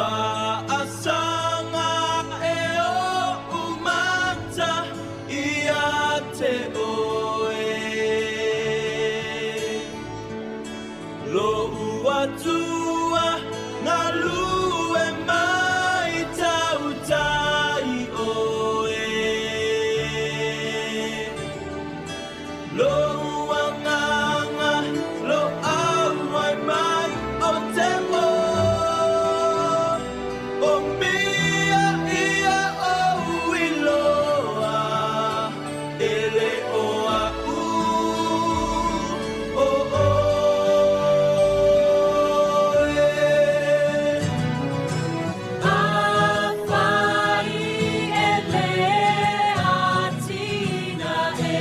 Faasaga e oʻu mata ia te oe. Loʻu Atua galue mai tautai oe. Loʻu agaga loau ai mai o te mo. O mia ia ou iloa e le o a'u o oe. Afai e le atinae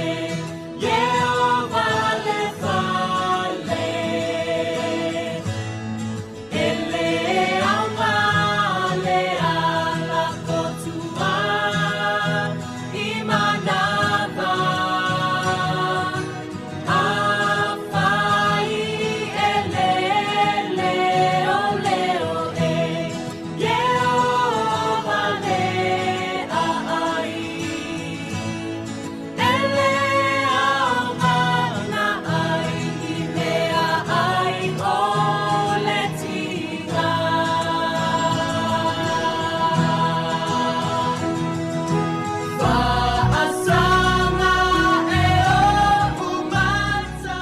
Ieova le fale, e le aoga le ala kotua i manava. Afai e le leoleo e Ieova le aai, e le aoga na ai i mea ai o le tiga. Faasaga e oʻu mata.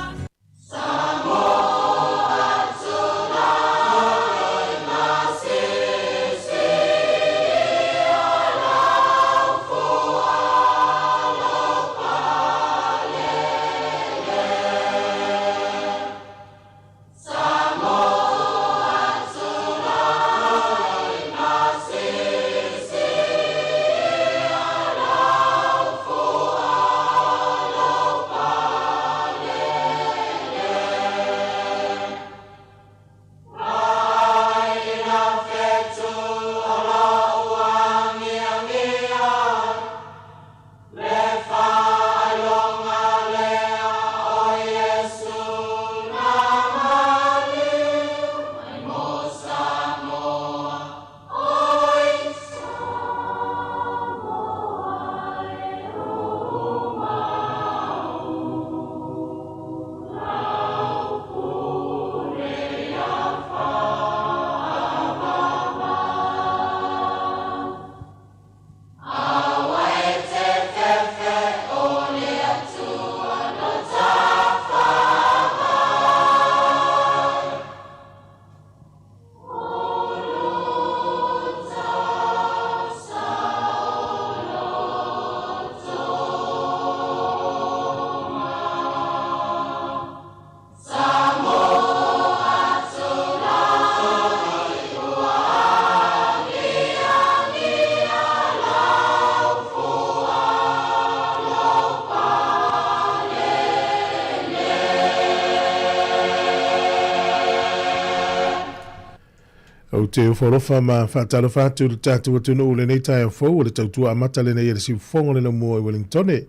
Ou te ofo alofa ma faatalofa atu i le tatou atunuu i lenei taeao fou o le tautua amata lenei a le siufofoga o le laumua i Wellingtone.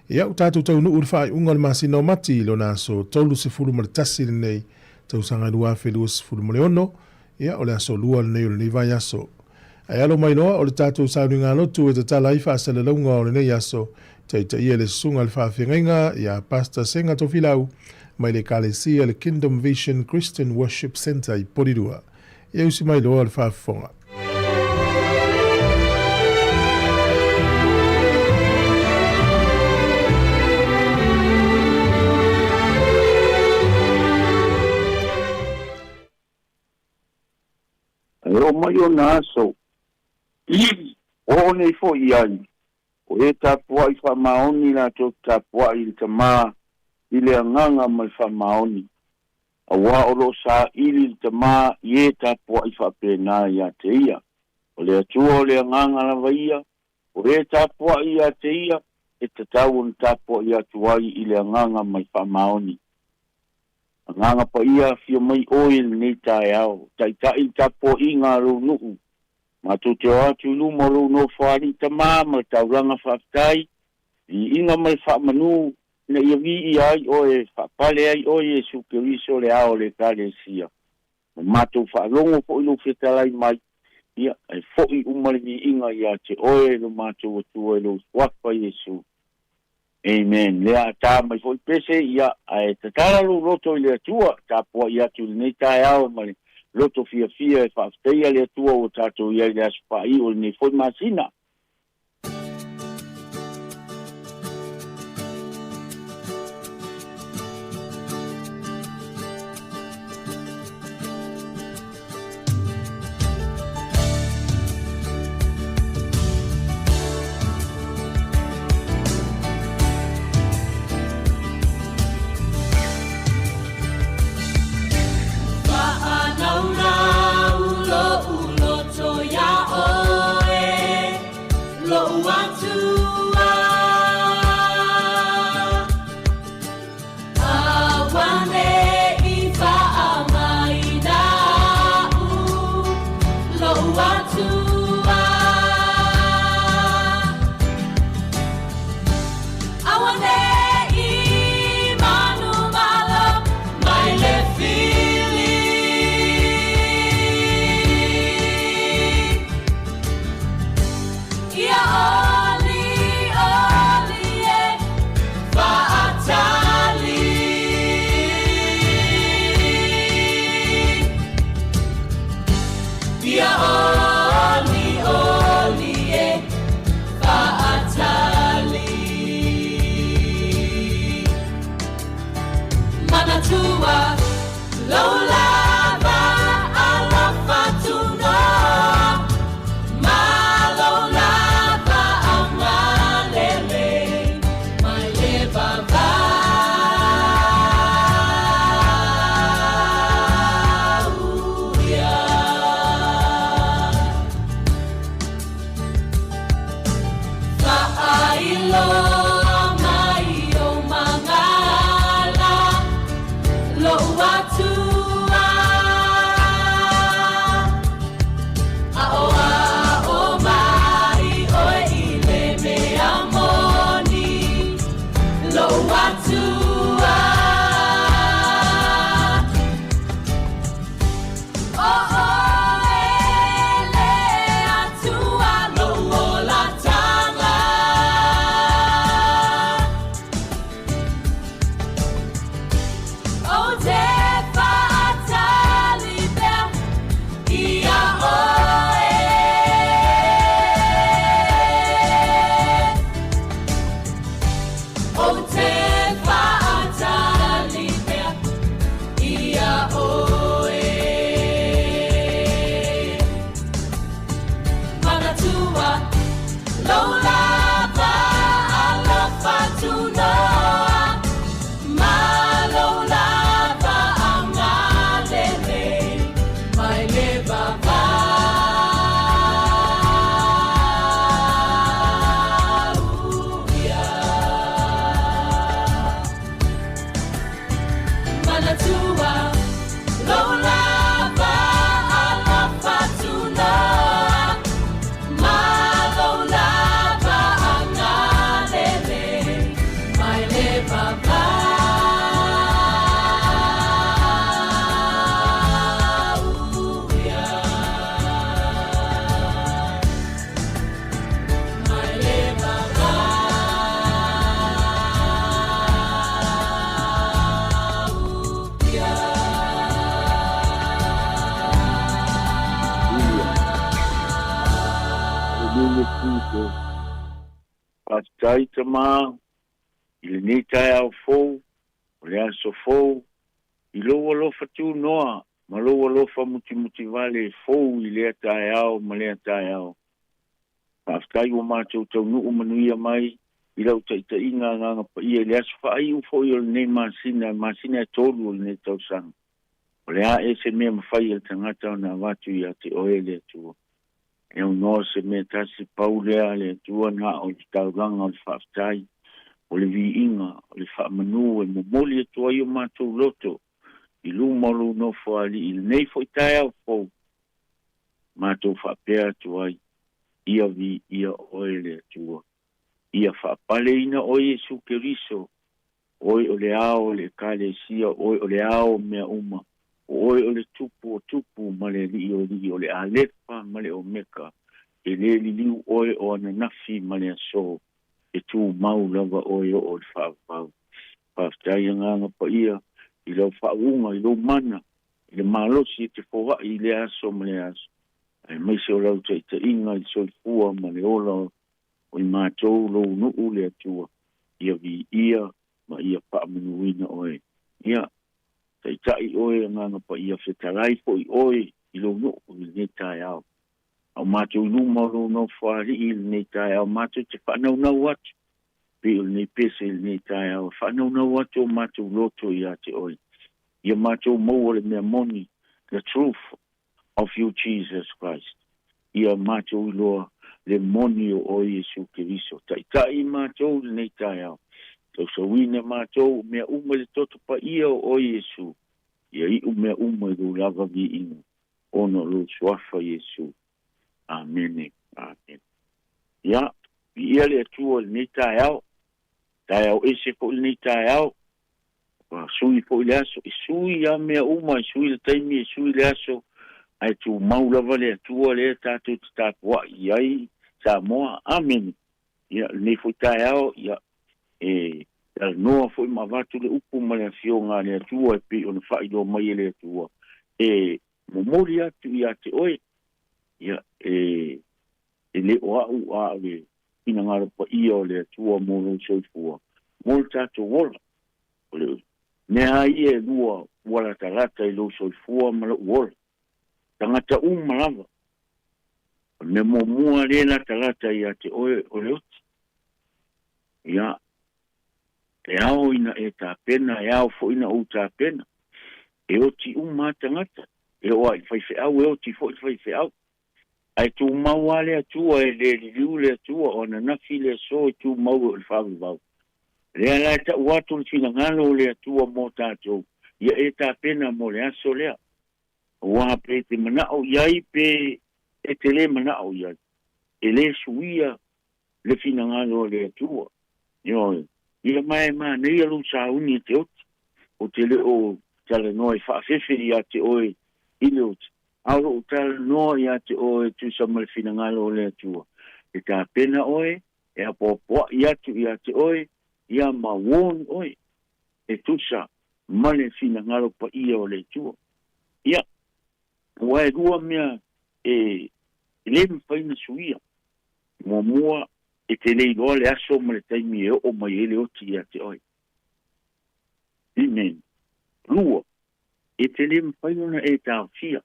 Ia, ua tatou taunuu i le faaiuga o le masina o Mati i lona aso 31 lenei tausaga 2026, ia, o le aso Lua lenei o lenei vaiaso. Ae alo mai loa o le tatou sauniga lotu e tatala ai faasalalauga o lenei aso, taitaia e le Susuga i le Faafeagaiga ia Pastor Sega Tofilau mai le Ekalesia le Kingdom Vision Christian Worship Centre i Porirua. Ia usi mai loa le faafofoga. E oo mai ona aso, oo nei foi i ai, o e tapuai faamaoni latou te tapuai i le Tamā i le agaga ma le faamaoni, auā o lo o saili le Tamā i e tapuai faapena ia te Ia. O le Atua o le agaga lava ia, o e tapuai ia te Ia, e tatau ona tapuai atu ai i le agaga ma le faamaoni. Agaga Paia, afio mai Oe i lenei taeao, taitai le tapuaiga a Lou nuu. Matou te o atu i luma o Lou Nofoalii Tamā ma le taulaga faafetai, viiga ma le faamanu, ina ia viia ai Oe, faapale ai Oe Iesu Keriso le Ao o le Ekalesia. Ma matou faalogo foi Lou fetalai mai. Ia, e foʻi uma le viiga iā te Oe lo matou Atua i lou Suafa Iesu. Amen. Lea a tā mai foʻi pese, ia, ae tatala lou loto i le Atua, tapuaʻi atu i lenei taeao ma le loto fiafia e faafetaia le Atua ua tatou i ai i le aso faaiu o lenei foi masina. Faafetai Tamā i lenei taeao fou, o le aso fou, i lou alofa tunoa ma lou alofa mutimutivale e fou i lea taeao ma lea taeao. Faafetai ua matou taunuu manuia mai i lau taitaiga Agaga Paia i le aso faaiu foi o lenei masina, masina e tolu o lenei tausaga. O le a ea se mea mafai e le tagata ona avatu ia te oe le Atua? E aunoa se mea tasi pau lea a le Atua na o le taulaga o le faafetai, o le viiga, o le faamanu e momoli atu ai o matou loto i luma o lou nofo alii i lenei foi taeao fou, matou faapea atu ai, ia viia oe le Atua. Ia faapaleina oe Iesu Keriso, oe o le ao o le Ekalesia, oe o le ao o mea uma. O oe o le Tupu o tupu ma le Alii o alii, o le Alefa ma le Omeka, e lē liliu oe o ananafi ma le asō, e tumau lava oe e oo i le faavavau. Faafetai Agaga Paia i lau faauuga i lou mana i le malosi e te foai i lea aso ma lea aso, aemaise o lau taitaiga i le soifua ma le ola o i matou lou nuu le Atua, ia viia ma ia faamanuina oe. Ia taitai oe Agaga Paia, fetalai foi oe i lou nuu i lenei taeao. A o matou i luma o lou Nofoalii i lenei taeao, matou te faanaunau atu, pei o lenei pese i lenei taeao, e faanaunau atu o matou loto ia te oe. Ia matou maua le mea moni, the truth of you Jesus Christ. Ia matou iloa le moni o oe Iesu Keriso. Taitai i matou i lenei taeao. Tausauina matou o mea uma i le toto paia o oe Iesu. Ia iu mea uma i lou lava viiga, ona o lou suafa Iesu. Amene. Amene. Ia, viia le Atua i lenei taeao. Taeao ese foi lenei taeao. Ua sui foi le aso, e sui lava mea uma, e sui le taimi, e sui le aso, ae tumau lava le Atua lea tatou te tapuai i ai Samoa. Amene. Ia, lenei foi taeao, ia, e talanoa foi ma avatu le upu ma le Afioga a le Atua e pei ona faailoa mai e le Atua, e momoli atu ia te oe, ia, e, e le o a'u a o le finagalo paia o le Atua mo lou soifua, mo le tatou ola. O le mea lava ia e lua ua latalata i lou soifua ma lou ola. Tagata uma lava. O le mea muamua lea e latalata ia te oe o le oti. Ia, e ao ina e tapena, e ao foi ina ou tapena. E oti uma lava tagata. E oo lava i le faifeau, e oti foi le faifeau. Ae tumau lava le Atua, e le liliu le Atua, o ananafi le aso e tumau e o le faavavau. Lea la e tau atu le finagalo o le Atua mo tatou, ia e tapena mo le aso lea. Aua pe te manao i ai pe e te le manao i ai, e le suia le finagalo o le Atua. Ioe. Ia ma e manaia lou sauni e te oti. Ou te le o talanoa e faafefe ia te oe i le oti, a o lou talanoa ia te oe e tusa ma le finagalo o le Atua. E tapena oe, e apoapoai atu ia te oe, ia ma warn oe e tusa ma le finagalo paia o le Atua. Ia, aua e lua mea e le mafai ona suia. Muamua, e te le iloa le aso ma le taimi e oo mai ai le oti ia te oe. Amen. Lua, e te le mafai ona e taofia.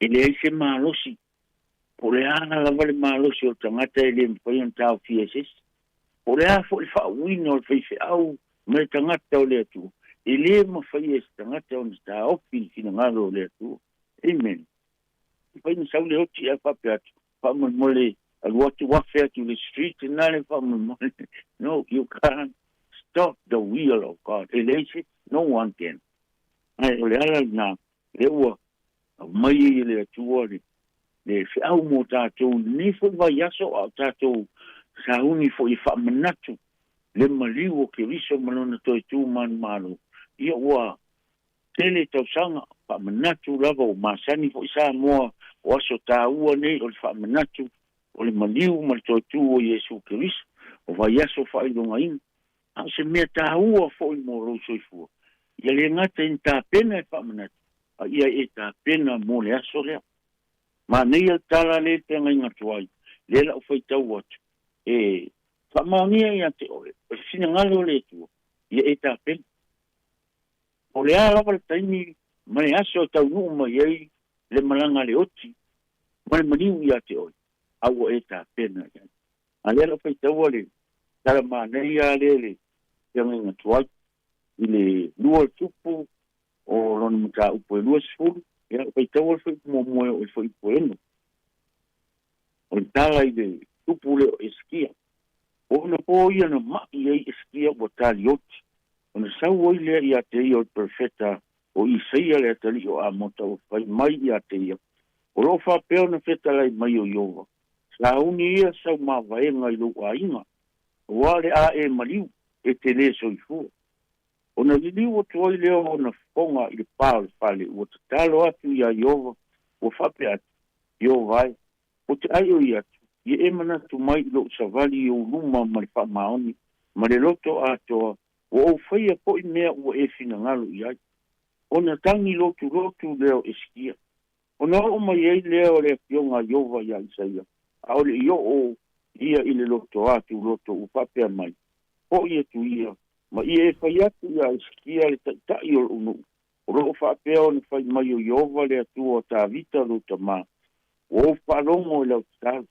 E leai se malosi, po o le a lava le malosi o le tagata e le mafai ona taofia e se isi. Po o le a foi le faauuina o le faifeau ma le tagata o le Atua, e le mafai e se tagata ona taofi le finagalo o le Atua. Amen. Mafai ona sau le oti ae faapea atu, faamolemole alu atu afe atu i le street lena le faamolemole. No, you can't stop the wheel of God. E leai se, no one can. Ae o le ala lena, lea ua aumai ai e le Atua le, le feau mo tatou i lenei foi vaiaso, a o tatou sauni foi e faamanatu le maliu o Keriso ma lona toe tu manumalo. Ia ua tele tausaga, faamanatu lava, ua masani foi Samoa o aso taua nei o le faamanatu o le maliu ma le toe tu o Iesu Keriso, o vaiaso faailogaina. A o se mea taua foi mo lou soifua, ia le gata i ni tapena e faamanatu, a ia e tapena mo le aso lea. Manaia le tala lea i le feagaiga tuai, lea la ua faitau atu, e faamaonia ia te oe, o le finagalo o le Atua, ia e tapena. Po o le a lava le taimi ma le aso e taunuu mai ai le malaga a le oti ma le maliu ia te oe, a ua e tapena i ai. A lea la ua faitaua le tala manaia lea i le feagaiga tuai i le lua o le tupu o lona mataupu e 20, ia ua faitaua le fuaiupu muamua e oo i le fuaiupu e 6. O le tala i le tupu lea o Esekia. O ona po ia na ma'i ai Esekia ua talioti, ona sau ai lea ia te ia o le perofeta o Isaia le atalii o Amota ua fai mai ia te ia, O lo o faapea ona fetalai mai o Ieova, Sauni ia sau mavaega i lou aiga, aua o le a e maliu, e te lē soifua. Ona liliu atu ai lea o ona fofoga i le pā o le fale, ua tatalo atu iā Ieova, ua faapea atu, Ieova e, ou te ʻaiʻo atu, ia e manatu mai i loʻu savali i ou luma ma le faamaoni, ma le loto atoa, ua ou faia foʻi mea ua e finagalo i ai. Ona tagi lotulotu lea o Esikia. Ona oo mai ai lea o le afioga a Ieova iā Isaia, ʻaʻole i oo ia i le loto ā tuloto, ua faapea mai, Hoʻi atu ia, ma ia e fai atu iā Esikia le taʻitaʻi o loʻu nuʻu, o loo faapea ona fai mai o Ieova le Atua o Tavita lou tamā, ua ou faalogo i lau tatalo,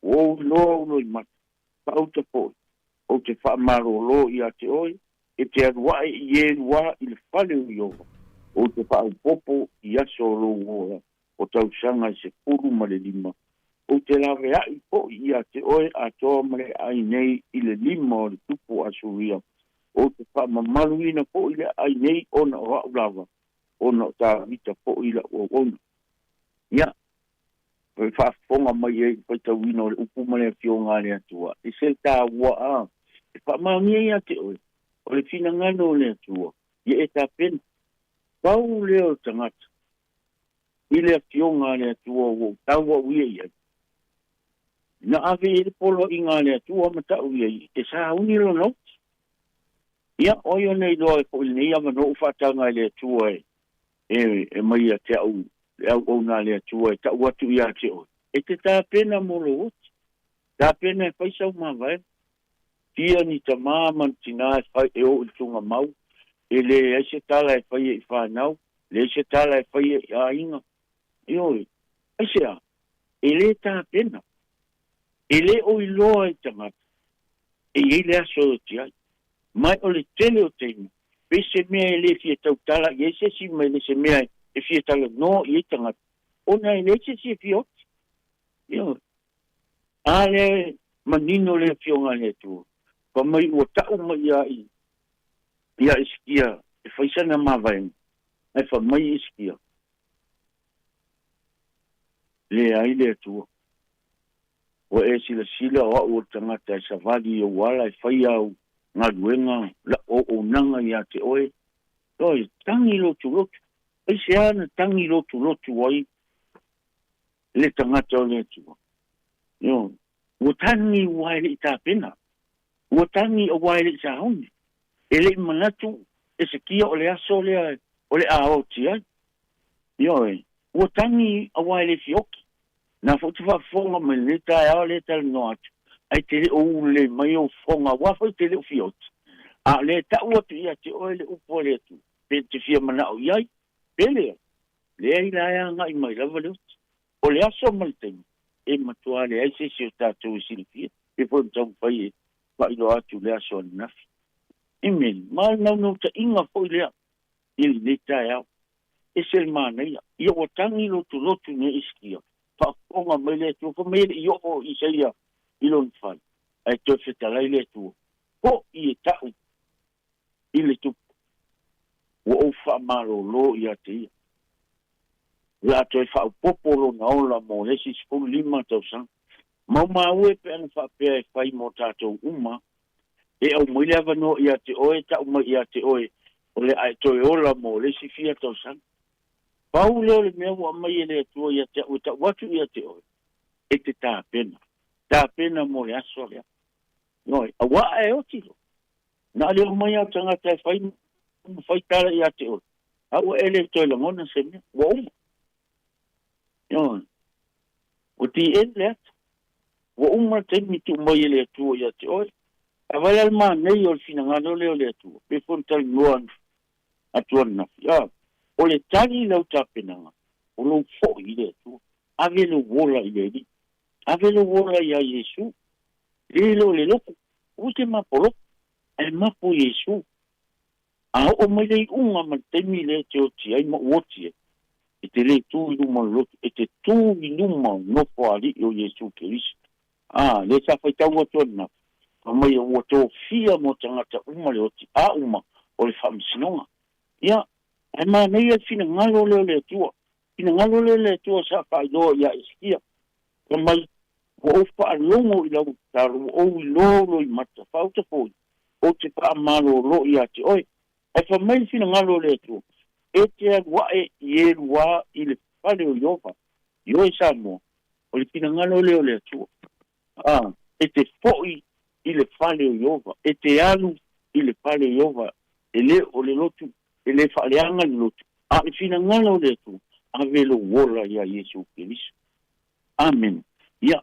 ua ou iloa ou loimata, faauta foʻi, ou te faamalōlō iā te oe, e te alu aʻe i e luā i le fale o Ieova, ou te faaopopo i aso o lou ola o tausaga e 15, ou te laveaʻi foʻi iā te oe atoa ma le aai nei i le lima o le tupu o Asuria, ou te faamamaluina foʻi le aai nei ona o aʻu lava, ona o Tavita foʻi laʻu auauna. Ia, e faafofoga mai ai i le faitauina o le upu ma le afioga a le Atua, e se taua a e faamaonia iā te oe, o le finagalo o le Atua, ia e tapena. Pau lea o le tagata i le afioga a le Atua ua ou tauau ia i ai. Na ave i ai le poloaiga a le Atua ma taʻu i ai, e sauni lona oti. Ia, ʻo ai ona iloa e foʻi lenei avanoa ua faataga e le Atua e e e mai ia te aʻu le auauna a le Atua e taʻu atu iā te oe. E te tapena mo lou oti. Tapena e fai sau mavaega. Fia ni tamā ma ni tinā e fai e oo i le tugamau, e leai se tala e faia i whanau, leai se tala e faia i aiga. Ioe, aisea, e lē tapena, e lē o iloa i tagata, e i ai le aso e oti ai. Mai o le tele o taimi, pe se mea e lē fia tautala i ai se isi ma e le se mea e fia talanoa i ai tagata, ona e leai se isi e fia oti. Ioe. A lea e manino le afioga a le Atua, fai mai ua taʻu mai ia i iā Esikia e fai sana mavaega, ae fai mai Esikia, Leai le Atua, ua e silasila o aʻu o le tagata e savali i ou ala e fai au galuega laʻu auaunaga iā te oe, ioe, tagi lotulotu. Aisea na tagi lotulotu ai le tagata o le Atua? Ioe, ua tagi ua e leʻi tapena, ua tagi auā e leʻi sauni, e leʻi manatu Esekia o le aso lea o le a oti ai. Ioe, ua tagi auā e le fioki. Na foʻi te faafofoga mai lenei taeao lea e talanoa atu, ae te le o ulelei mai ou fofoga auā foi te le o fioti. A o lea e taʻu atu ia te oe le upu a le Atua, pe te fia manaʻo i ai, pe leai, leai la e agaʻi mai lava le oti. O le aso ma le taimi, e matuā leai se isi o tatou e silafia, pe foi ona taumafai e faailoa atu le aso ananafi. Amen. Ma o le naunautaiga foi lea i lenei taeao. Ese le manaia. Ia ua tagi lotulotu nei Isikia, faafofoga mai le Atua, fai mai e le i oo o Isaia i lona fale, ae toe fetalai le Atua, Hoʻi e taʻu i le tupu, ua ou faamalōlō iā te ia. O le a toe faaopopo lona ola mo le isi 15 tausaga. Maumau e pe ana faapea e fai mo tatou uma, e aumai le avanoa iā te oe, taʻu mai iā te oe, o le a e toe ola mo le isi fia tausaga. Pau lea o le mea ua aumai e le Atua ia te aʻu e taʻu atu ia te oe, e te tapena, tapena mo le aso lea. Ioe, auā e oti loa. Na le omai lava o tagata e fai ma fai tala ia te oe, a ua e le toe lagona se mea, ua uma. Ioe, ua the end le ata. Ua uma le taimi tuu mai e le Atua ia te oe. A vai la le manaia o le finagalo lea o le Atua, pe foi ona talanoa atu ananafi, a, o le tali i lau tapenaga, o lou foʻi i le Atua. Ave lou ola i le Alii. Ave lou ola iā Iesu. Lilo le loku, ua te mapo loku, ae mapo Iesu. A oo mai le iuga ma le taimi lea e te oti ai ma u oti ai, e te lē tū i luma o le lotu, e te tū i luma o le nofo alii o Iesu Keriso. A, lea sa faitau atu ananafi, fai mai ua tofia mo tagata uma le oti a uma o le faamasinoga. Ia, ae manaia le finagalo lea o le Atua, finagalo lea o le Atua sa faailoa iā Esekia, fai mai, Ua ou faalogo i lau tatalo, ua ou iloa ou loimata, faauta foi, ou te faamalōlō iā te oe. Ae fai mai le finagalo o le Atua, E te alu ae i e luā i le fale o Ieova. Ioe Samoa, o le finagalo lea o le Atua. A, e te foʻi i le fale o Ieova, e te alu i le fale o Ieova, e le o le lotu, e le faaleaga le lotu, a o le finagalo o le Atua, ave lou ola iā Iesu Keriso. Amene. Ia,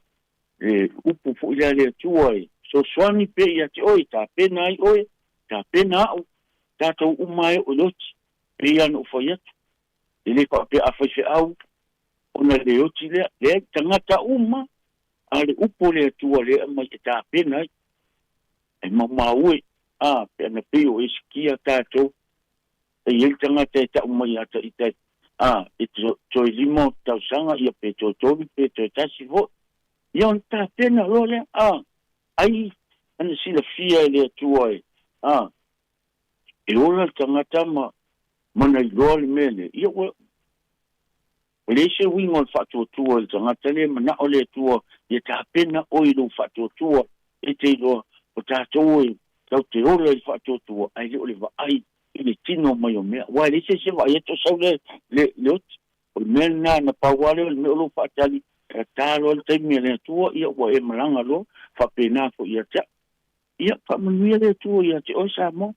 e upu foi lea a le Atua e fesoasoani pea ia te oe, tapena ai oe, tapena a'u, tatou uma e oo i le oti, pei lava ona ou fai atu, e le faapea a faifeau ona le oti lea, leai, tagata uma a le upu o le Atua lea e aumai e tapena ai, e maumau e, a, pe ana pei o Esikia tatou, e i ai le tagata e ta'u mai ia te ita, a, e toe lima tausaga, ia pe toe tolu, pe toe tasi foi. Ia ona tapena loa lea, a, ai ana silafia e le Atua e, a, e ola le tagata ma, ma na iloa le mea lea, ia ua, ua leai se uiga o le faatuatua i le tagata lea, mana'o le Atua ia tapena oe i lou faatuatua, e te iloa, o tatou e tatou te ola i le faatuatua, ae le o le vaai i le tino mai o mea. Aua e leai se isi e vaai atu o sau le, le, le oti. O le mea lena, na pau lava lea o le mea o lou faatali, e ta loa le taimi a le Atua, ia ua e malaga loa, faapena foi ia te au. Ia, faamanuia le Atua ia te oe Samoa.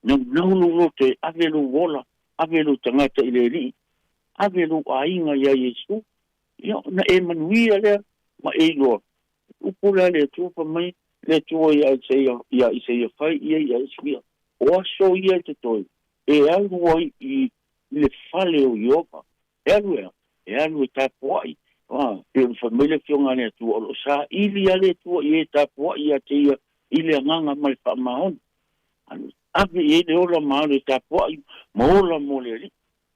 Naunau lou loto e ave lou ola, ave lou tagata i le Alii, ave lou aiga iā Iesu, ia ona e manuia lea ma e iloa. Upu la le Atua fai mai le Atua ia Isaia, ia Isaia fai ia ia Isuia, o aso ia e totoe, e alu ai i le fale o Ieova. E alu e a? E alu e tapuaʻi. A, pei ona fai mai le Afioga a le Atua, o lo o saili lava le Atua i e tapuaʻi ia te ia i le agaga ma le faamaoni. Ave i ai le ola ma alu e tapuaʻi ma ola mo le Alii.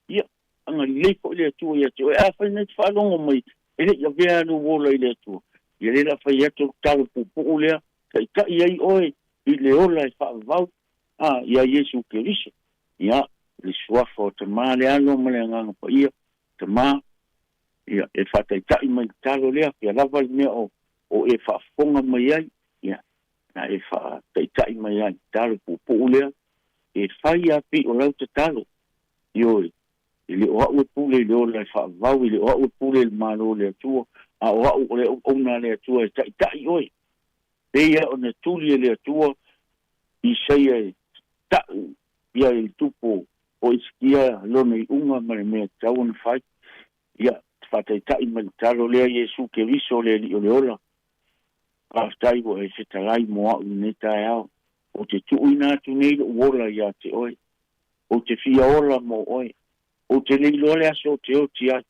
Ia, agalelei foi le Atua ia te oe. Afai na te faalogo mai, e le i avea lou ola i le Atua, ia lea la fai atu le talo puupuu lea, taitai ai oe i le ola e faavavau, a, iā Iesu Keriso. Ia, le Suafa o Tamā, le Alo ma le Agaga Paia, Tamā, ia, e faataitai mai le talo lea, pea lava le mea o, o e faafofoga mai ai, ia, na e faataitai mai ai le talo puupuu lea, e fai a pei o lau tatalo, Ioe, e le o a'u e pule i le ola e faavavau, e le o a'u e pule i le Malo o le Atua, a o a'u o le auauna a le Atua e taita'i oe. Pei ona tuli e le Atua Isaia e ta'u ia i le tupu o Isikia lona iuga ma le mea tatau ona fai. Ia, te faataita'i mai le talo lea, Iesu Keriso le Alii o le ola, faafetai ua e fetalai mo a'u i lenei taeao. Ou te tuuina atu nei lo'u ola iā te oe. Ou te fia ola mo oe. Ou te le iloa le aso ou te oti ai.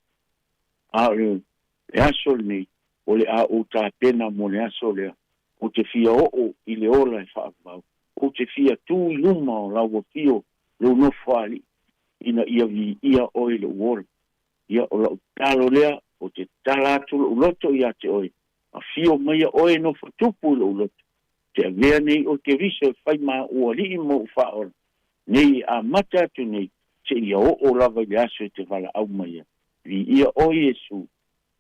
A o le aso lenei, o le a ou tapena mo le aso lea. Ou te fia oo i le ola e faavavau. Ou te fia tū i luma o lau afio lou nofo alii, ina ia viia oe i lou ola. Ia, o lau talo lea, ou te tala atu lou loto iā te oe, afio maia oe e nofo tupu i lou loto. Te avea nei oe Keriso e fai ma ou alii ma ou faaola, nei e amata atu nei, seia oo lava i le aso e te valaau mai ai. Viia oe Iesu.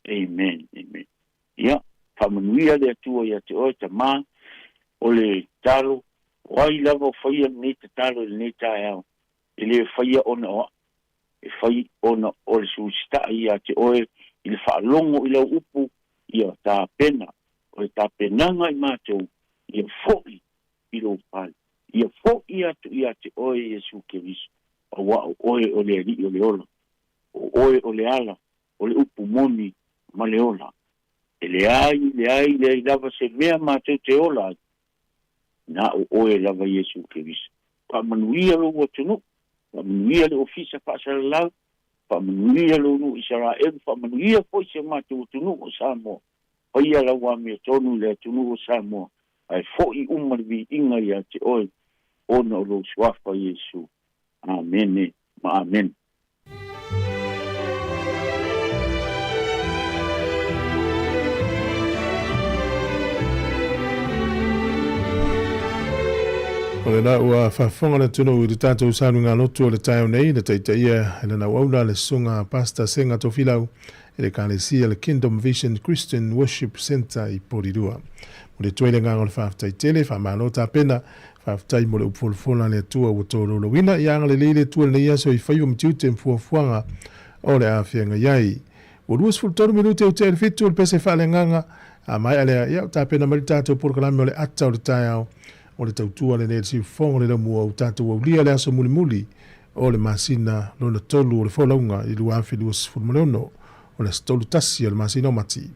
Amen. Amen. Ia, faamanuia le Atua ia te oe, Tamā, o le talo, o ai lava o faia lenei tatalo i lenei taeao, e le faia ona o a'u, e fai ona o le susitaʻi ia te oe i le faalogo i lau upu, ia tapena, o le tapenaga i matou, ia foʻi i lou fale, ia foʻi atu ia te oe Iesu Keriso, auā o oe o le Alii o le ola, o oe o le ala, o le upu moni ma le ola. E leai, leai, leai lava se mea matou te ola ai, na o oe lava Iesu Keriso. Faamanuia lou atunuu, faamanuia le ofisa faasalalau, faamanuia lou nuu Isaraelu, faamanuia foi si o matou atunuu o Samoa. Faia lau amiotonu i le atunuu o Samoa, ae foʻi uma le viiga ia te oe ona o lou Suafa Iesu. Amene ma amene. O lena ua faafofoga le atunuu i le tatou saluga lotu o le taeao nei, na taitaia e lana auauna le Susuga Pastor Sega Tofilau e le Ekalesia le Kingdom Vision Christian Worship Centre i Porirua. Momoli atu ai le agaga o le faafetai tele, faamalo tapena. Faafetai mo le upu folafola a le Atua ua tolaulauina. Ia agalelei le Atua i lenei aso i faiva ma tiute ma fuafuaga o le a feagai ai. Ua 23 minute ua tea i le 7 o le pese faaleagaga. A maea lea, ia, ua tapena mai le tatou polokalame o le ata o le taeao o le tautua lenei a le siufofoga o le laumua ua tatou aulia le aso mulimuli o le masina lona tolu o le folauga i le 2026, o le aso 31 o le masina o Mati.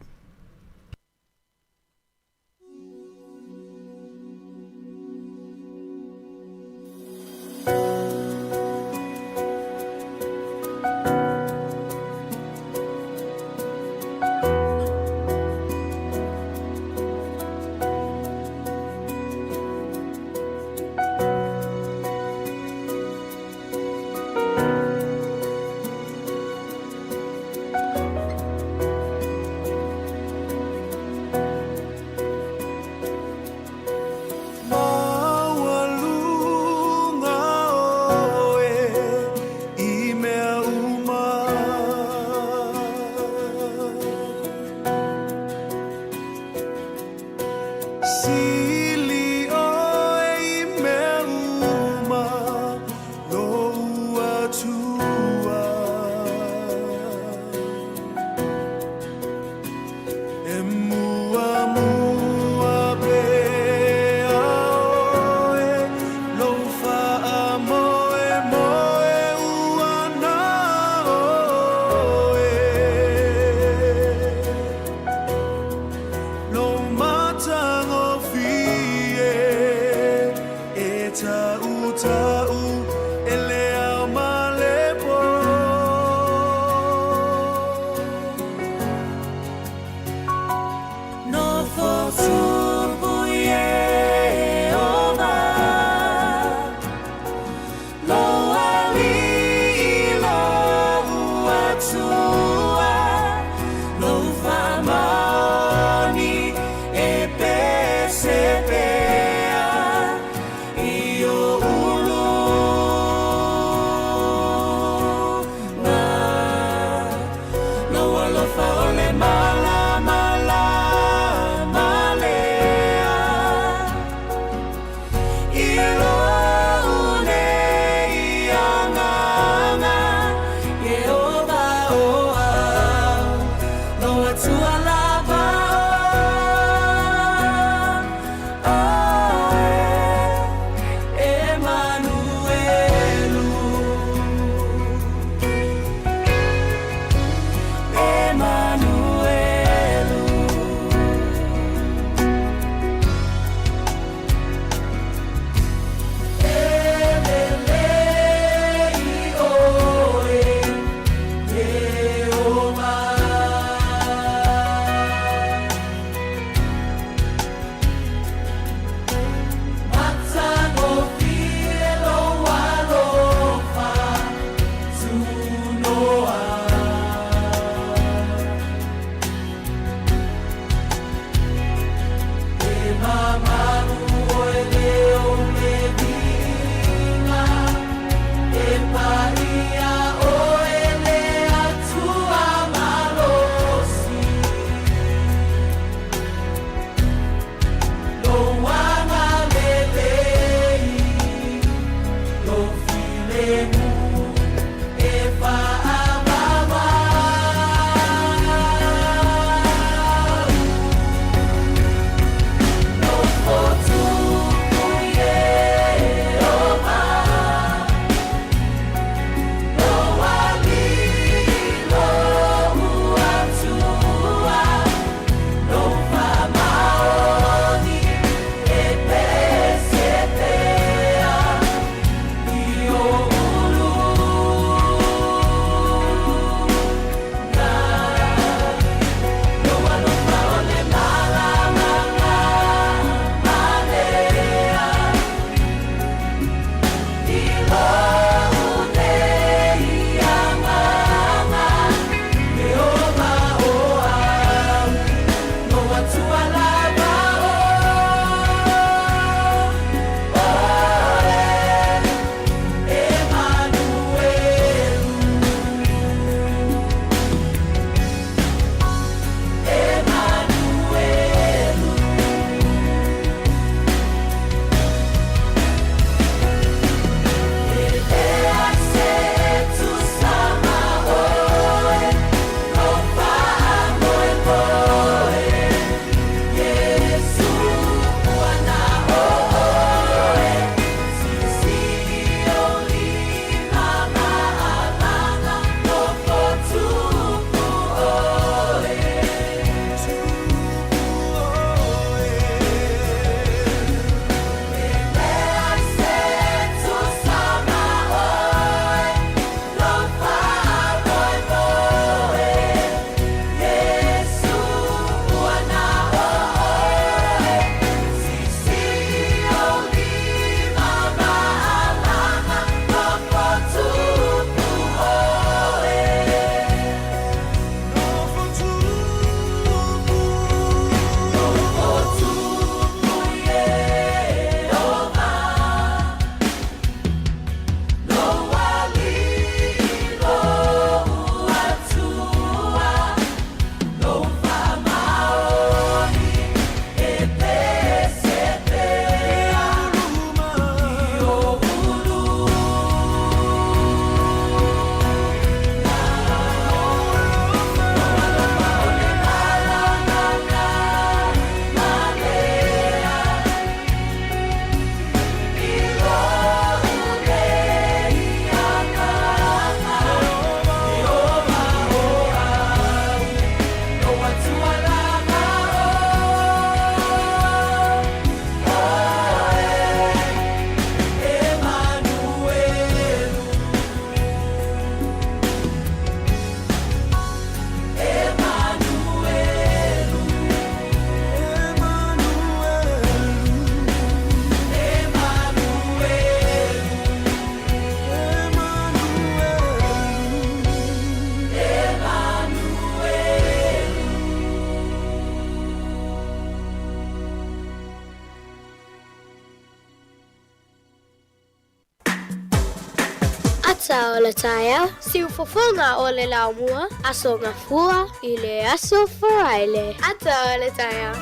Ata o le taeao, siufofoga o le laumua, Aso Gafua i le Aso Faraile. Ata o le taeao.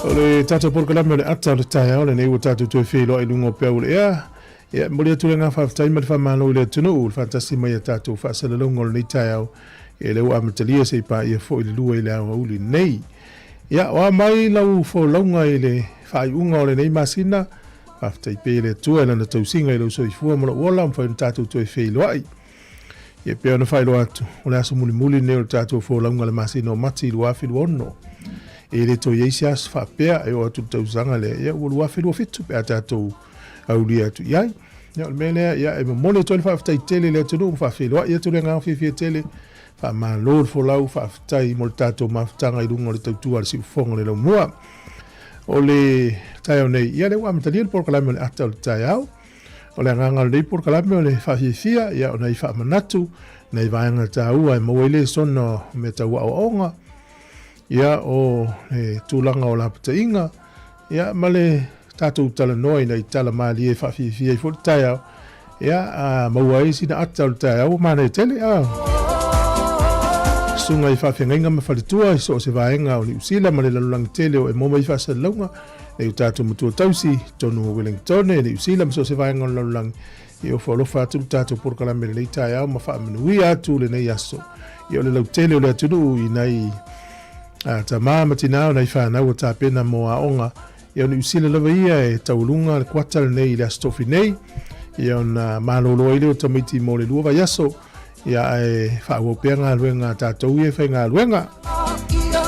O le tatou polokalame o le ata o le taeao lenei ua tatou toe feiloai i luga o peau o le ea. Ia, e momoli atu le agaga faafetai ma le faamalo i le atunuu i le faatasi mai a tatou faasalalauga o lenei taeao. Ia, lea ua amatalia se i paia foi le lua i le aoauli nei. Ia, o a mai lau folauga i le faaiuga o lenei masina, faafetai pea i le Atua i Lana tausiga i lou soifua ma lou ola, ua mafai ona tatou toe feiloai. Ia, e pei ona faailoa atu, o le aso mulimuli lenei o le tatou folauga i le masina o Mati 2026. E le toe i ai se aso faapea e oo atu i le tausaga lea, ia ua 2027 pe a tatou aulia atu i ai. Ia, o le mea lea, ia, e momoli atu ai le faafetai tele i le atunuu ma faafeiloai atu le agaga fiafia tele. Faamalo le folau, faafetai mo le tatou mafutaga i luga o le tautua a le siufofoga o le laumua. O le taeao nei, ia lea ua amatalia le polokalame o le ata o le taeao. O le agaga o lenei polokalame o le faafiafia, ia o nai faamanatu, nai vaega taua e maua ai le sona o mea tau aoaoga, ia o le tulaga o lapataiga, ia ma le tatou talanoa i nai tala malie e faafiafia ai foi le taeao, ia a maua ai sina ata o le taeao ua manaia tele. A susuga i faafeagaiga ma faletua i so o se vaega o Niu Sila ma le lalolagi tele o e maua mai faasalalauga nei o tatou matua tausi tonu o Wellington, Niu Sila ma so o se vaega o le lalolagi, e ofo alofa atu le tatou polokalame lenei taeao ma faamanuia atu lenei aso. Ia o le lautele o le atunuu i nai tama ma tinā o nai whanau o tapena mō aoga. Ia o Niu Sila lava ia e taualuga le kuata lenei i le aso tofi nei. Ia ona malolo ai lea o tamaiti mō le lua vaiaso. Ia ae faaauau pea galuega a tatou ia e faigaluega.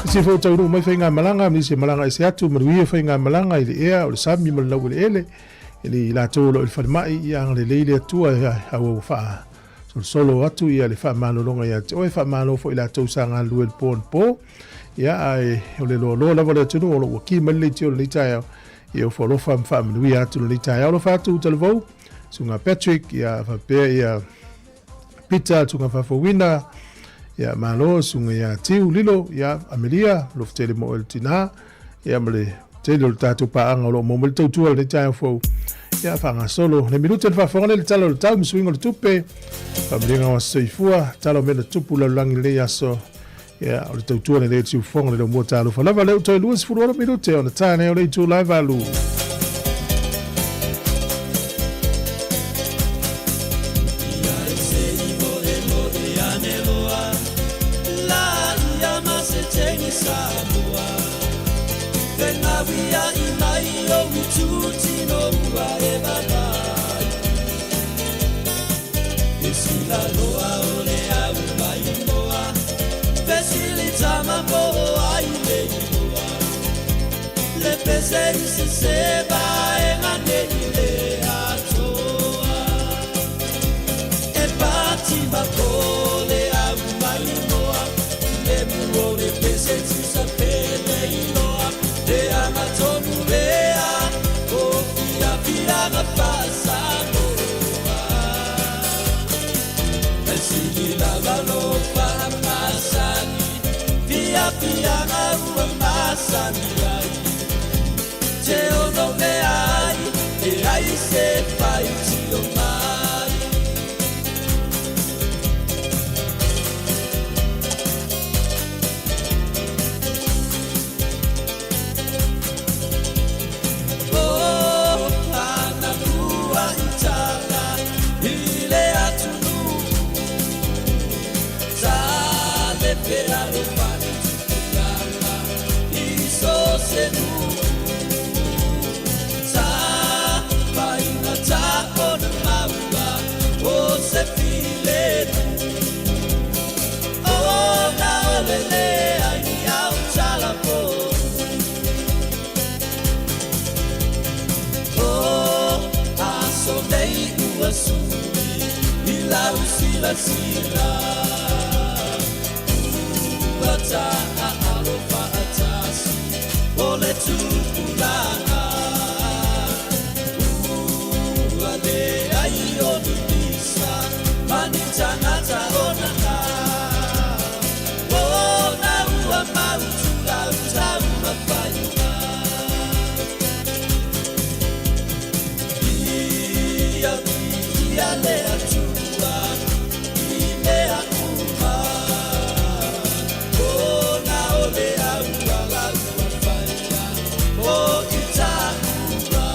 Nisi foi o taunuu mai faigamalaga, nisi e malaga ese atu, manuia faigamalaga i le ea, o le sami ma le laueleele. E le i latou o lo o i le falemai, ia agalelei le Atua e auau faasolosolo atu ia le faamalologa ia te oe, faamalo foi i latou sa galulue i le po anapo. Ia ae o le loaloa lava o le atunuu o lo o ua ki mai le leitio i lenei taeao, ia ofo alofa ma faamanuia atu lenei taeao. Alofa atu Talavou, Susuga Patrick, ia faapea ia Peter Susuga Faafouina, ia malo Susuga ia Tiu Lilo, ia Amelia, alofa tele mo oe le tina, ia ma le tele o le tatou paaga o lo o maua mai le tautua i lenei taeao fou. Ia faagasolo le minute le faafofoga lea i le tala o le tau ma suiga o le tupe, faamanuiaga o aso soifua, tala o mea na tupu lalolagi i lenei aso. Ia o le tautua lenei o le siufofoga le laumua talofa lava lea ua toe 26 minute ona ta lea o le itula e valu. ua sui i lau silasila. Ua taaalo faatasi o le tupulaga. Ua leai o ni misa ma ni tagata o nana. Ona ua mautu lau taumafaiga. Ia viia le Atua i mea uma, ona o le auala ua faia mo i tāua.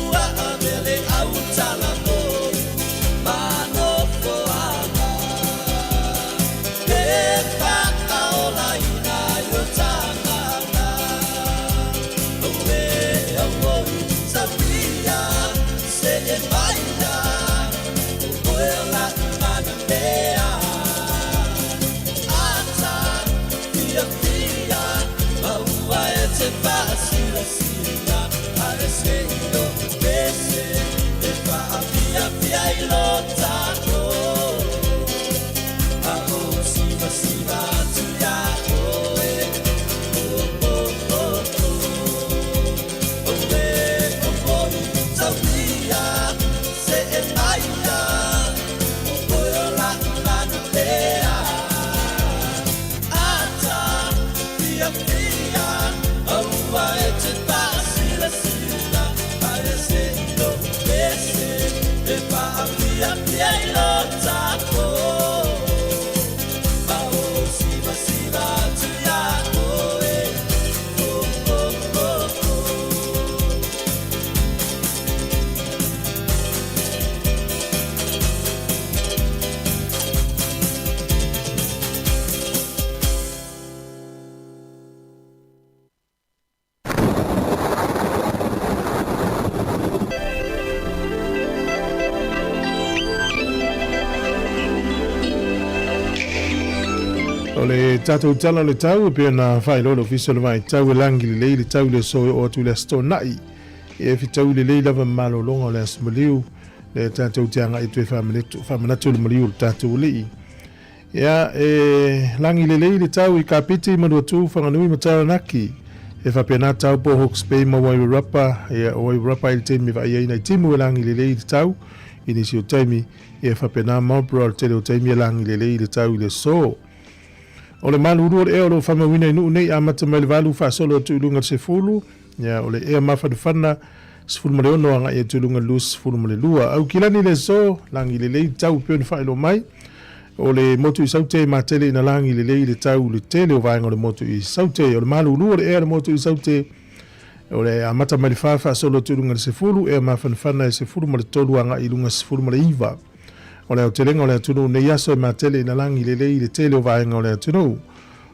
Ua ave le autala mou ma nofoaga e faaolaina i o tagata. Auē, auoi, saulia, see maia, o oe o la'u manamea. Ata fiafia ma ua e te faasilasila, a ese i lo'u pese e faafiafia i lo tatou. A o sivasiva atu iā oe, oh, oh, oh, oh. Auē, auoi, saulia, see maia, o oe o la'u manamea. Ata fiafia aua e te faasilasila, a ese i lo'u pese e faafiafia i lo tatou. Ma o sivasiva atu iā oe, oh, oh, oh, oh. O le tatou tala o le tau e pei ona faailoa le Ofisa o le Vaitau e lagi lelei le tau i le aso e oo atu i le Aso Toonai. E fetaui lelei lava ma malologa o le Aso Maliu lea tatou te agai atu e faamanatu le maliu o le tatou Alii. Ia, e lagi lelei le tau i Kapiti, Manuatū, Whanganui ma Taranaki. E faapena Taupo, Hawke's Bay ma Wairarapa. Ia, o Wairarapa i le taimi e vaai ai nai timu e lagi lelei le tau i nisi o taimi. Ia, e faapena Marlborough i le tele o taimi e lagi lelei le tau i le aso. O le malulu o le ea o lo o faamauina i Nuu nei amata mai le 8 faasolo atu i luga le 10. Ia, o le ea mafanafana 16 agai atu i luga le 22. Aukilani le aso, lagi lelei le tau e pei ona faailoa mai. O le motu i Saute e matele ina lagi lelei le tau i le tele o vaega o le motu i Saute. O le malulu o le ea o le motu i Saute, o le amata mai le 4 faasolo atu i luga le 10, ea mafanafana e 13 agai i luga 19. O le aotelega o le atunuu nei aso e matele ina lagi lelei le tele o vaega o le atunuu.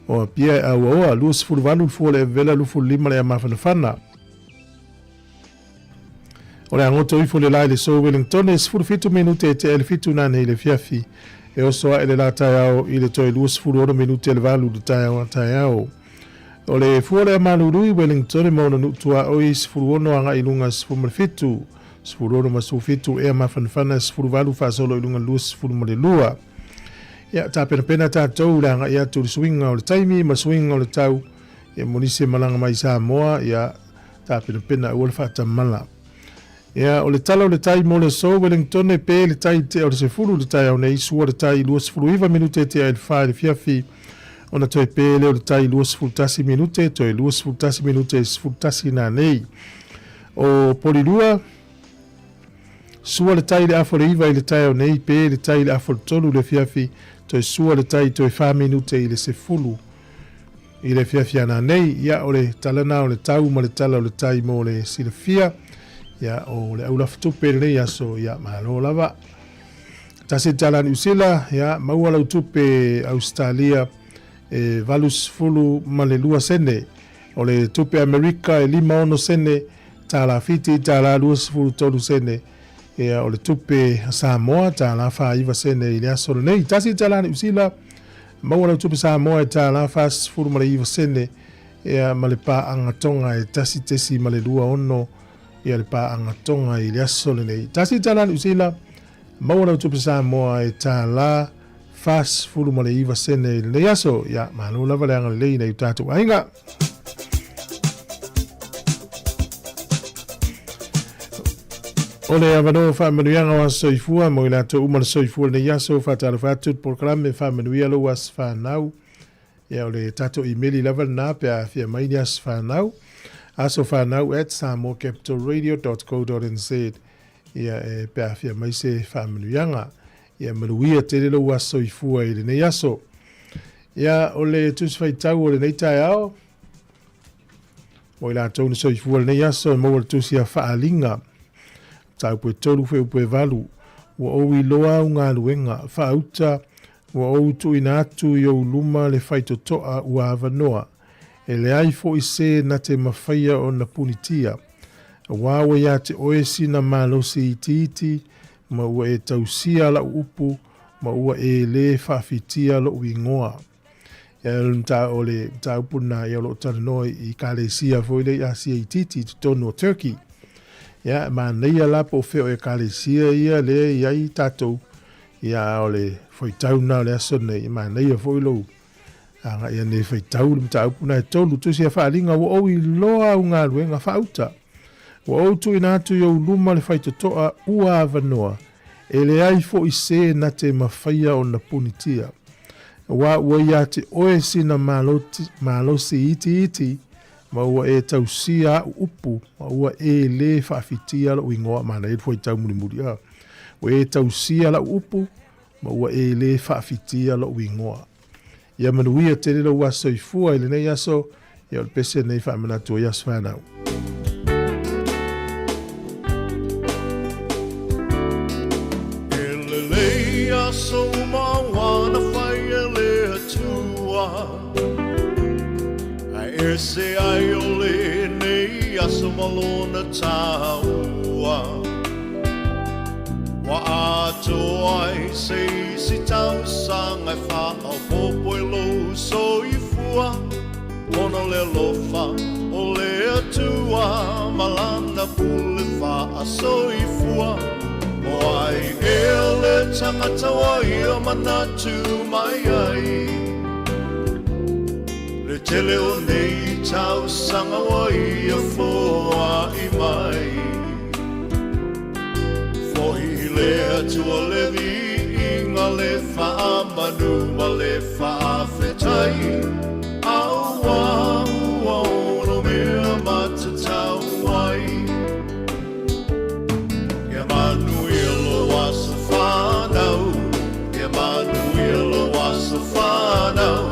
O Apia e auaoa, 28 le fua o le Evela, 25 le ea mafanafana. O le agoto ifo le la i le so Wellingtone, 17 minute e tea i le 7 nanei i le afiafi. E oso ae le la taeao i le toe 26 minute le 8 le taeao a taeao. O le fua o le ea malulu i Wellingtone ma ona nuu tuaoi, 16 agai i luga 17. 16 ma 17 ea mafanafana, 18 faasolo i luga 22. Ia, tapenapena tatou le agai atu i le suiga o le taimi ma le suiga o le tau. Ia, mo nisi e malaga mai i Samoa, ia, tapenapena aua le faatamala. Ia, o le tala o le tai mo le aso, Wellingtone pe le tai tea o le 10 i le taeao nei, sua le tai 29 minute tea i le 4 i le fiafi, ona toe pe lea o le tai 21 minute, toe 21 minute i 11 nanei. O Polilua, sua le tai i le afa o le 9 i le taeao nei, pe le tai i le afa o le 3 i le afiafi, toe sua le tai toe 4 minute i le 10 i le afiafi a nanei. Ia, o le tala na o le tau ma le tala o le tai mo le silafia. Ia, o le aulafatupe i lenei aso, ia, malo lava. Tasi le tala a Niu Sila, ia, maua lau tupe Ausetalia e 82 sene. O le tupe Amerika e 56 sene, tālā Fiti, tālā 23 sene. Ia, o le tupe Samoa, tālā 49 sene i le aso lenei. Tasi le tālā Niu Sila, maua lau tupe Samoa e tālā 49 sene, ia, ma le paaga Tonga e 1.26. ia le paaga Tonga i le aso lenei. $1 Niu Sila, maua lau tupe Samoa e $1.49 i lenei aso. Ia, malo lava le agalelei i nai o tatou aiga. O le avanoa faamanuiaga o aso soifua mo i latou uma le soifua lenei aso, faatalofa atu le polokalame faamanuia lou aso fanau. Ia o le tatou imeli lava lena pe a fia mai ni aso fanau, asofanau@samoacapitalradio.co.nz. Ia e pe a fia mai se faamanuiaga. Ia manuia tele lou aso soifua i lenei aso. Ia o le tusi faitau o lenei taeao, mo i latou na soifua lenei aso e maua le tusi a Faaaliga, mataupu e 3 fuaiupu e 8, ua ou iloa au galuega, faauta ua ou tuuina atu i ou luma le faitotoa ua avanoa, e leai foi se na te mafaia ona punitia. Aua ua ia te oe sina malosi itiiti, ma ua e tausia lau upu, ma ua e lē faafitia lou igoa. Ia, o le mataupu lena, ia, o lo o talanoa i Ekalesia foi lea i Asia itiiti i totonu o Turkey. Ia, e manaia la po o fea o Ekalesia ia lea e i ai tatou, ia, a o le faitau lena o le aso lenei, e manaia foi lou agai ane e faitau le mataupu lena e tolu. Tusi a Faaaliga, ua ou iloa au galuega faauta. Ua ou tuuina atu i ou luma le faitotoa ua avanoa, e leai foi se na te mafaia ona punitia. Aua ua ia te oe sina malosi itiiti, ma ua e tausia au upu, ma ua e lē faafitia lou igoa. Manaia le fuaitau mulimuli, a. Ua e tausia lau upu, ma ua e lē faafitia lou igoa. Ia manuia tele lou aso soifua i lenei aso, ia o le pese lenei faamanatu ai aso fanau. E lelei aso uma ua na fai e le Atua, Ae ese ai o lenei aso ma lona taua. Ua atoa ai se isi tausaga e faaopoopo i lou soifua, Ona o le alofa o le Atua ma Lana pule faasoifua. O ai ea le tagata ua ia manatu mai ai? Le tele o nei tausaga ua ia foai mai. Foi i le Atua le viiga, le faamanu ma le faafetai, Aua ua ono mea matatau ai. Ia manuia lou aso fanau, Ia manuia lou aso fanau,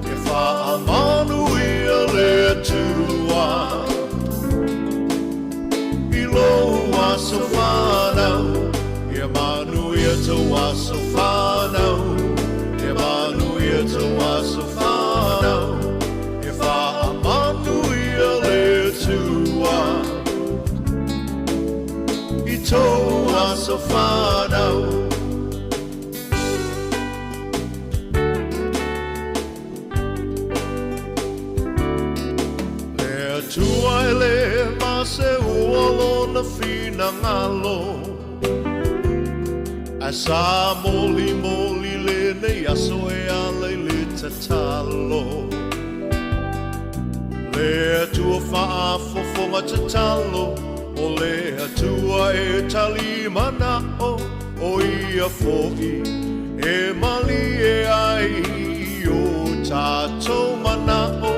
Ia faamanuia le Atua i lou aso fanau, Ia manuia tou aso fanau, Ia manuia tou aso fanau, Ia faamanuia le Atua i tou aso fanau. Le Atua e le maseua lona finagalo, Ae sa molimoli lenei aso e ala i le tatalo. Le Atua faafofoga tatalo, O le Atua e tali manao, O ia foi e malie ai i o tatou manao,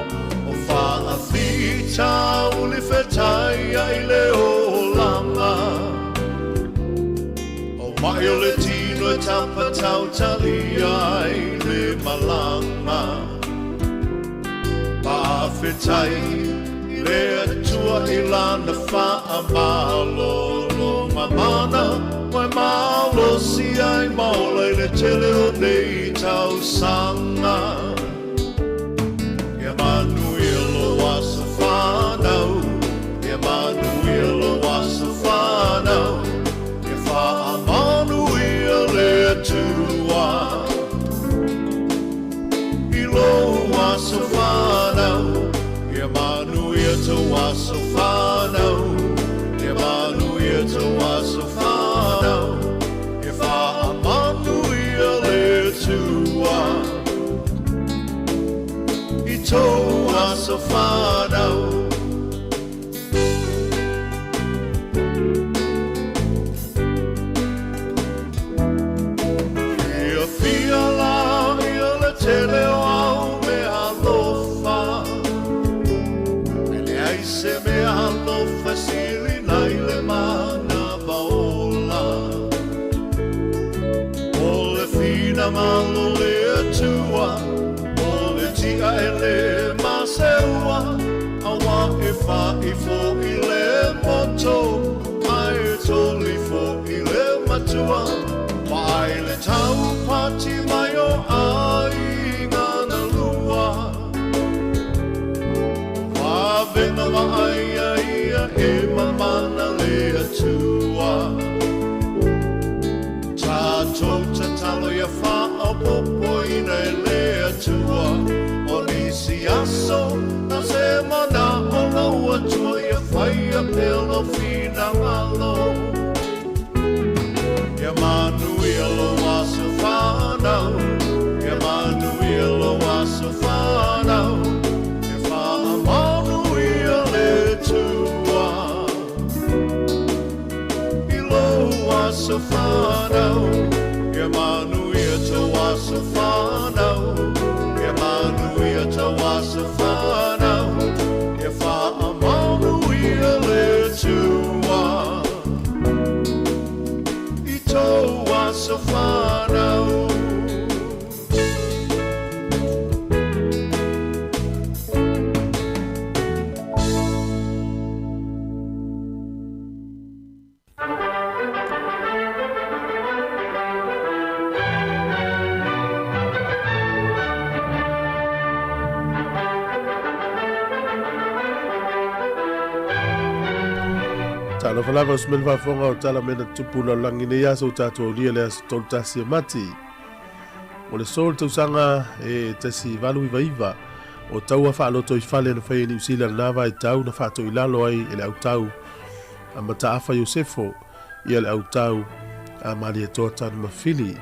O faafitauli fetai ai le olaga. O mai o le tino e tapatautalia ai le malaga. Faafetai i le Atua i Lana faamalologa mana, ua e malosi ai ma ola i le tele o nei tausaga. Ia manuia lou aso fanau, ia manuia lou aso fanau, ia faamanuia le Atua i lou aso fanau, ia manuia tou aso fanau, ia aso fanau. Fiafia la ia le tele o au mea alofa, E leai se mea alofa sili nai le manava ola. O le finagalo o le Atua, o le tia e le maseua, Aua e fa'i fo'i le moto, ae toli fo'i le matua. Vaai le taupati mai o aiga na lua. Vavena vaaia ia e mamana le Atua. Tatou tatalo ia faaopoopoina e le Atua. O nisi aso na se manao lou Atua ia faia pea lou finagalo. Ia manuia lou aso fanau, ia manuia lou aso fanau, ia faamanuia le Atua i lou aso fanau, ia manuia tou aso fanau, ia manuia tou aso fanau, ia faamanuia le Atua i tou aso fanau. Talofa lava o Smil Faafofoga o tala mena tupu lalolagi nei aso o tatou aulia le aso 31 o Mati. O le so le tausaga e 1899 o taua faalotoifale na faia i Niu Sila lena vaitau na faatoilalo ai e le autau a Mataafa Iosefo ia le autau a Malietoa Tanumafili.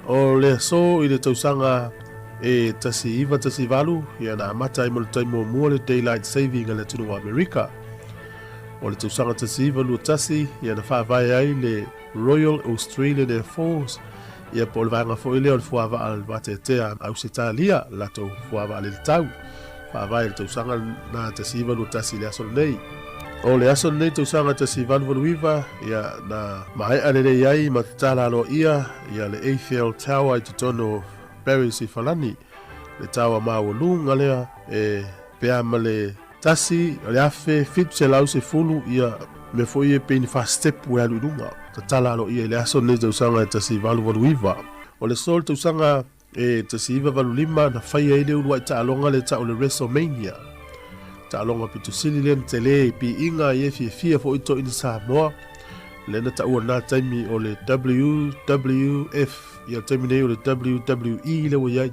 O le aso i le tausaga e 1918 ia na amata ai mo le taimi muamua le Daylight Saving a le atunuu o Amerika. O le tausaga 1921 ia na faavae ai le Royal Australian Air Force ia po o le vaega foi lea o le fuavaa o le vateatea a Ausetalia, le latou fuavaa leletau. Faavae i le tausaga na 1921 i le aso lenei. O le aso lenei tausaga 1889, ia, na maea lelei ai ma tatala aloaia ia le Eiffel Tower i totonu o Paris i Falani, le taoa maualuga lea e pea ma le 1710, ia, mea foi ia e pei ni fa-step e alu i luga. Tatala aloaia i le aso lenei tausaga e 1889. O le aso o le tausaga E 1985 na faia ai le uluai taaloga lea tau o le WrestleMania. Taaloga pito sili lea na tele i piiga ai e fiafia foi toeaina Samoa. Lea na taua lena taimi o le WWF, ia le taimi nei o le WWE lea ua i ai.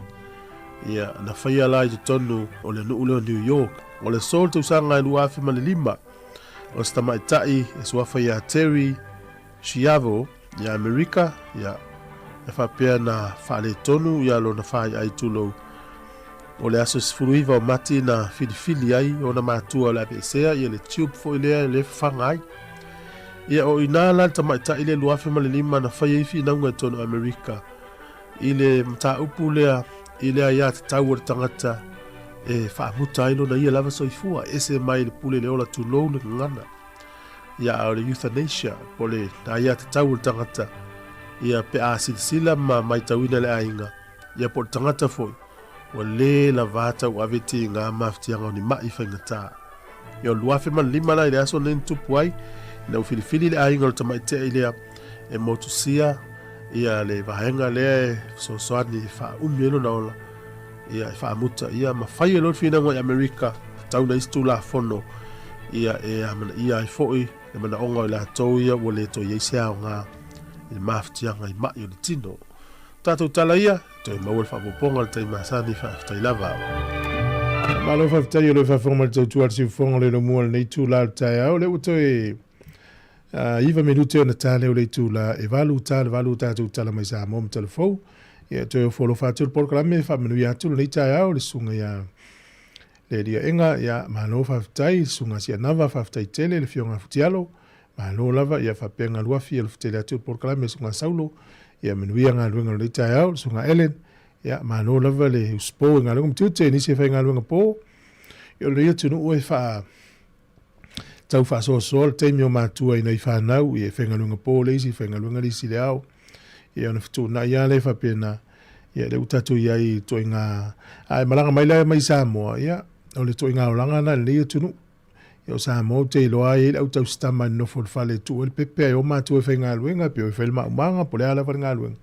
Ia, na faia la i totonu o le nuu lea o New York. O le aso o le tausaga e 2005, o se tamaitai e suafa ia Terry Schiavo ia Amerika, ia, e faapea na faaletonu ia lona faiai tulou. O le aso 19 o Mati na filifili ai ona matua o le aveesea ia le tube foi lea le fafaga ai. Ia o inā la le tamaitai lea 2005 na fai ai finauga i totonu o Amerika i le mataupu lea i le aiatatau a le tagata e faamuta ai lona ia lava soifua, ese mai le pule le ola tulou le gagana. Ia a o le euthanasia, po o le aiatatau o le tagata, ia pe a silasila ma maitauina le aiga, ia po o le tagata foi, ua le lavā tauave tiga mafatiaga o ni maʻi faigata. Ia o le 2005 la i le aso lenei na tupu ai, ina ua filifili le aiga o le tamaitai lea e motusia ia le vaega lea e fesoasoani e faaumi ai lona ola, ia e faamuta ia ma fai e loa le finauga i Amerika tau na isi tulafono ia e amanaia ai foi le manaoga o i latou ia ua le toe i ai se aoga i le mafatiaga i maʻi o le tino. Tatou tala ia, toe maua le faaopoopoga i le taimi masani, faafetai lava. Malo faafetai o le faafofoga mai le tautua a le siufofoga o le lomua o lenei itula o le taeao. O lea ua toe 9 minute ona ta lea o le itula e 8 ta le 8 o tatou tala mai Samoa ma Talafou. Ia toe ofo alofa atu le polokalame e faamanuia atu lenei taeao le susuga ia Le aliaega, ia, malo faafetai, Susuga Sianava, faafetai tele, le Afioga Futialo, malo lava, ia faapea Galuafi, alofa tele atu i le polokalame, Susuga Saulo, ia manuia galuega o lenei taeao, Susuga Ellen, ia, malo lava le usupo i galuega ma tiute, nisi e faigaluega po, ia o lenei atunuu e faa tau faasoasoa le taimi o matua i nai fanau, ia e faigaluega po le isi, faigaluega le isi i le ao, ia ona fetuunai lava lea faapena, ia lea ua tatou i ai i ituaiga, a e malaga mai la mai Samoa, ia o le ituaiga olaga lena i lenei atunuu. Ia o Samoa ou te iloa e i ai le au tausitama e nonofo i le fale e tuu ai le pepe ae o matua e faigaluega pe o e fai le maumaga po o le a lava le galuega.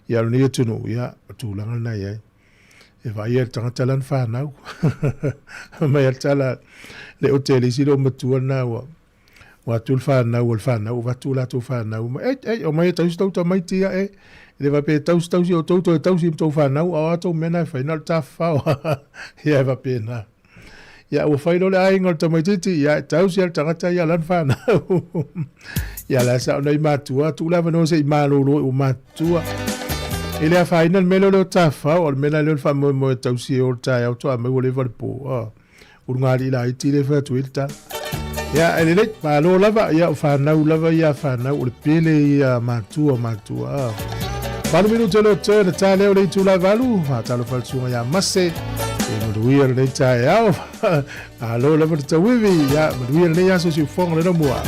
Ia o lenei atunuu, ia o tulaga lena e i ai. E vaaia le tagata lana fanau. Mai a le tala le ote le isi loomatua lena ua ua atu le fanau o le fanau ua avatu latou fanau ma ei ei omai e tausi tou tamaiti ia e le faapea e tausi tausi outou toe tausi ma tou fanau a o a tou mea na e fai na o le tafafao ia e faapena ia ua fai loa le aiga o le tamaititi ia e tausi a le tagata ia lana fanau ia la sa ona i matua tuu le avanoa se i malolo i ua matua e le afaina le mea lea o le tafafao o le mea la lea o le faamoemoe e tausi e o le taeao toa mai ua leva le po oh. Ulugalii laiti lea e fai atu ai le tala. Ia, e lelei, malo lava, ia, o fanau lava ia fanau, o le pele ia matua matua. Ah. Valu minute le o toe na tā leo le itu la valu, faatalofa le susuga ia Mase, e manuia lenei taeao, malo lava le tauivi, ia, manuia lenei aso siufofoga le Laumua.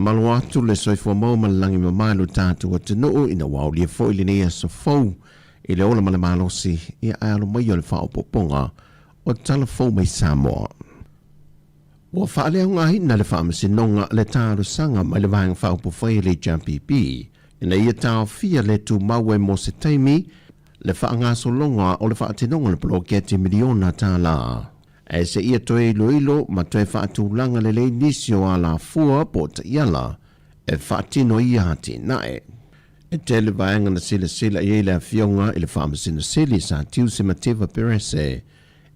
Faamalo atu le soifua maua ma le lagi mama i lo tatou atunuu ina ua aulia foi lenei aso fou i le ola ma le malosi ia ae alo mai o le faaopoopoga o tala fou mai Samoa. Ua faaleaogaina le Faamasinoga le talosaga mai le Vaega Faaupufai a le HRPP ina ia taofia le tumau ai mo se taimi le faagasologa o le faatinoga o le poloketi miliona tala. Ae seia toe iloilo ma toe faatulaga lelei nisi o alafua po o taiala e faatino ai ia atinae. E tele vaega na silasila i ai le Afioga i le Faamasino Sili Sir Tiuse Mativa Perese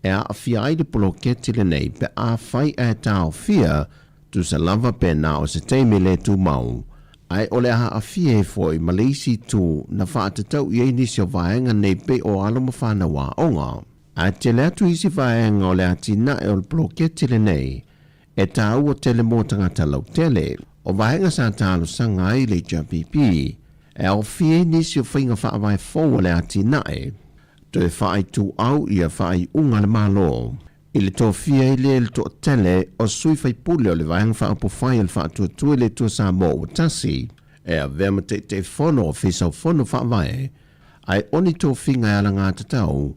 e aafia ai le poloketi lenei pe afai ae taofia tusa lava pe na o se taimi le tumau, ae o le a aafia ai foi ma le isi itu na faatatau i ai nisi o vaega nei pei o alo ma fanau aoga. Ae tele atu isi vaega o le atinae o le poloketi lenei e taua tele mo tagata lautele. O vaega sa talosaga ai le HRPP e aofia ai nisi o faiga faavae fou a le atinae, toe faaituau ia faaiuga a le Malo i le tofia ai lea i le toatele o sui faipule o le Vaega Faaupufai a le Faatuatua i le Atua Samoa ua Tasi e avea ma Taitaifono o Ofisa o Fono Faavae, ae o ni tofiga e alagatatau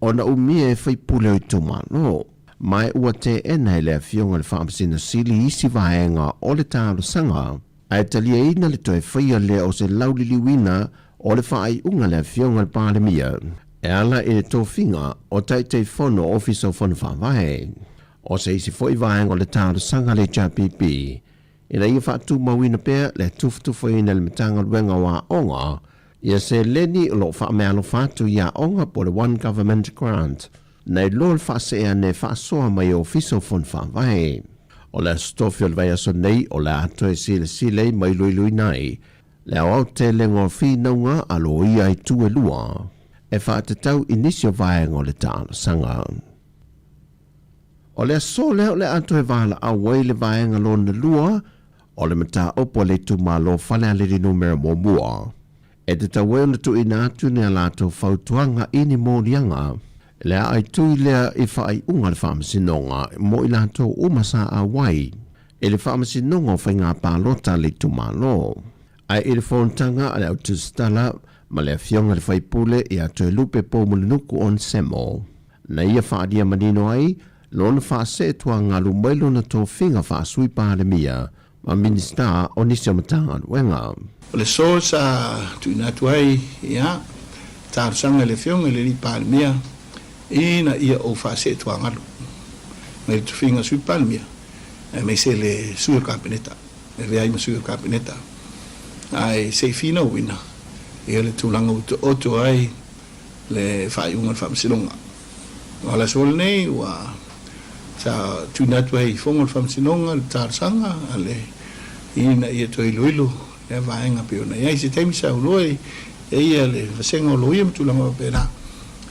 ona umia e faipule o itumalo. Ma ua teena e le Afioga i le Faamasino Sili isi vaega o le talosaga, ae taliaina le toe faia lea o se lauliliuina o le faaiuga a le Afioga i le Palemia e ala i le tofiga o Taitaifono o Ofisa o Fono Faavae. O se isi foi vaega o le talosaga a le HRPP ina ia faatumauina pea le tufatufaina e le Matagaluega o Aoga ia seleni o lo o faameaalofa atu i aoga po o le One Government Grant nai lo le faasee ane e faasoa mai e Ofisa o Fono Faavae. O le Aso Tofi o le vaiaso nei o le a toe silasila ai ma iloiloina ai le aoaotelega o finauga a loia i tu e lua e faatatau i nisi o vaega o le talosaga. O le aso lea o le a toe valaau ai le vaega lona lua o le mataupu a le itumalo Falealili Numera Muamua. E tatau ai ona tuuina atu ni a latou fautuaga i ni moliaga le a aitui lea i faaiuga a le Faamasinoga mo i latou uma sa auai i le Faamasinoga o Faiga Palota a le itumalo. Ae i le fonotaga a le Au Tusitala ma le Afioga i le Faipule ia Toelupe Poumulinuku Onesemo, na ia faaalia manino ai lona faaseetuagalu mai lona tofiga faa-Sui Palemia ma Minisita o nisi o Matagaluega. O le aso sa tuuina atu ai ia talosaga i le Afioga i le Alii Palemia ina ia ou faaseetuagalu mai le tofiga Sui Palemia aemaise le Sui o le Kapeneta, e avea ai ma Sui o le Kapeneta ae se i finauina ia le tulaga ua taoto ai le faaiuga o le Faamasinoga. O le aso lenei ua sa tuuina atu ai i fono o le Faamasinoga le talosaga a le ina ia toe iloilo lea vaega pei ona i ai. Se taimi saunoa i ai le vasega o loia ma tulaga faapena,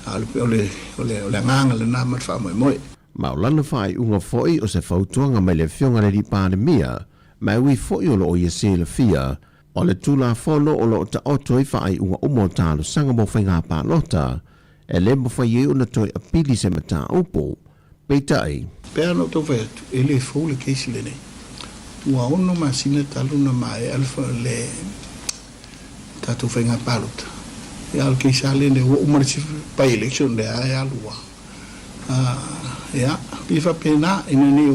a o le o le o le agaga lena ma le faamoemoe. Ma o lana faaiuga foi o se fautuaga mai le Afioga i le Alii Palemia, ma e ui foi o lo o ia silafia O le Tulafono o lo o taoto ai faaiuga uma o talosaga mo faiga palota, e le mafai ai ona toe apili se mataupu. Peitai. Pei ona ou tau fai atu, e le fou le case lenei. Ua ono masina talu ona maea le tatou faiga palota, ia a o le case lava lenei ua uma le isi by election lea e alu lava. Ia, pei e faapena ina nei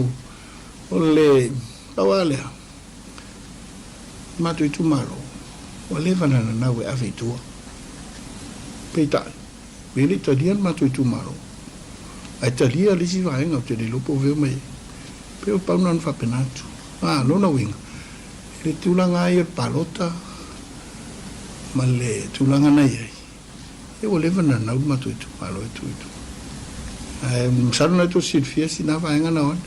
o le pau lava lea. Matou itumalo, ua leva ona nanau e ave i tua. Peitai, e le i talia le matou itumalo, ae talia le isi vaega ou te le iloa po o fea mai ai. Pei o pau na ona faapena atu. A, lona uiga, i le tulaga lava ia o le palota ma le tulaga na i ai, ia ua leva ona nanau le matou itumalo e tuu i tua. Ae masalo na tou silafia sina vaega na o ane.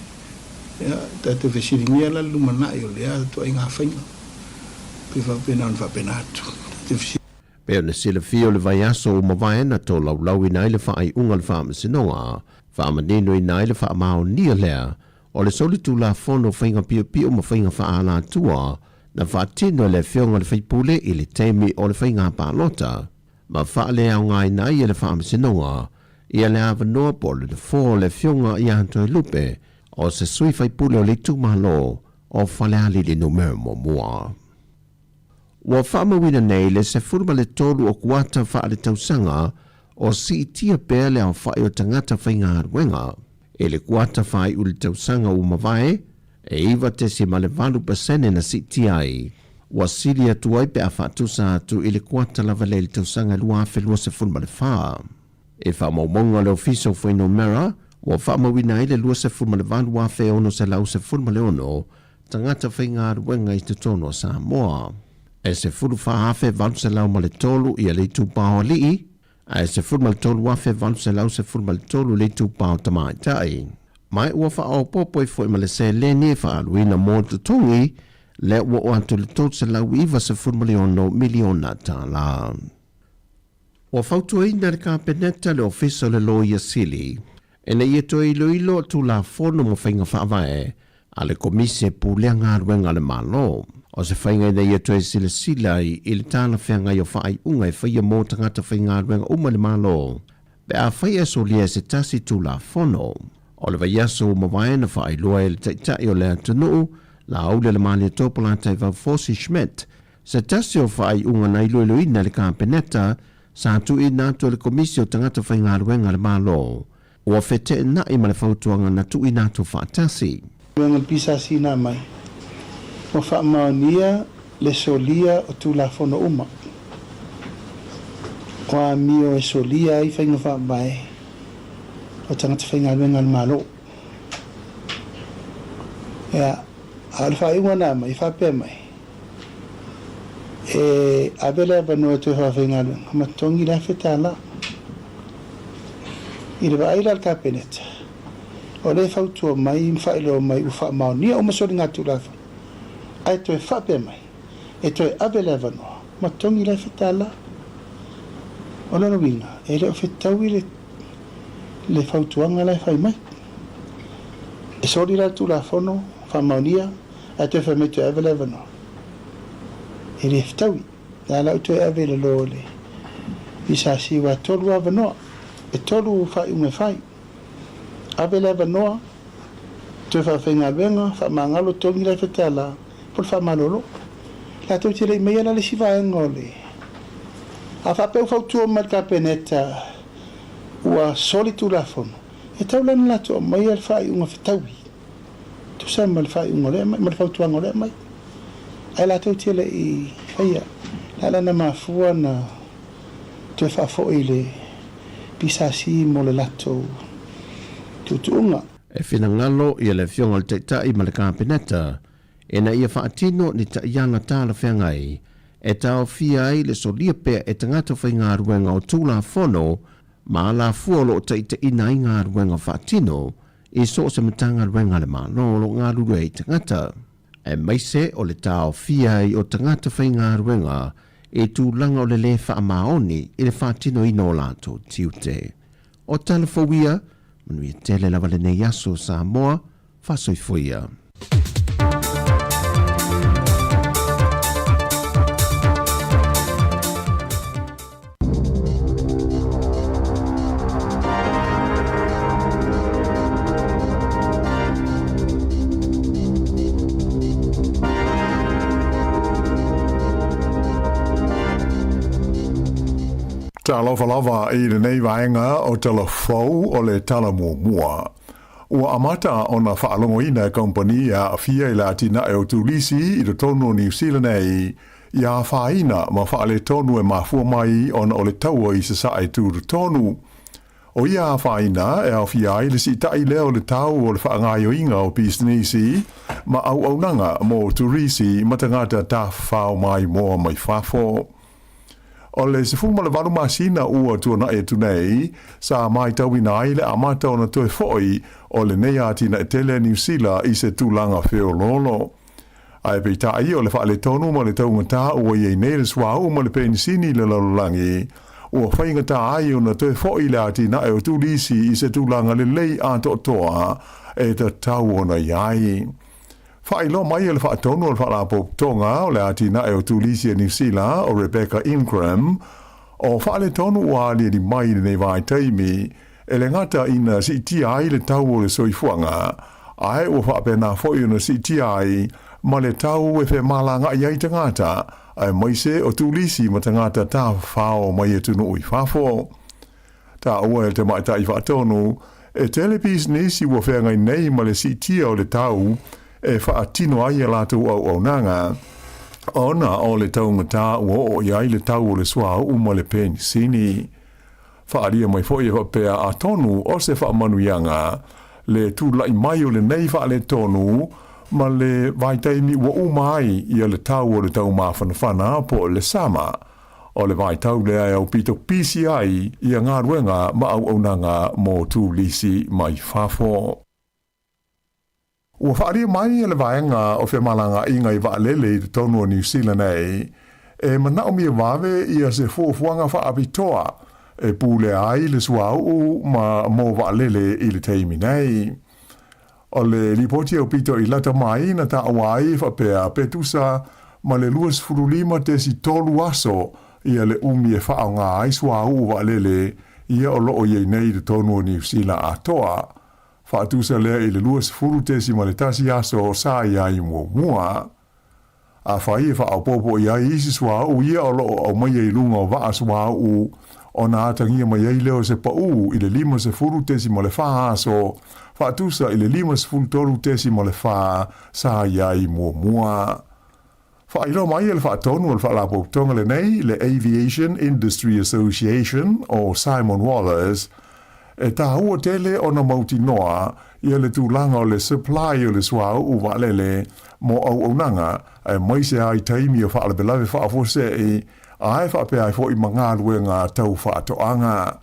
Ia, tatou fesiligia la le lumanai o lea ituaiga faiga, pe faapena ona faapena atu. Tatou fesiligia. Pei ona silafia o le vaiaso ua mavae na tolaulauina ai le faaiuga o le Faamasinoga, faamaninoina ai le faamaonia lea o le solitulafono o faiga piopio ma faiga faaalatua na faatino e le Afioga i le Faipule i le taimi o le faiga palota ma faaleaogaina ai e le Faamasinoga ia le avanoa po o le nofoa o le Afioga ia Toelupe o se sui faipule o le itumalo o Falealili Numera Muamua. Ua faamauina nei le 13 o kuata faaletausaga o siitia pea le aofai o tagata faigaluega i le kuata faaiu i le tausaga ua mavae, e 9.8 pasene na siitia ai. Ua sili atu ai pe a faatusa atu i le kuata lava lea i le tausaga 2024. I faamaumauga a le Ofisa o Fuainumera, Ua faamauina ai le 28,616 tagata faigaluega i totonu o Samoa. E 14,803 ia le itupa o alii, ae 13,813 le itupa o tamaitai. Ma ua faaopoopo ai foi ma le seleni e faaaluina mo totogi, lea ua oo atu i le $396 miliona tala. Ua fautuaina e le Kapeneta le Ofisa o le Loia Sili ina ia toe iloilo Tulafono ma faiga faavae a le Komisi e Pulea Galuega a le Malo. O se faiga ina ia toe silasila ai i le talafeagai o faaiuga e faia mo tagata faigaluega uma i le Malo pe afai e solia e se tasi Tulafono. O le vaiaso ua mavae na faailoa ai e le Taitai o le atunuu, Laaulialemalietoa Polataivao Fosi Schmidt, Se tasi o faaiuga na iloiloina e le Kapeneta sa tuuina atu e le Komisi o Tagata Faigaluega a le Malo, ua feteenai ma le fautuaga na tuuina atu faatasi. Galuega le PSC na aumai, ua faamaonia le solia o Tulafono uma o amio e solia ai faiga faavae o tagata faigaluega a le Malo. Ia, a o le faaiuga na aumai, e faapea mai, E ave le avanoa e toe faafaigaluega ma totogi le $1,000. I le vaai la a le Kapeneta, o lea e fautua mai ma faailoa mai ua faamaonia uma soligatulafono, ae toe faapea mai, e toe ave le avanoa ma totogi le $1,000. O lona uiga, e le o fetaui le le fautuaga la e fai mai. E soli la le Tulafono, faamaonia, Ae toe fai mai toe ave le avanoa. E le fetaui. La la ou toe ave i lalo o le PSC aua e tolu avanoa. E tolu faaiuga e fai. Ave le avanoa, toe faafaigaluega, faamagalo togi la $1,000 po o le faamalolo. Latou te le i maia la le isi vaega o le. A faapea ua fautua mai le Kapeneta ua soli Tulafono, e tatau la ona latou aumaia le faaiuga fetaui. Tusa ma le faaiuga o lea aumai, ma le fautuaga o lea aumai. Ae latou te le i faia. Le a la na mafua na toe faafoi i le PSC mo le latou tuutuuga. E finagalo ia le Afioga i le Taitai ma le Kapeneta ina ia faatino ni taiala talafeagai e taofia ai le solia pea e tagata faigaluega o Tulafono ma alafua o lo o taitaiina ai galuega faatino i so o se Matagaluega a le Malo o lo o galulue ai tagata, aemaise o le taofia ai o tagata faigaluega i tulaga o le lē faamaoni i le faatinoina o latou tiute. O tala fou ia, manuia tele lava lenei aso Samoa, faasoifoia. Talofa lava i lenei vaega o Tala Fou o le Tala Muamua. Ua amata ona faalogoina e kamupani e aafia i le atinae o turisi i totonu o Niu Sila nei Ia afaina ma faaletonu e mafua mai ona o le taua i Sasae tutotonu. O ia afaina e aofia ai le siitai lea o le tau o le faagaoioiga o pisinisi ma auaunaga mo turisi ma tagata tafafao maimoa mai fafo. O le 18 masina ua tuanai atu nei, sa maitauina ai le amata ona toe foi o lenei atinae tele a Niu Sila i se tulaga feoloolo. Ae peitai, o le faaletonu ma le taugata ua i ai nei le suauu ma le penisini i le lalolagi, ua faigata ai ona toe foi le atinae o turisi i se tulaga lelei atoatoa e tatau ona i ai. Faailoa mai e le faatonu o le Faalapotopotoga o le Atinae o Turisi a Niu Sila, o Rebecca Ingram, o faaletonu ua aliali mai i lenei vaitaimi, E le gata ina siitia ai le tau o le soifuaga, ae ua faapena foi ona siitia ai ma le tau e femalagaai ai tagata, aemaise o turisi ma tagata tafafao mai atunuu i fafo. Taua e le tamaitai faatonu, e tele pisinisi ua feagai nei ma le siitia o le tau e faatino ai a latou auaunaga, ona o le taugata ua oo i ai le tau o le suauu ma le penisini. Faaalia mai foi e faapea atonu o se faamanuiaga le tula'i mai o lenei faaletonu ma le vaitaimi ua uma ai ia le tau o le taumafanafana po o le sama. O le vaitau lea e aupito pisi ai ia galuega ma auaunaga mo turisi mai fafo. Ua faaalia mai e le Vaega o Femalagaaiga i Vaalele i totonu o Niu Sila nei, e manaomia vave ia se fuafuaga faapitoa e pulea ai le suauu ma mo vaalele i le taimi nei. O le lipoti aupito i lata mai na taua ai e faapea pe tusa ma le 25.3 aso ia le umi e faaaoga ai suauu vaalele ia o loo i ai nei i totonu o Niu Sila atoa. Faatusa lea i le 20.1 aso sa i ai muamua. Afai e faaopoopo i ai isi suauu ia o lo o aumaia i luga o vaa suauu, ona atagia mai ai lea o se paū i le 50.4 aso, faatusa i le 53.4 sa i ai muamua. Faailoa mai e le faatonu o le faalapotopotoga lenei, le Aviation Industry Association o Simon Wallace, e taua tele ona mautinoa ia le tulaga o le supply o le suauu vaalele mo auaunaga aemaise lava i taimi o faalavelave faafuasei ae faapea ai foi ma galuega tau faatoaga.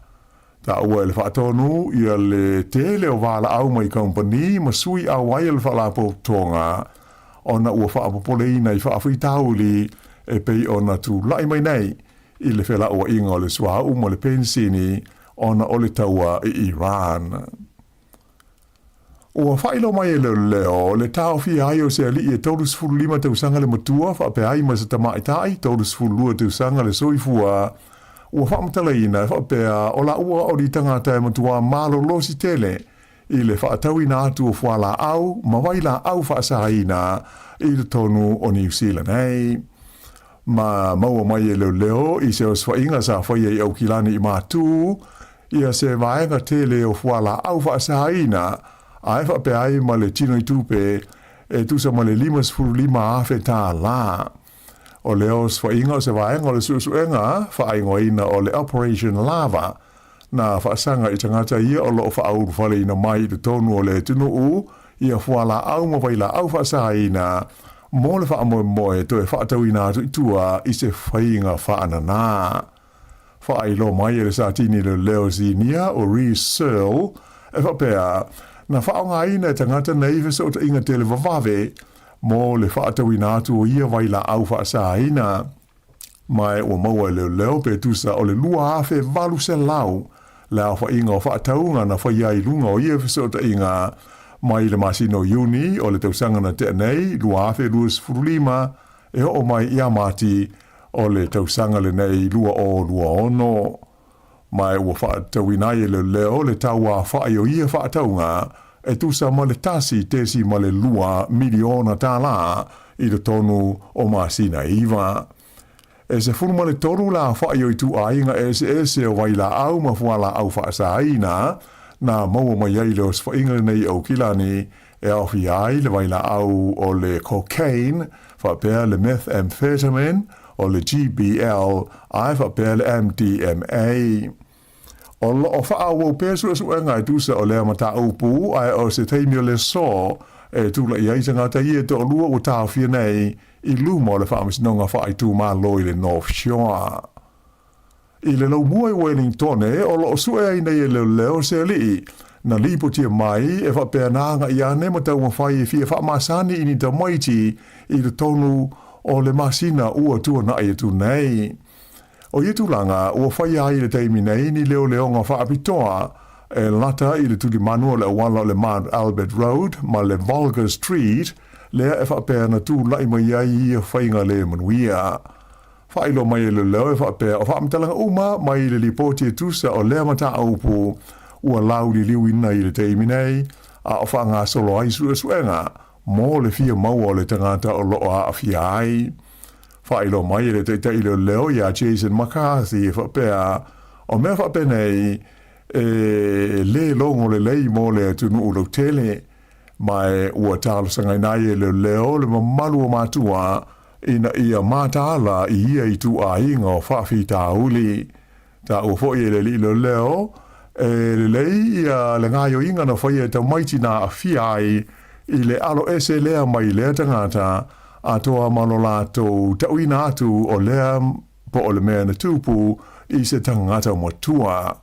Taua e le faatonu ia le tele o valaau mai kamupani ma sui auai o le faalapotopotoga ona ua faapopoleina i faafitauli e pei ona tulai mai nei i le felauaiga o le suauu ma le penisini ona o le taua i Iran. Ua faailoa mai e leoleo le taofia ai o se alii e 35 tausaga le matua faapea ai ma se tamaitai 32 tausaga le soifua ua faamatalaina e faapea o laua o ni tagata e matuā malolosi tele i le faatauina atu o fualaau ma vailaau faasaina i totonu o Niu Sila nei. Ma maua mai e leoleo i se osofaiga sa faia i Aukilani i Matū ia se vaega tele o fualaau faasaina ae faapea ai ma le tino i tupe e tusa ma le $55,000. O lea osofaiga o se vaega o le suesuega faaigoaina o le Operation Lava na faasaga i tagata ia o lo o faaulufaleina mai i totonu o le atunuu ia fualaau ma vailaau faasaina mo le faamoemoe toe faatauina atu i tua i se faiga faanana. Faailoa mai e le Satini Leoleo Sinia o Rhys Searle e faapea, na faaaogaina e tagata nei fesootaiga tele vavave mo le faatauina atu o ia vailaau faasaina. Ma ua maua e leoleo pe tusa o le 2,800 le aofaiga o faatauga na faia ai i luga o ia fesootaiga mai le masina o Iuni o le tausaga na tea nei 2025 e oo mai ia Mati o le tausaga lenei 2026. Ma ua faatauina ai e leoleo le tauafa'i o ia faatauga e tusa ma le $1.2 miliona i totonu o masina e iva. E 13 le afa'i o ituaiga eseese o vailaau ma fualaau faasaina na maua mai ai le osofaiga lenei i Aukilani e aofia ai le vailaau o le cocaine faapea le methamphetamine, o le GBL ae faapea le MDMA. O lo o faaauau pea suesuega e tusa o lea mataupu ae o se taimi o le aso e tula'i ai tagata ia e toalua ua taofia nei i luma o le Faamasinoga Faaitumalo i le North Shore. I le laumua i Wellingtone, o lo o sue ai nei e leoleo se alii na lipotia mai e faapea na agai ane ma taumafai e fia faamasani i ni tamaiti i totonu o le masina ua tuana'i atu nei. O ia tulaga ua faia ai i le taimi nei ni leoleoga faapitoa e lata i le tulimanu o le auala o le Mount Albert Road ma le Volga Street lea e faapea na tula'i mai ai ia faiga le manuia. Faailoa mai e leoleo e faapea o faamatalaga uma mai le lipoti e tusa o lea mataupu ua lauliliuina i le taimi nei a o faagasolo ai suesuega mo le fia maua o le tagata o lo o aafia ai. Faailoa mai e le taitai leoleo iā Jason McCarthy e faapea, o mea faapenei e le logo lelei mo le atunuu lautele, ma e ua talosagaina ai e leoleo le mamalu o matua ina ia mataala i ia ituaiga o faafitauli. Taua foi e le alii leoleo, e lelei ia le gaoioiga na faia e tamaiti na aafia ai i le alo ese lea mai lea tagata, atoa ma lo latou tauina atu o lea po o le mea na tupu i se tagata matua.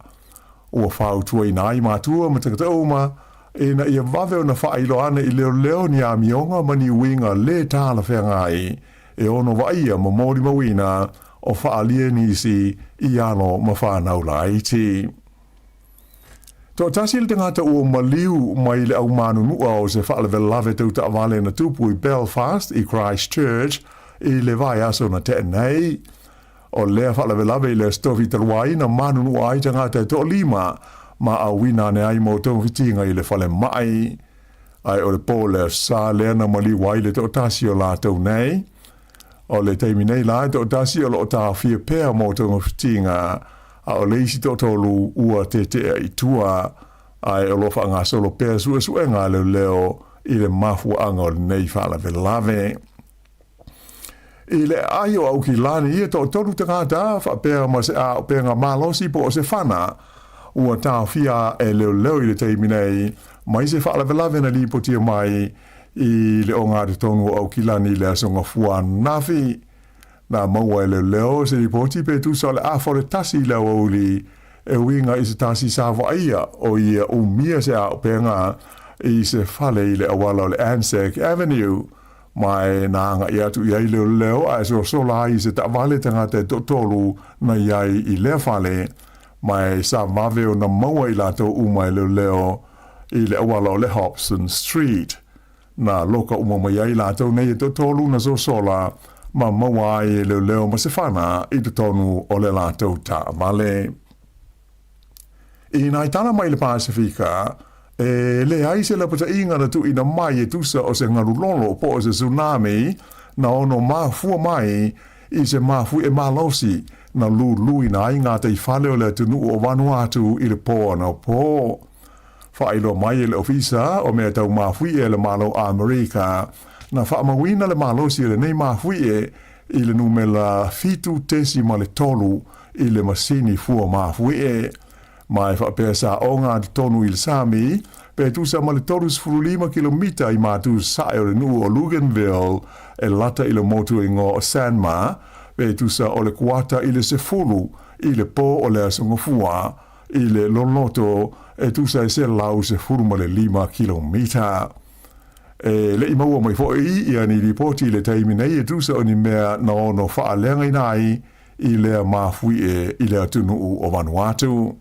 Ua fautuaina ai matua ma tagata uma ina ia vave ona faailoa ane i leoleo ni amioga ma ni uiga lē talafeagai e ono vaaia ma molimauina o faaalia nisi i alo ma fanau laiti. Toatasi le tagata ua maliu mai le au manunua o se faalavelave tau taavale na tupu i Belfast i Christchurch i le vaiaso na tea nei. O lea faalavelave i le Aso Tofi talu ai na manunua ai tagata e toalima ma auina ane ai mo togafitiga i le falemai. Ae o le po le Aso Sa lea na maliu ai le toatasi o latou nei. O le taimi nei la e toatasi o lo o taofia pea mo togafitiga, a o le isi toatolu ua tetea i tua, ae o lo o faagasolo pea suesuega a leoleo i le mafuaaga o lenei faalavelave. I le aai o Aukilani e toatolu tagata faapea ma se aopenga malosi po o se fana ua taofia e leoleo i le taimi nei mai se faalavelave na lipotia mai i le ogatotonu o Aukilani i le Aso Gafua ananafi. Na maua e leoleo se lipoti pe tusa o le afa o le 1 i le aoauli e uiga i se tasi sa vaaia o ia umia se aopenga i se fale i le auala o le Anzac Avenue. Ma e na agai atu i ai leoleo ae sosola ai i se taavale tagata e toatolu na i ai i lea fale, ma e sa vave ona maua i latou uma e leoleo i le auala o le Hobson Street. Na loka uma mai ai latou nei e toatolu na sosola ma maua ai e leoleo ma se fana i totonu o le latou taavale. I nai tala mai le Pasefika, e leai se lapataiga na tuuina mai e tusa o se galu lolo po o se tsunami na ono mafua mai i se mafuie malosi na luluina ai ngā taifale o le atunuu o Vanuatu i le pō anapo. Faailoa mai e le Ofisa o Mea Tau Mafuie a le Malo Amerika na faamauina le malosi o lenei mafuie i le numela 7.3 i le masini fua mafuie. Ma e faapea sa oga totonu i le sami, pe tusa ma le 35 kilomita i matu sae o le nuu o Luganville e lata i le motu ingoa o Sanma, pe tusa o le kuata i le 10 i le pō o le Aso Gafua i le loloto e tusa e 115 kilomita. E le i maua mai foi ia ni lipoti i le taimi nei e tusa o ni mea na ono faaleagaina ai i lea mafuie i le atunuu o Vanuatu.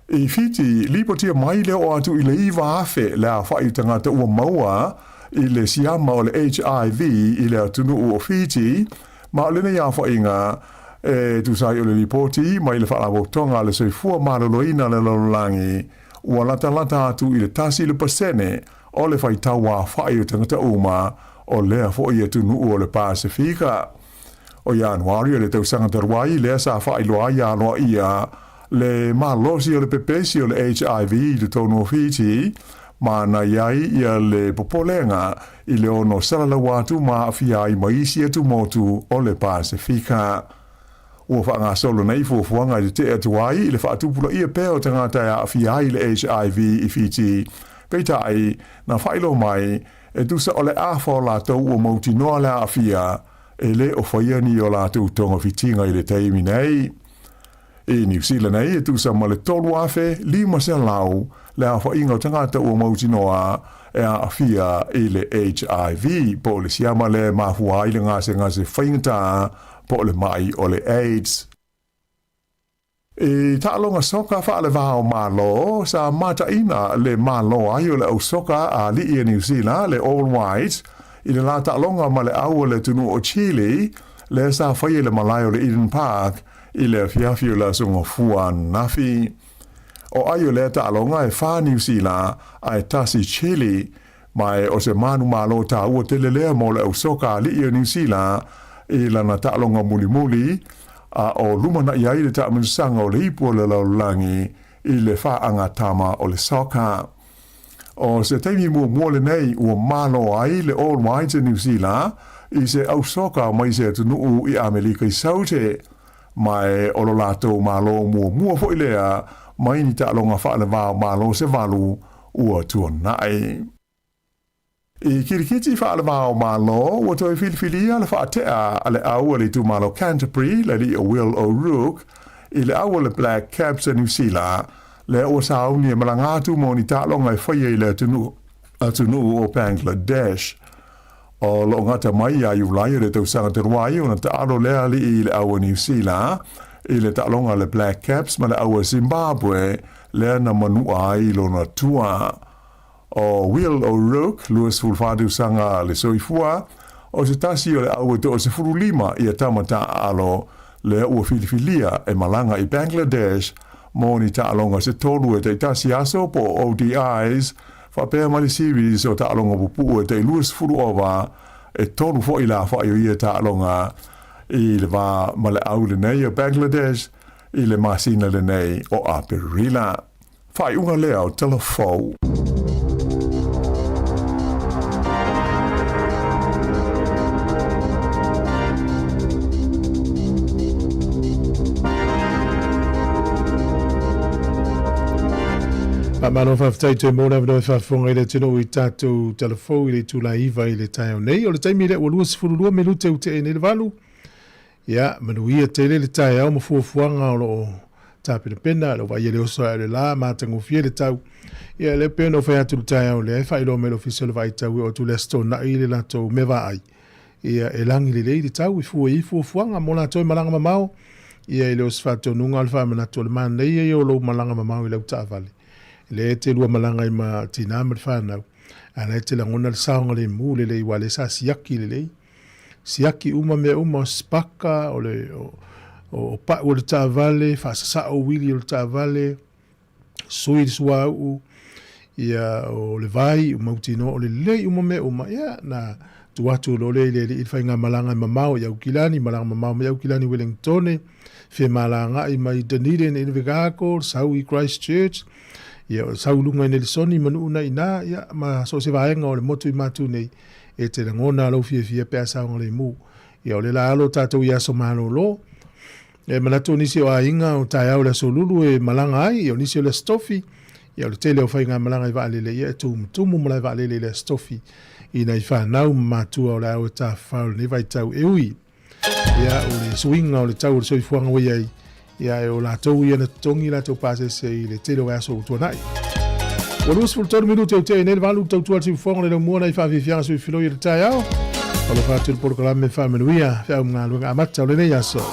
I Fiti, lipotia mai le oo atu i le 9,000 le aofai o tagata ua maua i le siama o le HIV i le atunuu o Fiti, ma o lenei aofaiga e tusa ai o le lipoti mai le Faalapotopotoga a le Soifua Maloloina a le Lalolagi, ua latalata atu i le 1% o le faitau aofai o tagata uma o lea foi atunuu o le Pasefika. O Ianuari o le tausaga talu ai lea sa faailoa ai aloaia le malosi o le pepesi o le HIV i totonu o Fiti, ma na i ai ia le popolega i le ono salalaua atu ma aafia ai ma isi atumotu o le Pasefika. Ua faagasolo nei fuafuaga e tetee atu ai i le faatupulaia pea o tagata e aafia ai i le HIV i Fiti, peitai, na faailoa mai, e tusa o le afa o latou ua mautinoa le aafia, e le o faia ni o latou togafitiga i le taimi nei. I Niu Sila nei e tusa ma le 3,500 le aofaiga o tagata ua mautinoa e aafia i le HIV, po o le siama lea e mafua ai le gasegase faigata po o le mai o le AIDS. I taaloga soka faale-va o Malo, sa mataina le malo ai o le au soka a alii a Niu Sila, le All Whites, i le la taaloga ma le au o le atunuu o Chile, lea sa faia i le malae o le Eden Park i le afiafi o le Aso Gafua ananafi. O ai o lea taaloga e fa Niu Sila ae tasi Chile, ma e o se manumalo taua tele lea mo le au soka alii o Niu Sila i lana taaloga mulimuli, a o lumanai ai le taamilosaga o le ipu o le lalolagi i le faagatama o le soka. O se taimi muamua lenei ua malo ai le All Whites e Niu Sila i se au soka mai se atunuu i Amelika i Saute. Ma e o lo latou Malo muamua foi lea mai ni taaloga faale-va o Malo se valu ua tuanai. I kirikiti faale-va o Malo, ua toe filifilia le faatea a le au a le itumalo Canterbury, le alii o Will O'Rourke, i le au a le Black Caps a Niu Sila, lea ua sauni e malaga atu mo ni taaloga e faia i le atunuu o Bangladesh. O lo o gata mai ia Iulai o le tausaga talu ai ona taalo lea alii i le au a Niu Sila i le taaloga a le Black Caps ma le au a Zimbabwe lea na manua ai lona tua. O Will O'Rourke, 24 tausaga le soifua, o se tasi o le au e 15 ia tama taaalo lea ua filifilia e malaga i Bangladesh mo ni taaloga se tolu e taitasi aso po o ODIs faapea ma le series o taaloga pupuu e tai 20 ova e tolu foi la fai o ia taaloga i le va ma le au lenei o Bangladesh i le masina lenei o Aperila. Faaiuga lea o Tala Fou. Faamalo faafetai toe mo le avanoa e faafofoga i le atunuu i tatou talafou i le itula 9 i le taeao nei. O le taimi lea ua 22 minute ua tea nei le valu. Ia, manuia tele le taeao ma fuafuaga o lo o tapenapena, lau vaai e le oso ae o le la, matagofie le tau. Ia, lea pei ona ou fai atu i le taeao lea, e faailoa mai le Ofisa o le Vaai Tau e oo atu i le Aso Toonai le latou mea vaai. Ia, e lagi lelei le tau e fua i ai fuafuaga mo latou e malaga mamao. Ia, e le o se faatonuga a o le faamanatu o le manaia ia o lou malaga mamao i lau taavale. Lea e te lua malaga ai ma tina ma le fanau, a o la e te lagona le saogalemu lelei aua o lea sa siaki lelei. Siaki uma mea uma o sipaka, o le o pau o le taavale, faasasao uili o le taavale, sui le suauu, ia o le vai, o mautinoa o lelei uma mea uma, ia na tuu atu loa lea i le alii le faigamalaga e mamao i Aukilani, malaga mamao mai Aukilani Wellingtone, femalagai mai Dunedin Invercargill, sau i Christchurch, ia sau i luga i Nelisoni ma nuu na i ina, ia ma so o se vaega o le motu i matu nei, E te lagona lou fiafia pe a saogalemu. Ia o le la alo tatou i aso malolo. E manatu o nisi o aiga o taeao le aso lulu e malaga ai, ia o nisi o le aso tofi, ia o le tele o faigamalaga i vaalele, ia e tumutumu malae vaalele i le aso tofi i nai fanau ma matua o le a o e tafafao i lenei vaitau e ui. Ia, o le suiga o le tau o le soifuaga ua i ai, ia, e o latou ia na totogi latou pasese i le tele o aso ua tuanai. Ua 23 minute o tea nei le valu tautua le siufofoga le laumua nai faafiafiaga sui filoi i le taeao. Alofa atu le polokalame faamanuia feau ma galuega amata o lenei aso.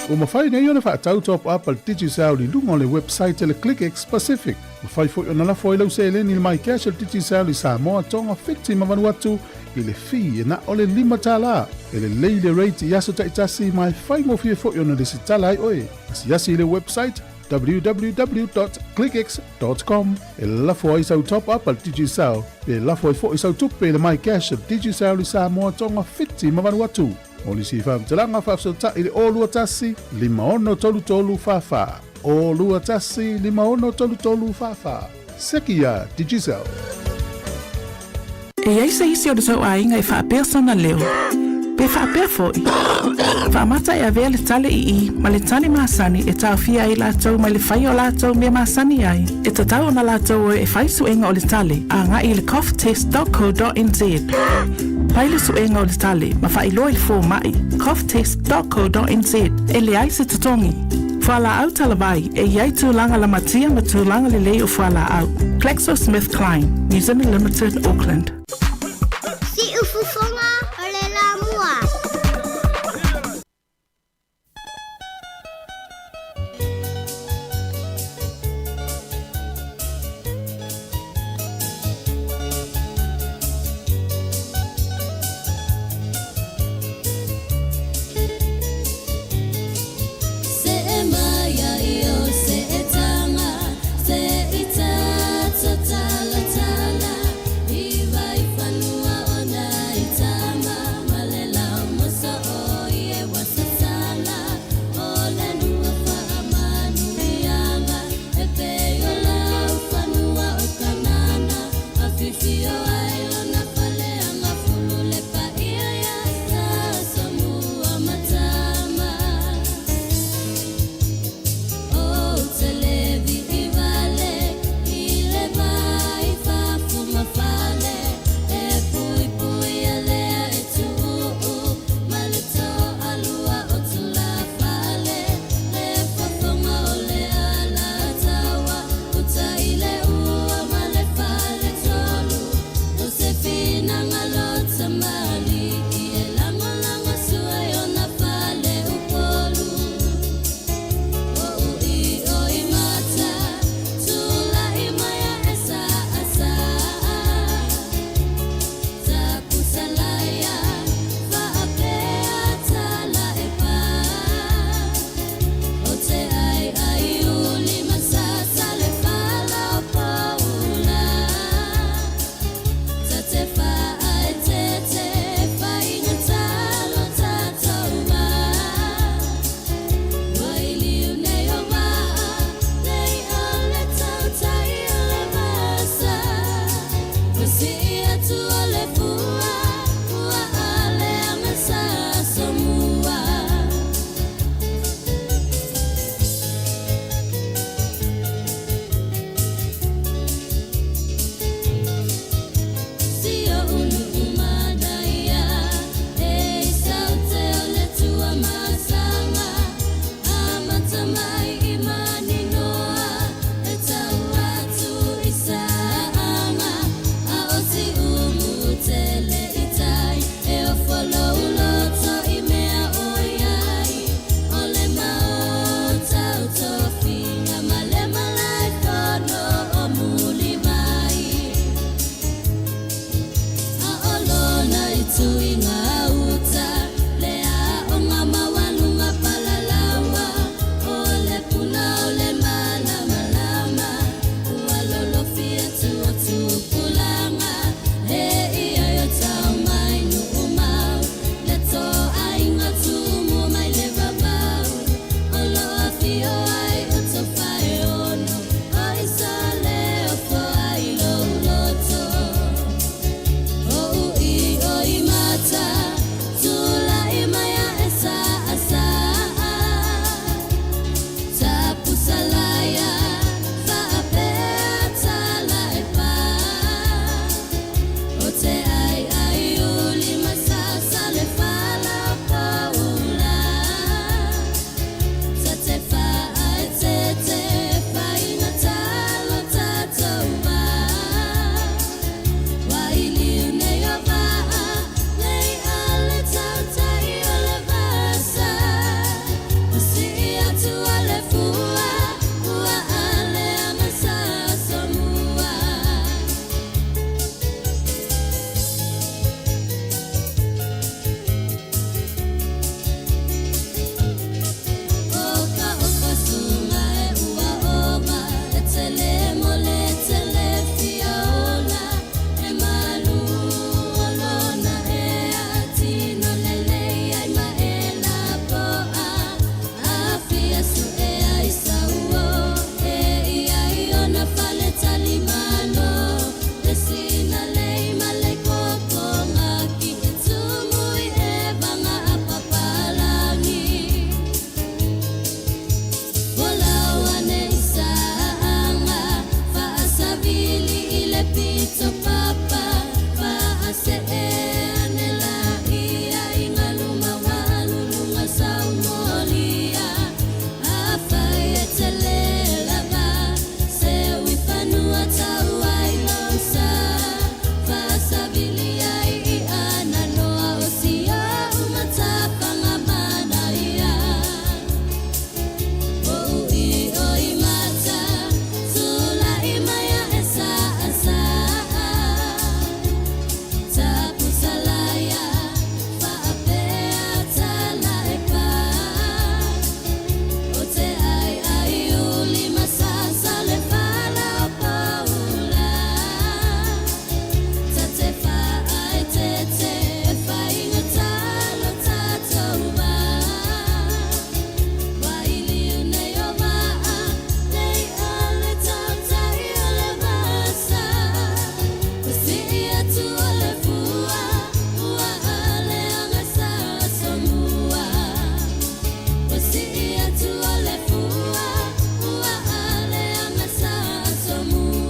Ua mafai nei ona faatau top up a le Digicel i luga o le website a le ClickX Pacific. Mafai foi ona lafo ai lau seleni i le MyCash a le Digicel i Samoa, Tonga, Fiti ma Vanuatu i le fee e na o le $5. E lelei le rate i aso taitasi ma e faigofie foi ona lesitala ai oe. Asiasi i le website www.clickx.com e lafo ai sau top up a le Digicel pe lafo ai foi sau tupe i le MyCash a le Digicel i Samoa, Tonga, Fiti ma Vanuatu. Mo nisi faamatalaga faafesootai i le 021 5633 44. 021 5633 44. Seki iā Digicel. E i ai se isi o le tou aiga e faapea sona leo, pe faapea foi, faamata e avea le tale ii ma le tale masani e taofia ai latou mai le faia o latou mea masani ai, e tatau ona latou o e fai suega o le tale agai i le coughtest.co.nz. Fai le suega o le tale ma faailoa i le fomai, coughtest.co.nz, e leai se totogi. Fualaau talavai, e i ai tulaga lamatia ma tulaga lelei o fualaau. GlaxoSmithKline, New Zealand Limited, Auckland. Siufofoga o le Lamua.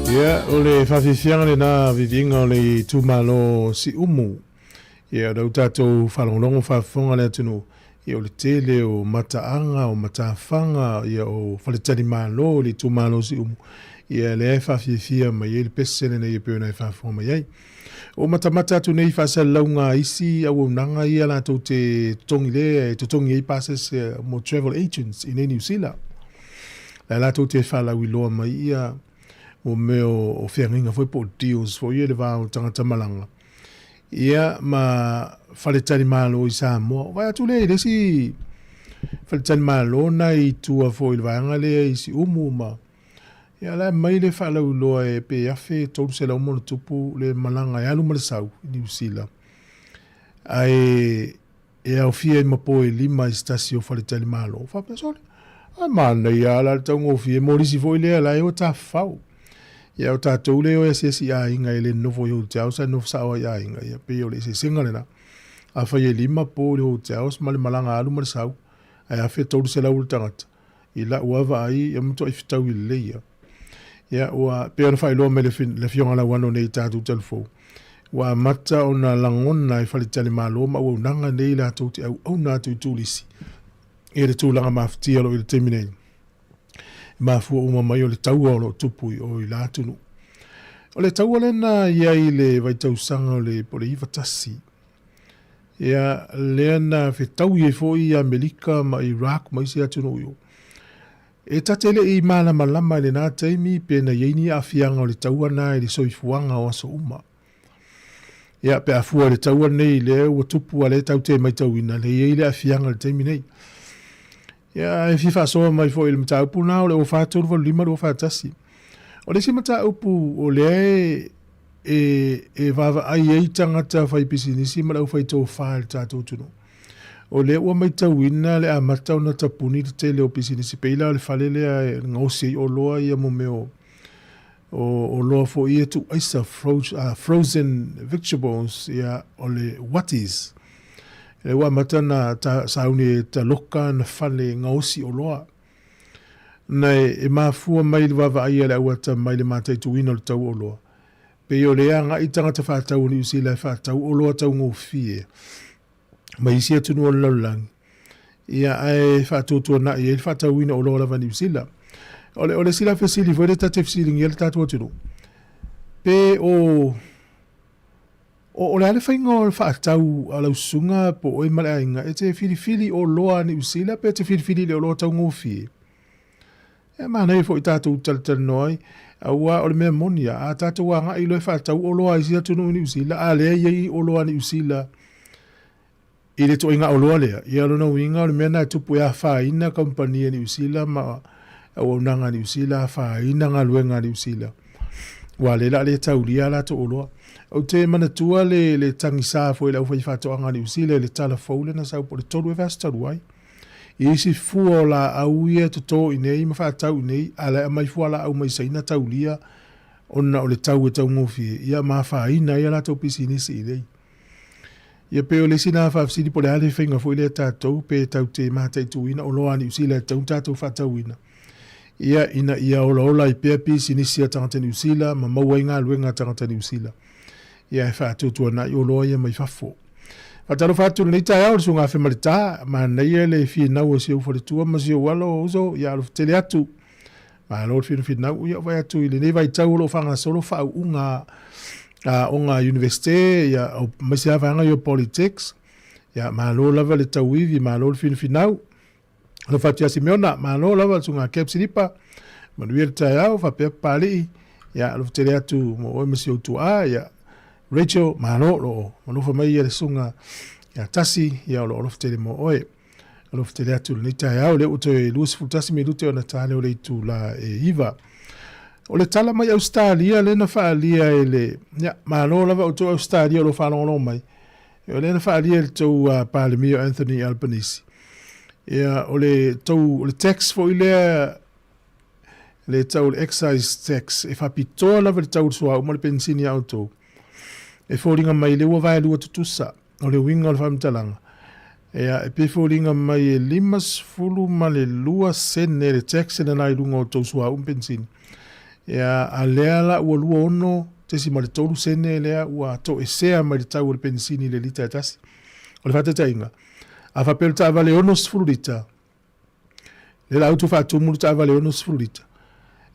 Ia, o le faafiafiaga lena viviga o le itumalo Siumu. Ia, o lea ua tatou faalogologo faafofoga le atunuu, ia o le tele o mataaga, o matafaga, ia o faletalimalo o le itumalo Siumu, ia lea e faafiafia mai ai le pese lenei e pei ona e faafofoga mai ai. Ua matamata atu nei i faasalalauga a isi auaunaga ia latou te totogi lea e totogi ai pasese mo travel agents i nei Niu Sila. La latou te faalauiloa mai ia mo mea o feagaiga foi po o deals foi ia i le va o tagata malaga ia ma faletalimalo i Samoa. Vaai atu lea i le isi faletalimalo na i tua foi i le vaega lea i Siumu ma Ia la e aumai le faalauiloa e pe $1,300+ le malaga e alu ma le sau i Niu Sila, ae e aofia ai ma po e lima i se tasi o faletalimalo. Faapea, sole, ae manaia lava la le taugofie mo lisi foi lea la e o tafafao. Ia o tatou lea e o e asiasi i aiga e le nonofo i hotels ae nonofo sao lava i aiga, ia pei o le eseesega lena. Afai e lima po i le hotels ma le malaga alu ma le sau, ae $1,300 le tagata, I lau lava vaai, ia matuai fetaui lelei ia. Ia, ua pei ona faailoa mai le, le Afioga Lauano nei i tatou talafou, ua amata ona lagona e faletalimalo ma auaunaga nei latou te auauna atu i turisi i le tulaga mafatia o lo o i le taimi nei. E mafua uma mai o le taua o lo o tupu i o i la atunuu. O le taua lea na i ai i le vaitausaga o le, po o le 91, Ia, lea na fetaui ai foi Amerika ma Iraq ma isi atunuu i o. E ta te le i malamalama i lena taimi pe na i ai ni aafiaga o le taua na i le soifuaga o aso uma. Ia, pe a fua i le taua nei lea ua tupu a lea tatou te maitauina, lea e i ai le aafiaga i le taimi nei. Ia, ae fia faasoa mai foi i le mataupu lena o le 04 385 241. O le isi mataupu o lea e, e, e vaavaai ai tagata faipisinisi ma le aufaitofa i le tatou atunuu, o lea ua maitauina le amata ona tapuni le tele o pisinisi, pei la o le fale lea e gaosi ai oloa ia mo mea o o oloa foi ia tuuaisa, frozen vegetables, ia, o le Wattie's. Lea ua amata ona sauni e taloka ana fale gaosi oloa. Na e mafua mai le vaavaai a le auata mai le mataituina o le tau oloa. Pei o lea agai tagata faatau o Niu Sila e faatau oloa taugofie ma isi atunuu o le lalolagi, ia ae faatuatuanai ai le faatauina o oloa lava a Niu Sila. O le, o le isi la fesili foi lea ta te fesiligia le tatou atunuu, pe o, o, o le a le faiga o le faatau a lau susuga po o oe ma le aiga, e te filifili oloa a Niu Sila pe e te filifili i le oloa taugofie? E manaia foi tatou talatalanoa ai, aua o le mea moni lava, a tatou agai loa e faatau oloa a isi atunuu i Niu Sila, a lea e i ai oloa a Niu Sila i le ituaiga oloa lea, ia o lona uiga o le mea lena e tupu e afaina kamupani a Niu Sila ma auaunaga a Niu Sila, afaina galuega a Niu Sila, aua o lea o le a le taulia a latou oloa. Ou te manatua le, le tagisa foi i le aufaifaatoaga a Niu Sila i le tala fou lea na sau po o le tolu ea vaiaso talu ai, I isi fua o laau ia e toto i nei ma faatau i nei, a la e aumai fualaau mai Saina taulia ona o le tau e taugofie, ia ma afaina ai a latou pisinisi i nei. Ia pei o le isi lena faafesili po o le a le faiga foi lea tatou pe tatou te mataituina oloa a Niu Sila e tatau ona tatou faatauina, ia ina ia olaola ai pea pisinisi a tagata Niu Sila ma maua ai galuega a tagata Niu Sila. Ia e faatuatuanai oloa ia mai fafo. Faatalofa atu i lenei taeao i le Susuga Afemaleta, manaia le finau a si ou faletua ma si ou alo uso, ia alofa tele atu. Malo le finafinau, ia vaai atu i lenei vaitau o lo o faagasolo faauuga a aoga Iunivesite, ia aemaise lava vaega ia o Politics. Ia malo lava le tauivi, malo le finafinau. Alofa atu ia Simeona, malo lava le susuga Cap Silipa, manuia le taeao, faapea Papalii, ia alofa tele atu mo oe ma si ou tuaa, ia Rachel, malo o lo o alofa mai ia le susuga ia Tasi, ia o lo o alofa tele mo oe. Alofa tele atu i lenei taeao, lea ua toe 21 minute ona ta lea o le itula e 9. O le tala mai Ausetalia lea na faaalia e le, ia, malo lava outou Ausetalia o lo o faalogologo mai, O lea na faaalia e le tou Palemia o Anthony Albanese. Ia, o le tou, o le tax foi lea, le tau o le excise tax, e faapitoa lava le tau o le suauu ma le penisini a outou. E foliga mai lea ua vaelua tutusa, o le uiga o le faamatalaga. Ia, e pei e foliga mai e 52 sene le tax lena i luga o tou suauu ma penisini. Ia, a lea la ua 26.3 sene lea ua toesea mai le tau o le penisini i le lita e tasi. O le faataitaiga, a faapea o le taavale 60 lita, lea la a outou faatumu le taavale 60 lita,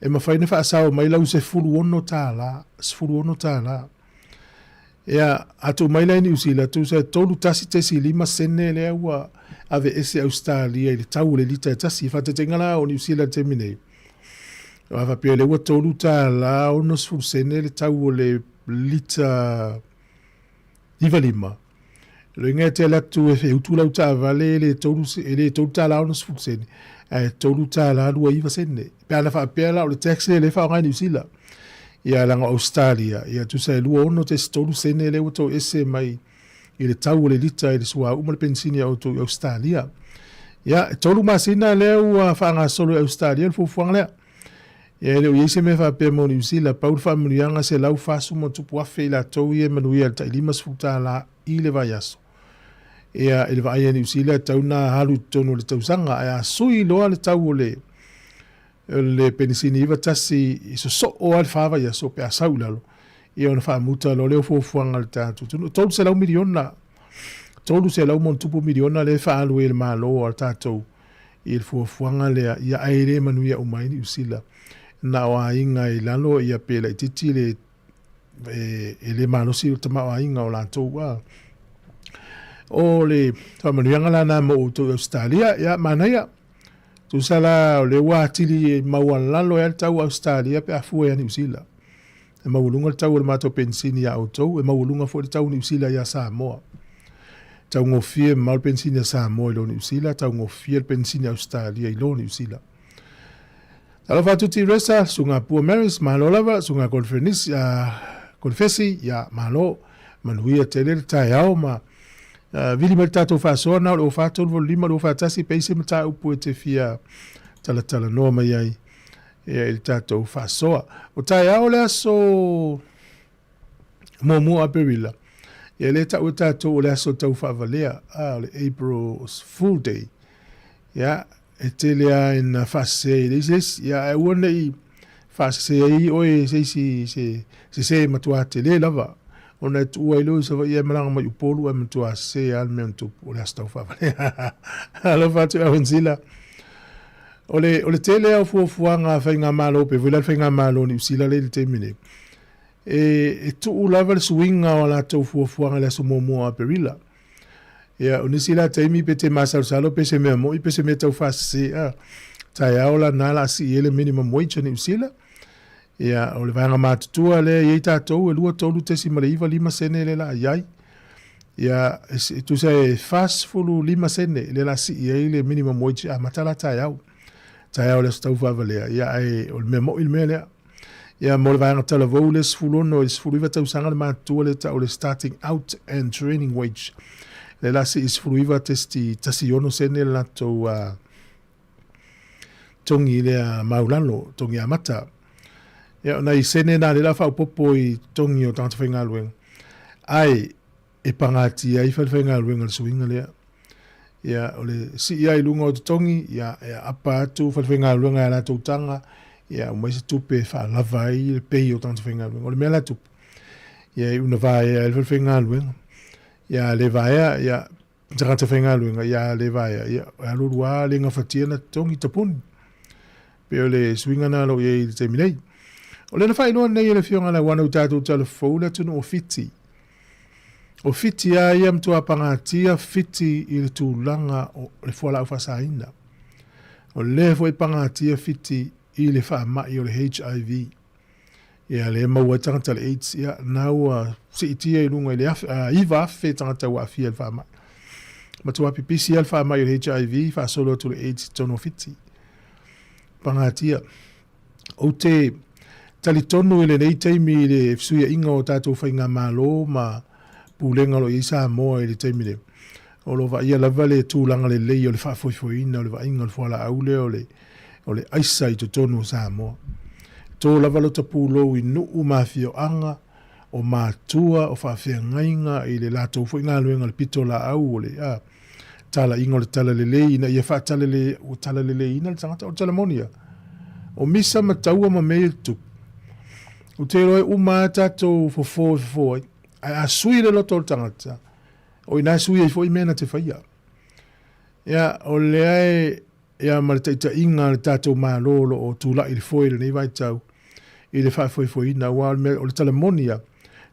e mafai ona faasao mai lau $16, $16. Ia, a tuu mai la i Niu Sila, tusa e 31.5 sene lea ua aveese Ausetalia i le tau o le lita e tasi. Faataitaiga la o Niu Sila i le taimi nei, a faapea o lea ua $3.60 sene le tau o le lita 95, Loiga e te alu atu e utu lau taavale e le e le $3.60 sene, ae $3.29 sene. Pe ana faapea la o le tax lea lea e faaaoga e Niu Sila. Ia leaga o Ausetalia, ia tusa e 26.3 sene lea ua toese mai i le tau o le lita i le suauu ma le penisini a outou i Ausetalia. Ia, e 3 masina lea ua faagasolo i Ausetalia le fuafuaga lea. Ia e le o i ai se mea faapea mo Niu Sila, pau le faamanuiaga 140+ i latou ia e manuia i le tai $50 i le vaiaso. Ia, i le vaai a Niu Sila e tatau ona alu i totonu o le tausaga, ae a sui loa le tau o le le penisini 91 i sosoo lava le fa vaiaso pe a sau i lalo, ia ona faamuta loa lea o fuafuaga a le tatou atunuu. 300 miliona, 300 ma ona tupu miliona lea e faaalu ai e le Malo a le tatou i le fuafuaga lea, ia ae le manuia uma ai Niu Sila. Na o aiga i lalo ia pe laitiiti le e le malosi le tamaoaiga o latou a. O le faamanuiaga la na mo outou i Ausetalia, ia manaia. Tusa la o lea ua atili maualalo ai le tau o Ausetalia pe a fua ia Niu Sila. E maualuga le tau o le matou penisini iā outou, e maualuga foi le tau o Niu Sila iā Samoa. Taugofie mamao le penisini a Samoa i lo Niu Sila, taugofie le penisini a Ausetalia i lo Niu Sila. Talofa atu Tiresa, susuga Pua Maris, malo lava, susuga Konfenisi, Konfesi, ia, malo, manuia tele le taeao ma vili mai le tatou faasoa na o le 04 385 241 pe i ai se mataupu e te fia talatalanoa mai ai ia, i le tatou faasoa. O taeao le aso muamua o Aperila, ia lea e tau e tatou o le aso tau faavalea, o le April's Fool Day. Ia, e tele lava ina faasese ai e le isi le isi, ia, ae aua ne i faasese ai oe e se isi se sese matua tele lava, ona e tuua ai loa i Savaii ae malaga mai Upolu ae matua sese lava le mea na tupu, o le aso tau faavalea. Alofa atu e Auensila. O le, o le tele lava o fuafuaga a faigamalo, pei foi la le faigamalo o Niu Sila lea i le taimi nei, e, e tuu lava le suiga o a latou fuafuaga i le aso muamua o Aperila. Ia, o nisi la taimi pe te masalosalo pe se mea moi pe se mea tau faasese, a, taeao la na la sii ai le minimum wage a Niu Sila. Ia, o le vaega matutua lea e i ai tatou e 23.95 sene lea la i ai. Ia, e tusa e 45 sene lea la sii ai le minimum wage amata la taeao. Taeao le aso taufaavalea, ia ae o le mea moi le mea lea. Ia, mo le vaega talavou le 16 i le 19 tausaga le matutua lea e tau o le starting out and training wage. Lea la sii 19.16 sene le latou togi lea maulalo, togi amata. Ia, o nai sene na lea la faaopoopo i togi o tagata faigaluega. Ae e pagatia ai falefaigaluega i le suiga lea. Ia, o le sii lava i luga o totogi, ia, e aapa atu falefaigaluega i a latou taga, ia, aumai se tupe e faalava ai le pay o tagata faigaluega. O le mea la e tupu, ia, e iu ina vaea ai le falefaigaluega. Ia, a le vaea, ia, tagata faigaluega, ia, a le vaea, ia, e alu alu lava le gafatia ona totogi tapuni. Pei o le suiga lena o lo o i ai i le taimi nei. O lea na faailoa nei e le Afioga ia Lauana i tatou talafou le atunuu o Fiti. O Fiti lava ia matua pagatia Fiti i le tulaga o le fualaau faasaina. O lea foi e pagatia Fiti i le faamai o le HIV. Ia lea e maua ai tagata o le AIDS, ia na ua siitia i luga i le 9,000 tagata ua aafia i le faamai. Matua pipisi lava le faamai o le HIV faasolo atu i le AIDS i totonu o Fiti. Pagatia. Ou te talitonu i lenei taimi i le fesuiaiga o tatou faigamalo ma pulega o lo o i ai Samoa i le taimi nei, o lo o vaaia lava le tulaga lelei o le faafoefoeina o le vaaiga o le fualaau lea o le, o le aisa i totonu o Samoa. E tō lava lota pulou i nuu ma afioaga, o matua, o faafeagaiga i le latou foi galuega o le pitolaau o le, a, talaiga o le talalelei ina ia faatalaleleina le tagata. O le tala moni ia, o misa ma taua ma mea ia e tutupu. Ou te iloa e uma lava tatou fofo e fofo ai, ae a sui le loto o le tagata, o i ina e sui ai foi mea na te faia. Ia, o lea e, ia ma le taitaiga a le tatou Malo o lo o tulai i le foe i lenei vaitau i le faafoefoeina, aua o le mea, o le tala moni lava,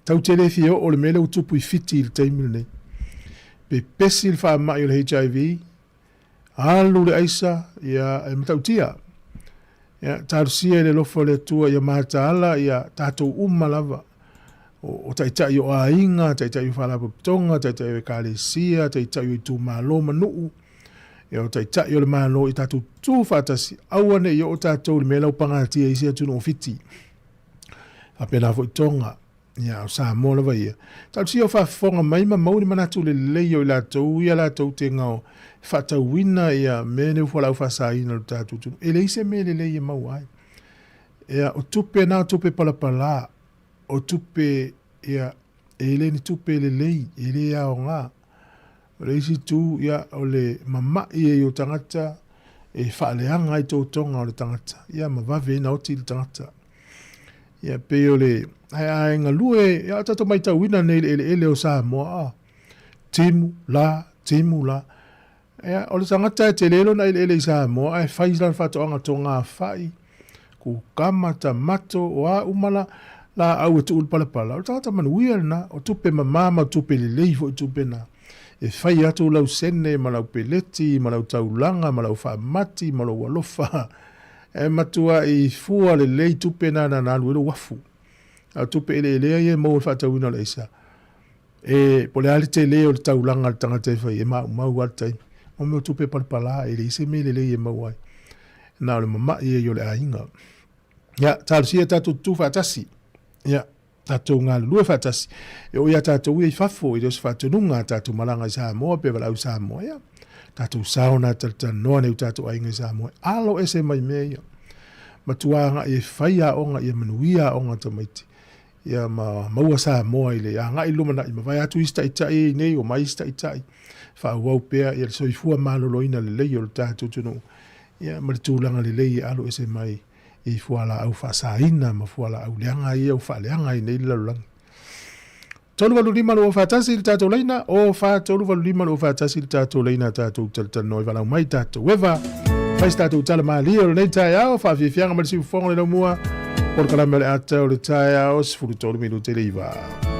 tatou te le fia oo i le mea lea ua tupu i Fiti i le taimi lenei. Pepesi le faamai o le HIV, alu le aisa, ia, e matautia. Ia, talosia i le alofa o le Atua ia mataala ia tatou uma lava, o, o taitai o aiga, taitai o faalapotopotoga, taitai o ekalesia, taitai o itumalo ma nuu, ia o taitai o le Malo, ia tatou tutu faatasi, aua ne i oo tatou i le mea la ua pagatia i isi atunuu o Fiti. Faapena foi Tonga, ia o Samoa lava ia. Talosia o faafofoga mai ma maua ni manatu lelei o i latou ia latou te gao e faatauina ia mea nei ua fualaau faasaina o le tatou atunuu. E leai se mea lelei e maua ai. Ia, o tupe na o tupe palapala, o tupe, ia, e le ni tupe lelei, e le aoga. O le isi itu, ia, o le mama'i ai o tagata e faaleaga ai totoga o le tagata, ia, ma vave ai ona oti le tagata. Ia, pei o le, ae a e galue, ia, o tatou maitauina nei i le eleele o Samoa, a, timu, la, timu, la. Ia, o le tagata e tele lona eleele i Samoa, ae fai lana faatoaga togafai, kukama, tamato, o a uma la, laau e tuu i le palapala, o le tagata manuia lena, o tupe mama ma tupe lelei foi tupe na. E fai atu lau sene ma lau peleti ma lau taulaga ma lau faamati ma lou alofa. E matuai fua lelei tupe na na alu ai lou afu. A o tupe eleelea ia e maua i le faatauina o le aisa, E, po o le a le tele o le taulaga a le tagata e fai, e maumau lava le taimi. O mea o tupe palapala, e leai se mea lelei e maua ai. Na o le mama'i ai o le aiga. Ia, talosia tatou tutū faatasi. Ia, tatou galulue faatasi. E oo ia tatou ia i fafo, e le o se faatonuga a tatou malaga i Samoa pe valaau i Samoa. Ia, tatou sao nā talatalanoa nei o tatou aiga i Samoa. Alo ese mai mea ia. Matua agai e fai aoga ia manuia aoga a tamaiti. Ia ma maua Samoa i le agai i le lumanai, mavae atu isi taitai i nei, omai isi taitai, faaauau pea ia le soifua maloloina lelei o le tatou atunuu, ia ma le tulaga lelei e alo ese mai i fualaau faasaina ma fualaau leaga ia ua faaleaga ai nei le lalolagi. 385 241 le tatou laina, o 4 3 8 5 2 4 1 le tatou laina, tatou talatalanoa ai, valaau mai tatou eva. Fai se tatou tala malie o lenei taeao, faafiafiaga mai le siufofoga o le laumua, polokalame o le ata o le taeao, 13 minute le 9.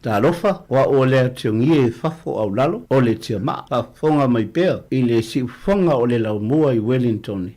Talofa, o a'u o le Ationgie i fafo au lalo o le Tiamaa, faafofoga mai pea i le siufofoga o le Laumua i Wellington.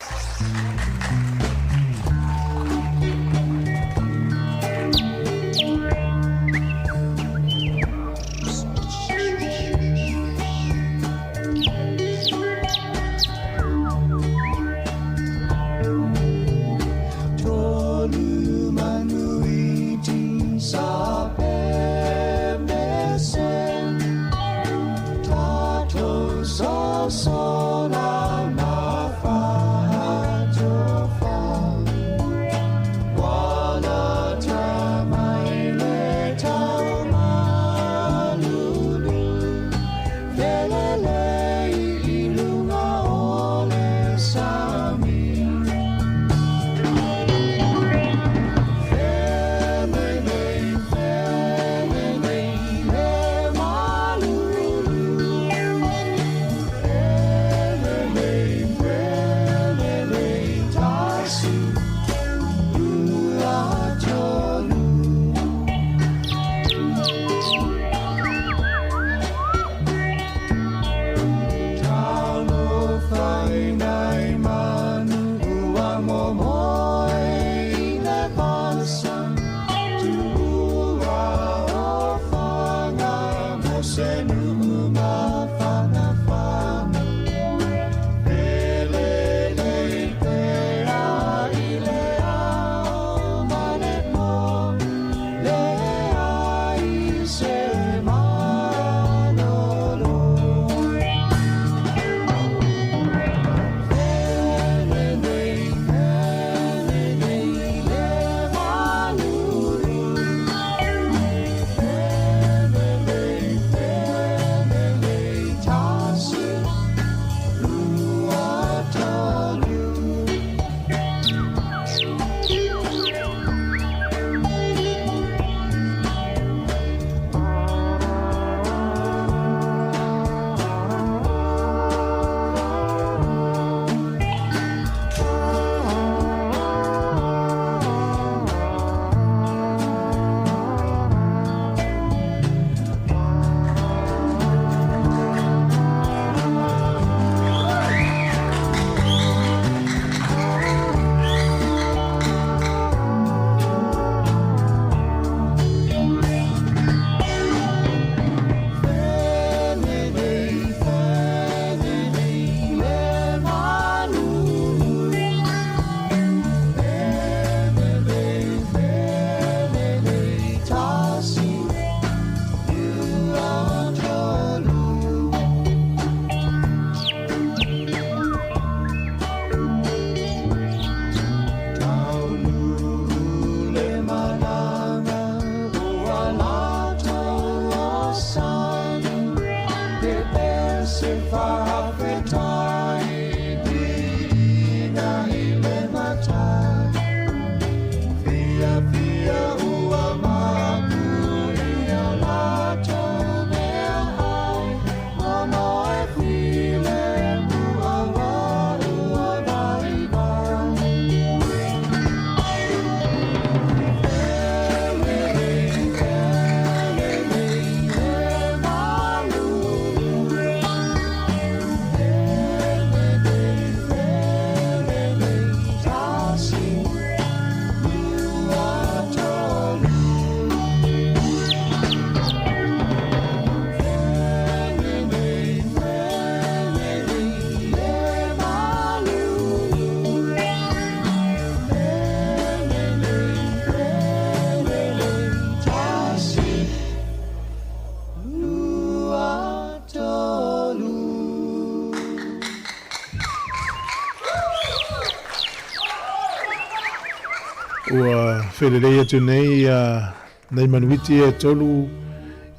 Ua felelei atu nei ia nai manuiti ia e tolu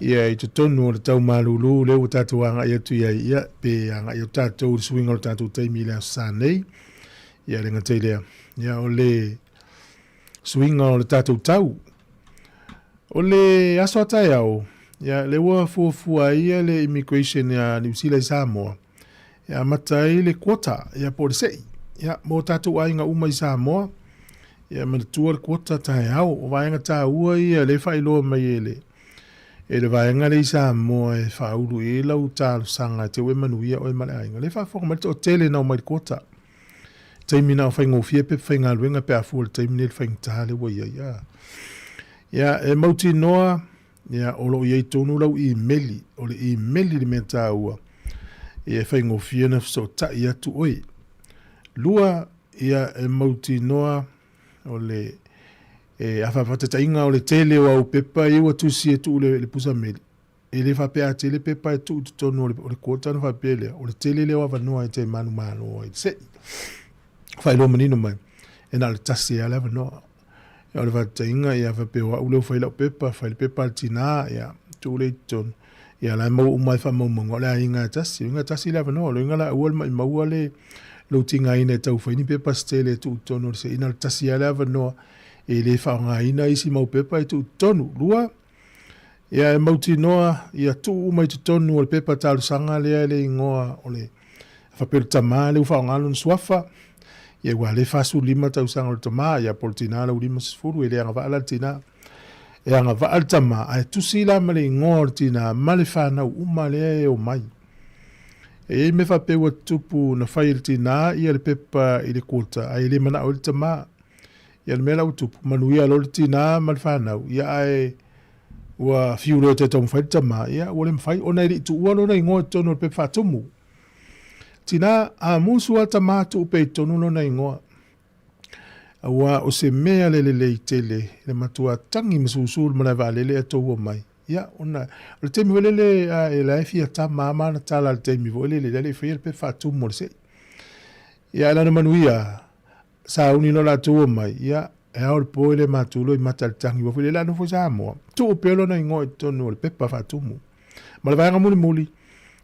ia i totonu o le tau malūlū lea ua tatou agai atu i ai, ia pe agai atu tatou i le suiga o le tatou taimi i le Aso Sa nei. Ia le gata i lea, ia o le suiga o le tatou tau. O le aso a taeao, ia lea ua fuafua ai ia le immigration a Niu Sila i Samoa, e amata ai le quota, ia po o le se'i, ia mo tatou aiga uma i Samoa, ia manatua le quota taeao, o vaega taua ia lea e faailoa mai e le. E le vaega lea i Samoa e faaulu i ai lau talosaga e te ue manuia oe ma le aiga. Lea e faafofoga mai le toatele na omai i le quota. Taimi na o faigofie pepa faigaluega pe a fua i le taimi nei i le faigata lea ua i ai. A. Ia, e mautinoa, ia, o lo o i ai tonu lau imeli. O le imeli le mea taua. Ia, e faigofie ona fesootai atu oe. Lua, ia, e mautinoa o le e a faafatataiga o le tele o au pepa ia ua tusi e tuu le, le pusa meli. E le faapea a tele pepa e tuu i totonu o le, o le quota ona faapea lea, o le tele lea o avanoa e te manumalo ai. Se i faailoa manino mai, e na o le tasi lava le avanoa. O le faataitaiga, ia faapea o au lea ua fai lau pepa, fai le pepa a le tina, ia tuu lea i totonu. Ia la e maua uma ai faamaumauga, o le aiga e tasi, o le aiga e tasi le avanoa. O le uiga la aua le maimau le lou tigaina e tau fai ni pepa se tele e tuu i totonu o le se na o le tasi lava le avanoa e le faaaogaina isi mau pepa e tuu i totonu. Lua, ia e mautinoa ia tuu uma i totonu o le pepa talosaga lea le igoa o le faapea o le tama lea ua faaaoga lona suafa, ia aua o lea e 45 tausaga o le tama, ia po o le tina la ua 50, e le agavaa la le tina. E agavaa le tama, ae tusi la ma le igoa o le tina ma le fanau uma lea e omai. E i ai mea faapea ua tutupu na fai e le tina ia le pepa i le quota ae le manao ai le tama. Ia le mea la ua tupu, manuia loa le tina ma le fanau, ia ae ua fiu loa e toe taumafai le tama, ia ua le mafai ona e le i tuua lona igoa i totonu o le pepa faatumu. Tina, a musu lava le tama tuu pea i totonu lona igoa. Aua o se mea le lelei tele le matua tagi ma susu le malae vaalele ae tou omai. Ia, ona, o le taimi foi lele a e la e fia tama lava ma ana tala i le taimi foi lele lea le i faia le pepa faatumu o le se'i. Ia, ae lana manuia, sauni loa latou omai, ia, e ao le po e le matu loa i mata i le tagi ua foi lele a nofo i Samoa, tuu pea lona igoa i totonu o le pepa faatumu. Ma le vaega mulimuli,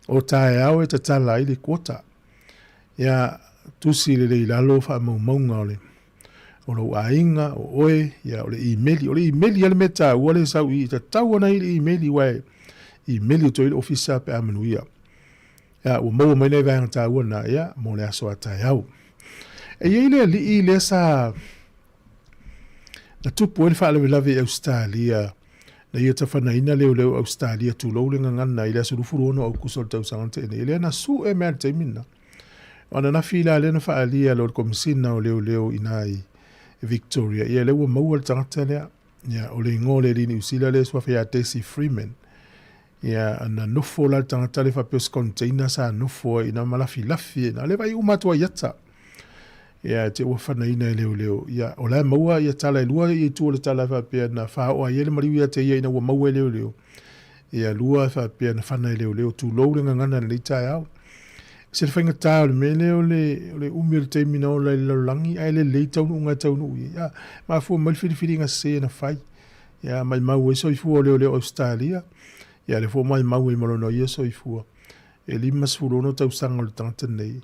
o taeao e tatala ai le quota. Ia, tusi lelei i lalo faamaumauga o le o lou aiga, o oe, ia, o le imeli. O le imeli lava le mea taua lea e sau i i, e tatau ona i le imeli, aua e imeli atu ai le ofisa pe a manuia. Ia, ua maua mai nai vaega taua na, ia, mo le aso a taeao. E i ai le alii lea sa na tupu ai le faalavelave i Ausetalia, na ia tafanaina leoleo o Ausetalia, tulou le gagana, i le aso 26 Aukuso o le tausaga na tea nei. Lea na sue mai lava i le taimi lena. O ananafi la lea na faaalia loa le Komesina o Leoleo i ina i Victoria, ia lea ua maua le tagata lea. Ia, o le igoa o le alii Niu Sila lea e suafa ia Desi Freeman. Ia, na nofo la le tagata lea faapea o se container sa nofo ai i ina ma lafilafi ai i ina. Lea vaai uma atu ai i ata. Ia, te ua fanaina e leoleo. Ia, o la e maua ia tala e lua ia itu o le tala e faapea na faaoo ai le maliu ia te ia ina ua maua e leoleo. Ia, lua e faapea na fana e leoleo. Tulou le gagana i lenei taeao. Se le faigata o le mea lea o le, o le umi o le taimi na ola i le lalolagi ae lelei taunuuga e taunuu i ai. Ia, mafua mai le filifiliga sese na fai. Ia, maimau ai soifua o leoleo o Ausetalia. Ia, lea foi ua maimau ai ma lona ia soifua. E 56 tausaga o le tagata nei.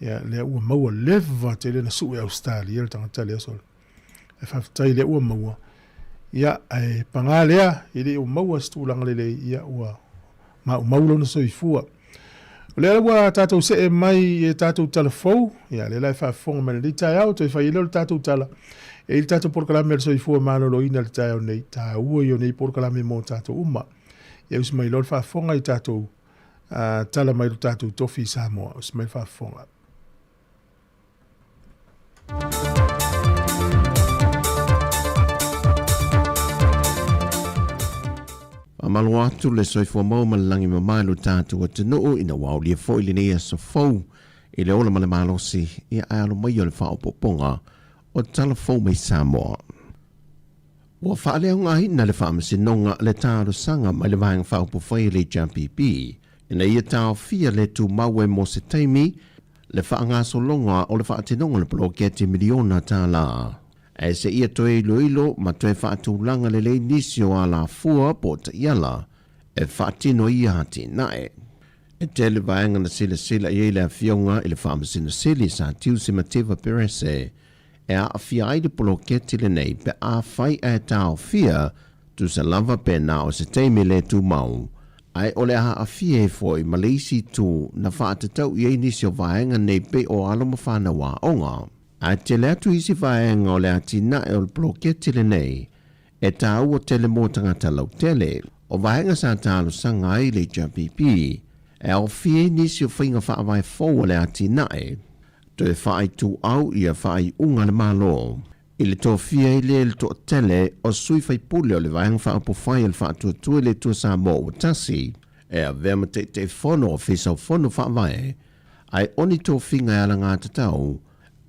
Ia, lea ua maua leva tele na sue Ausetalia le tagata lea solo. Ae faafetai lea ua maua. Ia, ae paga lea, e le o maua se tulaga lelei, ia ua maumau lona soifua. O lea ua tatou see mai i tatou tala fou, ia lea la e faafofoga mai lenei taeao, toe fai ai lea o le tatou tala. E i ai le tatou polokalame o le soifua maloloina i le taeao nei, taua ia o nei polokalame mo tatou uma. Ia usi mai loa le faafofoga i tatou tala mai lo tatou tofi i Samoa. Usi mai le faafofoga. Faamalo atu le soifua maua ma le lagi mama i lo tatou atunuu ina ua aulia foi lenei aso fou i le ola ma le malosi ia ae alo mai o le faaopoopoga o tala fou mai Samoa. Ua faaleaogaina le Faamasinoga le talosaga mai le Vaega Faaupufai a le HRPP ina ia taofia le tumau ai mo se taimi le faagasologa o le faatinoga o le poloketi miliona tala. Ae seia toe iloilo ma toe faatulaga lelei nisi o alafua po o taiala e faatino ai ia atinae. E tele vaega na silasila i ai le Afioga i le Faamasino Sili Sir Tiusi Mativa Perese e aafia ai le poloketi lenei pe afai ae taofia tusa lava pe na o se taimi le tumau, ae o le a aafia ai foi ma le isi itu na faatatau i ai nisi o vaega nei pei o alo ma fanau aoga. Ae tele atu isi vaega o le atinae o le poloketi lenei e taua tele mo tagata lautele. O vaega sa talosaga ai le HRPP e aofia ai nisi o faiga faavae fou a le atinae, toe faaituau ia faaiuga a le Malo i le tofia ai lea i le toatele o sui faipule o le Vaega Faaupufai a le Faatuatua i le Atua Samoa ua Tasi e avea ma Taitaifono o Ofisa o Fono Faavae ae o ni tofiga e alagatatau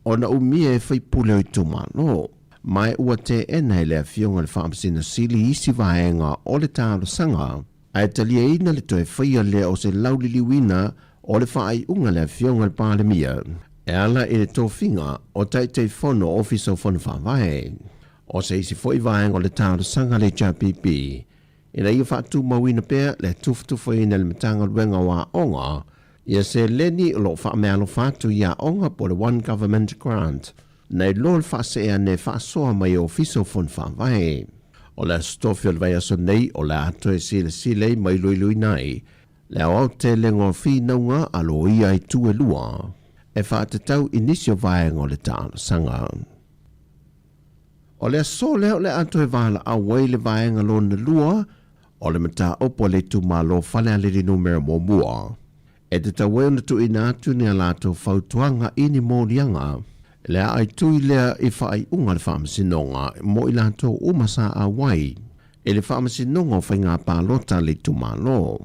ona umia e faipule o itumalo. Ma ua teena e le Afioga i le Faamasino Sili isi vaega o le talosaga, ae taliaina le toe faia lea o se lauliliuina o le faaiuga a le Afioga i le Palemia e ala i le tofiga o Taitaifono o Ofisa o Fono Faavae. O se isi foi vaega o le talosaga a le HRPP ina ia faatumauina pea le tufatufaina e le Matagaluega o Aoga ia seleni o lo o faameaalofa atu i aoga po o le One Government Grant nai lo le faasee ane e faasoa mai e Ofisa o Fono Faavae. O le Aso Tofi o le vaiaso nei o le a toe silasila ai ma iloiloina ai le aoaotelega o finauga a loia i itu e lua e faatatau i nisi o vaega o le talosaga. O le aso lea o le a toe valaau ai le vaega lona lua o le mataupu a le itumalo Falealili Numera Muamua e tatau ai ona tuuina atu ni a latou fautuaga i ni moliaga le aaitui lea i faaiuga a le Faamasinoga mo i latou uma sa auai i le Faamasinoga o Faiga Palota a le itumalo.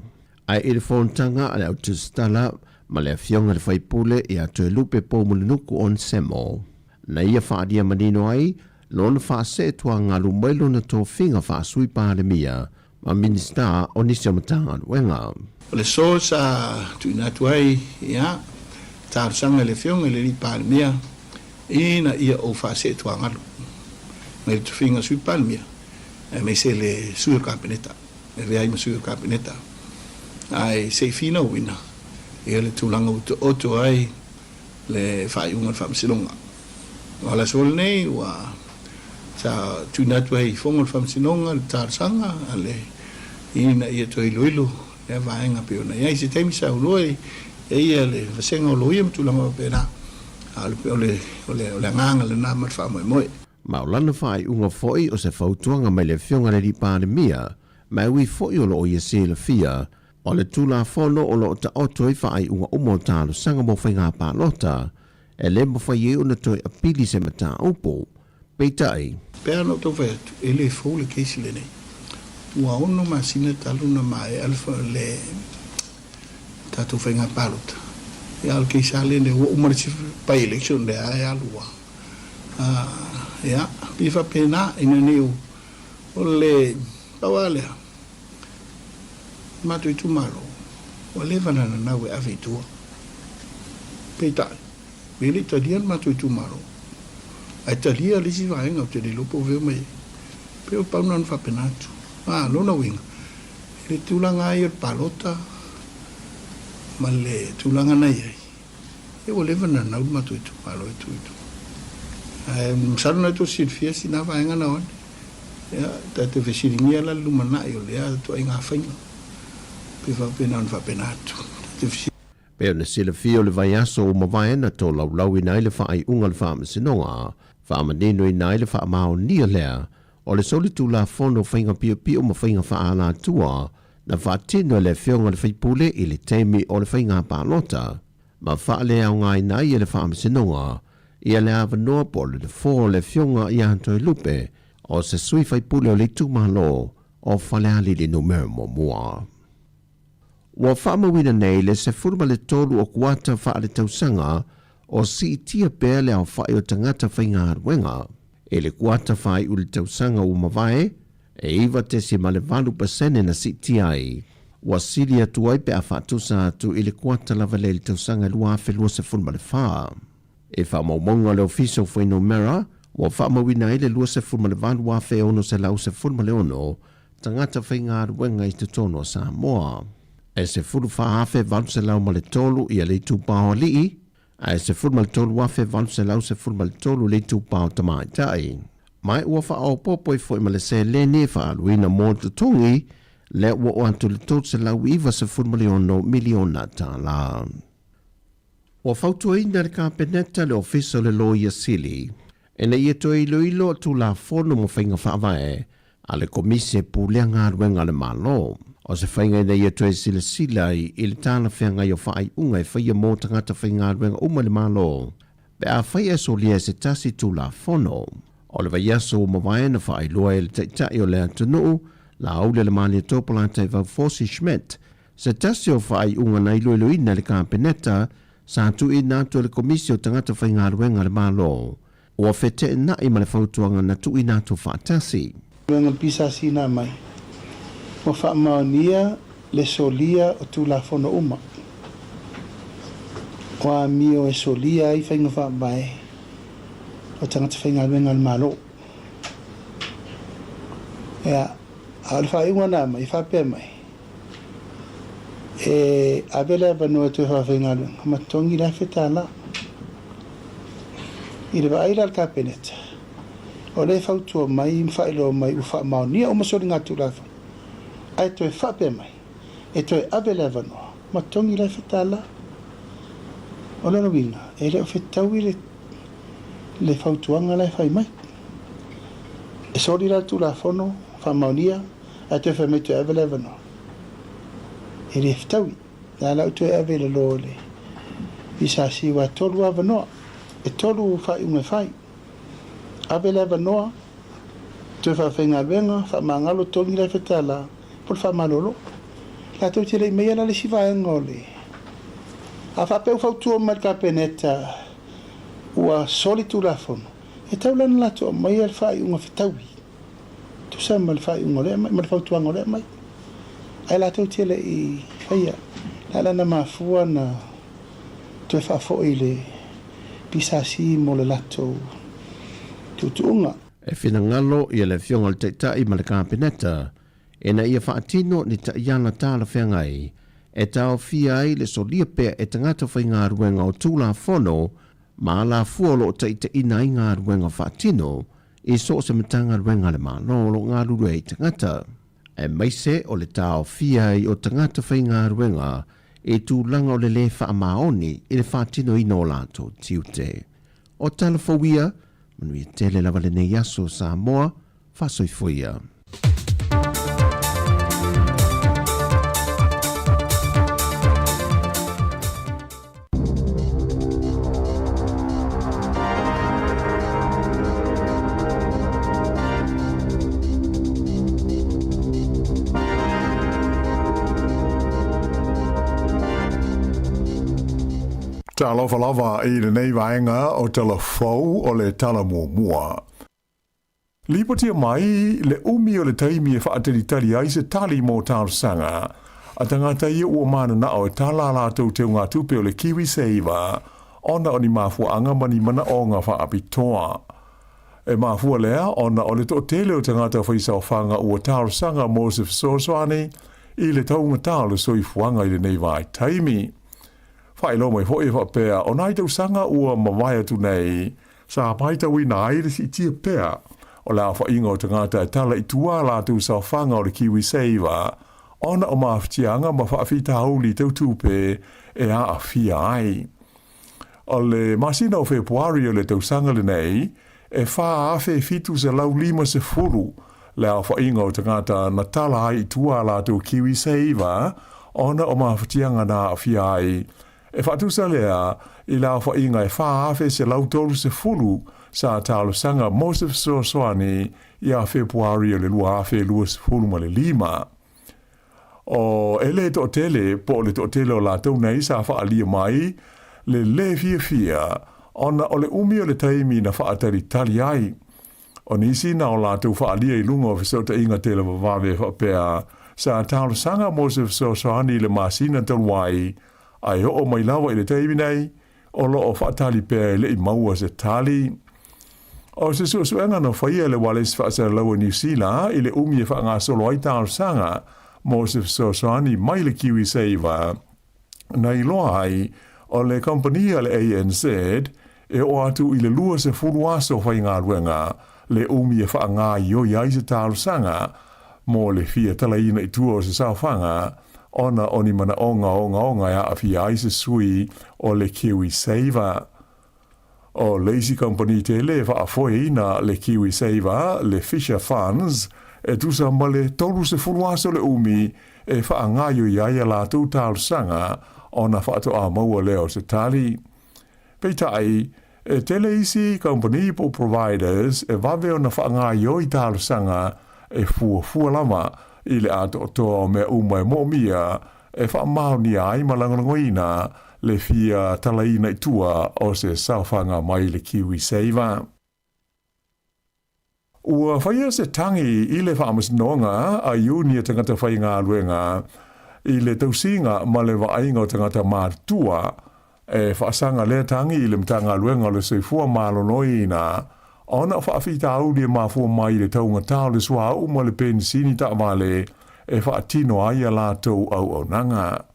Ae i le fonotaga a le Au Tusitala ma le Afioga i le Faipule ia Toelupe Poumulinuku Onesemo, na ia faaalia manino ai lona faaseetuagalu mai lona tofiga faa-Sui Palemia ma Minisita o nisi o Matagaluega. O le aso sa tuuina atu ai ia talosaga i le Afioga i le Alii Palemia ina ia ou faaseetuagalu mai le tofiga Sui Palemia aemaise le Sui o le Kapeneta, e avea ai ma Sui o le Kapeneta ae se i finauina ia le tulaga ua taoto ai le faaiuga o le Faamasinoga. O le aso lenei ua sa tuuina atu ai i fono o le Faamasinoga le talosaga a le ina ia toe iloilo lea vaega pei ona i ai. Se taimi sa auloa e ia le vasega o loia ma tulaga faapena, a o le o le o le agaga lena ma le faamoemoe. Ma o lana faaiuga foi o se fautuaga mai le Afioga i le Alii Palemia, ma e ui foi o lo o ia silafia O le Tulafono o lo o taoto ai faaiuga uma o talosaga mo faiga palota, e le mafai ai ona toe apili se mataupu. Peitai. Pei ona ou tau fai atu, e le fou le case lenei. Ua ono masina talu ona maea le tatou faiga palota. Ia a o le case lava lenei ua uma le isi by election lea e alu lava. Ia, pei e faapena ina ne i o le pau lava lea. Matou itumalo, ua leva ona nanau e ave i tua. Peitai, e le i talia le matou itumalo, ae talia le isi vaega ou te le iloa po o fea mai ai. Pei o pau na ona faapena atu. A, lona uiga, i le tulaga lava ia o le palota ma le tulaga na i ai, ia ua leva ona nanau le matou itumalo e tuu i tua. Ae masalo na tou silafia sina vaega na o ane. Ia, ta te fesiligia la le lumanai o lea ituaiga faiga, pe faapena ona faapena atu. Ta te fesiligia. Pei ona silafia o le vaiaso ua mavae na tolaulauina ai le faaiuga o le Faamasinoga, faamaninoina ai le faamaonia lea o le solitulafono faiga piopio ma faiga faaalatua na faatino e le Afioga i le Faipule i le taimi o le faiga palota ma faaleaogaina ai e le Faamasinoga ia le avanoa po o le nofoa o le Afioga ia Toelupe o se sui faipule o le itumalo o Falealili Numera Muamua. Ua faamauina nei le 13 o kuata faaletausaga o siitia pea le aofai o tagata faigaluega i le kuata faaiu i le tausaga ua mavae, e 9.8 pasene na siitia ai. Ua sili atu ai pe a faatusa atu i le kuata lava lea i le tausaga 2024. I faamaumauga a le Ofisa o Fuainumera, ua faamauina ai le 28,616 tagata faigaluega i totonu o Samoa. E 14,803 ia le itupa o alii, ae 13,813 le itupa o tamaitai. Ma ua faaopoopo ai foi ma le seleni e faaaluina mo le totogi, lea ua oo atu i le $396 miliona tala. Ua fautuaina e le Kapeneta le Ofisa o le Loia Sili ina ia toe iloilo Tulafono ma faiga faavae a le Komisi e Pulea Galuega a le Malo. O se faiga ina ia toe silasila ai i le talafeagai o faaiuga e faia mo tagata faigaluega uma i le Malo pe afai e solia e se tasi Tulafono. O le vaiaso ua mavae na faailoa e le Taitai o le atunuu, Laauli le Malietoa Polataivao Fosi Schmidt, se tasi o faaiuga na iloiloina e le Kapeneta sa tuuina atu e le Komisi o Tagata Faigaluega a le Malo. Ua feteenai ma le fautuaga na tuuina atu faatasi. Galuega PSC na mai, ua faamaonia le solia o Tulafono uma o amio e solia ai faiga faavae o tagata faigaluega a le Malo. Ea, a o le faaiuga na aumai, e faapea mai, e ave le avanoa e toe faafaigaluega ma totogi le $1,000. I le vaai la a le Kapeneta, o lea e fautua mai ma faailoa mai ua faamaonia uma soligatulafono, ae toe faapea mai, e toe ave le avanoa ma totogi le $1,000. O lona uiga, e le o fetaui le le fautuaga la e fai mai. E soli la le Tulafono, faamaonia, ae toe fai mai toe ave le avanoa. E le fetaui. La la ua toe ave i lalo o le PSC aua e tolu avanoa, e tolu faaiuga e fai. Ave le avanoa, toe faafaigaluega, faamagalo totogi le $1,000 po o le faamalolo. Latou te le i maia la le isi vaega o le. A faapea ua fautua mai le Kapeneta ua soli Tulafono, e tatau la ona latou aumaia le faaiuga fetaui, tusa ma le faaiuga o lea aumai, ma le fautuaga o lea aumai. Ae latou te le i faia. O le a la na mafua na toe faafoi le PSC mo le latou tuutuuga. E finagalo ia le Afioga i le Taitai ma le Kapeneta ina ia faatino ni taiala talafeagai e taofia ai le solia pea e tagata faigaluega o Tulafono ma alafua o lo o taitaiina ai galuega faatino i so o se Matagaluega a le Malo o lo o galulue ai tagata, aemaise o le taofia ai o tagata faigaluega i tulaga o le lē faamaoni i le faatinoina o latou tiute. O tala fou ia, manuia tele lava lenei aso Samoa, faasoifua ia. Talofa lava i lenei vaega o Tala Fou o le Tala Muamua. Lipotia mai le umi o le taimi e faatalitali ai se tali mo talosaga a tagata ia ua mananao e tala a latou teugatupe o le KiwiSaver ona o ni mafuaaga ma ni manaoga faapitoa. E mafua lea ona o le toatele o tagata faisaofaga ua talosaga mo se fesoasoani i le taugata o le soifuaga i lenei vaitaimi. Faailoa mai foi e faapea o nai tausaga ua mavae atu nei Sa matauina ai le siitia pea o le aofaiga o tagata e tala i tua a latou saofaga o le KiwiSaver ona o mafatiaga ma faafitauli tau tupe e aafia ai. O le masina o Fepuari o le tausaga lenei, e 4,750 le aofaiga o tagata na tala ai i tua a latou KiwiSaver ona o mafatiaga na aafia ai. E faatusa lea i le aofaiga e 4,130 sa talosaga mo se fesoasoani ia Fepuari o le 2025. O e le toatele po o le toatele o latou nei sa faaalia mai le lē fiafia ona o le umi o le taimi na faatalitali ai. O nisi na o latou faaalia i luga o fesootaiga televavave faapea sa talosaga mo se fesoasoani i le masina talu ai Ae oo mai lava i le taimi nei, o lo o faatali pea e le i maua se tali. O se suesuega na faia e le Ualesi Faasalalau o Niu Sila i le umi e faagasolo ai talosaga mo se fesoasoani mai le KiwiSaver, na iloa ai o le kamupani a le ANZ e oo atu i le 20 aso faigaluega le umi e faagaioi ai se talosaga mo le fia talaina i tua o se saofaga ona o ni manaoga ogaoga e aafia ai se sui o le KiwiSaver. O le isi kamupani tele e faafoeina le KiwiSaver, le Fisher Funds, e tusa ma le 30 aso le umi e faagaoioi ai a latou talosaga ona faatoa maua lea o se tali. Peitai, e tele isi kamupani po o providers e vave ona faagaoioi talosaga e fuafua lava i le atoatoa o mea uma e moomia e faamaonia ai ma lagolagoina le fia talaina i tua o se saofaga mai le KiwiSaver. Ua faia se tagi i le Faamasinoga a Iuni a Tagata Faigaluega i le tausiga ma le vaaiga o tagata matutua. E faasaga lea tagi i le Matagaluega o le Soifua Maloloina ona o faafitauli e mafua mai i le taugata o le suauu ma le penisini taavale e faatino ai a latou auaunaga.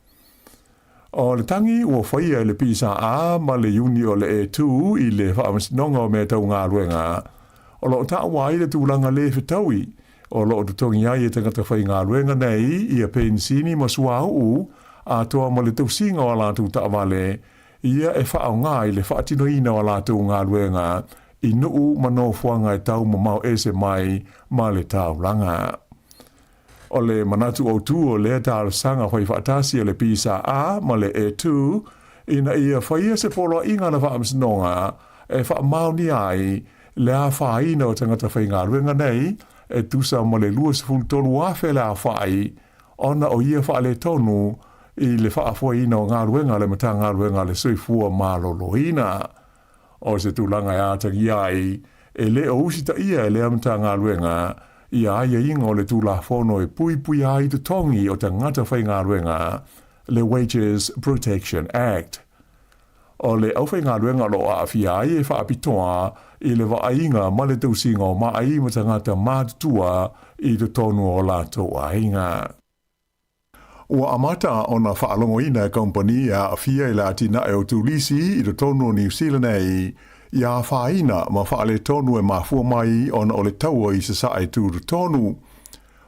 O le tagi ua faia e le PSA ma le Iuni o le E2 i le Faamasinoga o Mea Tau Galuega, o lo o taua ai le tulaga le fetaui o lo o totogi ai e tagata faigaluega nei ia penisini ma suauu atoa ma le tausiga o a latou taavale ia e faaaoga i le faatinoina o a latou galuega i nuu ma nofoaga e tau mamao ese mai ma le taulaga. O le manatu autū o lea talosaga faifaatasi a le PSA ma le E2 ina ia faia se poloaiga a le Faamasinoga e faamaonia ai le afaina o tagata faigaluega nei e tusa ma le 23,000 le aofai ona o ia faaletonu i le faafoeina o galuega a le Matagaluega a le Soifua Maloloina. O se tulaga e atagia ai, e le o usitaia e lea Matagaluega ia aiaiga o le Tulafono e puipuia ai totogi o tagata faigaluega, le Wages Protection Act. O le aufaigaluega o lo o aafia ai e faapitoa i le vaaiga ma le tausiga o maai ma tagata matutua i totonu o latou aiga. Ua amata ona faalogoina e kamupani e aafia i le atinae o turisi i totonu o Niu Sila nei i afaina ma faaletonu e mafua mai ona o le taua i Sasae tutotonu.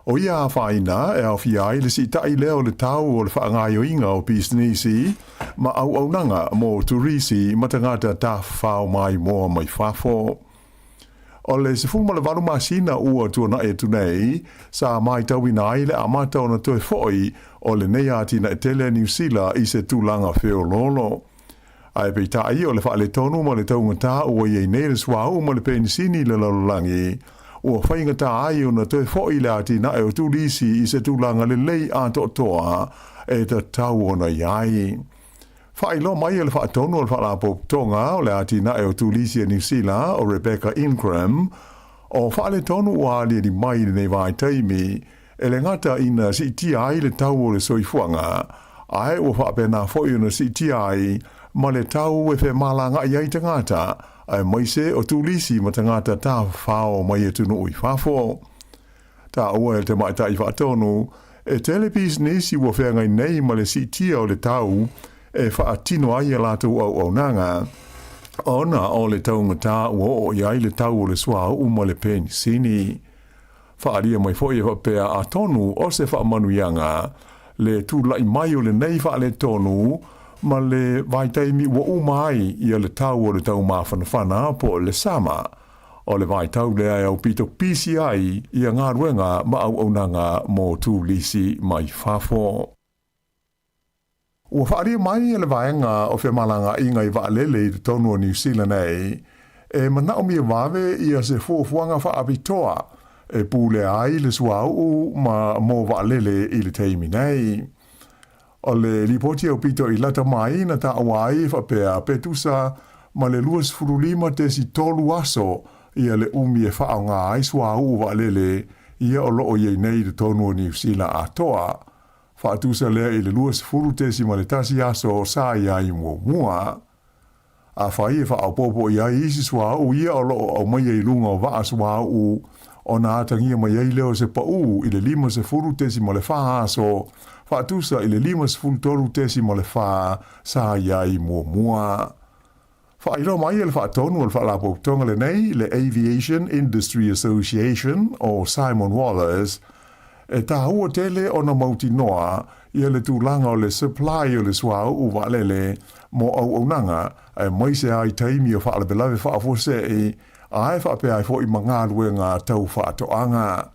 O ia afaina e aofia ai le siitai lea o le tau o le faagaoioiga o pisinisi ma auaunaga mo turisi ma tagata tafafao maimoa mai fafo. O le 18 masina ua tuanai atu nei, sa maitauina ai le amata ona toe foi o lenei atinae tele a Niu Sila i se tulaga feoloolo. Ae peitai o le faaletonu ma le taugata ua i ai nei le suauu ma le penisini i le lalolagi, ua faigata ai ona toe foi le atinae o turisi i se tulaga lelei atoatoa e tatau ona i ai. Faailoa mai e le Faatonu o le Faalapotopotoga o le Atinae o Turisi a Niu Sila, o Rebecca Ingram, o faaletonu ua aliali mai i lenei vaitaimi, e le gata ina siitia ai le tau o le soifuaga, ae ua faapena foi ona siitia ai ma le tau e femalagaai ai tagata, aemaise o turisi ma tagata tafafao mai atunuu i fafo. Taua e le tamaitai faatonu, e tele pisinisi ua feagai nei ma le siitia o le tau e faatino ai a latou auaunaga, ona o le taugata ua oo i ai le tau o le suauu ma le penisini. Faaalia mai foi e faapea atonu o se faamanuiaga le tulai mai o lenei faaletonu ma le vaitaimi ua uma ai ia le tau o le taumafanafana po o le sama. O le vaitau lea e aupito pisi ai ia galuega ma auaunaga mo turisi mai fafo. Ua faaalia mai e le Vaega o Femalagaaiga i Vaalele i totonu o Niu Sila nei, e manaomia vave ia se fuafuaga faapitoa e pulea ai le suauu ma mo vaalele i le taimi nei. O le lipoti aupito i lata mai na taua ai e faapea pe tusa ma le 25.3 aso ia le umi e faaaoga ai suauu vaalele ia o lo o i ai nei i totonu o Niu Sila atoa. Faatusa lea i le 20.1 aso sa i ai muamua. Afai e faaopoopo i ai isi suauu ia o lo o aumaia i luga o vaa suauu, ona atagia mai ai lea o se paū i le 50.4 aso, faatusa i le 53.4 sa i ai muamua. Faailoa mai e le Faatonu o le Faalapotopotoga lenei, le Aviation Industry Association o Simon Wallace, e taua tele ona mautinoa ia le tulaga o le supply o le suauu vaalele mo auaunaga aemaise ai taimi o faalavelave faafuasei ae faapea ai foi ma galuega tau faatoaga.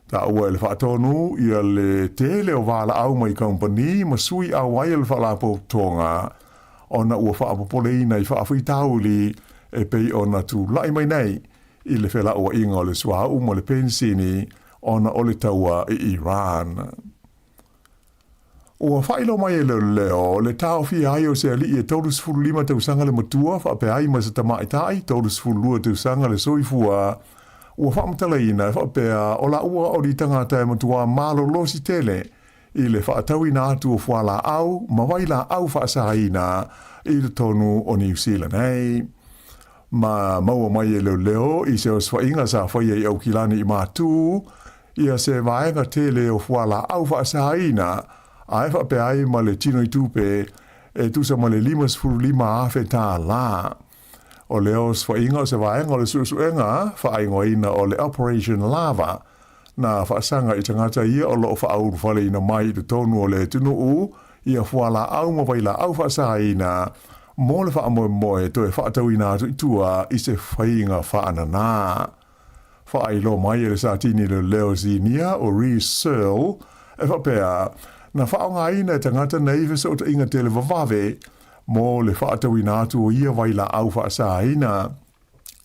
Taua e le Faatonu ia le tele o valaau mai kamupani ma sui auai o le Faalapotopotoga ona ua faapopoleina i faafitauli e pei ona tulai mai nei i le felauaiga o le suauu ma le penisini ona o le taua i Iran. Ua faailoa mai e leoleo le taofia ai o se alii e 35 tausaga le matua faapea ai ma se tamaitai 32 tausaga le soifua ua faamatalaina e faapea o laua o ni tagata e matuā malolosi tele i le faatauina atu o fualaau ma vailaau faasaina i totonu o Niu Sila nei. Ma maua mai e leoleo i se osofaiga sa faia i Aukilani i Matū ia se vaega tele o fualaau faasaina ae faapea ai ma le tino i tupe e tusa ma le $55,000. O lea osofaiga o se vaega o le suesuega faaigoaina o le Operation Lava na faasaga i tagata ia o lo o faaulufaleina mai i totonu o le atunuu ia fualaau ma vailaau faasaina mo le faamoemoe toe faatauina atu i tua i se faiga faanana. Faailoa mai e le Satini Leoleo Sinia o Rhys Searle e faapea, na faaaogaina e tagata nei fesootaiga televavave mo le faatauina atu o ia vailaau faasaina.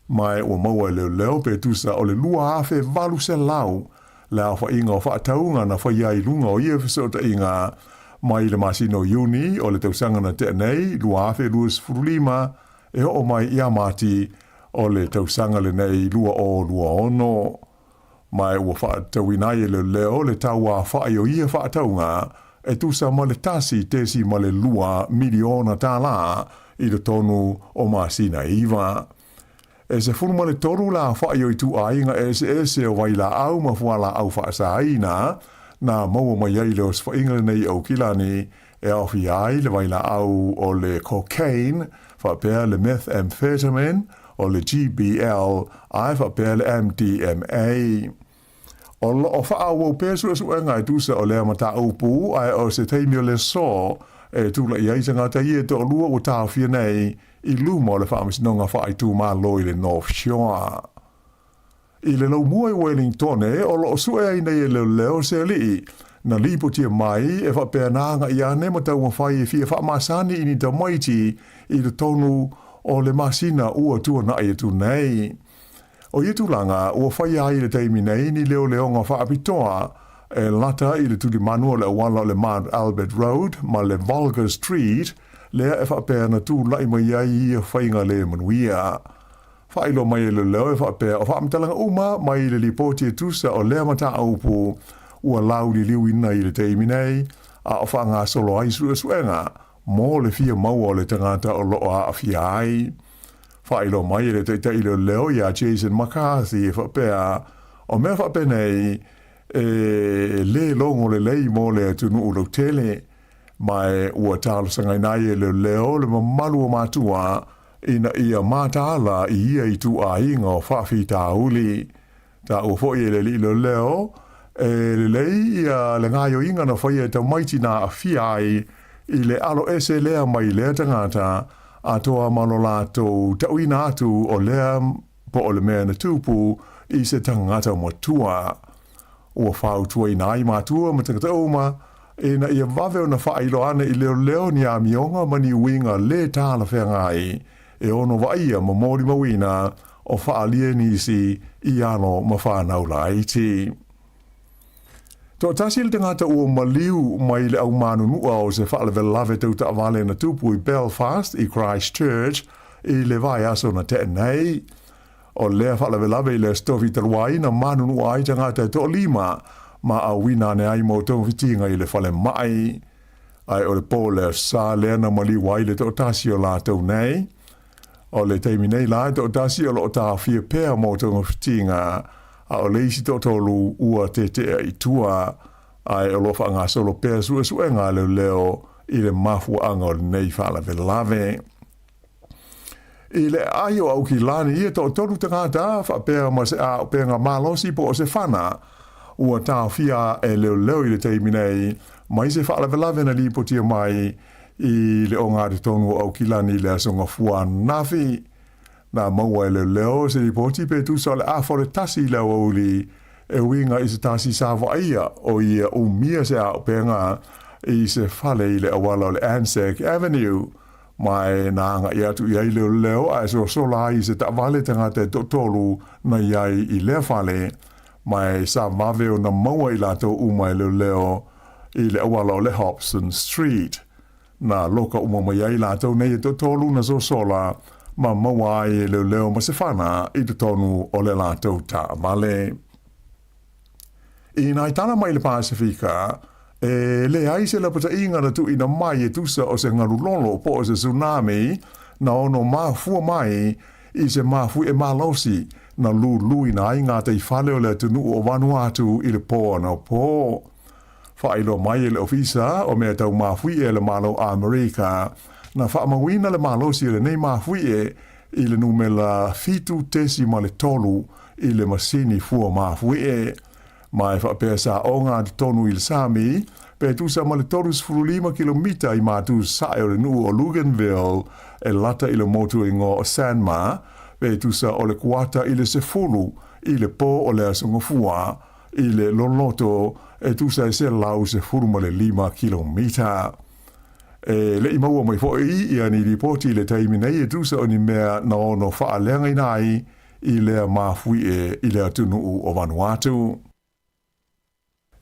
Ma ua maua e leoleo pe tusa o le 2,800 le aofaiga o faatauga na faia ai i luga o ia fesootaiga mai le masina o Iuni o le tausaga na tea nei 2025 e oo mai ia Mati o le tausaga lenei 2026. Ma ua faatatauina ai e leoleo le tauafa'i o ia faatauga e tusa ma le $1.2 miliona i totonu o masina e iva. E 13 le afa'i o ituaiga eseese o vailaau ma fualaau faasaina na maua mai ai le osofaiga lenei i Aukilani e aofia ai le vailaau o le cocaine faapea le methamphetamine, o le GBL ae faapea le MDMA. O lo o faaauau pea suesuega e tusa o lea mataupu ae o se taimi o le aso e tulai ai tagata ia e toalua ua taofia nei i luma o le Faamasinoga Faaitumalo i le North Shore. I le laumua i Wellingtone, o lo o sue ai nei e leoleo se alii na lipotia mai e faapea na agai ane ma taumafai e fia faamasani i ni tamaiti i totonu o le masina ua tuanai atu nei. O ia tulaga ua faia ai i le taimi nei ni leoleoga faapitoa e lata i le tulimanu o le auala o le Mount Albert Road ma le Volga Street lea e faapea na tulai mai ai ia faiga le manuia. Faailoa mai e leoleo e faapea o faamatalaga uma mai le lipoti e tusa o lea mataupu ua lauliliuina i le taimi nei, a o faagasolo ai suesuega mo le fia maua o le tagata o lo o aafia ai. Faailoa mai e le taitai leoleo iā Jason McCarthy e faapea, o mea faapenei e le logo lelei mo le atunuu lautele, ma e ua talosagaina ai e leoleo le mamalu o matua ina ia mataala i ia ituaiga o faafitauli. Taua foi e le alii leoleo, e lelei ia le gaoioiga na faia e tamaiti na aafia ai i le alo ese lea mai lea tagata, atoa ma lo latou tauina atu o lea po o le mea na tupu i se tagata matua. Ua fautuaina ai matua ma tagata uma ina ia vave ona faailoa ane i leoleo ni amioga ma ni uiga lē talafeagai e ono vaaia ma molimauina o faaalia nisi i alo ma fanau laiti. Toatasi le tagata ua maliu mai le aumanunua o se faalavelave tau taavale na tupu i Belfast i Christchurch i le vaiaso na tea nei. O lea faalavelave i le Aso Tofi talu ai na manunua ai tagata e toalima ma auina ane ai mo togafitiga i le falemai. Ae o le po le Aso Sa lea na maliu ai le toatasi o latou nei. O le taimi nei la e toatasi o lo o taofia pea mo togafitiga, a o le isi toatolu ua tetea i tua, ae o lo o faagasolo pea suesuega a leoleo i le mafuaaga o lenei faalavelave. I le aai o Aukilani e toatolu tagata faapea ma se auupega malosi po o se fana ua taofia e leoleo i le taimi nei mai se faalavelave na lipotia mai i le ogatotonu o Aukilani i le Aso Gafua ananafi. Na maua e leoleo se lipoti pe tusa o le afa o le tasi i le aoauli. e uiga i se tasi sa vaaia o ia umia se auupega i se fale i le auala o le Anzac Avenue. Ma e na agai atu i ai leoleo ae sosola ai i se taavale tagata e toatolu na i ai i lea fale, ma e sa vave ona maua i latou uma e leoleo i le auala o le Hobson Street. Na loka uma mai ai latou nei e toatolu na sosola ma maua ai e leoleo ma se fana i totonu o le latou taavale. I nai tala mai le Pasefika, e leai se lapataiga na tuuina mai e tusa o se galu lolo po o se tsunami na ono mafua mai i se mafuie malosi na luluina ai gataifale o le atunuu o Vanuatu i le pō anapo. Faailoa mai e le Ofisa o Mea Tau Mafuie a le Malo Amerika, na faamauina le malosi o lenei mafuie i le numela 7.3 i le masini fua mafuie. Ma e faapea sa oga totonu i le sami, pe tusa ma le 35 kilomita i matu sae o le nuu o Luganville e lata i le motu ingoa o Sanma, pe tusa o le kuata i le 10 i le pō o le aso Gafua i le loloto e tusa e 115 kilomita. E le i maua mai foi ia ni lipoti i le taimi nei e tusa o ni mea na ono faaleagaina ai i lea mafuie i le atunuu o Vanuatu.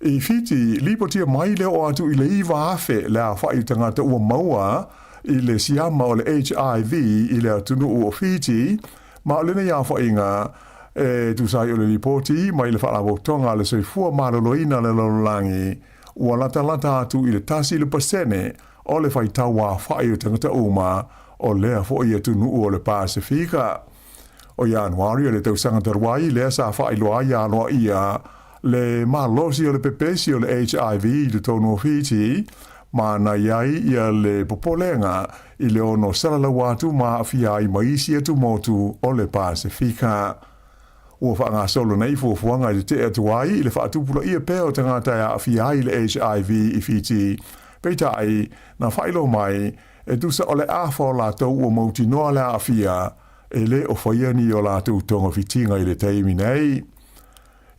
I Fiti, lipotia mai le oo atu i le 9,000 le aofai o tagata ua maua i le siama o le HIV i le atunuu o Fiti, ma o lenei aofaiga e tusa ai o le lipoti mai le Faalapotopotoga a le Soifua Maloloina a le Lalolagi, ua latalata atu i le 1% o le faitau aofai o tagata uma o lea foi atunuu o le Pasefika. O Ianuari o le tausaga talu ai lea sa faailoa ai aloaia le malosi o le pepesi o le HIV i totonu o Fiti, ma na i ai ia le popolega i le ono salalau atu ma aafia ai ma isi atumotu o le Pasefika. Ua faagasolo nei fuafuaga e tetee atu ai i le faatupulaia pea o tagata e aafia ai i le HIV i Fiti. Peitai, na faailoa mai, e tusa o le afa o latou ua mautinoa le aafia, e le o faia ni o latou togafitiga i le taimi nei.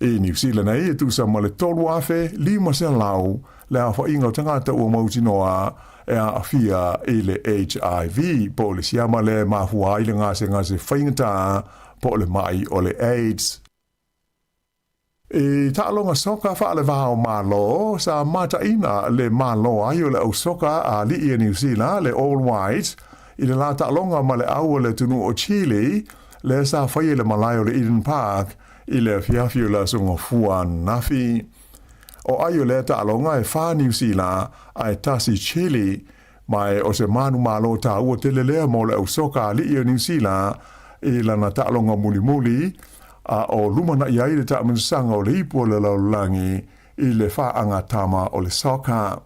I Niu Sila nei, e tusa ma le 3,500 le aofaiga o tagata ua mautinoa e aafia i le HIV, po o le siama lea e mafua ai le gasegase faigata po o le mai o le AIDS. I taaloga soka faale-va o Malo, sa mataina le malo ai o le au soka a alii a Niu Sila, le All Whites, i le la taaloga ma le au o le atunuu o Chile, lea sa faia i le malae o le Eden Park i le afiafi o le Aso Gafua ananafi. O ai o lea taaloga e fa Niu Sila ae tasi Chile, ma e o se manumalo taua tele lea mo le au soka alii o Niu Sila i lana taaloga mulimuli, a o lumanai ai le taamilosaga o le ipu o le lalolagi i le faagatama o le soka.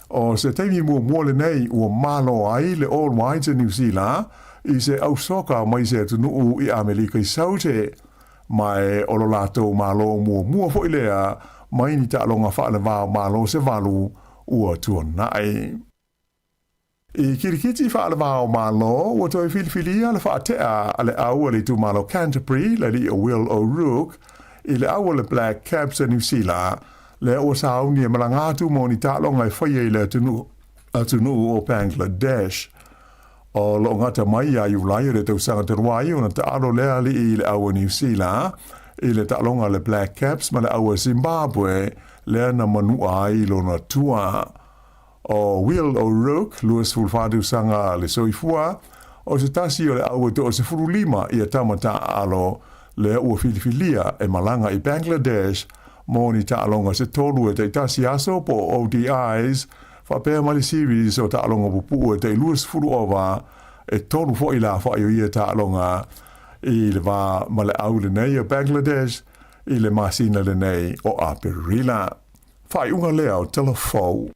O se taimi muamua lenei ua malo ai le All Whites a Niu Sila i se au soka mai se atunuu i Amelika i Saute, ma e o lo latou malo muamua foi lea mai ni taaloga faalevao malo se valu ua tuanai. I kirikiti faalevao malo, ua toe filifilia le faatea a le au a le itumalo Canterbury, le alii o Will O'Rourke, i le au o le Black Caps a Niu Sila, lea ua sauni e malaga atu mo ni taaloga e faia i le atunuu o Bangladesh. O loo gata mai ia Iulai o le tausaga talu ai ona taalo lea alii i le au a Niu Sila i le taaloga a le Black Caps ma le au a Zimbabwe lea na manua ai lona tua. O Will O'Rourke, 24 tausaga le soifua, o se tasi o le au e 15 ia tama taaalo lea ua filifilia e malaga i Bangladesh mo ni taaloga se tolu e taitasi aso po o ODIs, faapea ma le series o taaloga pupuu e tai 20 ova, e tolu foi la afa'i o ia taaloga i le va ma le au lenei o Bangladesh i le masina lenei o Aperila. Faaiuga lea o Tala Fou.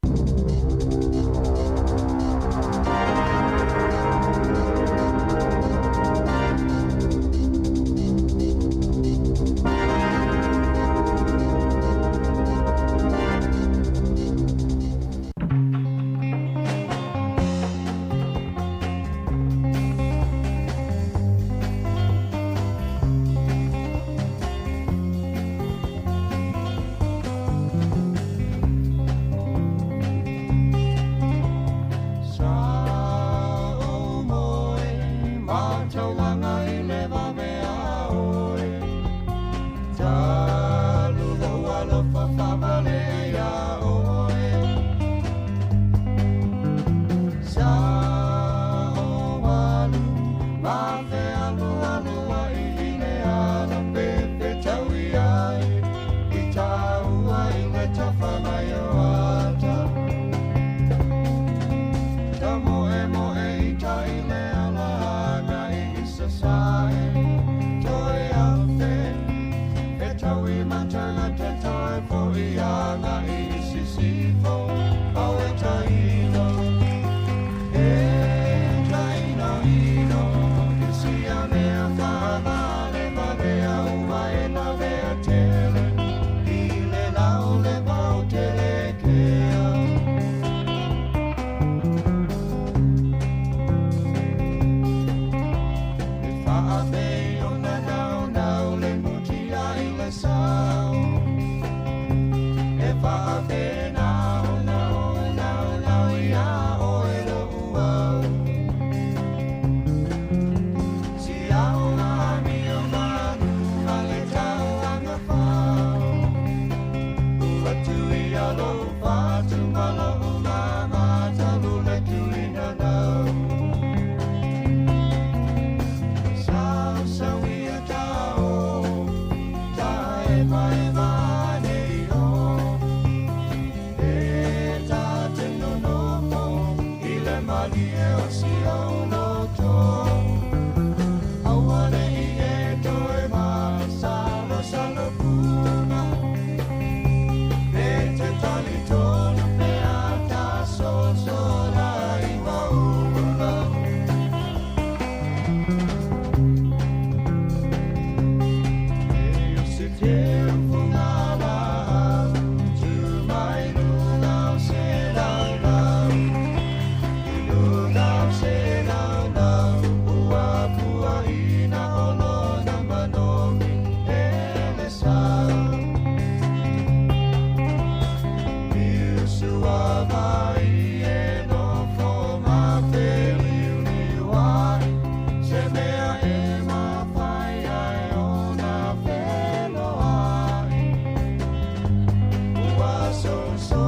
malie o si ou loto. Aua ne i e toe masalosalo puna. E te tali tonu pe a ta sosola i maunga. E o se teu fungala, tu mai luna o se laulau. I luna o se laulau, ua pua ina o lona manogi e le sa. Iusua mai e nofo ma te liuliu ai, se mea e mafai ai ona feloai. Ua soso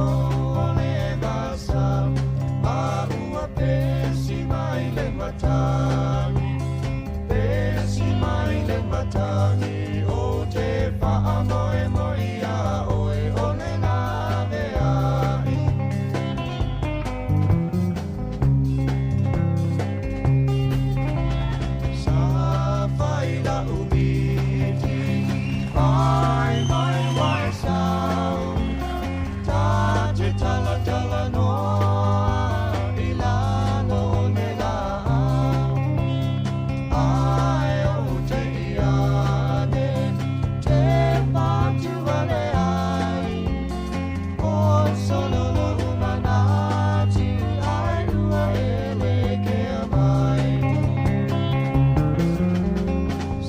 o le vasa, ma ua pesi mai le matagi. Pesi mai le matagi, o te whaamoe moe ia oe o le lave ai. Sa fai la umiti, fai mai wai sau. Ta te tala tala noa, i lalo o le lau. Ai o te iane, te patu ale ai. O sololo umanati, ai ua ele ke mai.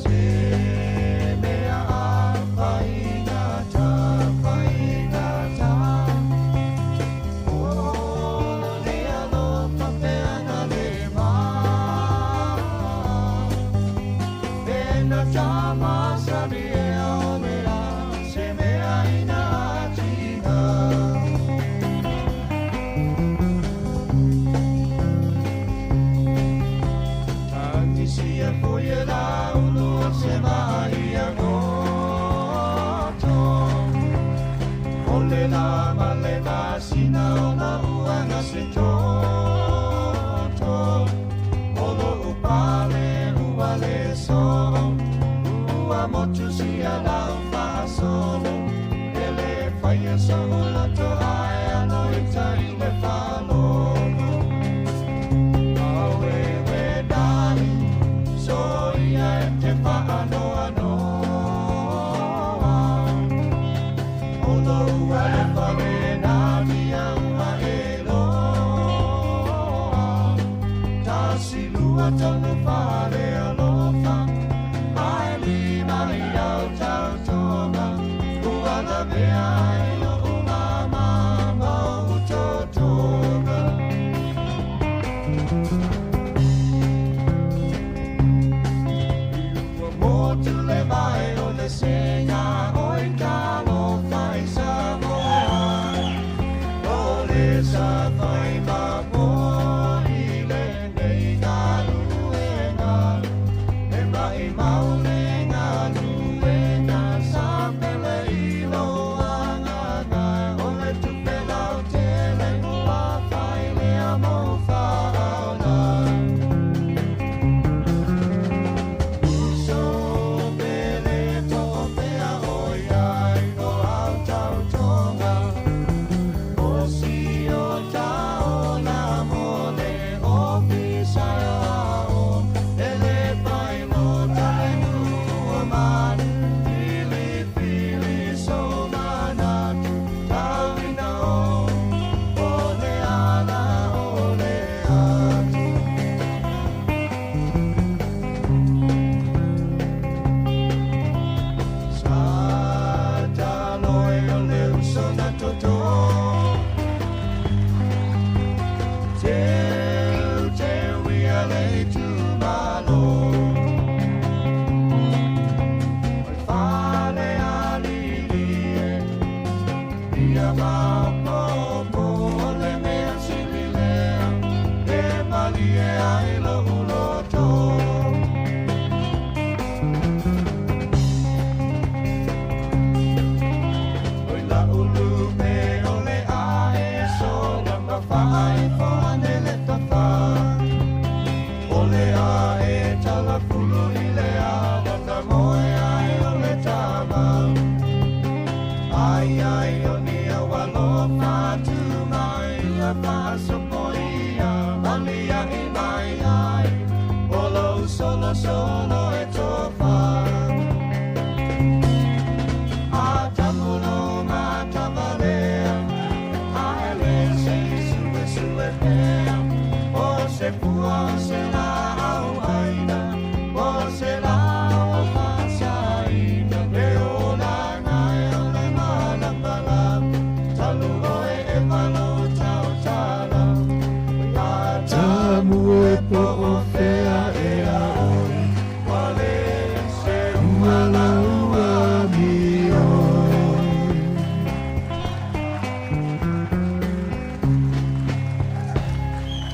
Se mea a whaingata, whaingata. O le alofa pea na le mā. E na tamasani e o mea, se mea ina atinga. Tagisia foi e laulo se mai a goto. O le la ma le masina o na uanga se toto. O lo upale ua le so, ua motu si a lau whaasolo. E le whaia so uloto ai ano i tai le whalolo. Awe we dali, so ia e te whaanoa noa. O lo ua le whare nā tia ua e loa. Ta silua tonu whare alofa, ai lima i au tau tonga. Ua la mea ai o umama mau totonga. Ua motu le vai o le senga o i talo whai Samoa. O le sa whai ma mo i le nei galuenga. E mai maule galuenga sa pele i lo anganga. O le tupe lau tele ua whai lea mo whaona. Uso pele to pea oi ai o au tau tonga. O si o tau na mo le o pisa o. E le pai mo tale ua manu. Pili pili so manatu. Tauina o. O le ala o le atu. Sa taloe o le uso na toto. Teu teu ia le tu malo. Oi fale alili e. Ia maopopo o le mea sililea. E malie ai lo uloto. Oi la ulu pe o le ae so na mawhai fo ane le tawha.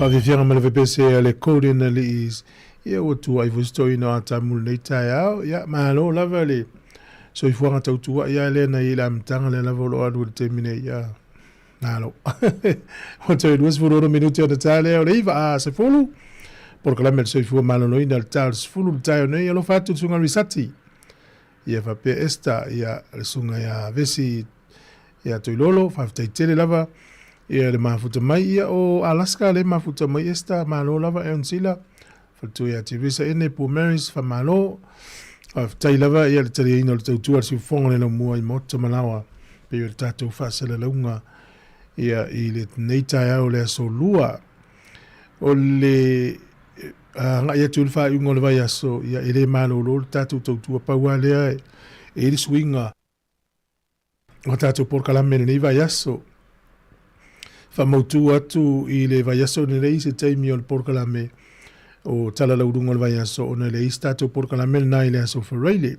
Faafiafiaga ma le pepese a le Golden Alii ia ua tuuai foi se toeaina o Atamu i lenei taeao. Ia, malo lava le soifuaga tautuuai lava lea na i ai i le amataga lea lava o lo o alu i le taimi nei. Ia, malo. Ua toe 26 minute ona ta lea o le 9 a 10. Polokalame a le Soifua Maloloina le ta o le 10 le taeao nei. Alofa atu le Susuga Risati. Ia faapea Esther, ia le Susuga ia Vesi ia Toilolo, faafetai tele lava ia le mafuta mai ia o Alaska le mafuta mai Esther, malo lava Aaron Sila, faletua ia Teresa Ene, Paul Marys, faamalo. Faafetai lava ia le taliaina o le tautua a le siufofoga o le laumua i Maota Malawa, pei o le tatou faasalalauga ia i lenei taeao o le aso Lua. O le agai atu i le faaiuga o le vaiaso, ia e le malolo le tatou tautua, pau lava lea e i ai le suiga o tatou polokalame i lenei vaiaso. Faamautu atu i le vaiaso lenei se taimi o le polokalame o Tala Lauluga o le vaiaso ona e leai se tatou polokalame lena i le aso Faraile.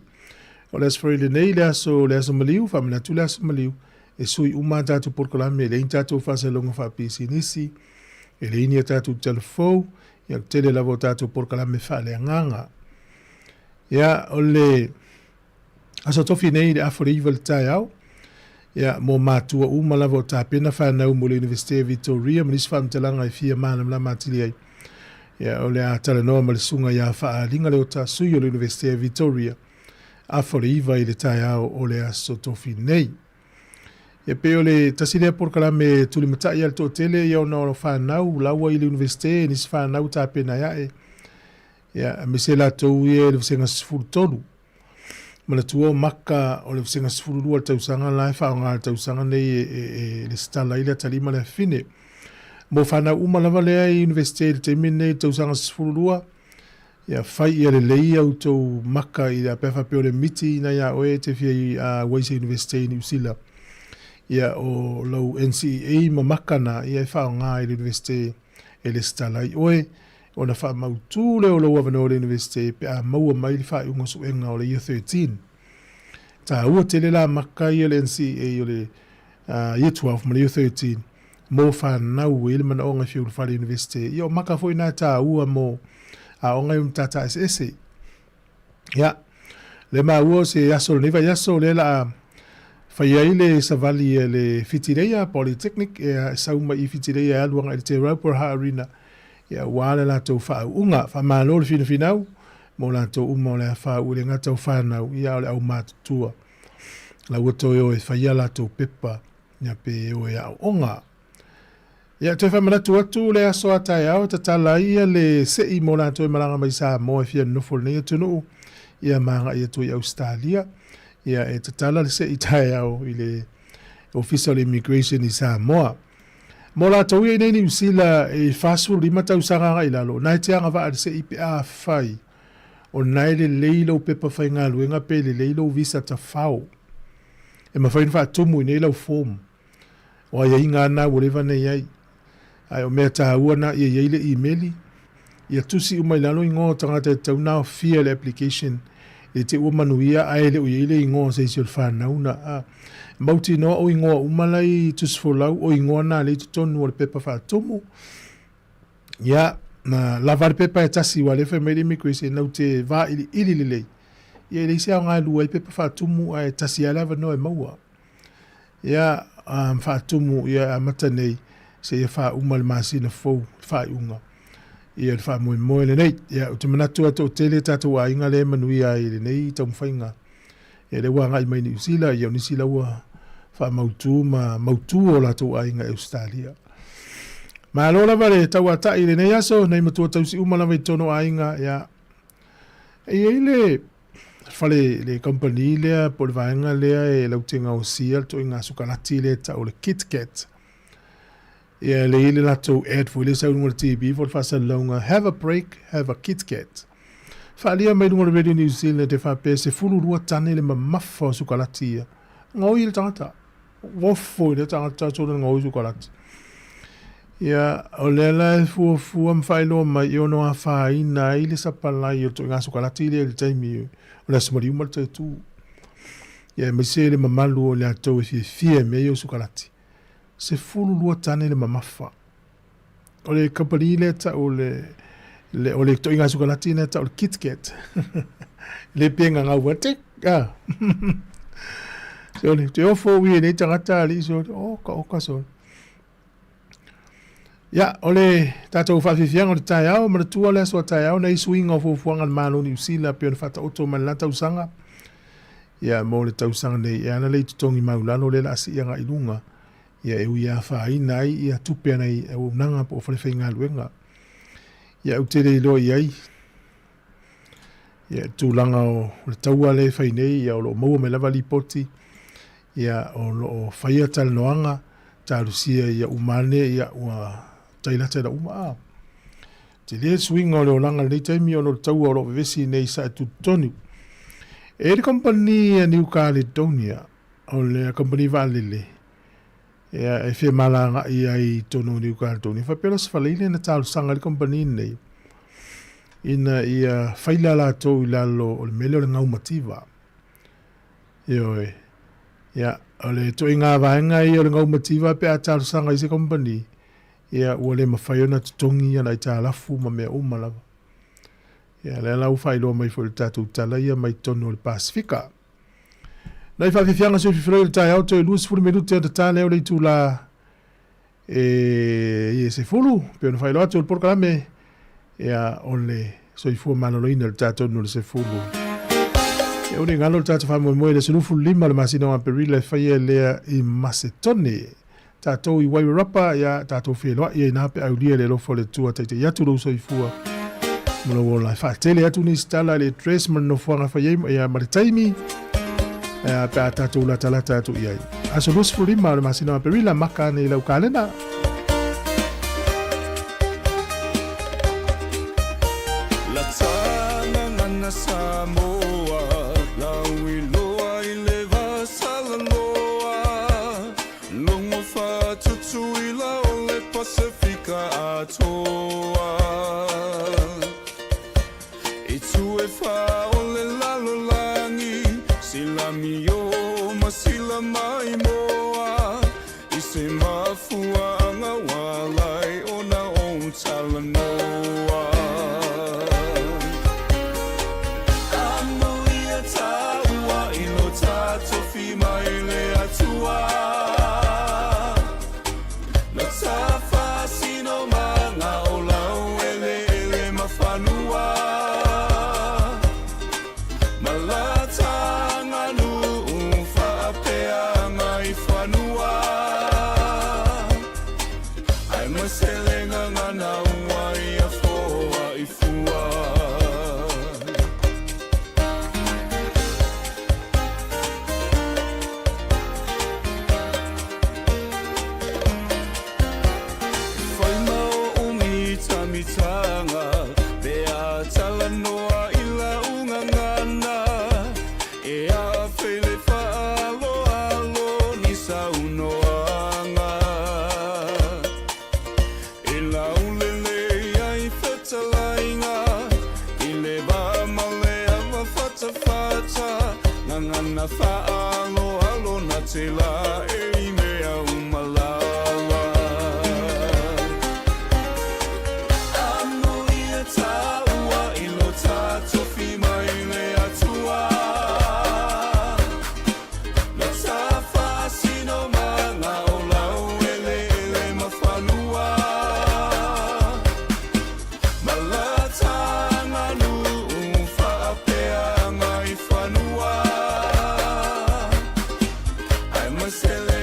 O le aso Faraile nei, le aso, le aso maliu, faamanatu le aso maliu, e sui uma a tatou polokalame, e leai ni tatou faasalalauga faapisinisi, e leai ni a tatou telefou, ia o le tele lava o tatou polokalame faaleagaga. Ia, o le aso tofi nei i le afa o le 9 i le taeao, ia, mo matua uma lava o tapena fanau mo le Universite o Victoria ma nisi faamatalaga e fia malamalama atili ai. Ia, o le a talanoa ma le susuga ia Faaaliga Leota, sui o le Universite o Victoria, afa o le 9 i le taeao o le aso tofi nei. Ia pei o le tasi lea polokalame e tulimatai a le toatele ia ona o fanau laua i le Universite, nisi fanau tapena ai ae. Ia, aemaise latou ia i le vasega 13. Manatua o maka o le vasega 12 le tausaga la e faaaoga i le tausaga nei e, e, e lesitala ai le atalima le afine. Mo fanau uma lava lea i Universite i le taimi lenei i le tausaga 12, Ia fai ia lelei au tou maka i a pe a faapea o le miti ina ia oe e te fia i a wai se Universite i Niu Sila. Ia o lau NCEA ma maka na ia e whaonga i le Universite e lesitala ai oe ona whaamautū lea o lou avanoa i le Universite pe a maua mai le faaiuga suega o le Year 13. Tāua tele la maka ia le NCEA o le Year 12 ma le Year 13 mō whanau e le manaoga e fia ulufale Universite. Ia o maka foi nā tāua mō aoga i o matata eseese. Ia, le maua o se aso lenei vaiaso lea la a fai ai le savali e le Whitireia Polytechnic e sau mai i Whitireia e alu agai i le Te Rauparaha Arena ia ua le latou faauuga. Faamalo le finafinau mo latou uma o le a faauu e le gata o whanau ia o le aumatutua. La ua toe o e fai a latou pepa ia pe o e aoaoga. Ia, toe faamanatu atu le aso a taeao e tatala ai ia le se'i mo latou e malaga mai Samoa e fia nonofo i lenei atunuu, ia ma agai atu i Ausetalia. Ia, e tatala le se'i taeao i le Ofisa o le Immigration i Samoa. Mo latou ia i nei Niu Sila e 45 tausaga agai i lalo, na e te agavaa i le se'i pe afai o na e lelei lou pepa faigaluega pe lelei lou visa tafao. E mafai ona faatumu i nei lau form. O aiaiga lava na ua leva ona i ai. Ae o mea taua na ia i ai le imeli, ia tusi uma i lalo igoa o tagata e tatau ona aofia i le application i te ua manuia ae le o i ai le igoa o se isi o le fanau na a mautinoa o igoa uma la i tusifolau o igoa na lea i totonu o le pepa faatumu. Ia, na lava le pepa e tasi aua o lea e fai mai le immigration nau te vailiili lelei. Ia e leai se aoga e lua ai pepa faatumu ae tasi lava le avanoa e maua. Ia, um, faatumu ia e amata nei seia faauma le masina fou le faaiuga ia le faamoemoe lenei. Ia, ou te manatu e toatele tatou aiga lea e manuia ai i lenei taumafaiga. Ia lea ua agai mai Niu Sila, ia o nisi la ua faamautu ma mautu o latou aiga i Ausetalia. Malo lava le tauata'i i lenei aso, nai matua tausi uma lava i totonu o aiga, ia. E i ai le fale, le kamupani lea po o le vaega lea e lautegaosia le toaiga sukalati lea e tau o le KitKat. Ia, le i ai le latou ad foi lea sau i luga o le TV foi le faasalalauga, Have a break, have a KitKat. Faaalia mai luga o le Radio New Zealand e faapea e 12 tane le mamafa o sukalati ia. Gaoi le tagata. Ofo i lea tagata sona le gaoi sukalati. Ia, o lea la e fuafua ma faailoa mai e ono afaina ai le sapalai o le toaiga sukalati lea i le taimi o le Aso Maliu ma le Toe-tū. Ia, aemaise le mamalu o i latou e fiafia i mea ia o sukalati. 12 tane le mamafa. O le kamupani lea e tau o le, le, o le toaiga sukalati lea e tau o le KitKat. Le pe gagau a tik, ah. Sole, te ofo ui e nei tagata alii sole, oka oka sole. Ia, o le tatou faafiafiaga o le taeao, manatua le aso a taeao nei suiga o fuafuaga a le Malo o Niu Sila pei ona faataoto mai le la tausaga. Ia, mo le tausaga nei, e ala lea i totogi maulalo lea o le a sii agai i luga, ia e ui e afaina ai ia tupe a nai auaunaga po o falefaigaluega. Ia, ou te le iloa i ai ia tulaga o le taua lea e fai nei, ia o lo o maua mai lava lipoti, ia o lo o faia talanoaga, talosia ia uma ane, ia ua tailata ina uma. A tele le suiga o le olaga i lenei taimi ona o le taua o lo o vevesi nei sa e tutotonu. E i le kamupani a New Caledonia, o le kamupani vaalele, ia, e femalagaai ai i totonu o New Caledonia, faapea la se faleile na talosaga ai le kamupani lenei, ina ia faila latou i lalo o le mea lea o le gaumativa. Ioe. Ia, o le ituaiga vaega ia o le gaumativa pe a talosaga i se kamupani, ia ua le mafai ona totogi ana aitalafu ma mea uma lava. Ia, lea la ua faailoa mai foi i le tatou tala ia mai totonu o le Pasefika. Nai faafiafiaga sui fifiloi o le taeao toe 20 minute ona ta lea o le itula e 10 pei ona faailoa atu o le polokalame ia o le soifua maloloina i le tatou nu le 10. Ia ua ne i galo le tatou faamoemoe i le aso 25 o le masina o Aperila e faia lea i Masetone. Tatou i Wairarapa, ia tatou feiloai ai ina pe aulia le alofa o le Atua taitai atu lou soifua ma lou ola. E faatele atu nisi tala i le address ma le nofoaga e fai ai ia, ma le taimi ia, pe a tatou latalata atu i ai. Aso 25 o le masina o Aperila, maka ane i lau kalena. Logo faatutuila o le Pasefika atoa. I tuefa o le lalolagi, sila mio ma sila maimoa, i se mafuaaga ua alai ona ou talanoa. Amuia taua i lo tatofi mai le Atua. Na tafasino ma nga o lau eleele ma fanua. Ma la taganuu faapeaga i fanua. Ai ma se le gagana ua ia foa i fua. Whai ma o mitamitanga, pe a talanoa i lau gagana, e a whele whaaloalo ni saunoaga. E laulele ai fetalaiga i le va ma le ava fatafata, gagana faaaloalo na te la e i mea uma lava. Amuia taua i lo tatofi mai le Atua. Na tafasino ma nga o lau eleele ma fanua. Ma la taganuu faapeaga i fanua. Ai ma se.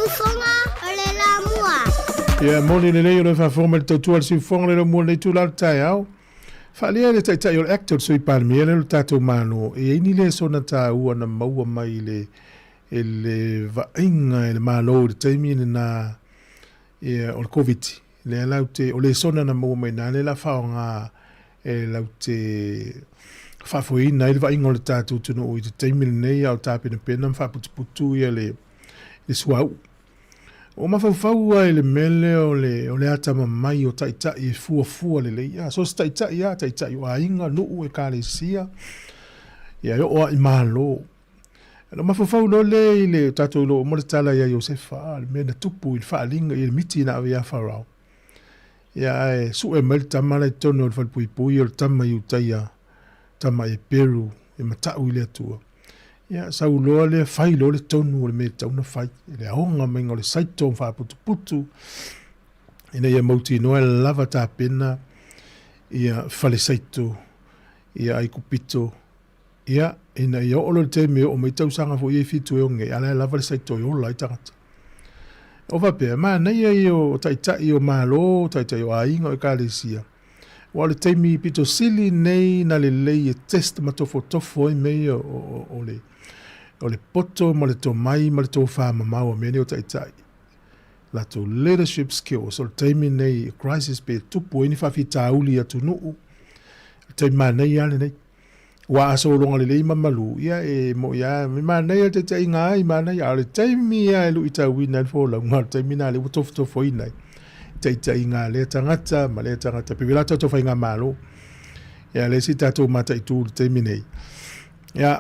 Siufofoga o le Laumua. Ia moni lelei o le faafofoga mai le tautua a le siufofoga o le Laumua i lenei itula o le taeao. Faaalia e le Taitai o le Act o le Sui Palemia lea o le tatou Malo, e i ai ni lesona taua na maua mai i le i le vaaiga e le Malo i le taimi lena ia, o le Koviti. Lea latou te, o lesona na maua mai i ina lea o le a faaaoga e latou te faafoeina ai le vaaiga o le tatou atunuu i le taimi lenei a o tapenapena ma faaputuputu ia le, le suauu. Ua mafaufau lava i le mea lea o le, o le atamamai o taitai e fuafua lelei. A, so o se taitai lava, taitai o aiga, nuu, ekalesia, ia e oo lava i Malo. Ona mafaufau loa lea i le tatou iloa uma le tala ia Iosefa, le mea na tupu i le faaaliga i le miti na ave ia Farao. Ia ae sue mai le tama la i totonu o le falepuipui o le tama Iutaia, tama Eperu e matau i le Atua. Ia sau loa lea fai loa le tonu o le mea e tatau ona fai, le aoga maiga o le saito ma faaputuputu ina ia mautinoa e lava tapena ia fale saito ia Aikupito Ia, ina ia oo loa i le taimi e oo mai tausaga foi ia e fitu e oge ai, a o la e lava le saito e ola ai tagata. O faapea, manaia ia o taitai o Malo, taitai o aiga, o ekalesia, aua o le taimi pito sili nei na lelei e test ma tofotofo ai mea ia o le, o le poto ma le tomai ma le tofa mamao a mea nei o taitai. Latou leadership skills, o le taimi nei, crisis pe tupu ai ni faafitauli i atunuu, o le taimi manaia lava lenei. Ua a sologa lelei ma malu, ia e moi lava, e manaia le taitaiga ai, manaia, a o le taimi lava e luitauina ai le folauga, o le taimi lena lea ua tofotofoina ai taitaiga a lea tagata ma lea tagata, pei la tatou faigamalo. Ia lea se i tatou mataitu i le taimi nei. Ia,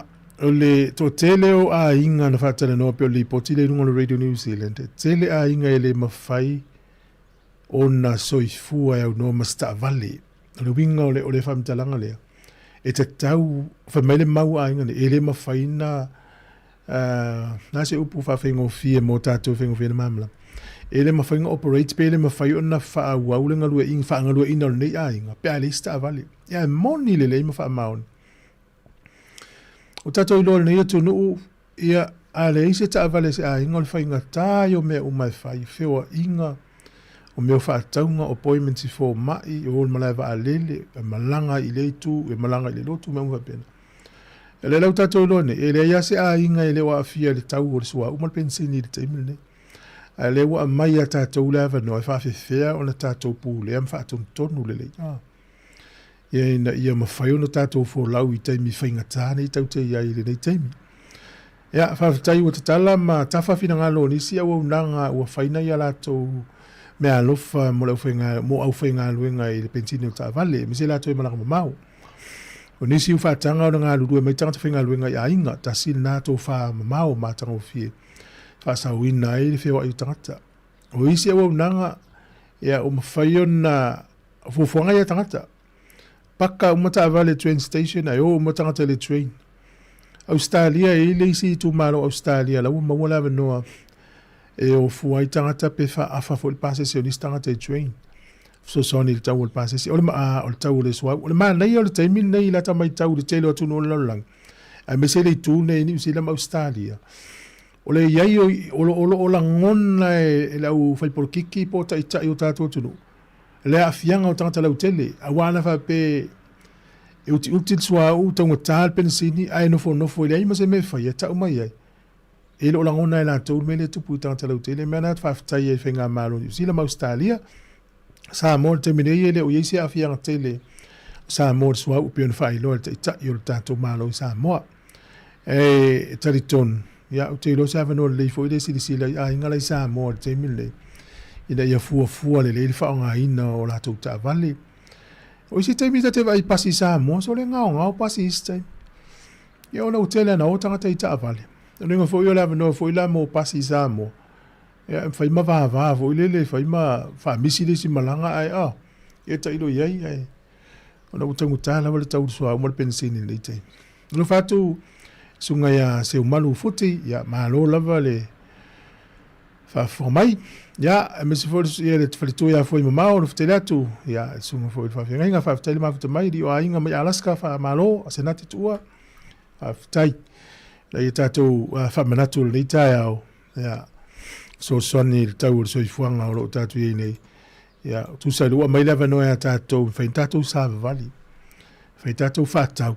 o le toatele o aiga na faatalanoa pei o le lipoti lea i luga o le Radio New Zealand, e tele aiga e le mafai ona soifua e aunoa ma se taavale. O le uiga o le, o le faamatalaga lea, e tatau, fai mai le mau a aiga nei, e le mafai na, uh, na se upu faafaigofie mo tatou e faigofie ona malamalama. E le mafai ona operate pe le mafai ona faaauau le galueaiina, faagalueaiina o lenei aiga pe a leai se taavale. Ia e moni lelei ma faamaoni. O tatou iloa i lenei atunuu, ia, a leai se taavale a se aiga, o le faigata ia o mea uma e fai, feoaiga, o mea o faatauga, appointments i fomai, o le malae vaalele, e malaga i lea itu, e malaga i le lotu, mea uma faapena. O lea la ua tatou iloa nei, e leai lava se aiga e le o aafia i le tau o le suauu ma le penisini i le taimi lenei. A o lea ua aumai ia tatou le avanoa e faafefea ona tatou pulea ma faatonutonu lelei. Ah. Ia ina ia mafai ona tatou folau i taimi faigata nei tatou te i ai i lenei taimi. Ia, faafetai ua tatala ma tafa finagalo o nisi auaunaga ua fai nai a latou meaalofa mo le aufaiga, mo aufaigaluega i le penisini o taavale, aemaise latou e malaga mamao. O nisi ua faataga ona galulue mai tagata faigaluega i aiga, tasi lena tofa mamao matagofie faasaoina ai le feoai o tagata. O isi auaunaga, ia, ua mafai ona fuafuaga ia tagata. Paka uma taavale train station ae o uma tagata i le train. Ausetalia e i ai le isi itumalo o Ausetalia la ua maua le avanoa e o fua ai tagata pe faaafa foi le pasese o nisi tagata i train. Fesoasoani i le tau o le pasese, o le, o le tau o le suauu. O le manaia o le taimi lenei i lata matau i le tele o atunuu o le lalolagi, aemaise le itu lenei i Niu Sila ma Ausetalia, o le i ai o, o lo o lagona e le au faipolokiki po o taitai o tatou atunuu, le aafiaga o tagata lautele, aua ana faapea e utiuti le suauu, taugata le penisini, ae nofonofo e leai ma se mea e fai, e tau mai ai. E le o lagona e latou le mea lea e tupu i tagata lautele. O le mea lena e faafetai ai i Faigamalo o Niu Sila ma Ausetalia. Samoa i le taimi nei e le o i ai se aafiaga tele o Samoa i le suauu e pei ona faailoa e le Taitai o le tatou Malo i Samoa. E talitonu, ia, ou te iloa se avanoa lelei foi lea e silasila i aiga la i Samoa i le taimi lenei, ina ia fuafua lelei le faaaogaina o latou taavale. O isi taimi ta te vaai i pasi i Samoa, sole gaogao pasi i isi taimi. Ia ona ua tele lava ina o tagata i taavale. O lona uiga foi o le avanoa foi la mo pasi i Samoa, ia e fai ma vava foi lele, fai ma faamisi le isi malaga ae a, ia tailo i ai, ae ona ua taugata lava le tau o le suauu ma le penisini i lenei taimi. Alofa atu susuga ia Seumalu Futi, ia malo lava le faafofoga mai. Ia, aemaise foi ia le faletua ia Fuaimamao, alofa tele atu, ia le susuga foi i le faafeagaiga, faafetai le mafuta mai, alii o aiga mai Alaska, faamalo, Asenati Tuua, faafetai. Ina ia tatou faamanatu i lenei taeao, ia, fesoasoani i le tau o le soifuaga o lo o tatou i ai nei. Ia, tusa i le ua aumai le avanoa ia tatou, e fai ni tatou savavali, fai tatou faatau.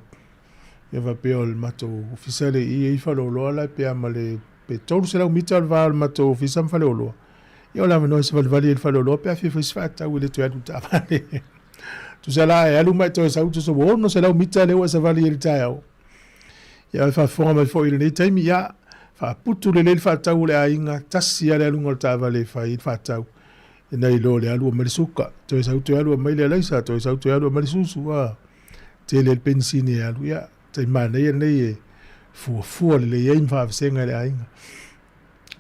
Ia faapea o le matou ofisa le i i Faleoloa la pe a ma le pe 300 mita o le va o le matou ofisa ma Faleoloa. Ia o le avanoa e savalivali ai i le Faleoloa pe a fia fai se faatau e le toe alu i le taavale. Tusa la e alu ma e toe sau tusa ua 600 mita lea ua e savali ai i le taeao. Ia e faafofoga mai foi i lenei taimi, ia faaputu lelei le faatau o le aiga, tasi lava le aluga o le taavale e fai ai le faatau. Nai lo le alu aumai le suka, toe sau toe alu aumai le alaisa, toe sau toe alu aumai le susu, a tele le penisini e alu. Ia, taimi manaia lenei e fuafua lelei ai ma faavasega e le aiga.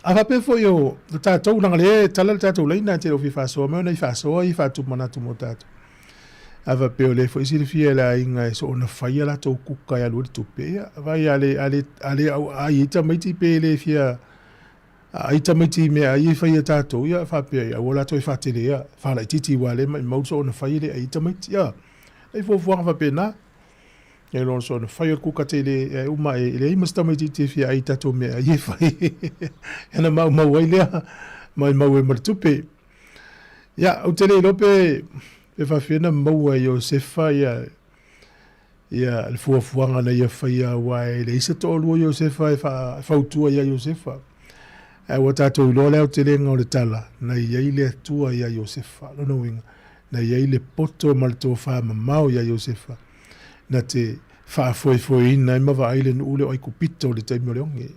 A faapea foi o tatou, leaga lea e tala le tatou laina, e te le o fia faasoa mai ona i faasoa ia faatupu manatu mo tatou. A faapea o lea foi e silafia e le aiga e soona fai a latou kuka e alu ai le tupe, ia, vai a le, a le, a le au ai ai tamaiti pe le fia ai tamaiti i meaai e fai e tatou, ia faapea, ia aua la toe faatelea, faalaitiiti aua o lea e maumau le soona fai e le ai ai tamaiti. Ia, e fuafuaga faapena. E loa soona fai o le kuka tele e uma e leai ma se tamaitiiti e fia ai i tatou meaai e fai. Ia ona maumau ai lea, maumau ai ma le tupe. Ia, ou te le iloa pe pe faafefea ona maua e Iosefa ia ia le fuafuaga na ia faia aua e leai se toalua o Iosefa e fautua iā Iosefa. Ae ua tatou iloa le aotelega o le tala, na i ai le Atua iā Iosefa. Lona uiga, na i ai le poto ma le tofa mamao iā Iosefa, na te faafoefoeina ai ma vaai le nuu lea o Aikupito i le taimi o le oge.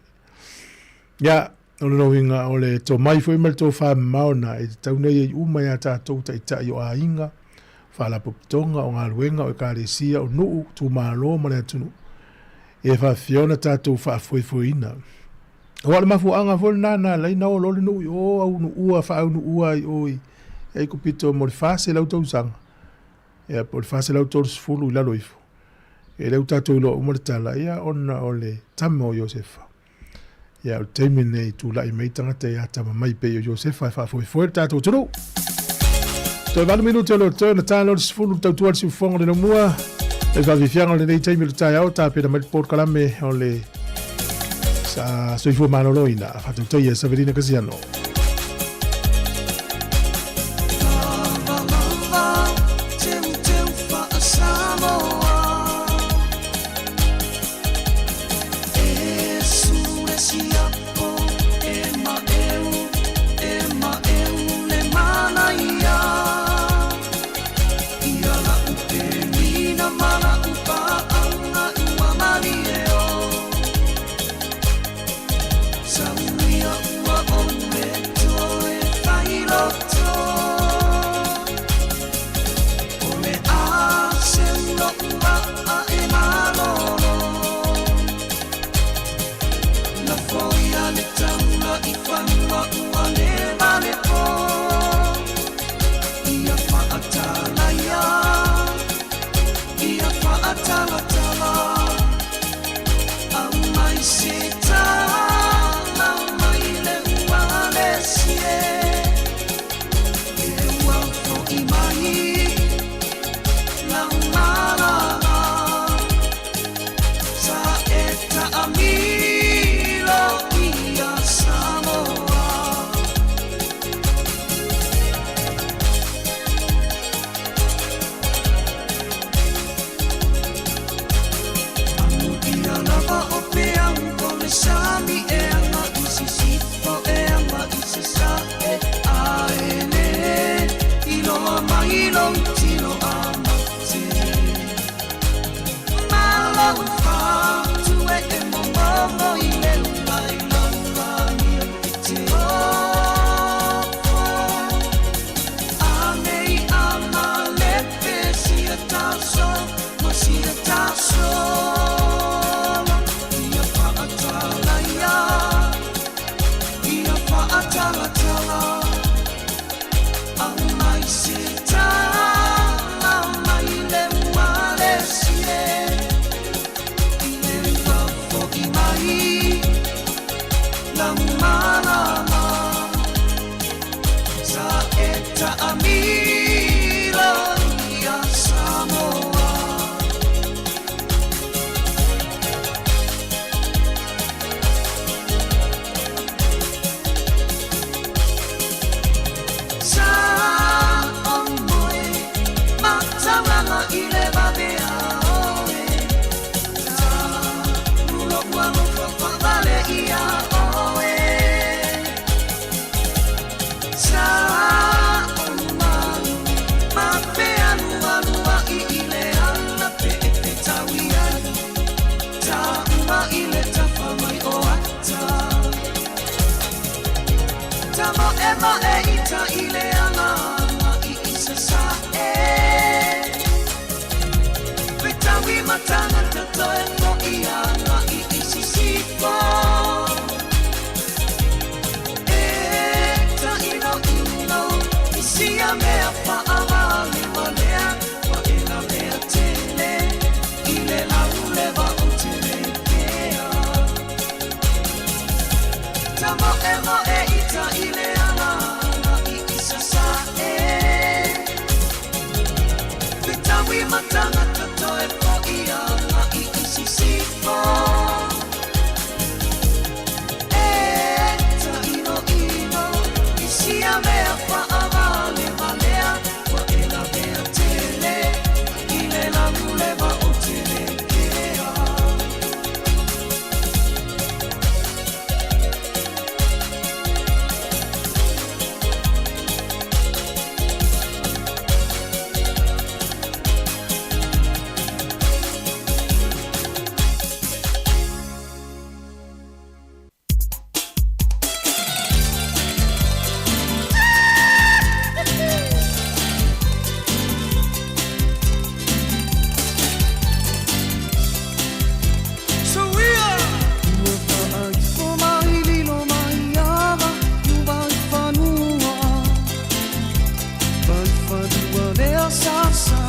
Ia, o lona uiga, o le tomai foi ma le tofa mamao na e tatau ona i ai uma iā tatou taitai o aiga, faalapotopotoga, o galuega, o ekalesia, o nuu, itumalo ma le atunuu, e faafefea ona tatou faafoefoeina. Aua o le mafuaaga foi lena na ala ai ona o loa le nuu i o, aunuua, faaunuua ai i o i Aikupito mo le 400 tausaga, ia po o le 430 i lalo ifo. Ia lea ua tatou iloa uma le tala, ia ona o le tama o Iosefa. Ia o le taimi lenei tulai mai tagata ia tama mai pei o Iosefa e faafoefoe le tatou atunuu. Toe 8 minute o lo toe ona ta loa le 10 le tautua le siufofoga o le laumua. Le faafiafiaga o lenei taimi o le taeao tapena mai le polokalame o le sa soifua maloloina faatautaia e Savelina Kasiano. Tamaemae ita i le ala i i sasae Fetaui ma tagata toe fo'i agai i sisifo E taʻinoʻino i sia mea faʻawalevalea Ua e lavea tele i le laulewa o Telekea Tamaemae ita i le ala i i sasae Fetaui ma tagata toe fo'i agai i sisifo E taʻinoʻino i sia mea faʻawalevalea Ua e lavea tele i le laulewa o Telekea. Ua faaifo mai lilo mai ava ua i fanua Vaifalua lea sasa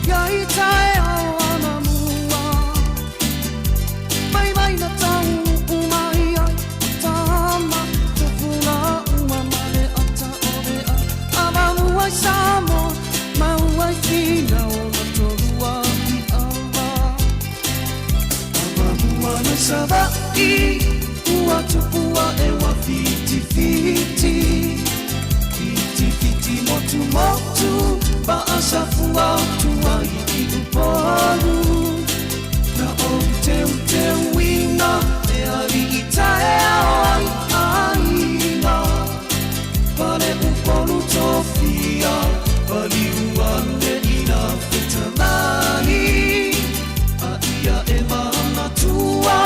ia i taeao anamua Mai mai na taunuu mai ai o tama Tofula uma ma le ata o le a Avamua i Samoa maua i Fina o na tolua i ava Avamua na Savaii ua tupua e ua fitifiti Fitifiti motumotu Paasafua o tuai i Upolu Na ou teuteuina e alii taeao ai aiga Pale Upolu tofia Paliu ane ina fetalai A ia e manatua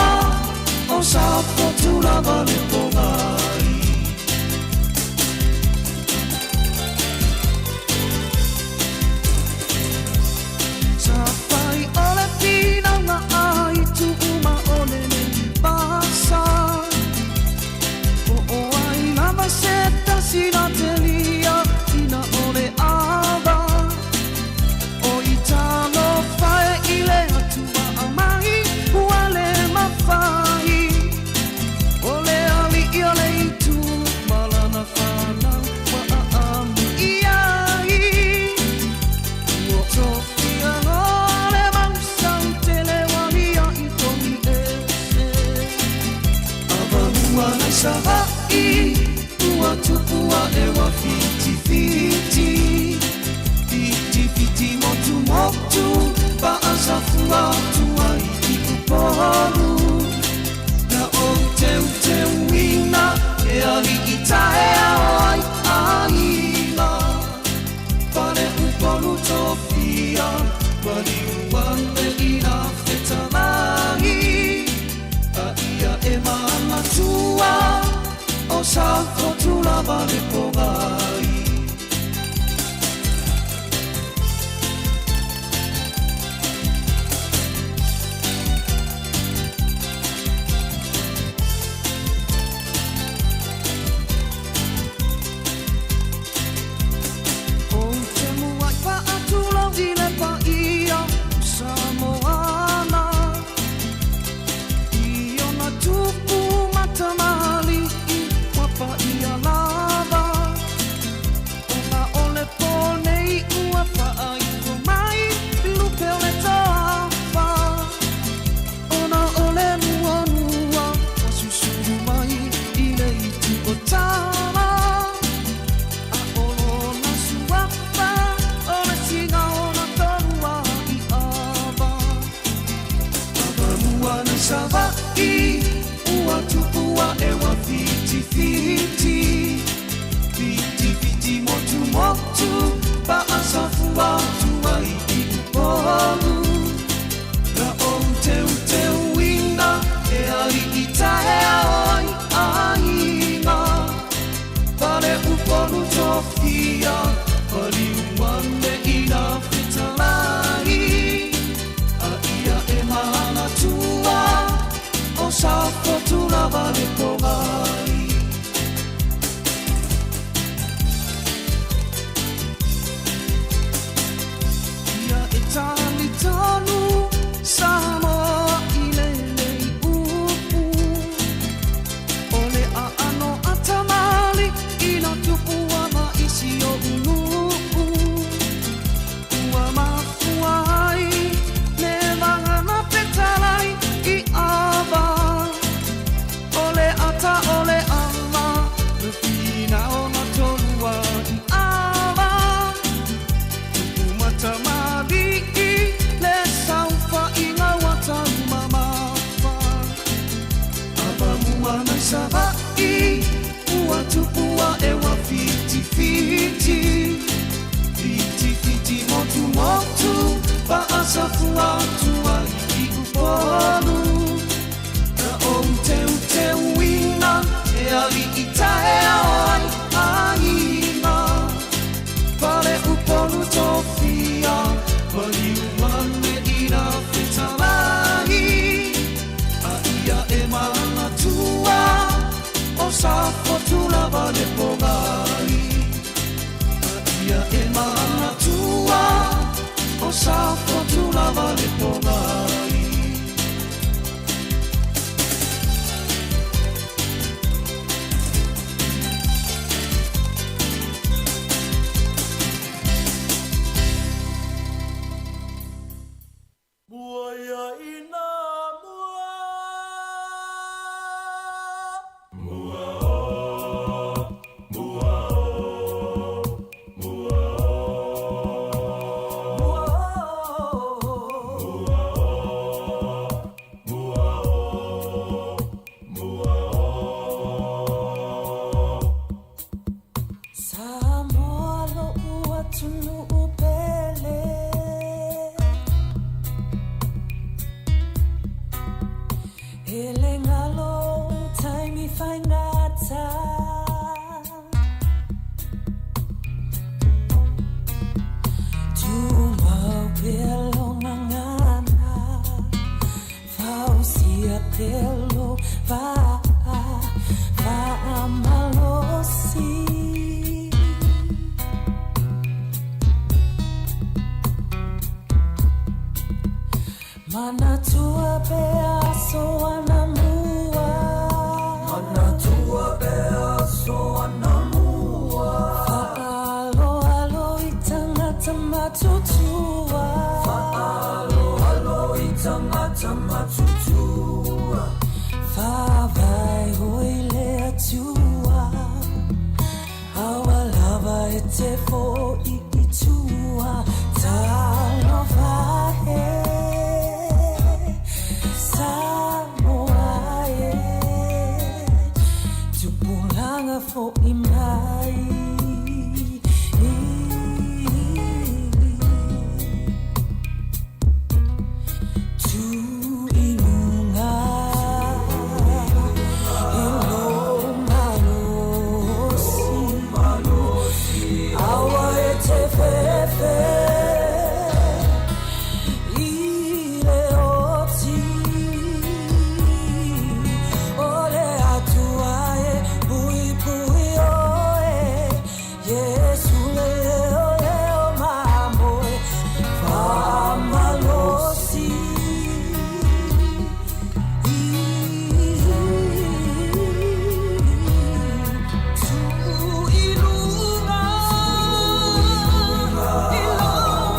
O Safotu lava le pogai. Safai o le pinauga ai tuuma o le pasa Po o ai lava se tasi na telia ina o le ava O i talofa e i le Atua aumai ua le mafai O le alii o le itu ma lana fanau ua aamu i ai Ua tofia loa le mausau tele ua liaʻi togi ese Avamua nai Savaii ua tupu ae ua fitifiti Fitifiti motumotu Paasafua atu ai i Upolu Na ou teuteuina e alii taeao ai aiga Pale Upolu tofia Maliu ane ina fetalai A ia e manatua O Safotu lava le pogai. Ou te muai faatulou i le paia o Samoana I ona tupu ma tamalii ua paia lava. Manatua pea aso anamua. Manatua pea aso anamua. Fa'aaloalo i tagata matutua. Fa'aaloalo i tagata matutua. Faavae hoi le Atua, aua lava e te fo'i i tua. Talofa e, Samoa e, tupulaga fo'i mai. Tu i luga i lou malosi, aua e te fefe i le oti. O le Atua e puipui oe, Iesu le leoleo mamoe faamalosi. Tu i luga i lou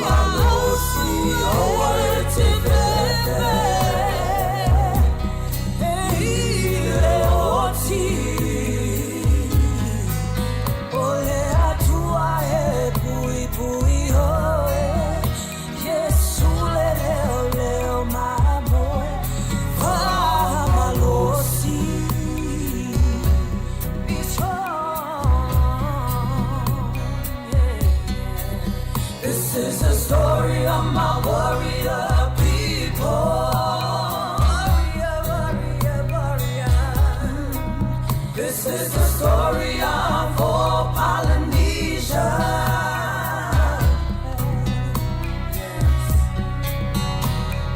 malosi, aua e te fefe i le oti. O le Atua e puipui oe, Iesu le leoleo mamoe faamalosi. Be strong, yeah. This is the story of my warrior people. Warrior, warrior, warrior. This is the story of all Polynesia. Yes.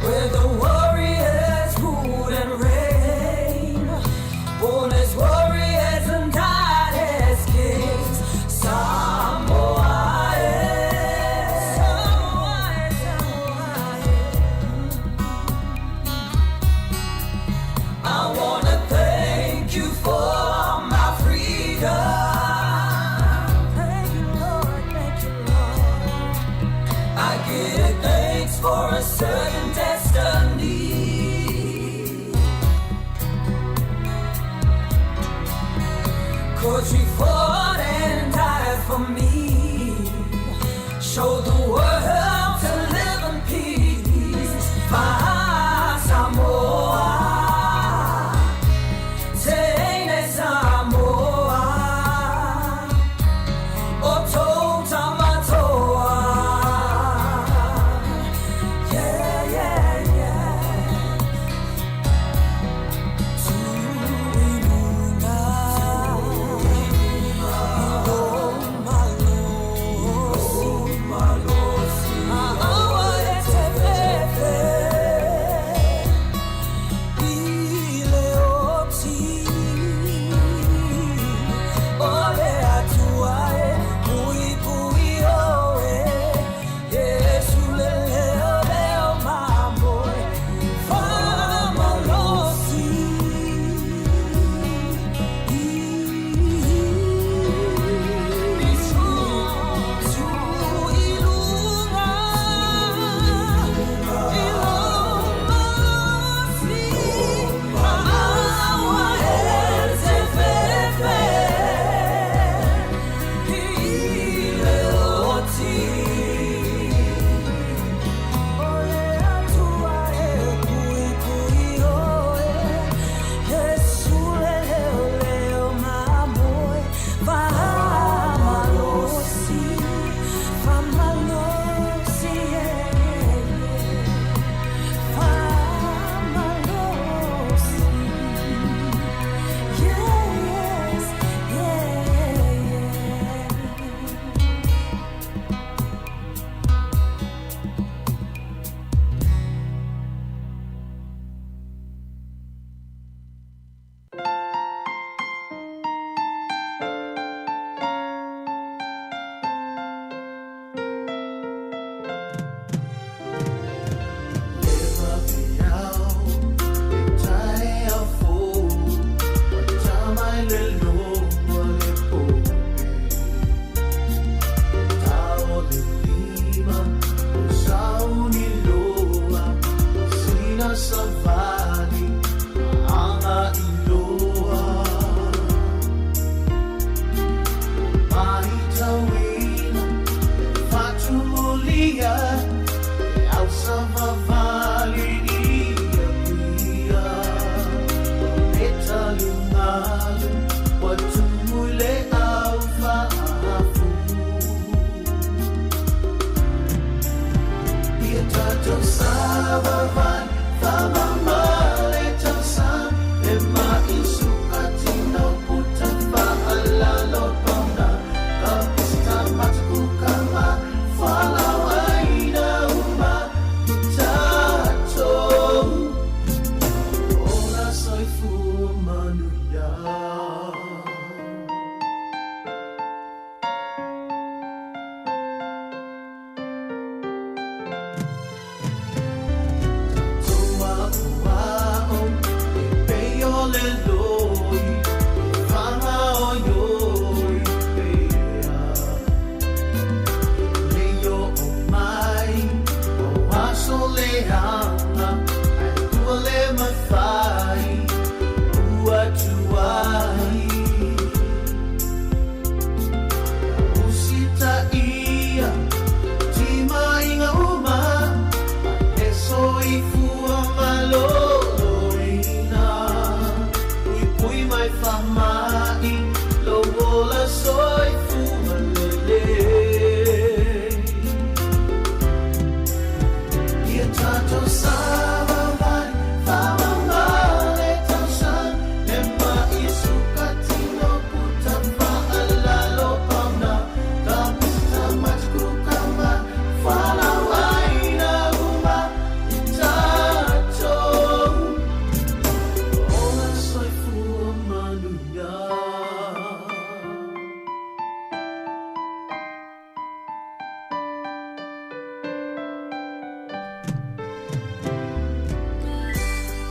Where the warriors rule and reign, born as warriors and died as kings. Samoa, eh. Samoa, Samoa, I wanna thank you for my freedom.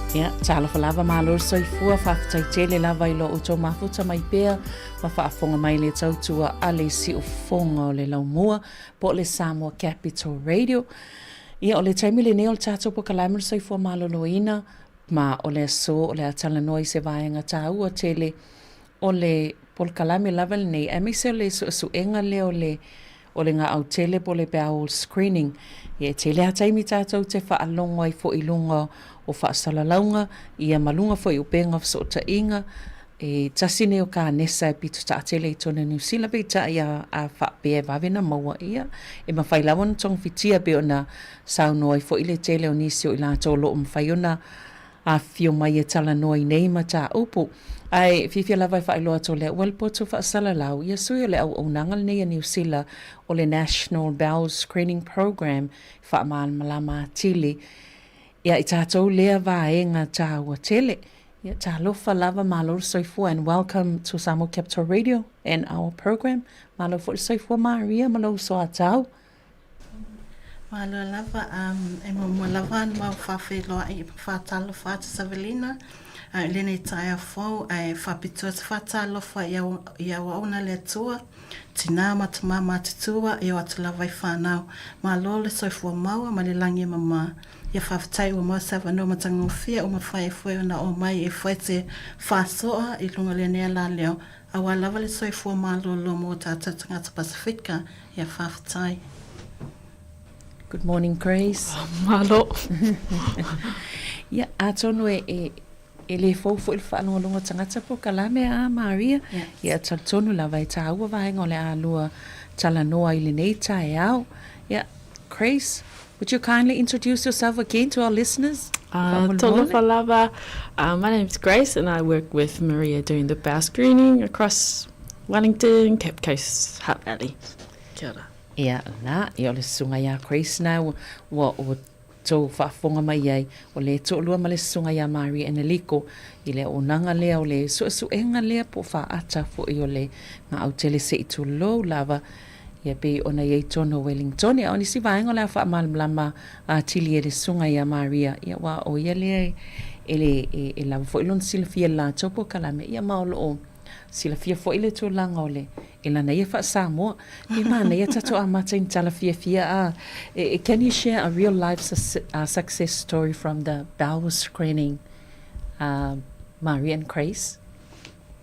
Ia, talofa lava malo le soifua, faafetai tele lava i lo outou mafuta mai pea ma faafofoga mai le tautua a le siufofoga o le laumua po o le Samoa Capital Radio. Ia, o le taimi lenei o le tatou polokalame o le soifua maloloina, ma o le aso o le a talanoa i se vaega taua tele o le polokalame lava lenei, aemaise o le suesuega lea o le o le gaau tele po o le bowel screening. Ia e tele lava taimi tatou te faalogo ai foi i luga o faasalalauga, ia ma luga foi o upega o fesootaiga, e tasi lenei o kanesa e pito taatele i totonu o Niu Sila, peitai a, a faapea e vave ona maua, ia, e mafai lava ona togafitia pei ona saunoa ai foi le tele o nisi o i latou o lo o mafai ona afifio mai e talanoa i nei mataupu. Ae fiafia lava e faailoa atu o lea ua le poto faasalalau ia sui o le auaunaga lenei a Niu Sila o le National Bowel Screening Programme e faamalamalama atili ia i tatou lea vaega taua tele. Ia talofa lava, malo le soifua and welcome to Samoa Capital Radio and our program. Malo foi le soifua Maria ma lou soatau. Malo lava, e muamua lava ona mau faafeiloai ma faatalofa atu Savelina i lenei taeao fou ae faapitoa se faatalofa i auauna le Atua, tinā ma tamā matutua e o atu lava i whanau. Malo le soifua maua ma le lagi e mamā. Ia faafetai ua maua se avanoa matagofie ua mafai ai foi ona oo mai e fai se faasoa i luga o lenei alaleo aua lava le soifua malolo mo tātou tagata Pasifika. Ia faafetai. Good morning Grace. Malo. Ia, atonu e, e, e le fou foi le faalogologo a tagata po o kalame a Maria. Yes. Ia, talitonu lava e tāua vaega o le a lua talanoa i lenei taeao. Ia, Grace, would you kindly introduce yourself again to our listeners? Talofa lava. My name's Grace and I work with Maria doing the bowel screening across Wellington, Cape Coast, Hutt Valley. Kia ora. Ia, na, ia o le susuga iā Grace na ua, ua, ua tou faafofoga mai ai, o le toalua ma le susuga iā Maria Eneliko i le auaunaga lea o le suesuega lea po o faata foi o le gaau tele se i tulou lava, ia pei ona i ai tonu o Wellingtone. A o nisi vaega o le a faamalamalama atili e le susuga iā Maria, ia aua o ia lea e, e, e, e lava foi lona silafia i le latou polokalame, ia ma o lo o Silafia foi le tulaga o le e lana ia faa-Samoa. Pe manaia tatou amata i ni tala fiafia a e, can you share a real life success story from the bowel screening Maria and Grace?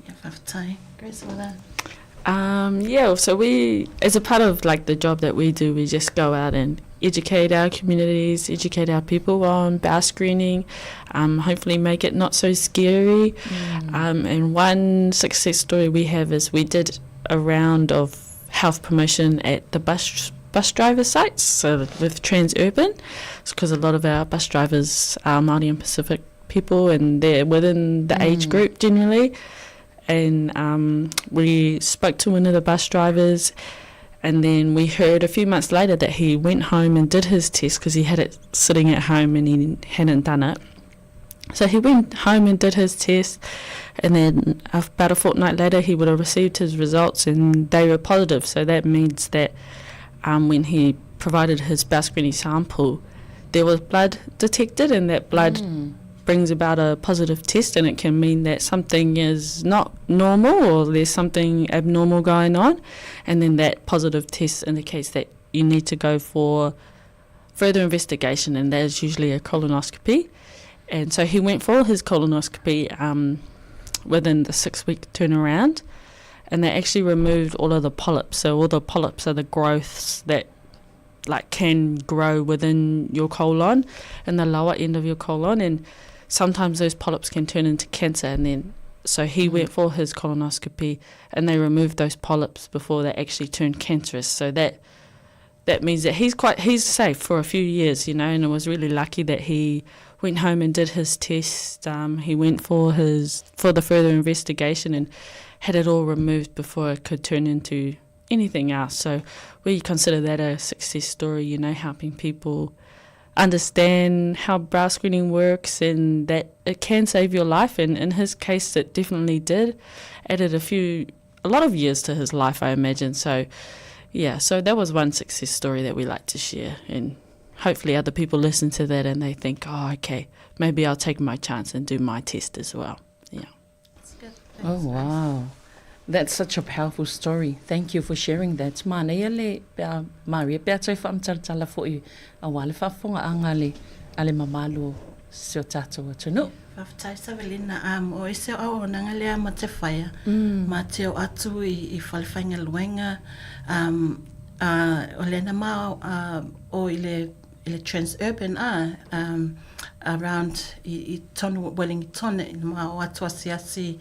Yeah, faafetai. Grace, wanna... Yeah, so we, as a part of like the job that we do, we just go out and educate our communities, educate our people on bowel screening, hopefully make it not so scary. And one success story we have is we did a round of health promotion at the bus bus driver sites, so with Transurban, because a lot of our bus drivers are Māori and Pacific people and they're within the age group generally. And we spoke to one of the bus drivers, and then we heard a few months later that he went home and did his test because he had it sitting at home and he hadn't done it. So he went home and did his test, And then about a fortnight later, he would have received his results and they were positive. So that means that um, when he provided his bowel screening sample, there was blood detected, and that blood mm. brings about a positive test, and it can mean that something is not normal or there's something abnormal going on. And then that positive test indicates that you need to go for further investigation, and that is usually a colonoscopy. And so he went for his colonoscopy um, within the six week turnaround, and they actually removed all of the polyps. So all the polyps are the growths that like can grow within your colon in the lower end of your colon and sometimes those polyps can turn into cancer and then so he mm. went for his colonoscopy and they removed those polyps before they actually turned cancerous so that that means that he's quite he's safe for a few years you know and it was really lucky that he went home and did his test um, he went for his for the further investigation and had it all removed before it could turn into anything else. So we consider that a success story, you know, helping people understand how brow screening works and that it can save your life. And in his case, it definitely did. Added a few, a lot of years to his life, I imagine. So, yeah, so that was one success story that we like to share. And hopefully other people listen to that and they think, oh, okay, maybe I'll take my chance and do my test as well. Yeah. Oh, wow. That's such a powerful story. Thank you for sharing that. Manaia le pe a Maria pe a toe whaamtalatala fo'i aua le faafofogaaga a le a le mamalu o si o tatou atunuu. Faafetai Savelina, um, o ese o auaunaga lea ma te whaia, ma te o atu i, i whale whaingaluenga, um, uh, o lena ma uh, o i le i le Transurban a um, around i, i tonu Wellington i ma o atu asiasi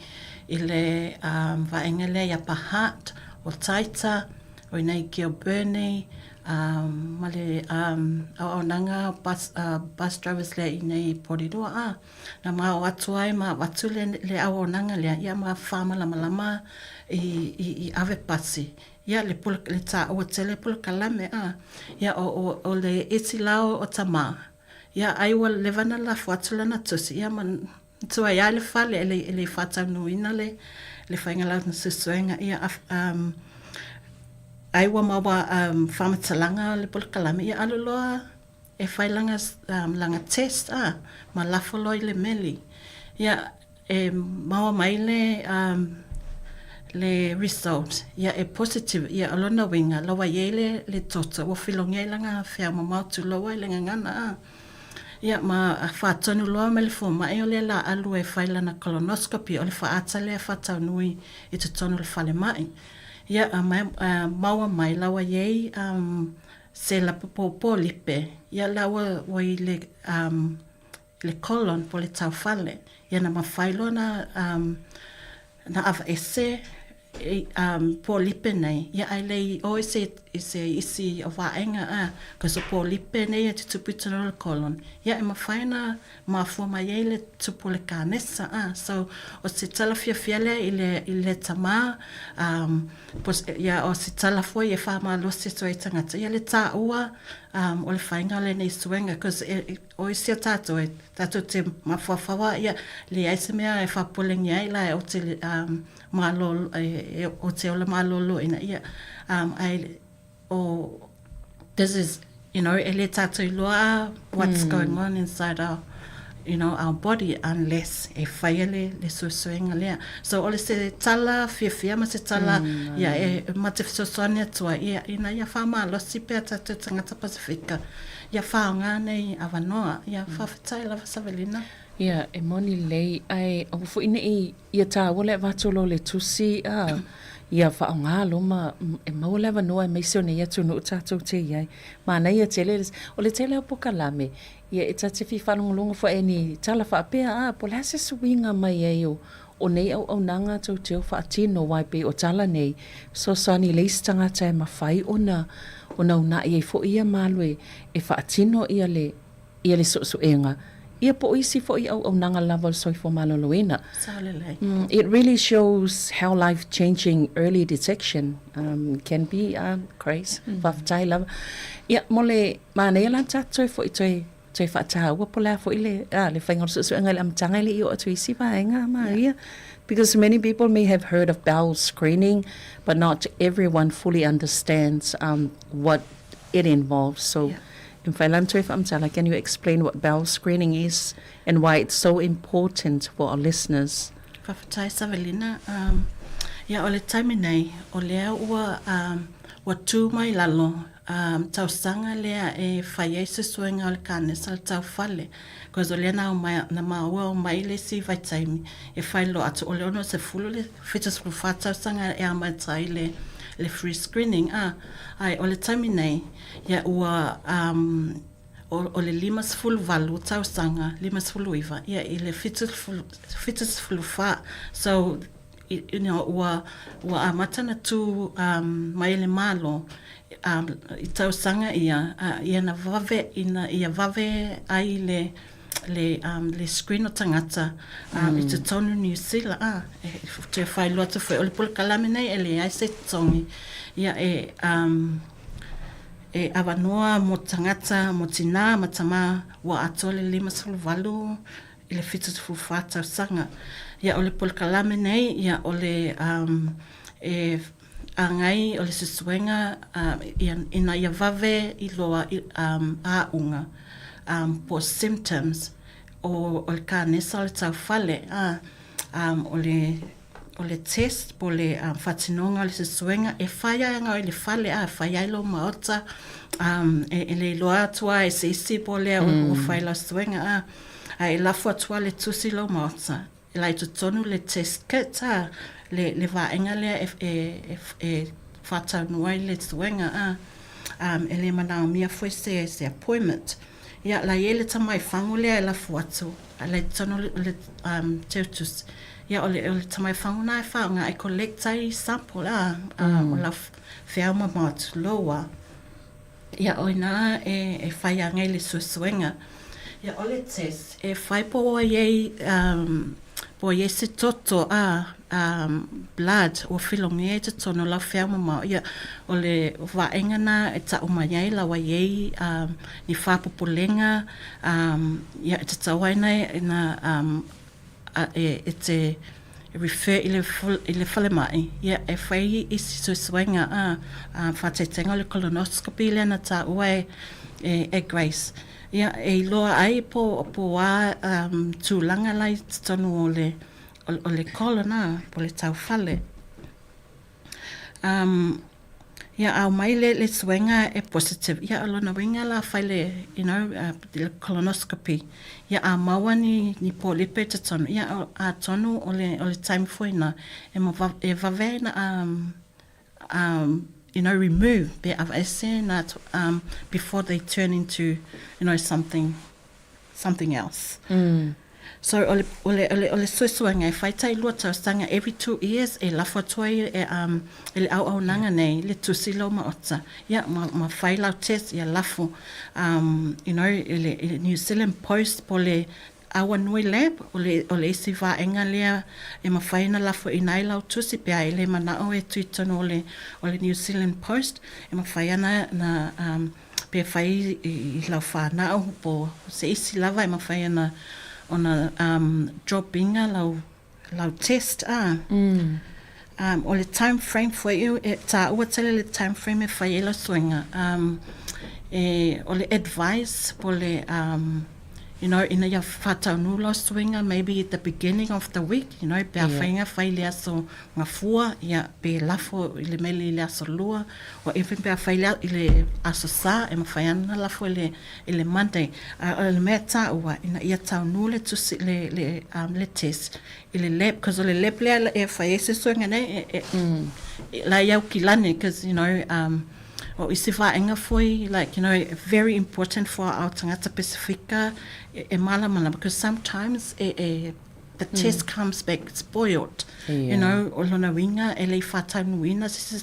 i le um, vaenga lea i Upper Hutt, o Taita, o inei ki o Burnie, um, ma le um, auaunaga bus, uh, bus drivers lea i nei i Porirua a. Na ma o atu ai ma avatu le, le auaunaga lea, ia ma whamalamalama i, i, i ave pasi. Ia, le pula, le tāua tele polokalame, a. Ia, o, o, o le iti la o, o Tamā. Ia, ai ua leva na lafo atu lana tusi, ia, ma tuai ai le fale e le, e le whātaunuina le, le whainga la na susuenga, ia, a, um, ai ua maua um, whamatalanga le polokalame, ia, alu loa e whai langa, um, langa test, a, ma lafo loa i le meli. Ia, E maua mai le um le result ia e positive ia o lona uiga la ua iai le le toto ua filogia ai laga feau mamao tulou ai le gagana a. Ia ma faatonu loa mai le fomai o lea la alu e fai lana colonoscopy o le faata lea faataunui i totonu o le falemai. Ia a maua mai la ua iai um se lapopopo lipe ia la ua ua i le um le colon po le taufale, ia na mafai loa na um, na avaese i um, pōlipe nei, ia ai le i o i se, i se isi o vaenga a, cause o pōlipe nei e tutupu i tonu o le colon, ia e mafai na mafua mai ai le tupu o le kānesa a, so o se tala fiafia lea i le, i le tamā, um, po, ia o se tala foi e whamalosi atu ai tangata, ia le tāua um, o le whainga o lenei suenga, cause e, e, O isi o tātou e tātou te mafuafaua ia leai se mea e whapolengia ai la e o te um, malolo, e, e, o te ola malolo ina ia um, ai o this is you know e le tātou iloa what's mm. going on inside our you know our body unless e whaia le, le suesuenga lea. So o le se tala fiafia ma se tala mm, ia e ma te fesoasoani atua ia ina ia whamalosi pea tātou tangata Pasifika. Ia whaonga nei avanoa, ia whawhetai lava Savelina. Ia, e moni lelei, ae aua foi neʻi ia tāua le avatu loa le tusi a ia faaaogā loa ma e maua le avanoa aemaise o nei atunuu tatou te i ai. Manaia tele, o le tele o pokalame, ia e ta te fia faalogologo foi i ni tala faapea, a po o le a se suiga mai ai o o nei auaunaga tou te o faatino aua e pei o tala nei, fesoasoani i le isi tagata e mafai ona ona unaʻi ai foi ia malo e e faatino ia le ia le suesuega ia po o isi foi auaunaga lava o le soifua maloloina. Saolelei. It really shows how life changing early detection um can be um Grace. Faafetai lava. Ia mo le manaia la tatou foi toe. toe faataua po o le a foi le, a, le faiga o le suesuega i le amataga e le i oo atu i isi vaega, Maria. Because many people may have heard of bowel screening, but not everyone fully understands um, what it involves. So, yeah. e mafai la ona toe faamatala, can you explain what bowel screening is and why it's so important for our listeners? Faafetai Savelina. Um, ia o le taimi nei, o lea ua, um, ua tū mai lalo um, tausaga lea e fai ai se suega o le kanesa le taufale. Cause o lea na, mai, na maua o mai le isi vaitaimi e fai loa atu o le 60 le 74 tausaga e amata ai le, le free screening. Ah, ai, o le taimi nei, ia ua um, o, o le 58 tausaga, 59, ia i le 74. So, you know, ua, ua amata na tū um, mai le Malo um, i tausaga ia, uh, ia na vave, ina ia vave ai le, le, um, le screen o tagata um, mm. i totonu New Zealand. Ah, e, toe whailoa atu foi, o le polokalame nei e leai se totogi. Ia e, um, E avanoa mo tagata, mo tinā ma tamā ua atoa le 58 i le 74 tausaga. Ia o le polokalame nei, ia o le um, e agai o le susuega uh, ia, ina ia vave iloa um, āuga um, po symptoms o, o le kānesa o le taufale, a, um, o le o le test po o le um, faatinoga o le suesuega e fai ai aga i le fale a fai ai lou maota um, e, e le iloa atu a e se isi po o lea mm. ua fai lau suega a a e lafo atu a le tusi lou maota e la i totonu le test kit a le, le vaega lea e, e, e, e faataunua ai le suega a um, e le manaomia foi se, se appointment ia la i ai le tamaifago lea e lafo atu a la i totonu le um, teutusi Ia, o le, o le tamaifago na e whaonga e collect ai sample a, a mm. o la wheau mamao tulou a. Ia, o ina e, e whai a ngai le suesuega. Ia, o le test, e whai po o iei, um, po iei se toto a, um, blood, ua whilongia i totonu lau wheau mamao. Ia, o le vaenga na e tau mai ai lau ai ei um, ni whāpopolenga, um, ia, e tatau ai na, na um, a e, e te refer i le, i le falemai, ia, e whai isi suesuega a, a whāteitenga o le colonoscopy lea na tāua e, e, e Grace. Ia, e iloa ai po, po a um, tūlanga lai totonu o le, o, o le colon a, po le tauwhale. Um, ia, ao mai le, le suega e positive. Ia, o lona uiga la fai le, you know, uh, le colonoscopy. Ia, a maua ni, ni pōlipe i totonu. Ia, o, atonu o le, o le time foi na, e, ma, e vave ai na, um, um, you know, remove, pe avaese na, um, before they turn into, you know, something something else. Mm. So o le, o le, o le, o le suesuega e whai tai lua tausaga every two years e lafo atu ai e, um, e le auaunaga nei le tusi lau maota. Ia, ma, ma whai lau test, ia lafo. Um, you know, e le, e le New Zealand Post po le Awanui Lab, o le, o le isi vaega lea e mawhai na lafo ina ai lau tusi pea e le manao e tui tonu o le, o le New Zealand Post, e mawhai ana na, um, pe fai i lau whanau po se isi lava e mawhai ana ona um, drop inga lau, lau test a. Mm. Um, o le time frame foi e tāua tele le time frame e whai e lau suenga. Um, e, o le advice po le um, you know, ina ia whātaunu lau suenga maybe at the beginning of the week, you know, pe a yeah. whainga whai le aso Gafua, ia, pe lafo i le mele i le aso lua, o even pe afai le, i le aso sa, e mawhai ana na lafo i le, i le Monday. A o le mea tāua, ina ia taunuu le tusi, le, le, um, le test, i le lab, cause o le lab lea e whai ai se suenga nei, e, e, mm. la i Aukilani, cause, you know, um, o isi vaenga foi, like, you know, very important for our tangata Pasifika, e, e malamalama, because sometimes e, e the mm. test comes back spoiled. Yeah. You know, o lona uiga e le i faataunuuina se,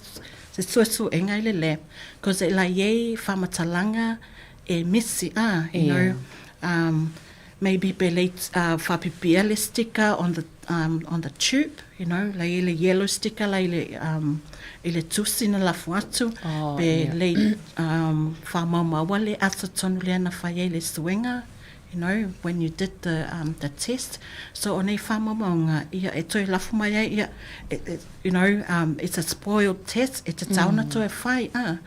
se suesuega i le lab. Because e la iai faamatalaga e misi, ah, you yeah. know, um, maybe pe le uh, faapipia le sticker on the um, on the tube, you know, la i ai le yellow sticker la i le, um, i le tusi na lafo atu, oh, pe yeah. le um, whaamaumaua le aso tonu lea na whai ai le suenga, you know, when you did the, um, the test. So o nei whaamaumaunga, ia, e toe lafo mai ai, ia, it, it, you know, um, it's a spoiled test, e te tauna mm. toe whai, ah.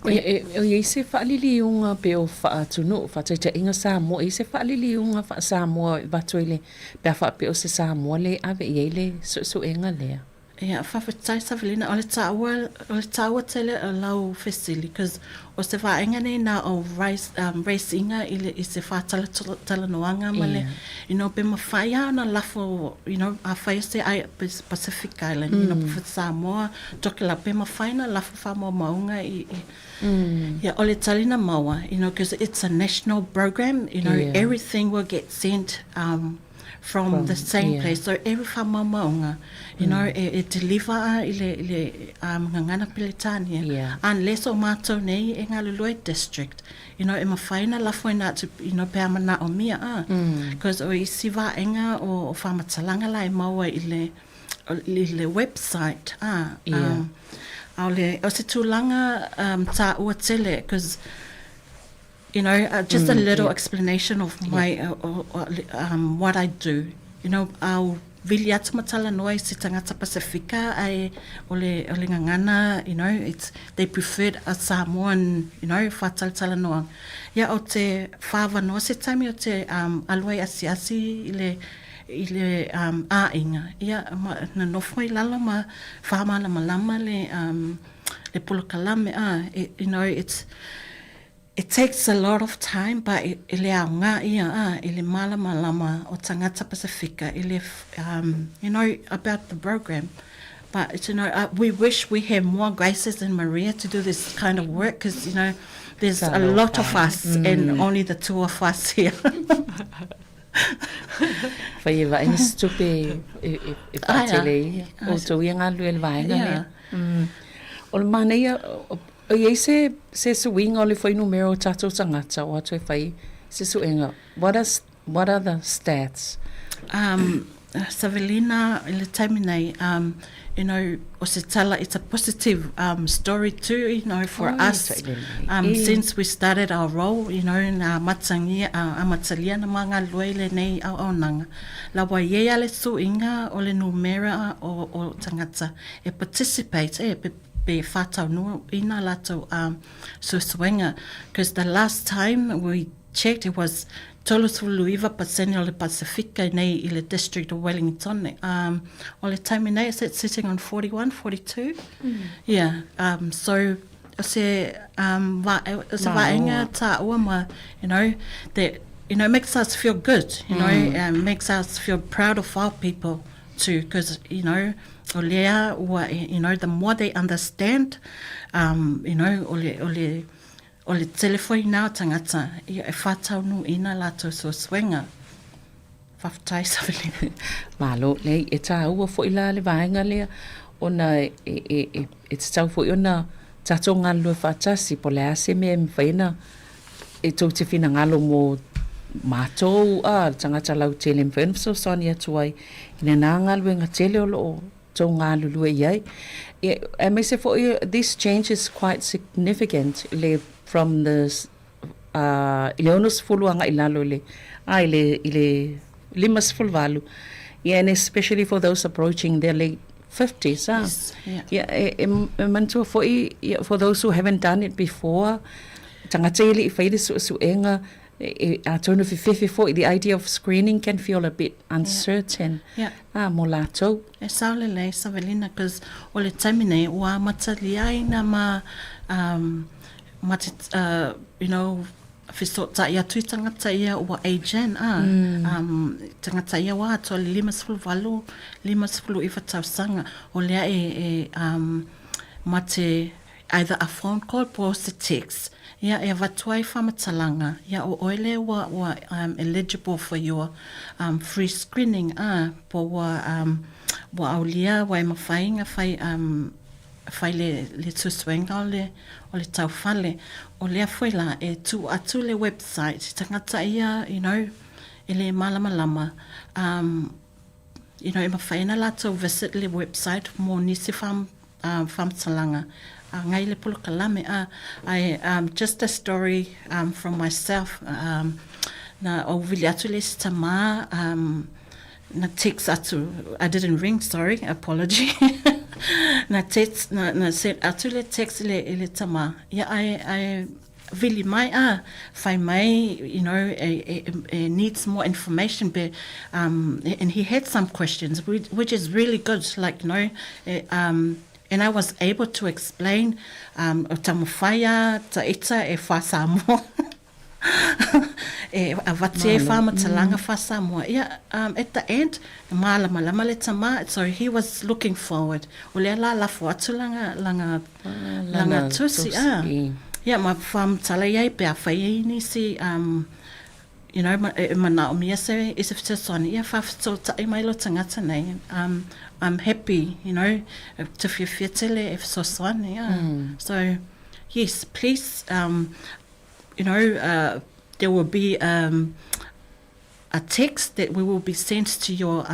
E, e, e i ai se faaliliuga pe o faaatunu'u, faataitaiga Samoa, e i ai se faaliliuga faa-Samoa e avatu ai le, pe a faapea o se Samoa lea e ave i ai le suesuega lea? Ia, faafetai Savelina, o le taua, o le taua tele o lau fesili, 'cause o se vaega nei na o raise, um, raise-iga i le, i se faatalatalanoaga ma le, you know, pe mafai lava ona lafo, you know, afai o se Pacific Island, you know, Samoa, Tokelau, pe mafai ona lafo faamaumauga i, i mm. Yeah, o le tali na maua, you know, because it's a national program, you know, yeah. everything will get sent um, from, from the same yeah. place. So every whamaumaunga, you mm. know, e, e deliver a i le, i le um, ngangana Peretania. Yeah. Unless o mātou nei e ngā lulue district, you know, e mawhai na lafo ina atu, you know, pe amana o mia a. Because mm. o isi vaenga o, o whamatalanga la e maua i le, i le website a yeah. um, ʻaʻole o se tulaga um, tāua tele because you know uh, just mm, a little yeah. explanation of my yeah. uh, uh, um, what I do you know I'll vili atu ma talanoa i se tagata Pasifika ae o le, o le gagana, you know, it's, they preferred a Samoan, you know, faatalatalanoaga. Ia, o te whāwanoa se taimi o te um, alu ai asiasi i le, i le um, āiga, ia, ma, na nofo i lalo ma whamalamalama le, um, le polokalame, ah, it, you know, it's, it takes a lot of time, but e, e le aoga ia, ah, i le malamalama o tagata Pasifika, i le, um, you know, about the program. But, you know, uh, we wish we had more Graces and Maria to do this kind of work because, you know, there's a lot of us mm. and only the two of us here. Fai e vaai se tupe e, e, e whaatele ia. O tau ia ngā lue le vaenga lea. Mm. O le manaia, o i ai se, se suiga o le fuainumera o tātou tagata o atu e fai se suega. What, is, what are the stats? Um, Savelina, i le taimi nei, um, you know, o se tala, it's a positive um, story too, you know, for oh, us. Um, e. Since we started our role, you know, na matangia, uh, amatalia na mga lue le nei au aunaga. La ua i ai a le suiga o le numera o, o tagata e participate, e, pe, pe whātaunuina latou um, suesuega. Because the last time we checked, it was 39% o le Pasifika nei i le district o Wellington. Um, o le taimi nei, is it sitting on 41, 42? Mm. Yeah, um, so o se, um, va, o se vaenga tāua ma, you know, that, you know, makes us feel good, you know, mm. and makes us feel proud of our people too, because, you know, o lea ua, you know, the more they understand, um, you know, o le, o le, O le tele foi na o tagata ia e whātaunuina latou suesuega. Faafetai Savelina. Malo, leai, e tāua foi la le vaega lea ona e, e, e, e tatau foi ona tātou galulue faatasi po o le a se mea e mafai ona e tou te finagalo mo matou a le tagata lautele e mafai ona fesoasoani atu ai i lena galuega tele o lo o tou galulue i ai. Aemaise foi this change is quite significant le from the uh, i le 60 agai i lalo i le a i le i le 58 yeah, and especially for those approaching their late 50s ah. Yes, yeah. Yeah, e, e, e manatua foi yeah, for those who haven't done it before tagata e le i fai le suesuega e, atonu fefefe foi the idea of screening can feel a bit uncertain yeah. Yeah. ah, mo latou. E sao lelei Savelina cause o le taimi nei ua amatalia ai na ma um, ma te uh, you know fesootai atu i tagata ia ua age in ah mm. um, tagata ia ua atoa le 58 59 tausaga o lea e, e um, ma te either a phone call po o se text, ia e avatu ai faamatalaga, ia o oe lea ua, ua um, eligible for your um, free screening, a, po ua, um, ua aulia, ua e mafai na fai, um, fai le, le suesuega o le, o le taufale. O lea foi la, e tuu atu le website, tagata ia, you know, e le malamalama, um, you know, e mafai ona latou visit le website mo nisi faamatalaga agai le polokalame. Ae just a story from myself, na ou vili atu le isi tama, na text atu, I didn't ring, sorry, apology, na text, na send atu le text i le tama, ia ae vili mai a fai mai, you know, e needs more information be and he had some questions which is really good, like, you know, and I was able to explain o taumafai a ta ita e faa-Samoa e avatu ai faamatalaga faa-Samoa. Ia, at the end, e malamalama le tama, so he was looking forward. O lea la lafo atu lana, lana, lana tusi, a. Ia, ma faamatala i ai pe a fai ai nisi, you know, e manaomia se i se fesoasoani, ia faafesootai mai lo tagata nei. I'm happy, you know, te fiafia tele e fesoasoani, a. So, yes, please, you know, there will be a text that we will be sent to your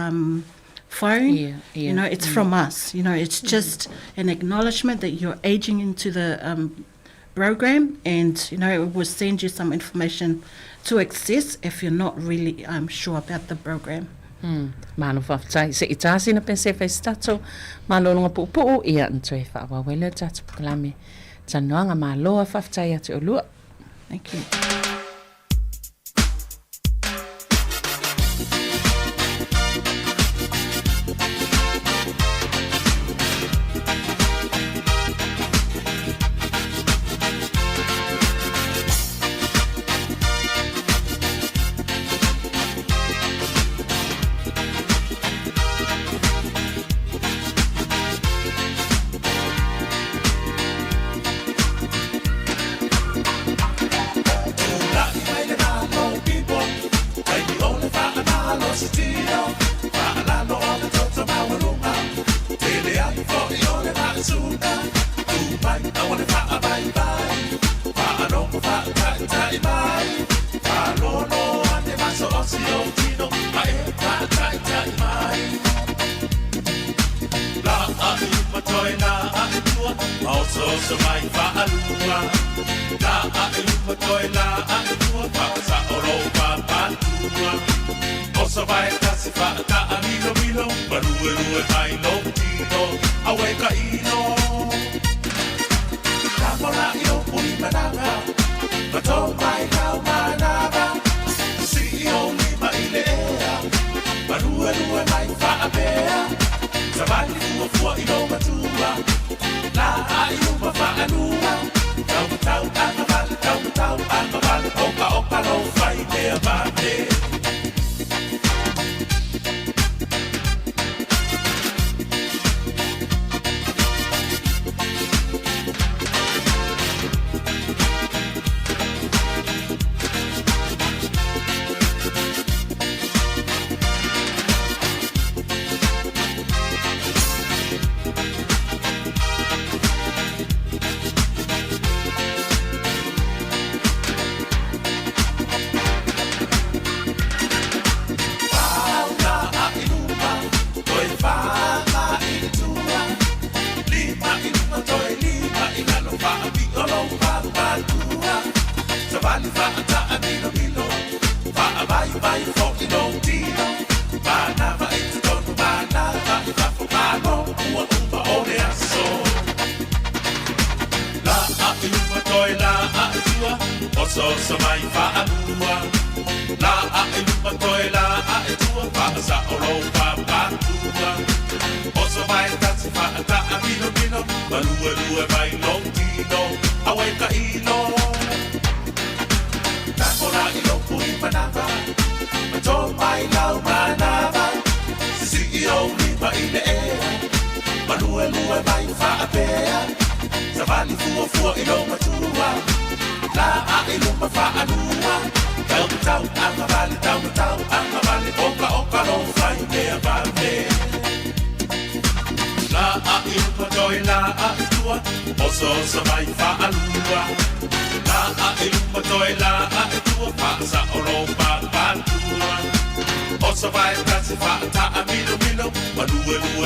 phone. You know, it's from us. You know, it's just an acknowledgement that you're aging into the program, and you know, it will send you some information to access if you're not really sure about the program. Malo faafetai. Se i tā sina pese fai se tatou malologa puupuu, ia na toe faaauau ai lea o le tatou polokalame talanoaga. Malo faafetai ia te oulua. Thank you.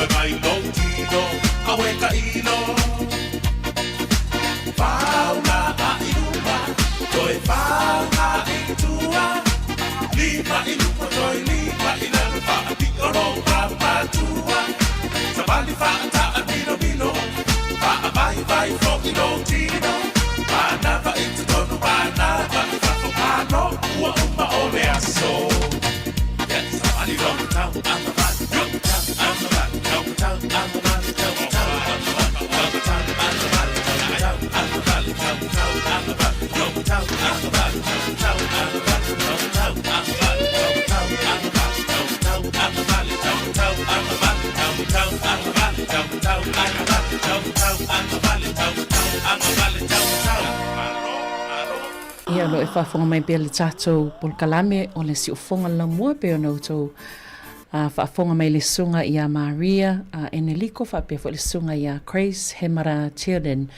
Toe mai lou tino, auē ka ʻino. Faauga i luma, toe faauga i tua. Lima i luma, toe lima i lalo, faapio lou mamatua. Savali faataa milomilo, faavaivai foʻi lou tino. Manava i totonu, manava i fafo, malo ua uma o le aso. Yeah, savali lou tau, agavali, tau, agavali, tau, tau, agavali, tau, tau, agavali, tau, tau, agavali, tau, agavali, tau, tau, agavali, tau, tau, agavali, tau, tau, agavali, tau, tau, agavali, tau, tau, agavali, tau, tau, agavali, tau, tau, agavali, tau, tau, agavali, tau, tau, agavali, tau, tau, agavali, tau, tau, agavali, tau, tau. Ia, o lo o e faafofoga mai pea le tatou polokalame o le Siufofoga le Laumua pei ona outou faafofoga mai i le susuga ia Maria Eneliko faapea foi le susuga ia Grace Hemara Tilden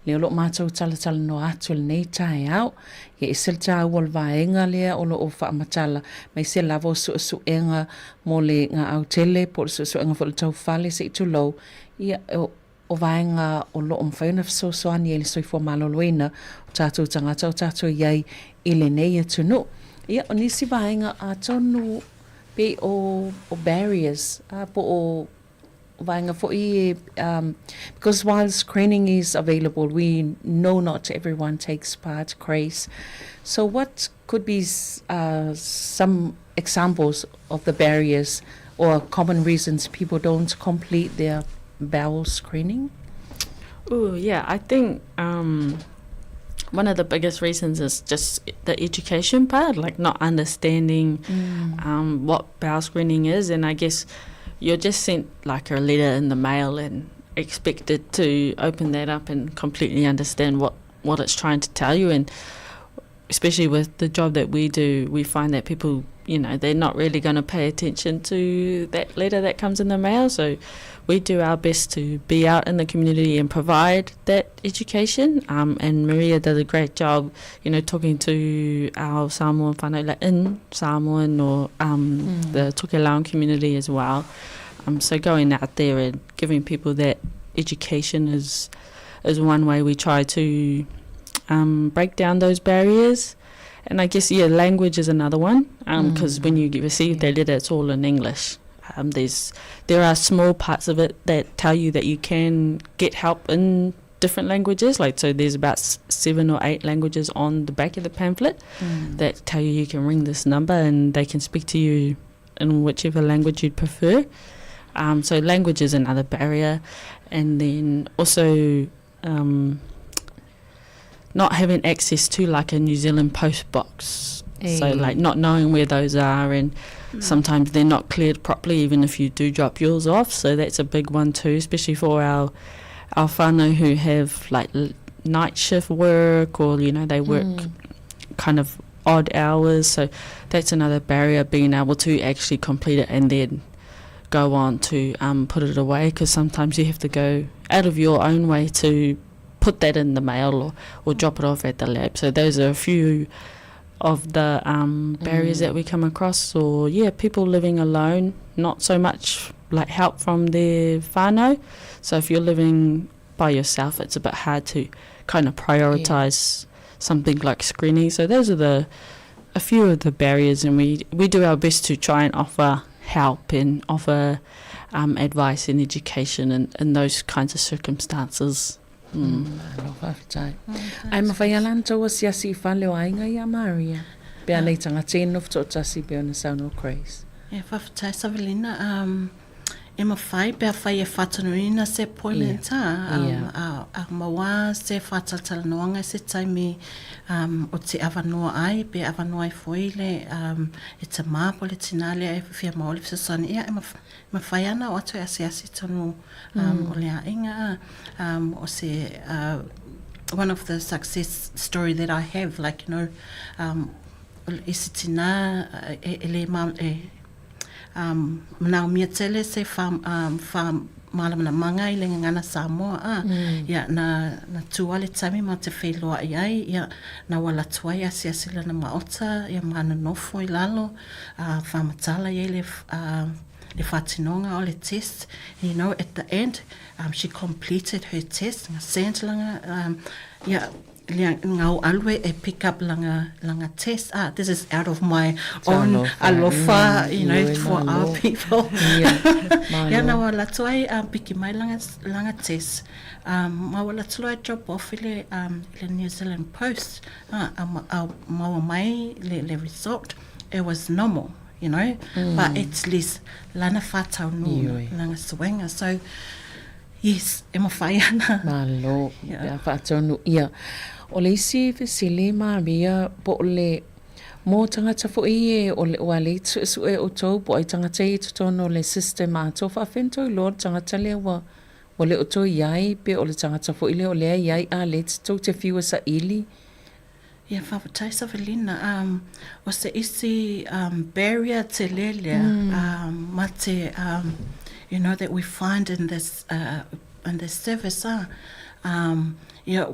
lea o lo o matou talatalanoa atu i lenei taeao. Ia ese le taua o le vaega lea o lo o faamatala aemaise lava o suesuega mo le gaau tele po o le suesuega foi o le taufale se i tulou, ia, o vaega o lo o mafai ona fesoasoani ai i le soifua maloloina o tatou tagata o tatou i ai i lenei atunuu. Ia, o nisi vaega atonu pei o barriers po o vaega foi because while screening is available, we know not everyone takes part, Grace. So what could be some examples of the barriers or common reasons people don't complete their bowel screening? Oh, yeah, I think one of the biggest reasons is just the education part, like not understanding what bowel screening is. And I guess you're just sent like a letter in the mail and expected to open that up and completely understand what, what it's trying to tell you. And especially with the job that we do, we find that people, you know, they're not really going to pay attention to that letter that comes in the mail. So we do our best to be out in the community and provide that education. And Maria does a great job, you know, talking to our Samoan whānau, like in Samoan or the Tokelauan community as well. So going out there and giving people that education is one way we try to break down those barriers. And I guess, yeah, language is another one, because when you receive that letter, it's all in English. There are small parts of it that tell you that you can get help in different languages. Like, so there's about 7 or 8 languages on the back of the pamphlet that tell you you can ring this number and they can speak to you in whichever language you'd prefer. So language is another barrier. And then also not having access to like a New Zealand post box. So like not knowing where those are, and sometimes they're not cleared properly even if you do drop yours off. So that's a big one too, especially for our whānau who have like night shift work, or, you know, they work kind of odd hours. So that's another barrier, being able to actually complete it and then go on to put it away, because sometimes you have to go out of your own way to put that in the mail or drop it off at the lab. So those are a few of the barriers that we come across. Or, yeah, people living alone, not so much like help from their whānau. So if you're living by yourself, it's a bit hard to kind of prioritise something like screening. So those are a few of the barriers, and we do our best to try and offer help and offer advice and education in those kinds of circumstances. Malo faafetai. Ae mafai lava ona tou asiasi i fale o aiga ia Maria, pe a nei tagata e nofo toatasi pei ona saunoa Grace. E faafetai Savelina, e mafai pe afai e faatonuina se appointment a, a maua se faatalatalanoaga i se taimi o te avanoa ai, pe avanoa ai foi le e tamā po o le tinā lea e fia maua le fesoasoani, ia e mafai ana o atu e asiasi tonu o le aiga o se one of the success story that I have, like you know, i se tinā e le e manaomia tele se faamalamalamaga i le gagana Samoa a, ia na tu lava le taimi ma te feiloai ai, ia na ua alu atu ai asiasi lana maota, ia ma nonofo i lalo, faamatala i ai le le faatinoga o le test you know at the end um, she completed her test nga send langa um, yeah lia ngau alwe e pick up langa langa test ah this is out of my own alofa mm, you know for our people yeah yeah na wala tuai um, piki mai langa langa test um ma wala tuai drop off ile um le New Zealand Post ah um, uh, maua mai le le result it was normal you know mm. but at least lana whatau no langa suenga so Yes, e mawhai ana. Malo, yeah. pe a whaataunu ia. O le isi fesili, Maria, po o le mō tangata foʻi e o le ua le suesue o tou po ai tagata i totonu o le system a tou faafeno tou iloa o le tagata lea ua ua le o toe iai pe o le tagata foʻi lea o lea iai a le tou te fiu e saili. Ia faafetai Savelina um o se isi um barrier tele lea mm. um ma te um you know that we find in this uh, in this service ah um ia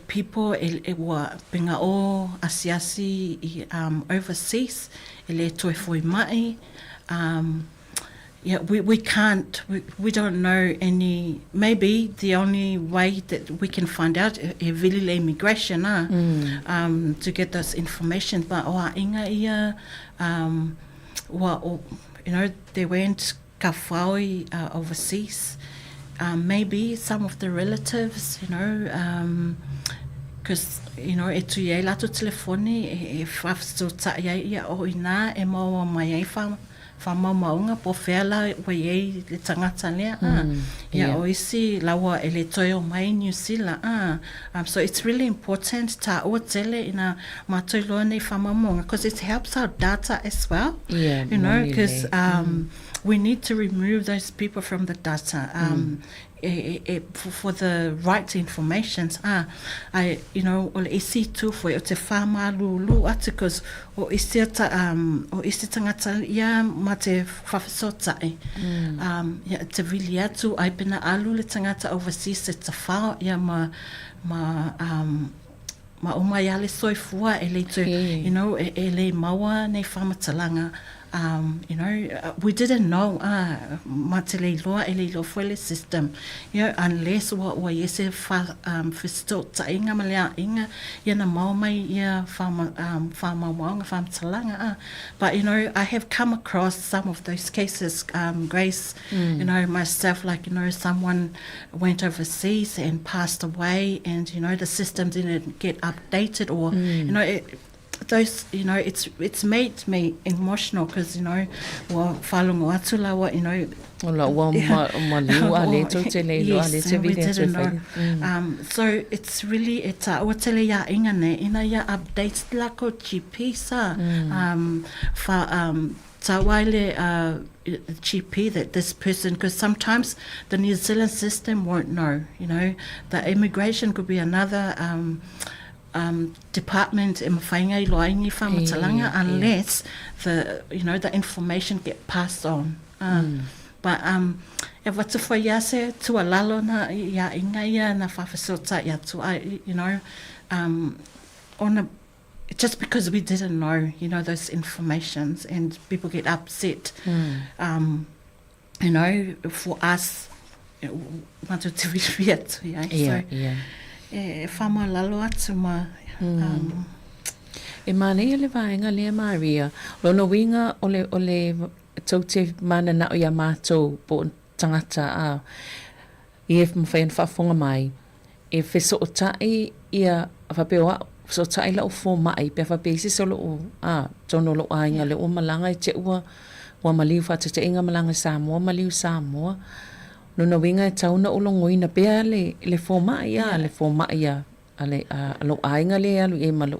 people e, e ua penga o asiasi i um overseas e le toe foi mai um yeah, we, we can't, we, we don't know any, maybe the only way that we can find out e vili le immigration ah, mm. um, to get those information. But o a inga ia, um, wa, o, you know, they went ka whaoi uh, overseas. Um, maybe some of the relatives, you know, um, because you know, e tui ai lato telefoni, e, e whawhito ai ia o ina, e maua mai ai wha, Faamaumauga po o fea la ua i ai le tagata lea a. Ia o isi laua e le toe o mai New Zealand a. Um, so it's really important tāua tele ina mātou iloa nei faamaumauga because it helps our data as well. Yeah, you know, because um, we need to remove those people from the data. Um, e, e, for, for the right information ah, I, you know, o le isi itu foi o te whamalūlū atu cause o isi ata, um, o isi tangata ia ma te whawhesotai mm. um, ia, te vili atu ai pena alu le tangata overseas te tawhao ia ma, ma um, ma uma ia le soifua e le te, you know, e, e le maua nei whamatalanga um, you know, uh, we didn't know ah, ma te le iloa e le iloa foi le system, you know, unless ua, ua i ese fa, um, fesootainga ma le aiga, ia na maua mai ia wha, um, whamaumaunga, whamatalanga, ah. But, you know, I have come across some of those cases, um, Grace, mm. you know, myself, like, you know, someone went overseas and passed away and, you know, the system didn't get updated or, mm. you know, it, those you know it's it's made me emotional because you know ua faalogo atu laua you know O la ua ma ma liu a le tou te le iloa a le te vili atu e fai. Um, so it's really e tāua tele ia inga nei ina ia update lako GP sa mm. um, fa um, tāua le uh, GP that this person because sometimes the New Zealand system won't know you know the immigration could be another um, um, department e mawhai ngai loa ingi whamatalanga unless the you know the information get passed on. Uh, mm. But um, e watu whai ia se tualalo na ia inga ia na whawhasota ia tu ai, you know, um, on a, just because we didn't know, you know, those informations and people get upset. Mm. Um, you know, for us, mātou te whiriwhiri atu ia. Yeah, so, yeah. E, e whamalalo atu ma... Mm. Um, e māneia le vaenga lea Maria, lona uiga o le, o le tou te mananao iā mātou po o tagata a i e mafai ona faafofoga mai, e fesootai ia faapea o a'u, fesootai la'u fomai pe a faapea i se isi o lo'u a totonu o lo'u aiga lea ua malaga i te ua ua maliu faataitaiga malaga i Samoa maliu Samoa. Lona uiga e tatau ona ou logoina pea le le fomai a le fomai a a le a lou aiga lea e alu i ai ma lou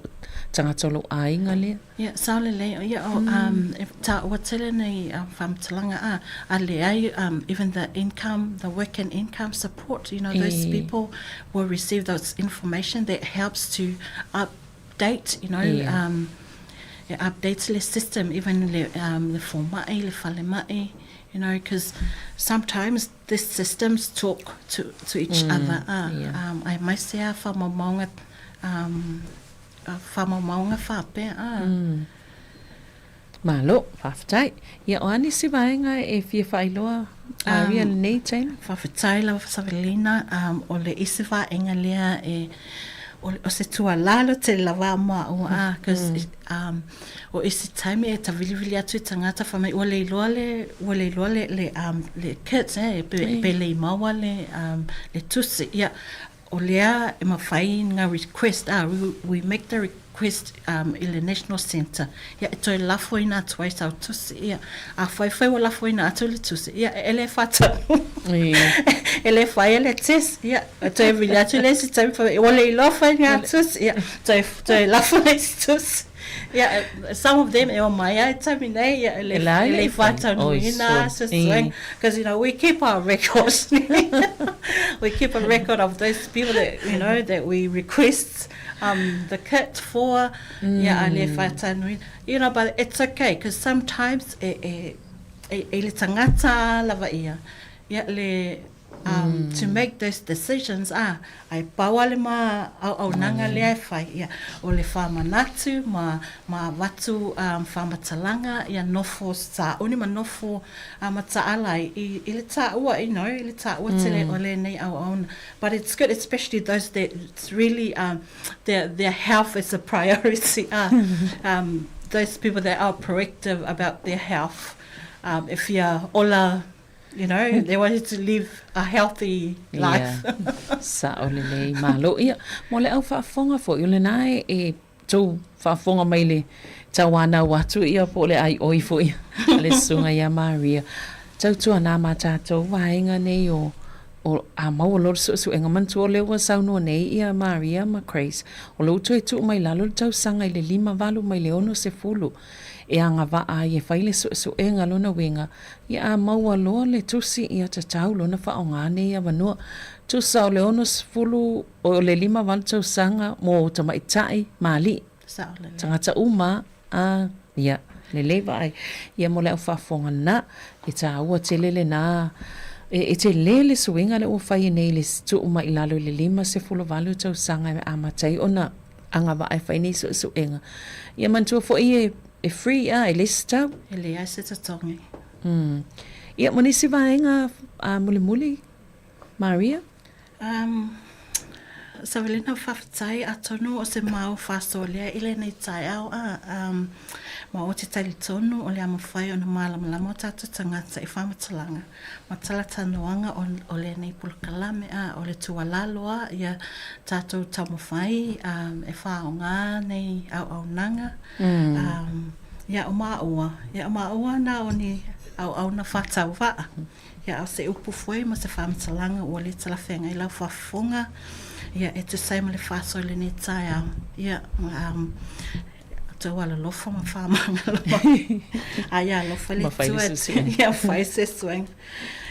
tagata o lou aiga lea. Ia, sao lelei, ia o um e taua tele nei um whamatalanga a, a leai um even the income, the work and income support, you know, those e. people will receive those information that helps to update, you know, yeah. um e updates le system, even le, um, le fomai, le whalemai, you know, because sometimes the systems talk to, to each mm, other. Ah, yeah. um, ai mai se a whamaumaunga, um, whamaumaunga whapea. Ah. Mm. Malo, faafetai. Ia, o a nisi vaega e fia faailoa Maria i lenei taimi? Faafetai lava Savelina, o le isi vaega lea e, o se tuualalo tele lava a maua, a, cause o isi taimi e tavilivili atu i tagata fai mai ua le iloa le, ua le iloa le, le, le kit eh, pe le i maua le, le tusi. Ia, O lea e mafai nga request, ah, we make the request um, i le National Centre, ia e toe lafoina atu ai sau tusi, ia. A whaiwhai ua lafoina atu le tusi, ia, e le whātau. E le whaia le test, ia, e toe vili atu le isi taimi, whai, ua le iloa whai ngā tusi, ia, toe, toe lafo le isi tusi. Ia, some of them e o mai ai taimi nei, ia, e le, e le whātaunuina, so, Because, you know, we keep our records. we keep a record of those people that, you know, that we request um, the kit for. Yeah, a le whātanui. You know, but it's okay, because sometimes e, e, e, e le tangata lava ia. Ia le, um, to make those decisions, ah, ai pau a le ma auaunaga lea e whai, ia, o le whāmanatu ma, ma avatu um, whāmatalanga, ia nofo sāuni ma nofo uh, mataala i, i le tāua, you know, i le tāua tele o lenei auauna. But it's good, especially those that it's really, um, their, their health is a priority, ah, um, those people that are proactive about their health, um, if ia ola You know, they wanted to live a healthy life. Yeah. Sa'o lelei, malo. Ia, mo le au faafofoga foi, o lena e, e tou faafofoga mai le tauanau atu ia po o le aioi foi a le susuga ia Maria. Tautuana ma tatou vaega nei o o a maua loa le suesuega manatua o lea ua saunoa nei ia Maria ma Grace, o lea ua toe tuu mai lalo le tausaga i le 58 mai le 60 e agavaa ai e fai le suesuega lona uiga Ia a maua loa le tusi ia tatau lona faaaoga nei avanoa. Tusa o le 60 o le 58 tausaga mo tamaitai ma alii. Tagata uma a, ia, lelei vaai. Ia mo le au faafofoga na, e taua tele lena, e, e tele le suiga lea ua fai nei le tuu mai i lalo i le 58 tausaga e amata ai ona agavaa e fai nei suesuega. Ia manatua foi e E free a, e leai se tau. E leai se totogi. Mm. Ia, mo nisi vaega a mulimuli, Maria? Um, Savelina, faafetai atonu o se mau faasoa i lenei taeao a um, ma o te talitonu o le a mafai ona mālamalama o tātou tangata i whāmatalaga ma talatanoaga o, o lenei polokalame a o le tuualalo a ia tātou taumafai um, e whāonga nei auaunaga Um, ia o māua, ia o māua nā o ni auauna whātauvaa. Ia o se upu foi ma se whāmatalaga ua le talafeagai lau faafofoga, ia e tusa ai ma le faasoa i lenei taeao. Ia, um, tou alolofa ma whaamagalo. A ia alofa le Atua, ia whai se suega.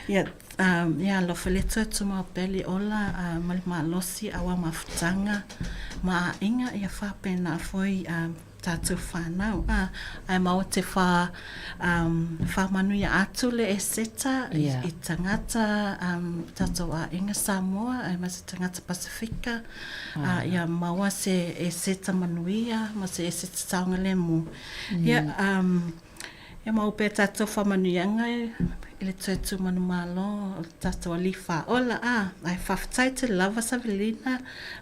Ia, um, ia alofa le Atua tumau pea le ola uh, ma le malosi aua mafutaga ma aiga ia faapena foi um, tātou whānau. Ā, ae maua te whā, um, whāmanuia atu le Eseta yeah. i, i tangata um, tātou aiga Samoa, ae ma se tangata Pasifika, ah. uh, ia maua se Eseta manuia, ma se Eseta taonga le mo. Mm. Ia, um, E mau pea tātou whamanuianga i le toe tūmanu malo o le tātou alii whāola, ā, ae whawhetai te lava Savelina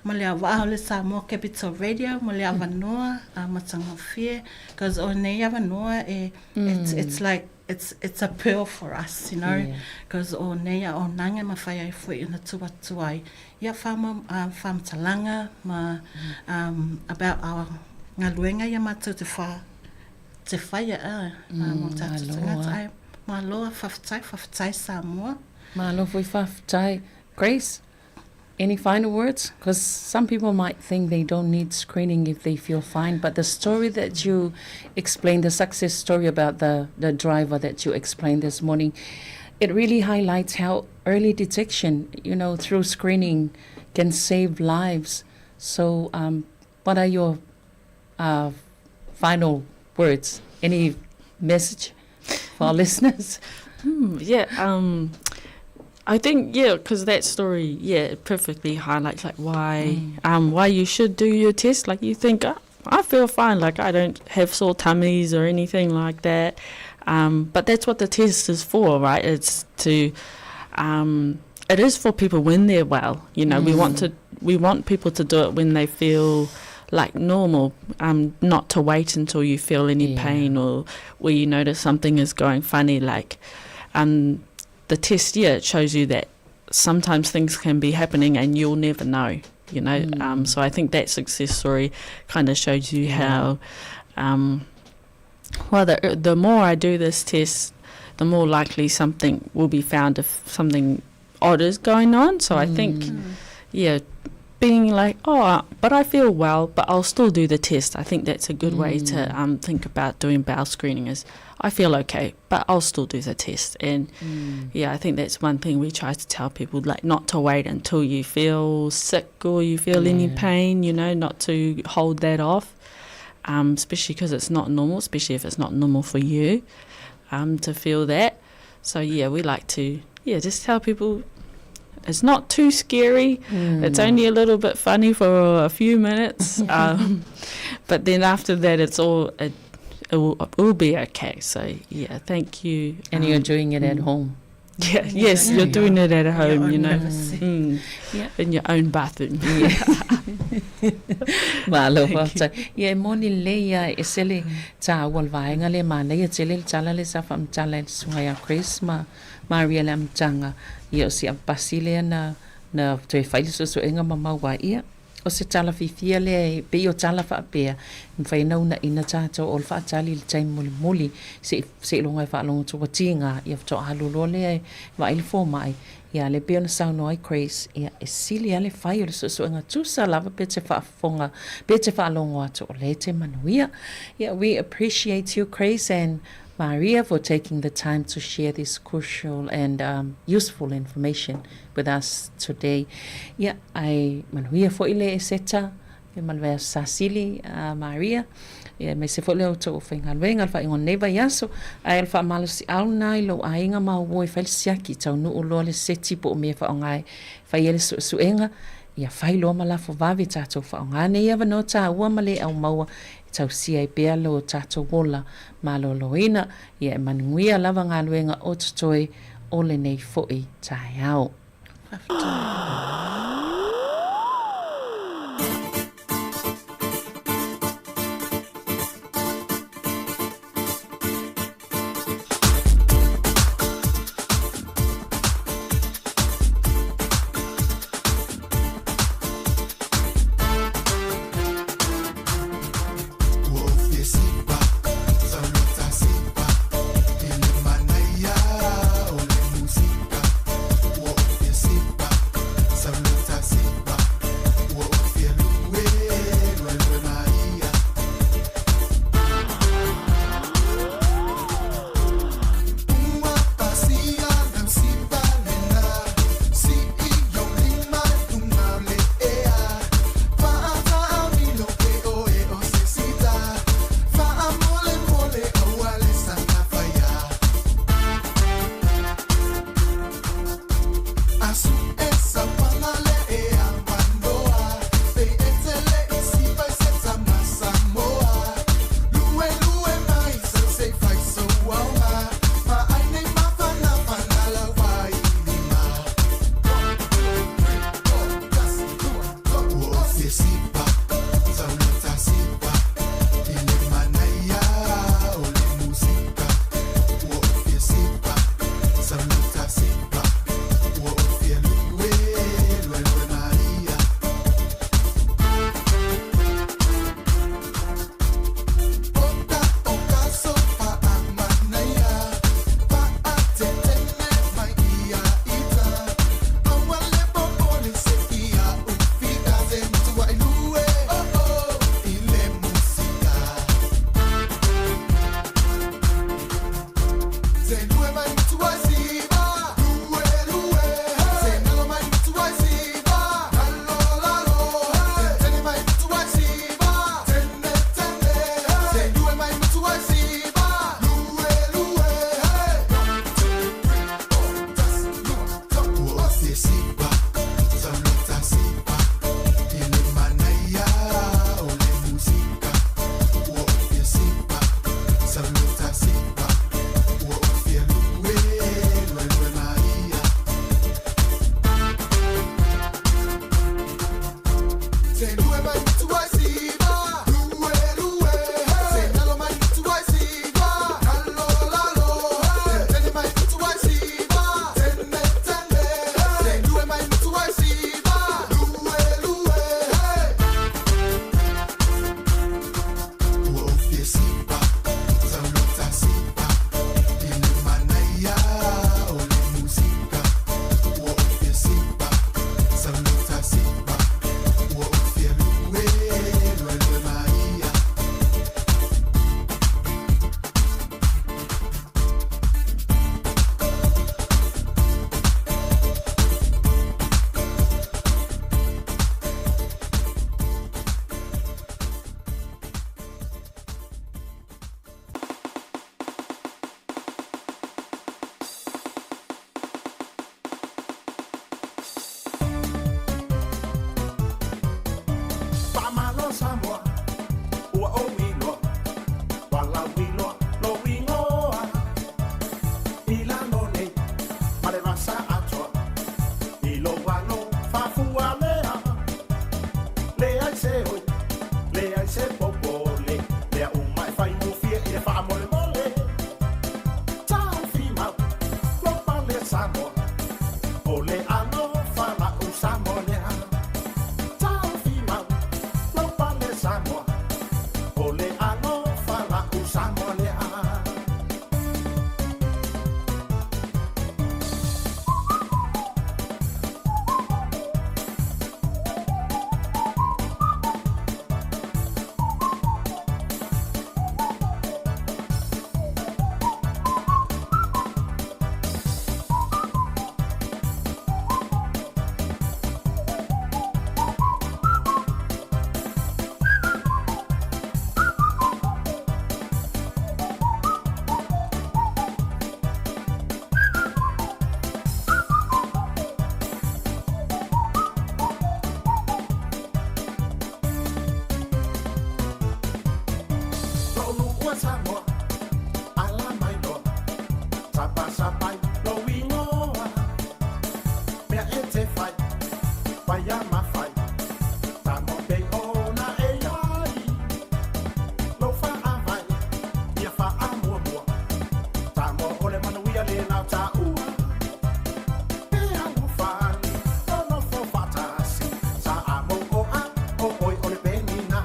ma le awa'a o le Samoa Capital Radio mo le avanoa a matangofie, cause o nei avanoa e, it's, it's like, it's, it's a pearl for us, you know, cause o nei auaunaga e mawhai ai foi ona tū atu ai ia whama, whamatalaga ma, um, about our galuega ia mātou te wha, Te whaia, ā, mō tātou tangata. Ai, malo a whawhetai, whawhetai Samoa. Malo foi whawhetai. Grace, any final words? Because some people might think they don't need screening if they feel fine, but the story that you explained, the success story about the, the driver that you explained this morning, it really highlights how early detection, you know, through screening can save lives. So, um, what are your uh, final words? Any message for our listeners? Hmm, yeah, um, I think yeah, because that story yeah it perfectly highlights like why mm. um why you should do your test. Like you think oh, I feel fine. Like I don't have sore tummies or anything like that. But that's what the test is for, right? It's to, it is for people when they're well. You know, we want to, we want people to do it when they feel like normal, not to wait until you feel any pain or where you notice something is going funny. Like, the test, yeah, it shows you that sometimes things can be happening and you'll never know, you know. So I think that success story kind of shows you how, well, the more I do this test, the more likely something will be found if something odd is going on. So I think, yeah, being like, oh, but I feel well, but I'll still do the test. I think that's a good way to think about doing bowel screening is I feel okay, but I'll still do the test. And yeah, I think that's one thing we try to tell people, like not to wait until you feel sick or you feel any pain, you know, not to hold that off, especially because it's not normal, especially if it's not normal for you to feel that. So yeah, we like to, yeah, just tell people it's not too scary. It's only a little bit funny for a few minutes. But then after that, it will be okay. So, yeah, thank you. And you're doing it at home. Yeah, yes, you're doing it at home, own you know. privacy. In your own bathroom. Malo fa'afetai. Ia e moni lelei ia e ese le tāua o le vaega lea manaia tele le tala lea sa faamatala e le susuga ia Chris ma Maria le amataga ia o si avapasi lea na na toe fai le suesuega ma maua ai ia o se tala fiafia lea e pei o tala faapea e mafai ona uunaina tatou o le faatali i le taimi mulimuli se'i seiloga e faalogo atu ua tiga ia faatoa alu loa lea e vaai le fomai ia lea pei ona saunoa ai Grace ia e sili lava le fai o le suesuega tusa lava pe te faafofoga pe te faalogo atu o lea e te manuia ia we appreciate you Grace and Maria for taking the time to share this crucial and useful information with us today. Ia, ae manuia foi le Eseta, ia ma le vaiaso Sasili, a Maria, ia aemaise foi le outou aufaigaluega i le faaiuga o lenei vaiaso. Ae o le faamalosiau lena i lou aiga ma au uo e fai le siaki, taunuu loa le seti po o mea e faaaoga e fai ai le suesuega, ia fai loa ma lafo vave tatou faaaoga nei avanoa taua ma le aumaua e tausia ai pea lo tatou ola maloloina, ia e manuia lava galuega o totoe o lenei foi taeao. Faafetai. rasa atoa I lou alofa fualea Leai se oi, leai se popole Mea uma e faigofie i le faamolemole Taofi mau, lou pale Samoa O le alofa la'u Samoa lea Taofi mau, lou pale Samoa O le alofa la'u Samoa lea. Lou nuu a Samoa, ala mai loa, sapasapai lou igoa. Mea e te fai, faia ma fai, Samoa pei ona e i ai. Lou faavae, ia faamuamua, Samoa o le manuia lena o taua. E alofani, nonofo faatasi, Samoa, o oe o le penina.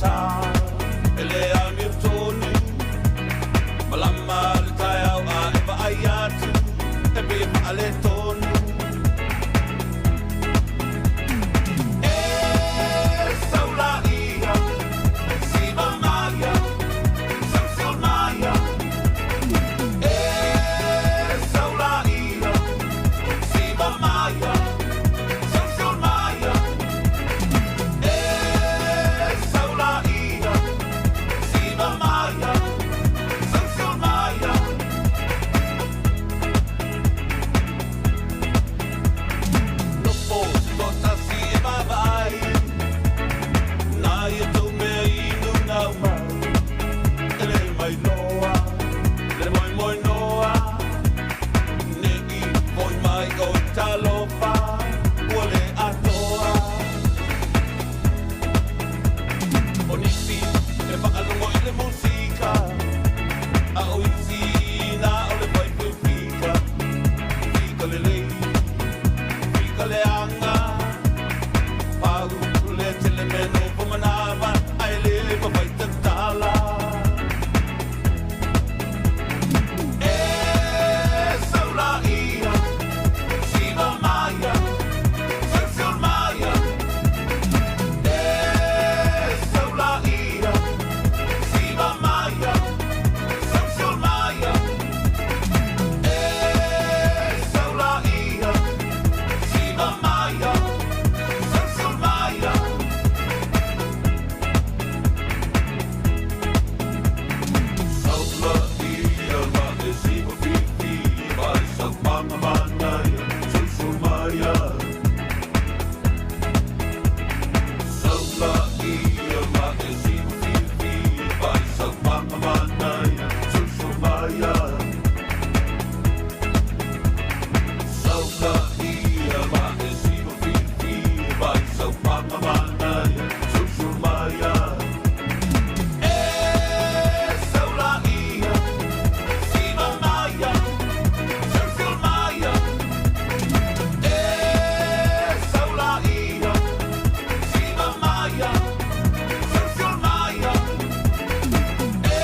sa E le amiotonu Malama le taeao a e vaai atu E pei e faaletonu E saulaia Siva maia Sausul maia E saulaia Siva maia Sausul maia E saulaia Siva maia Sausul maia Nofo toatasi e vaavaai Nā ia tou mea inu nau mai E le mailoa Le moemoenoa Ne i foi mai oi talofa Ua le atoa O nisi e faalogo i le musika A o isi na o le paepae fika Fika lelei, fika leaga Pau le tele mea nofo manava Ae le mafai tatala E saulaia, siva maia, sausul maia E saulaia, siva maia, sausul maia E saulaia, siva maia, sausul maia Saulaia ma e siva fifi Vai saupanga manaia, sausul maia Saulaia ma e siva fifi Vai saupanga manaia, sausul maia Saulaia ma e siva fifi Vai saupanga manaia, sausul maia E saulaia, siva maia, sausul maia E saulaia, siva maia, sausul maia E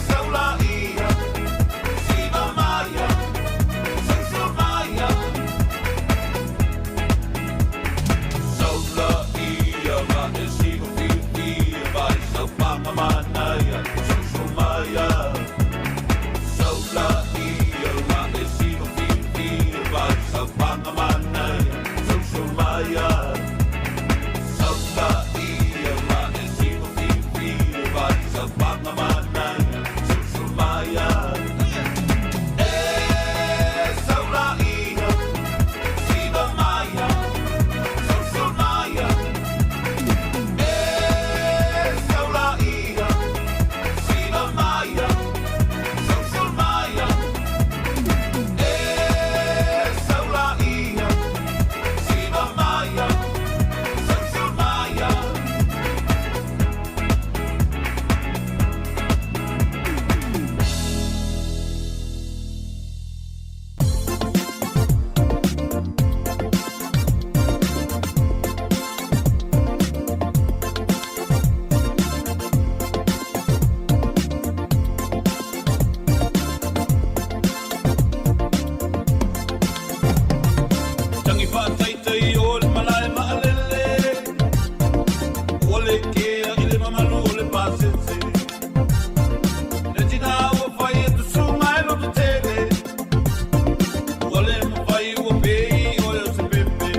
saulaia, siva maia, sausul maia Saulaia ma e siva fifi Vai saupanga manaia, sausul maia Saulaia ma e siva fifi Vai saupanga manaia, sausul maia Saulaia ma e siva fifi Vai saupanga manaia, sausul maia E saulaia, siva maia, sausul maia E saulaia, siva maia, sausul maia E saulaia, siva maia, sausul maia Tangi faataitai o le malae maalele Ua le kea i le mamalu o le pasese Le tina ua fai e tusuga e loto tele Ua le mafai ua pei oe o se pepe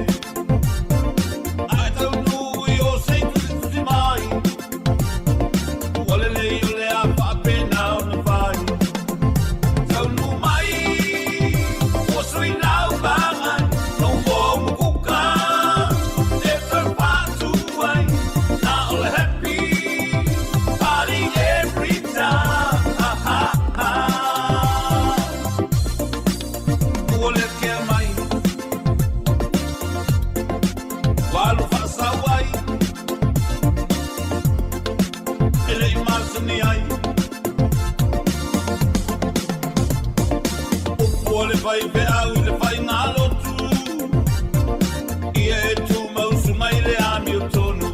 Ae taunuu i o se i tusitusi mai Ua lelei o le a faapena ona fai Taunuu mai ua sui lau vagai Lou uo mukuka e toe faatu ai Na o le happy party every time Ua le kea mai Ua alu faasau ai E le i masani ai Upu o le faifeau i le faigalotu Ia e tumausu mai le amiotonu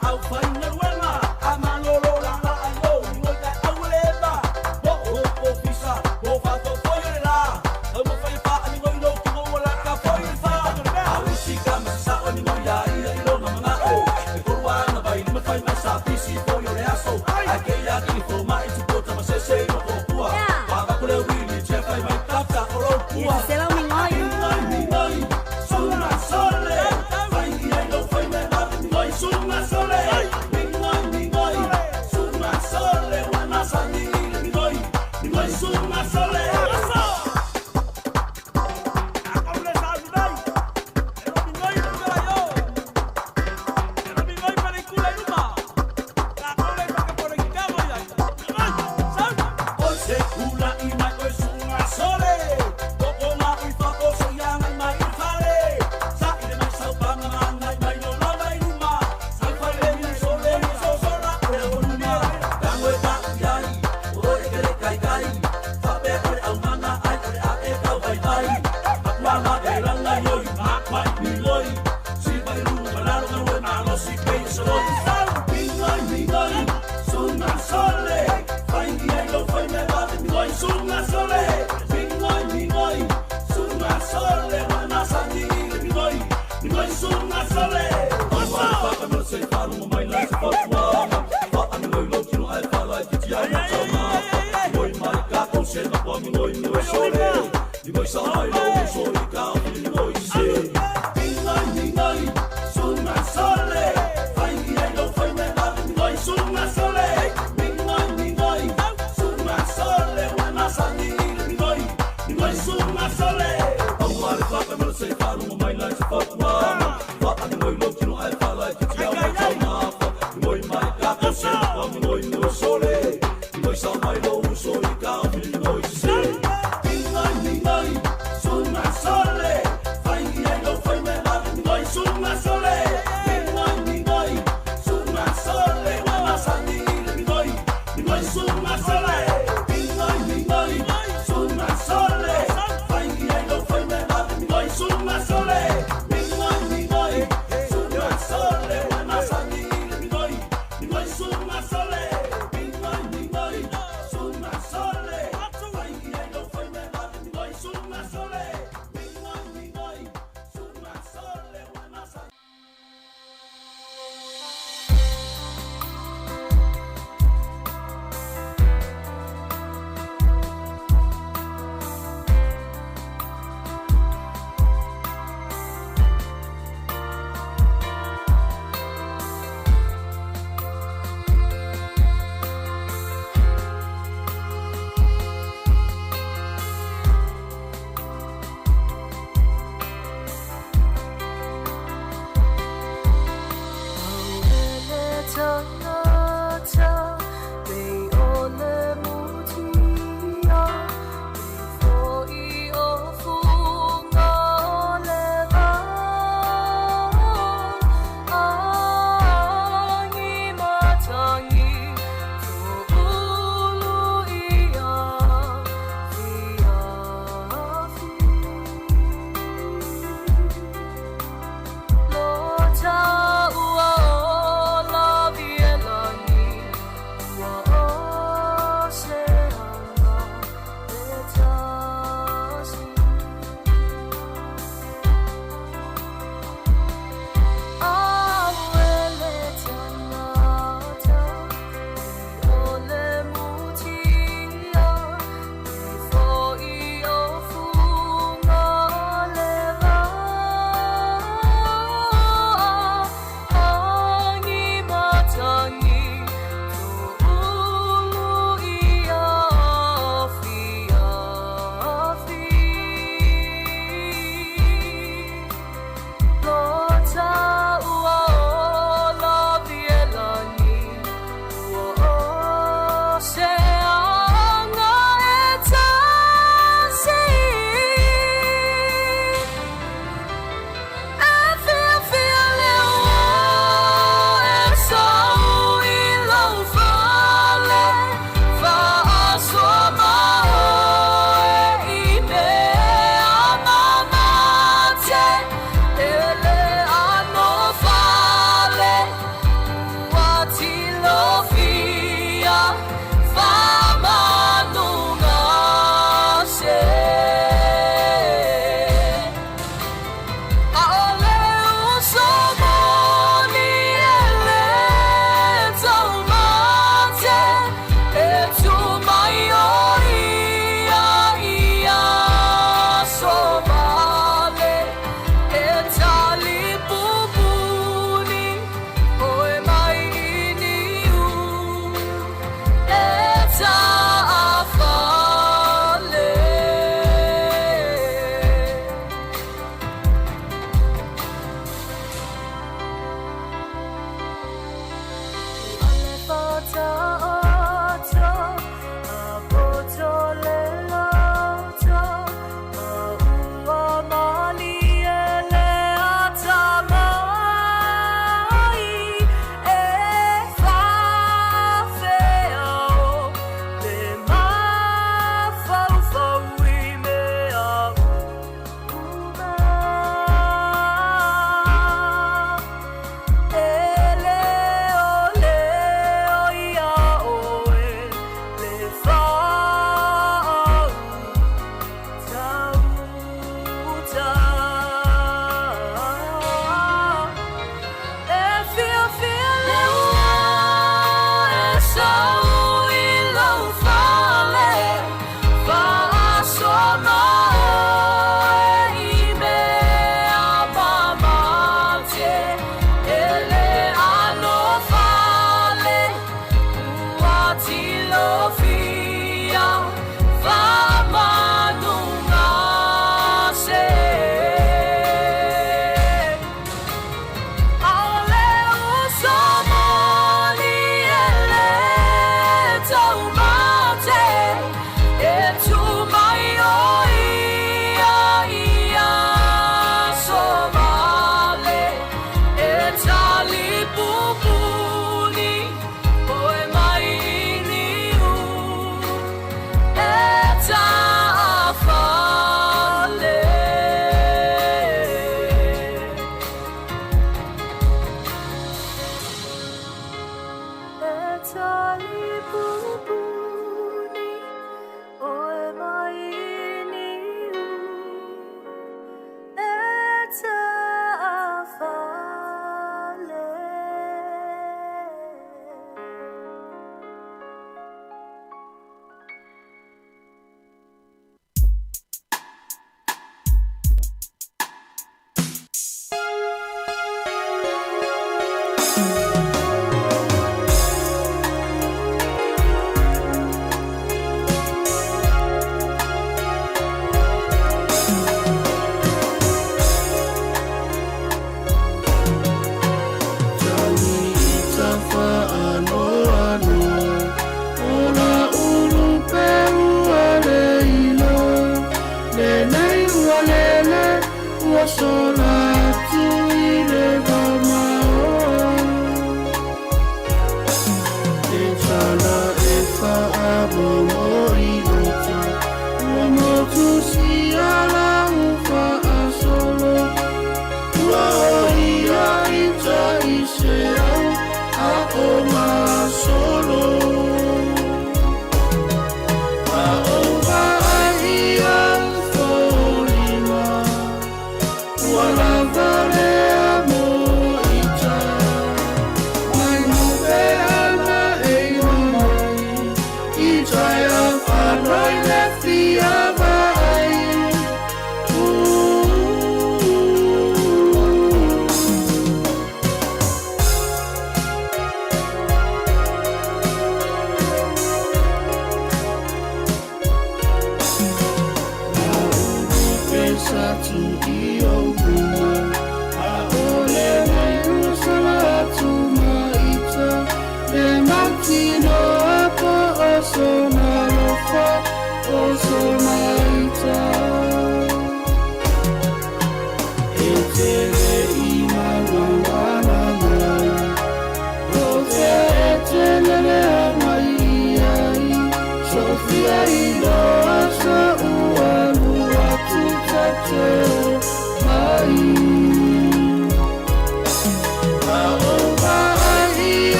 Au fai mai sa pisi foi o le aso. Ai ke ia ki fo mai tu pota ma se se no ko pua. Pa va kule wili che fai mai tata o lo pua. Se lau mingoi. Mingoi mingoi sunga sole. Fai ia lo fai me va mingoi sunga sole. Mingoi mingoi sunga sole wa na sa ni mingoi. Mingoi sunga sole.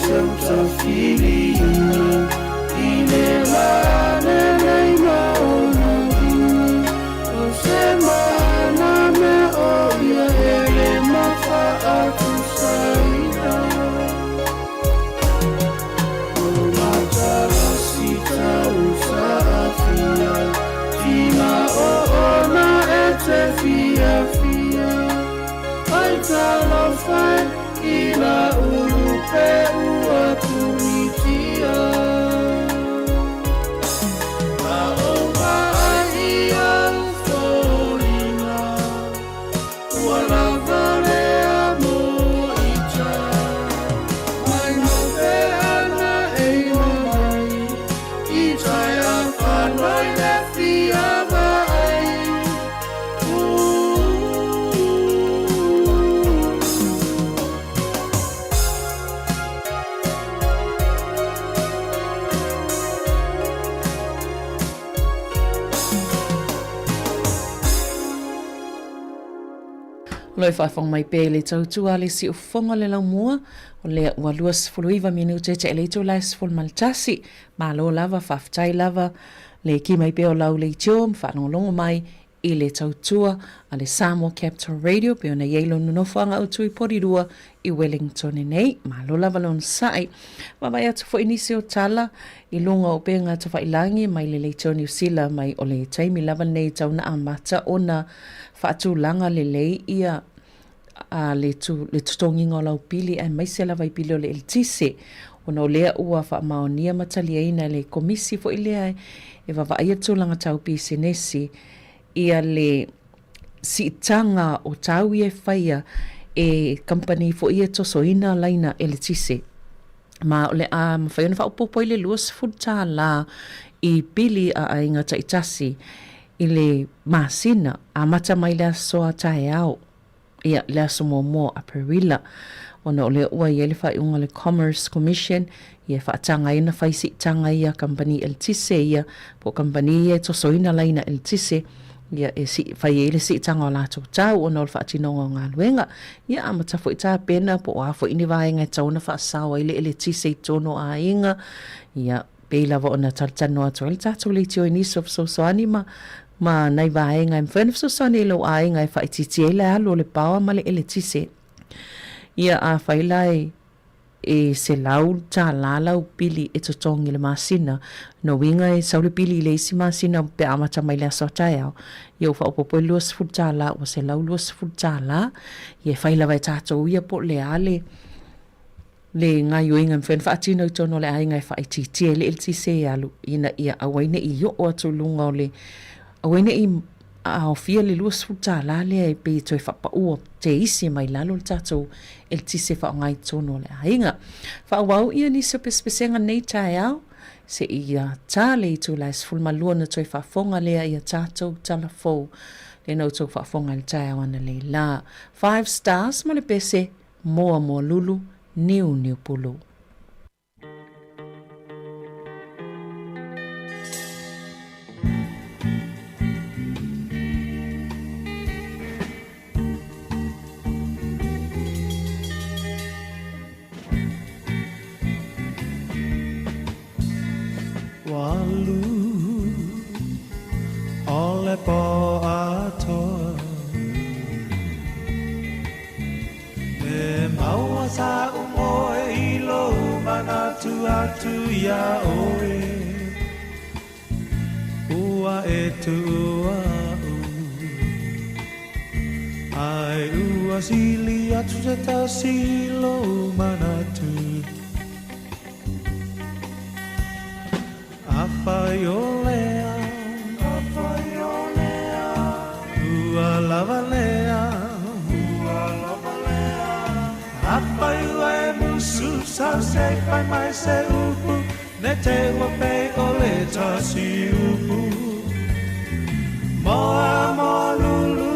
tautafiliina i le lalelei ma ona uiga o se mana mea o ia e le mafa'atusaina. O matalasi tausa'afia tina o ona e te fiafia ai talofa e i la ulupe ua punitia. Ma o vaai i au foliga ua lava lea mo ita mai nope ana e iwa mai i tai a whanoi le fia vaai. O lo o faafofoga mai pea i le tautua a le siufofoga o le laumua, o lea ua 29 minute te le itula e 11. Malo lava, faafetai lava le ki mai pea o lau leitio ma faalogologo mai i le tautua a le Samoa Capital Radio pei ona i ai lona nofoaga autu i Porirua i Wellington nei. Malo lava le onosai. Vaavaai atu foi nisi o tala i luga o upega tafailangi mai le leitio Niu Sila mai o le taimi lava lenei tau na amata ona faatulaga lelei ia a le, tu, le totogiga o lau pili aemaise lava i pili o le eletise ona o lea ua faamaonia ma taliaina e le Komisi foi lea e vaavaaia tulaga tau pisinisi ia le siitaga o tau ia e faia e kamupani foi ia e tosoina laina eletise. Ma o le a mafai ona faaopoopo ai le $20 i pili a aiga taitasi i le masina, amata mai le aso a taeao, ia, le aso muamua o Aperila, ona o lea ua i ai le faaiuga a le Commerce Commission, ia e faataga ai ona fai siitaga ia a kamupani eletise ia, po o kamupani ia e tosoina laina eletise, ia e sii, fai ai le siitaga o latou tau ona o le faatinoga o galuega. Ia amata foi tapena po o a foi ni vaega e tatau ona faasao ai le eletise i totonu o aiga, ia, Pei lava ona talatalanoa atu ai le tatou leitio i nisi o fesoasoani ma ma nai vaega e mafai ona fesoasoani i lou aiga e faaitiitia ai le alu o le paoa ma le eletise. Ia afai la e e $100 lau pili e totogi i le masina, lona uiga e sau le pili i le isi masina pe a amata mai le aso a taeao, ia ua faaopoopo ai le $20 ua $120. Ia e fai lava e tatou ia po o le a le le gaioiga e mafai ona faatino i totonu o le aiga e faaitiitia ai le eletise e alu ina ia aua ai ne i oo atu i luga o le aua ai ne i aofia le $20 lea e pei e toe faapaua teisi mai lalo le tatou eletise e faaaoga i totonu o le aiga. Faaauau ia nisi o pesepesega nei taeao seia ta le itula e 12 ona toe faafofoga lea i a tatou tala fou lea na outou faafofoga i le taeao analeila. Five stars ma le pese Moa moa lulu, niu niu pulu. Ua alu o le pō atoa E maua saʻu moe i lou manatu atu iā ʻoe Ua e tuʻu aʻu Ai ua sili atu se tasi i lou manatu Afai o lea, afai o lea, ua lava lea, ua lava lea. Afai ua e musu sau se i fai mai se upu, ne te ua pei o le tasi upu. Moa moa lulu,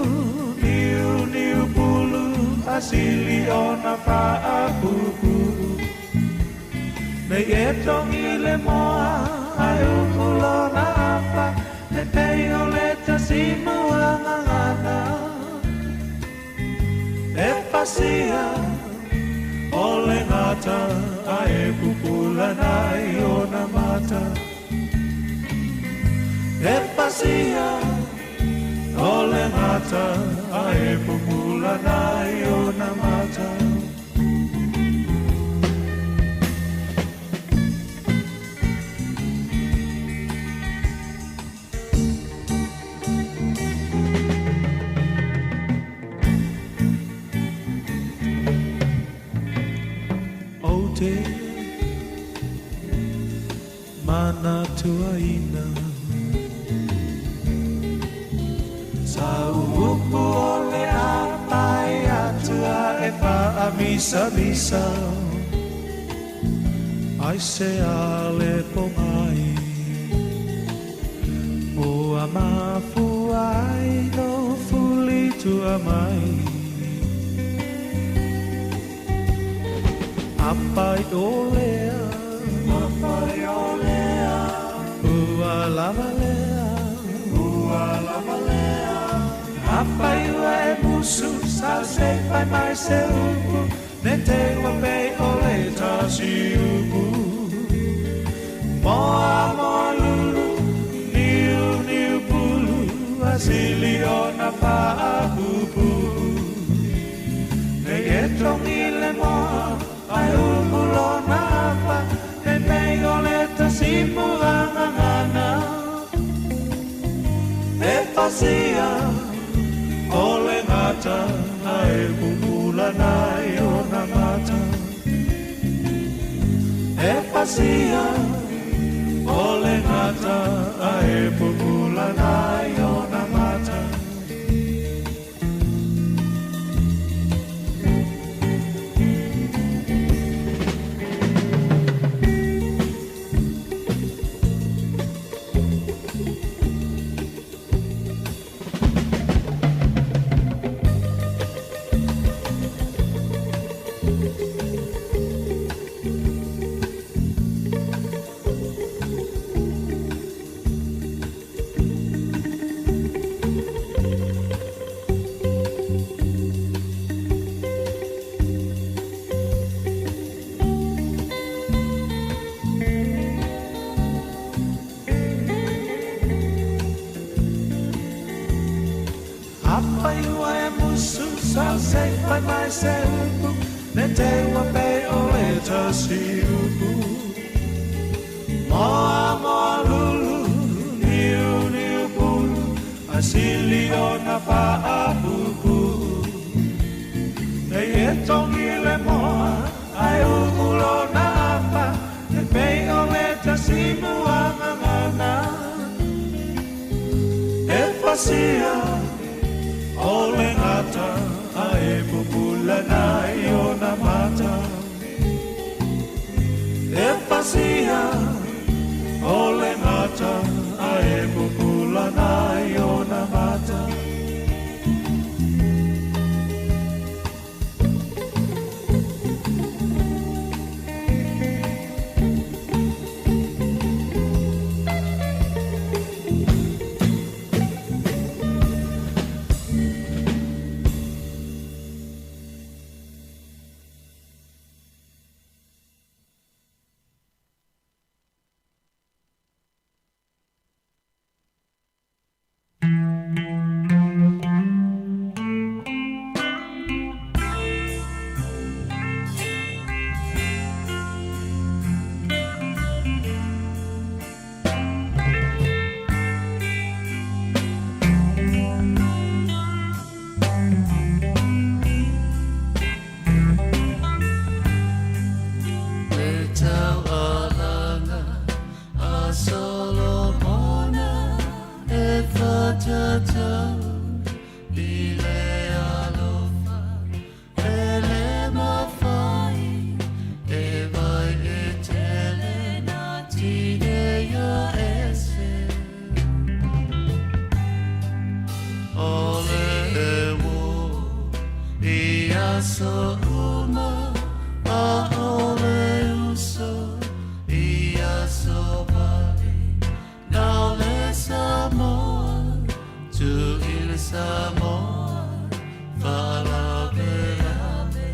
niu niu pulu, a sili ona faapuupuu. Nei e togi le moa ae upu lona afa Ne pei o le tasi mua gagana E pasia o le gata ae pupula nai ona mata. E pasia o le gata ae pupula nai ona mata. O te manatuaina Sa uupu o le apai atua e faamisamisa Ai se ale pogai Ua mafua ai no fuli tua mai Apai o lea Apai o lea Ua lava lea Ua lava lea Afai ua e musu sa se fai mai se upu Ne te ua pe o le tasi upu Moa moa lulu Niu niu pulu Asili o na faapupu Nei e tongi le moa Ai upu lona apa Ne pei o le tasimu angangana E fasia o le gata Ae pupula nai ona mata. E fasia o le gata Ae pupula nai ona mata. Afai ua e musu sa se fai mai se upu Ne te ua pe o le tasi upu Moa moa lulu niu niu pulu Asili o na faapupu Nei e tongi le moa ai uu lona apa Ne pei o le tasimu angangana E fasia o le gata ae pupula nai ona mata. E fasia o le gata ae pupula nai ona mata. Le taualaga a Solomona e fatatau i le alofa e le mafai e vai e tele na tineia ese. O le uō i aso uma a o le uso i aso vale nau le Samoa tu i le Samoa faalavelave.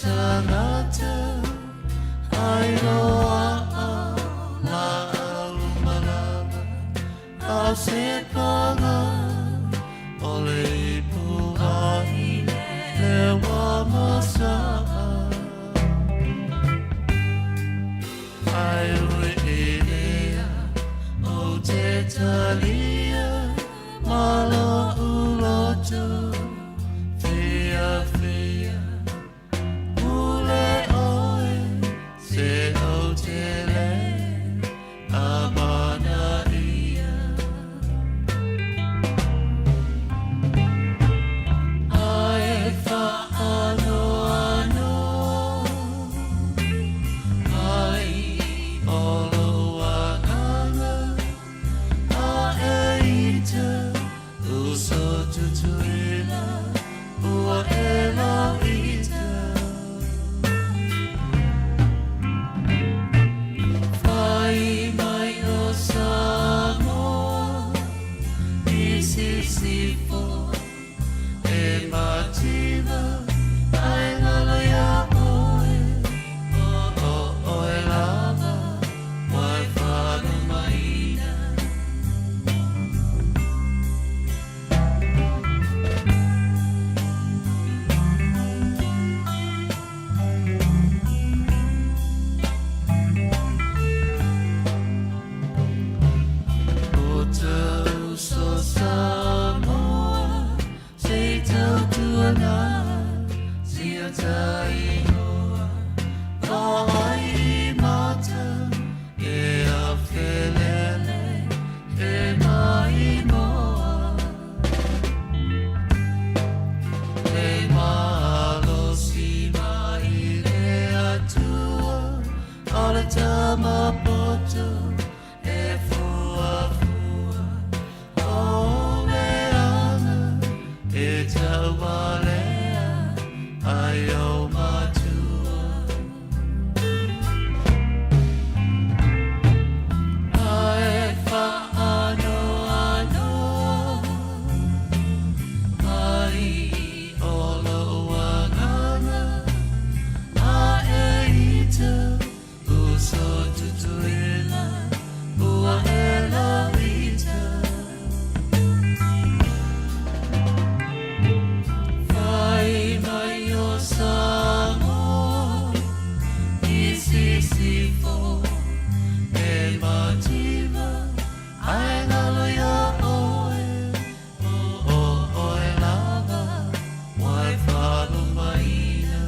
tagata ai loaʻa lāʻau malama a o se paga o le ipu ahi lewa masaʻa. Ai ui ilea o te talia ma loʻu loto fiafia pule ʻoe se ou te le amana ia. Ae whaanoano ai o lou agaga a e ita uso tutuila ua e lauita. Fai mai o Samoa i sisifo e mativa ae lalo iā ʻoe o ʻoe lava wai whalumaina. O tau so Samoa se tautuana sia taingoa vaai i mata e afelele he maimoa. Le malosi mai le Atua o le tama poto e fuafua o leaga e taualea ai o matua. Ae whaanoanoa ai o lou agaga a e ita uso tutuila ua e lauita. Fai mai o Samoa i sisifo e mativa ae lalo iā ʻoe o ʻoe lava wai whalumaina.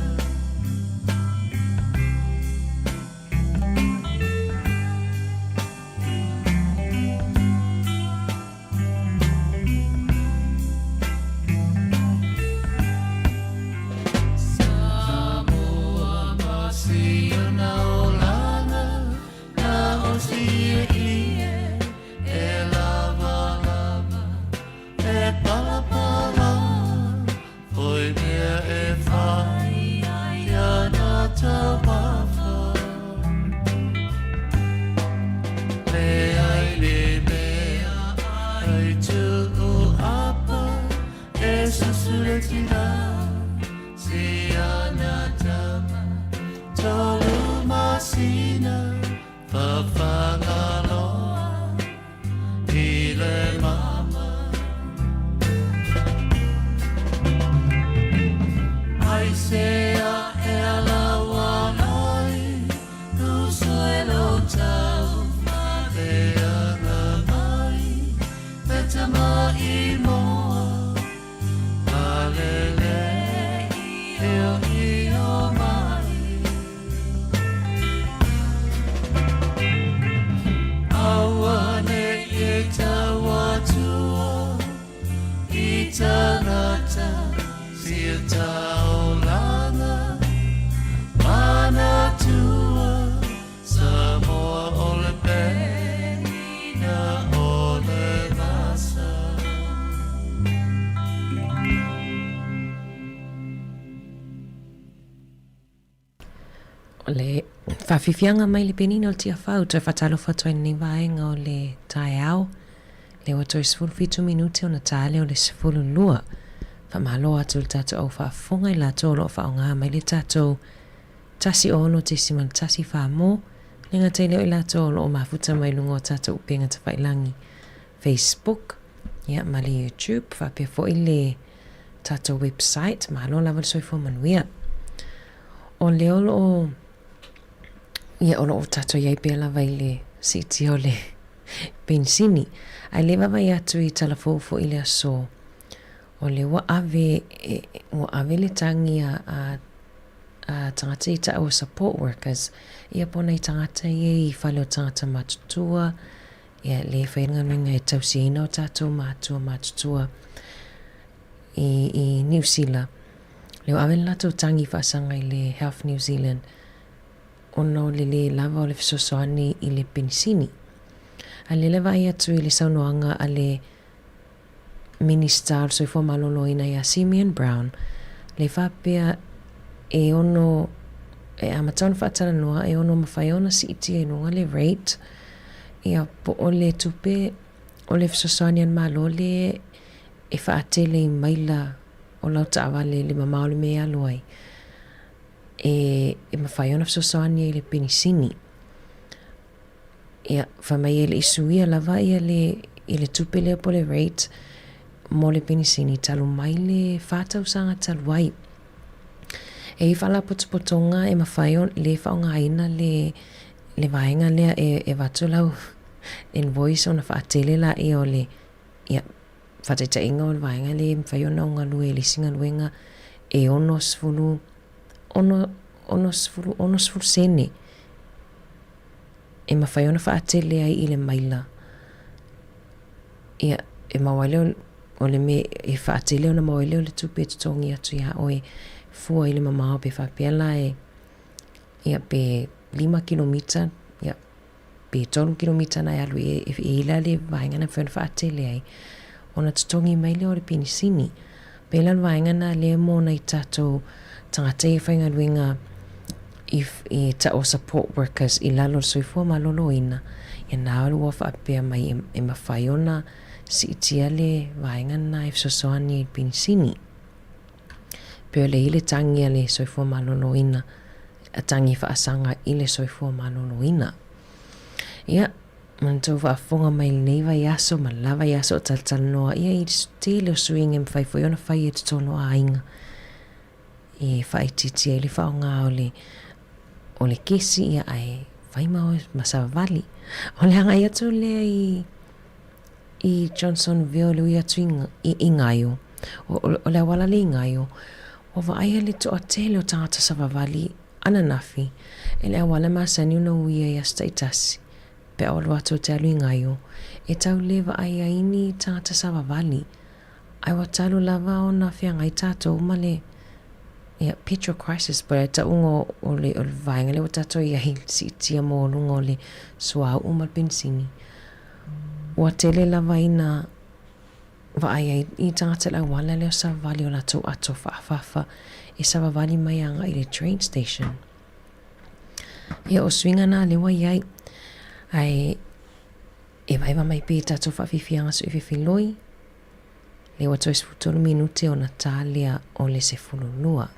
Samoa ma siona olaga na o sie e lawalawa e palapala foi mea e fai ia na taumafa Leai le mea ai tuu apa e susule tina si ana tama tolu masina fafagaloa i le mama. Ai se a e ala walai uso e lo tau le aga mai le tama i moa alele io io mai. Aua ne e tau atua i tangata sia taulaga manatua Samoa o le penina o le vasa. O le faafiafiaga mai le penina o le Tiafau, toe faatalofa atu ai i lenei vaega o le taeao, lea ua toe 17 minute ona ta lea o le 12. Faamalo atu i le tatou au faafofoga i latou o lo o faaaoga mai le tatou 106.14 mo le gata i lea o i latou o lo o mafuta mai luga o tatou upega tafailangi Facebook ia ma le YouTube faapea foi le tatou website. Malo lava le soifua manuia. O lea o lo o ia o lo o tatou i ai pea lava i le siitia o le penisini. Ae le vaavaai atu i tala fou foi i le aso o lea ua ave e, ua ave le tagi a, a a tagata i taua support workers, ia po o nai tagata ia i fale o tagata matutua, ia le fai le galuega e tausiaina o tatou matua matutua i, i Niu Sila. Lea ua ave le latou tagi faasaga i le Health New Zealand ona o le lē lava o le fesoasoani i le penisini. A lea le vaai atu i le saunoaga a le Minista o le Soifua Maloloina ia Simeon Brown, le faapea e ono e amata ona faatalanoa e ono mafai ona siitia i luga le rate ia po o le tupe o le fesoasoani a le Malo le e faatele i maila o lau taavale i le mamao o le mea e alu ai e, e mafai ona fesoasoani ai i le penisini. Ia, fai mai e le i suia lava ia le, i le tupe lea po le rate mo le penisini talu mai le whā tausaga talu ai. E i faalapotopotoga e mafai o le faaaogaina le, le vaega lea e, e avatu lau invoice ona faatele laia o le, ia, faataitaiga o le vaega lea e mafai ona ou galue i le isi galuega e 60, 60, 60 sene e mafai ona faatele ai i le maila. Ia, e maua ai lea o le mea e faatele ona maua ai lea o le tupe e totogi atu iā oe fua i le mamao pe faapea la e, ia, pe 5 kilomita, ia, pe 3 kilomita na e alu i e i la le vaega na mafai ona faatele ai ona totogi mai lea o le penisini. Pēlā le vaega na lea mō nai tātou tagata ia e faigaluega i, i ta'o support workers i lalo o le soifua maloloina, ia nā ua faapea mai e, e mafai ona siitia le vaega na e fesoasoani ai i le penisini. Pei o le i le tagi a le soifua maloloina, a tagi faasaga i le soifua maloloina. Ia, ma le tou faafofoga mai i lenei vaiaso ma le la vaiaso o talatalanoa ia i le tele o suiga e mafai foi ona fai e totonu o aiga e faaitiitia ai le faaaoga o le o le kesi ia ae fai ma oe ma savavali. O le agai atu lea i i Johnsonville le ui atu i, i, i Ngaio. O, o, o le auala lea i Ngaio, ua vaaia le toatele o tagata savavali ananafi e le auala masani ona uia i aso taitasi pe a alu atu o te alu i Ngaio, e tau le vaai ai ni tagata savavali. Ae ua talu lava ona feagai tatou ma le ia, petrol crisis po o le tauga o, o le, o le vaega lea ua tatou i ai, siitia maualuga o le suauu ma le penisini. Ua tele lava ina vaai ai i tagata i le auala lea o savavali o latou ato faafafa e savavali mai agai i le train station. Ia, o suiga na lea ua i ai. Ae e vaeva mai pea i tatou faafiafiaga suifefiloi, lea ua toe 13 minute ona ta lea o le 12.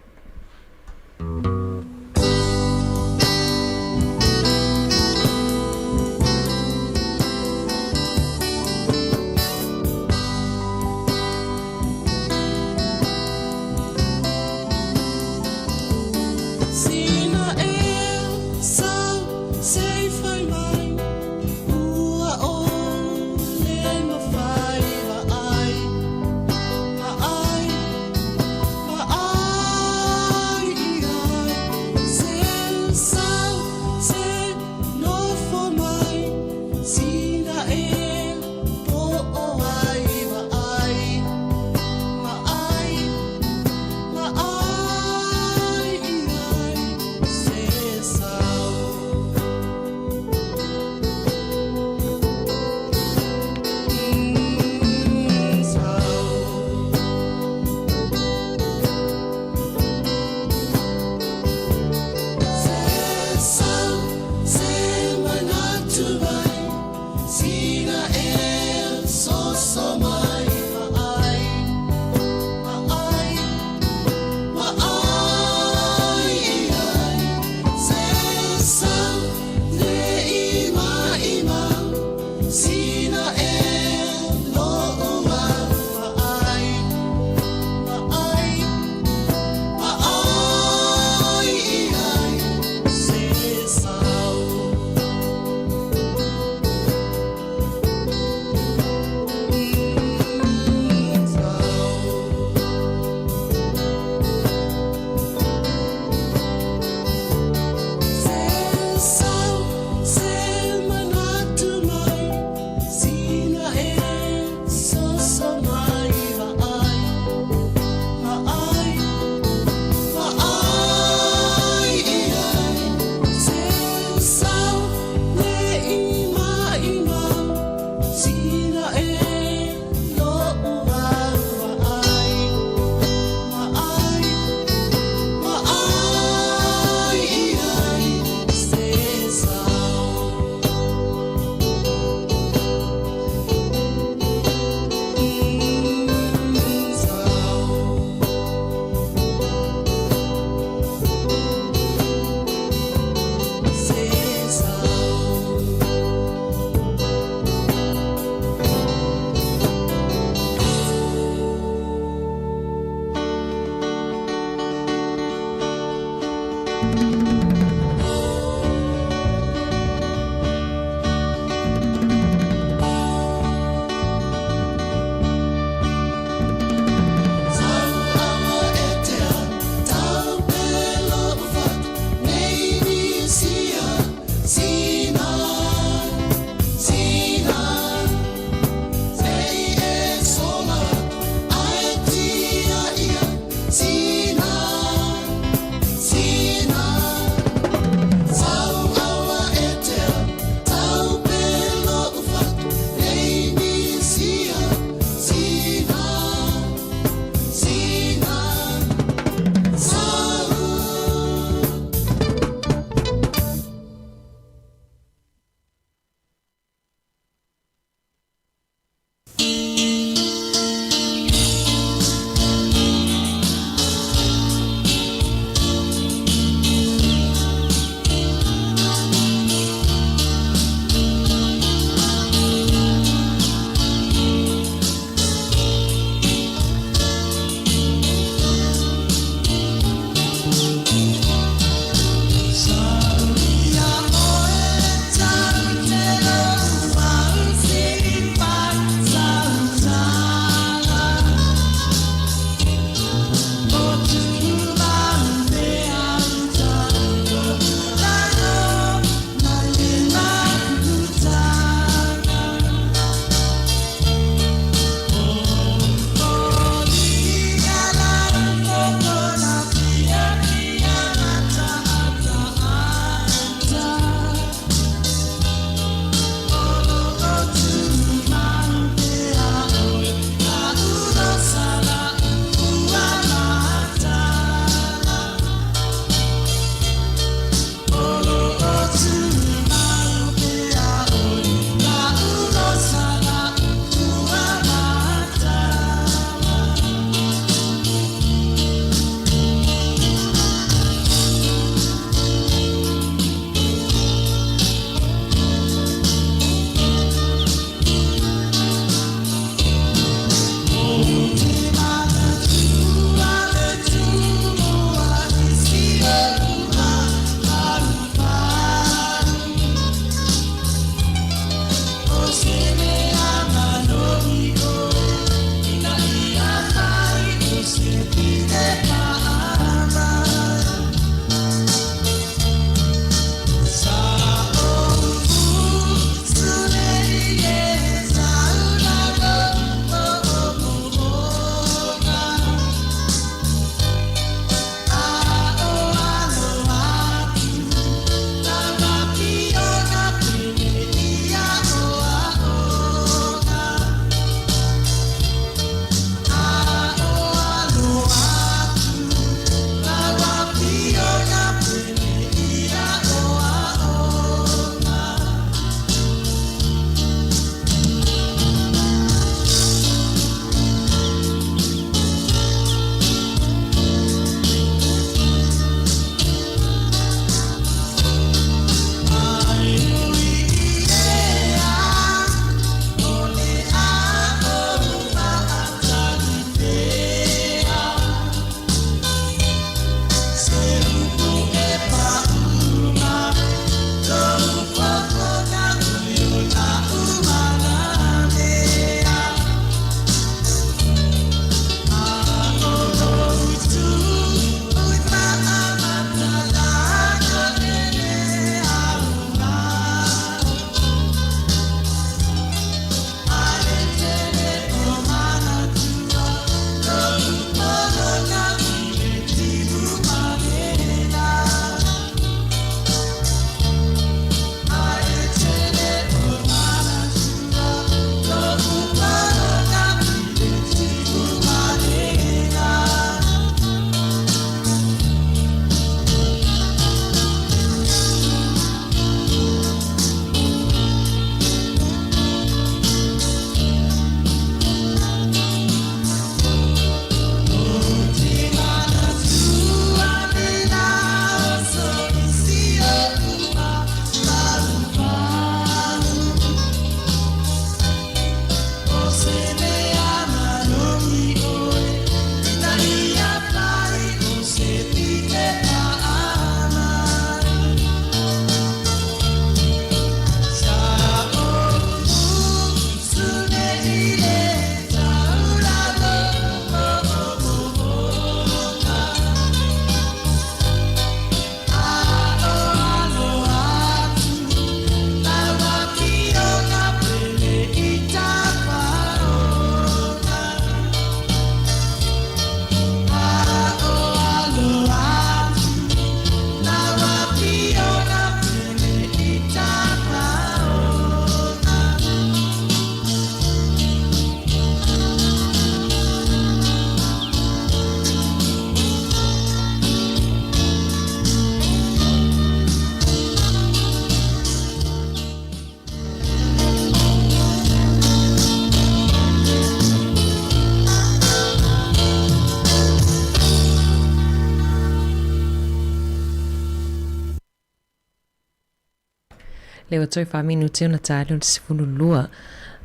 Lea ua toe faaminute ona ta le o le 12.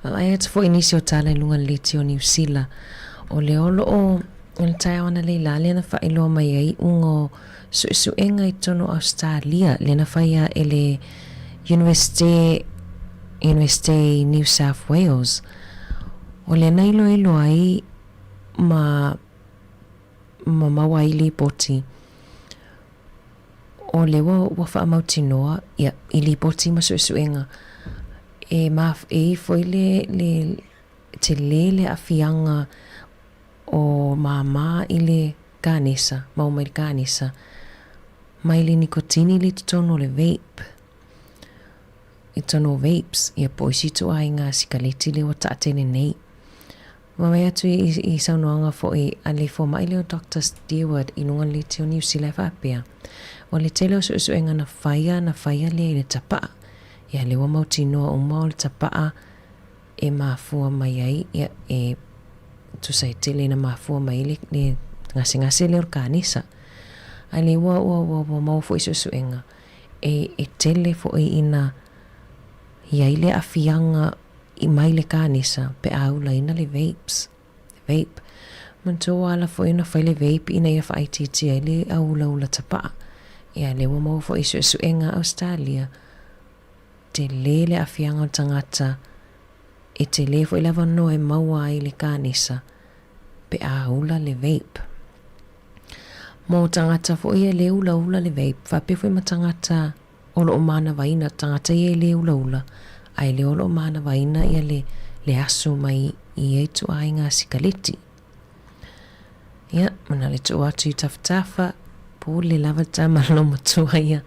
Vaavaai atu foi i nisi o tala i luga o le leti o Niu Sila. O lea o lo o o le taeao analeila lea na faailoa mai ai iuga o suesuega i totonu o Ausetalia lea na faia e le Iunivesite Iunivesite i New South Wales. O lea na iloilo ai ma ma maua ai lipoti o lea ua ua faamautinoa ia i lipoti ma suesuega e ma e i ai foi le le tele le aafiaga o māmā i le kanesa, maua mai le kanesa, mai le nikotini le totonu o le vape, i totonu o vapes, ia po o isi ituaiga sikaleti lea ua taatele nei. Vaavaai atu i, i saunoaga foi a le fomai lea o Doctor Stewart i luga o le leti o Niu Sila e faapea, o le tele o suesuega na faia, na faia lea i le tapaa. Ia lea ua mautinoa uma o le tapaa e mafua mai ai, ia, e tusa e tele ina mafua mai ai le, le gasegase lea o le kanesa. A lea ua, ua, ua, ua maua foi suesuega, e, e tele foi ina i ai le aafiaga i mai le kanesa pe a ulaina le vapes, vape. Manatua ua ala foi ona fai le vape ina ia faaitiitia ai le auulaula tapaa. Ia, lea ua maua foi i suesuega a Ausetalia, tele le aafiaga o le tagata e tele foi le avanoa e maua ai le kanesa pe a ula le vape. Mo tagata foi ia e le ulaula le vape, faapea foi ma tagata o lo o manavaina, tagata ia e le ulaula, ae lea o lo o manavaina ia le, le aso mai i ia ituaiga sikaleti. Ia, ma na le tuu atu i tafatafa, pule lava tama lomatua ia.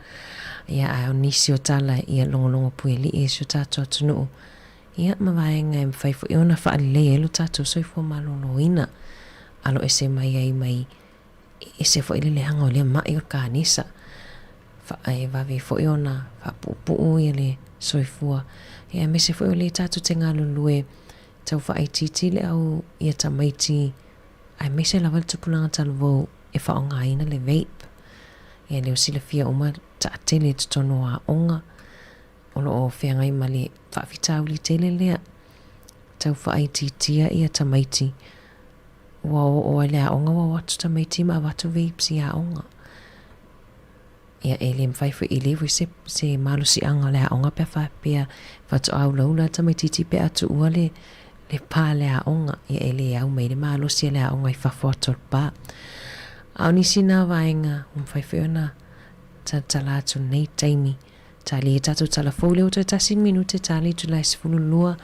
Ia, ae o nisi o tala ia logologo puelii e si o tatou atunuu. Ia, ma vaega e mafai foi ona faalelei ai lo tatou soifua maloloina, aloese mai ai mai e ese foi le leaga o lea maʻi o le kanesa. E vave foi ona faapuupuu ia le soifua. Ia, aemaise foi o lea tatou te galulue tau faaitiiti le au ia tamaiti aemaise lava le tupulaga talavou e faaaogaina le vape. Ia lea ua silafia uma taatele i totonu o aoga o lo o feagai ma le faafitauli tele lea tau faaitiitia ia tamaiti ua oo ai le aoga ua o atu tamaiti ma avatu vapes i aoga. Ia, e le mafai foi, e leai foi se, se malosiaga o le aoga pe a faapea faatoa ulaula le tamaitiiti pe a tuua le, le pa le aoga. Ia, e le au mai le malosi a le aoga i fafo atu o le pa. A o nisi na vaega ua mafai foi ona talatala atu i lenei taimi. Tali e tatou tala fou lea ua toe tasi le minute tali i Julae 12,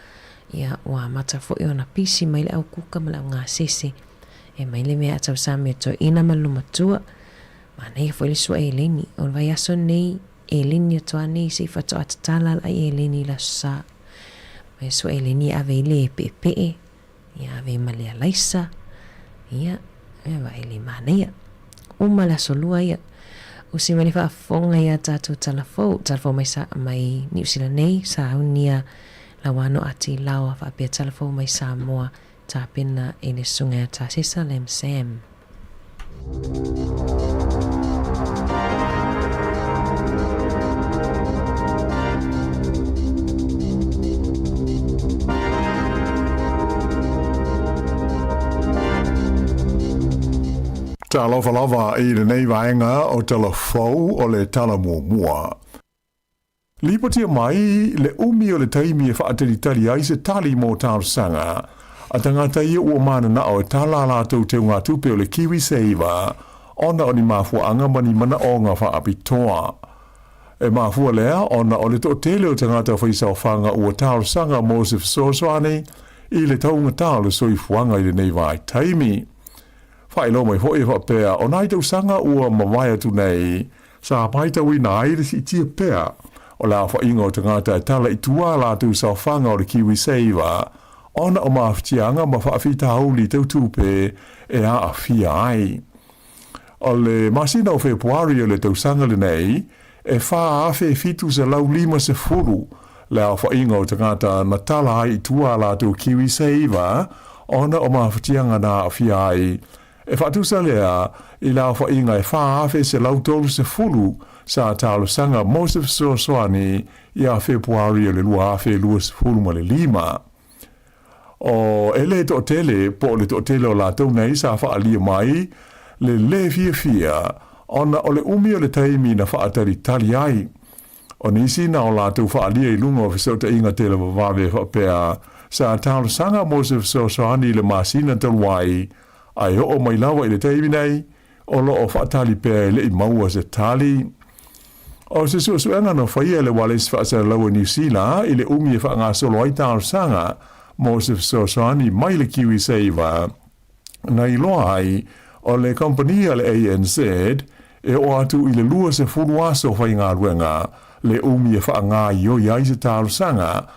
ia, ua amata foi ona pisi mai le au kuka ma le au gasese. E mai le mea a tausami o toeaina ma le lomatua. Manaia foi le sua eleni. O le vaiaso lenei, eleni atu lava nei se i faatoa tatala le ai eleni i le Aso Sa. Mai sua eleni e ave ai le peepee, ia ave ai ma le alaisa, ia, e vaai le manaia. Uma le aso lua ia. Usi mai le faafofoga ia tatou tala fou, tala fou mai, sa, mai Niu Sila nei, saunia Lauano Ati Laoa faapea tala fou mai Samoa tapena e le Susuga ia Tasesa Lam Sam. Talofa lava i lenei vaega o Tala Fou o le Tala Muamua. Lipotia mai le umi o le taimi e faatalitali ai se tali mo talosaga a tagata ia ua mananao e tala a latou teugatupe o le KiwiSaver ona o ni mafuaaga ma ni manaoga faapitoa. E mafua lea ona o le toatele o tagata faisaofaga ua talosaga mo se fesoasoani i le taugata o le soifuaga i lenei vaitaimi. Faailoa mai foi e faapea o nai tausaga ua mavae atu nei Sa matauina ai le siitia pea o le aofaiga o tagata e tala i tua a latou saofaga o le KiwiSaver ona o mafatiaga ma faafitauli tau tupe e aafia ai. O le masina o Fepuari o le tausaga lenei, e 4,750 le aofaiga o tagata na tala ai i tua a latou KiwiSaver ona o mafatiaga na aafia ai. E faatusa lea i le aofaiga e 4,130 sa talosaga mo se fesoasoani ia Fepuari o le 2025. O e le toatele po o le toatele o latou nei sa faaalia mai le lē fiafia ona o le umi o le taimi na faatalitali ai. O nisi na o latou faaalia i luga o fesootaiga televavave faapea sa talosaga mo se fesoasoani i le masina talu ai, ae oo mai lava i le taimi nei, o lo o faatali pea e le i maua se tali. O se suesuega na faia e le Ualesi Faasalalau a Niu Sila i le umi e faagasolo ai talosaga mo se fesoasoani mai le KiwiSaver, na iloa ai o le kamupani a le ANZ e oo atu i le 20 aso faigaluega le umi e faagaioi ai se talosaga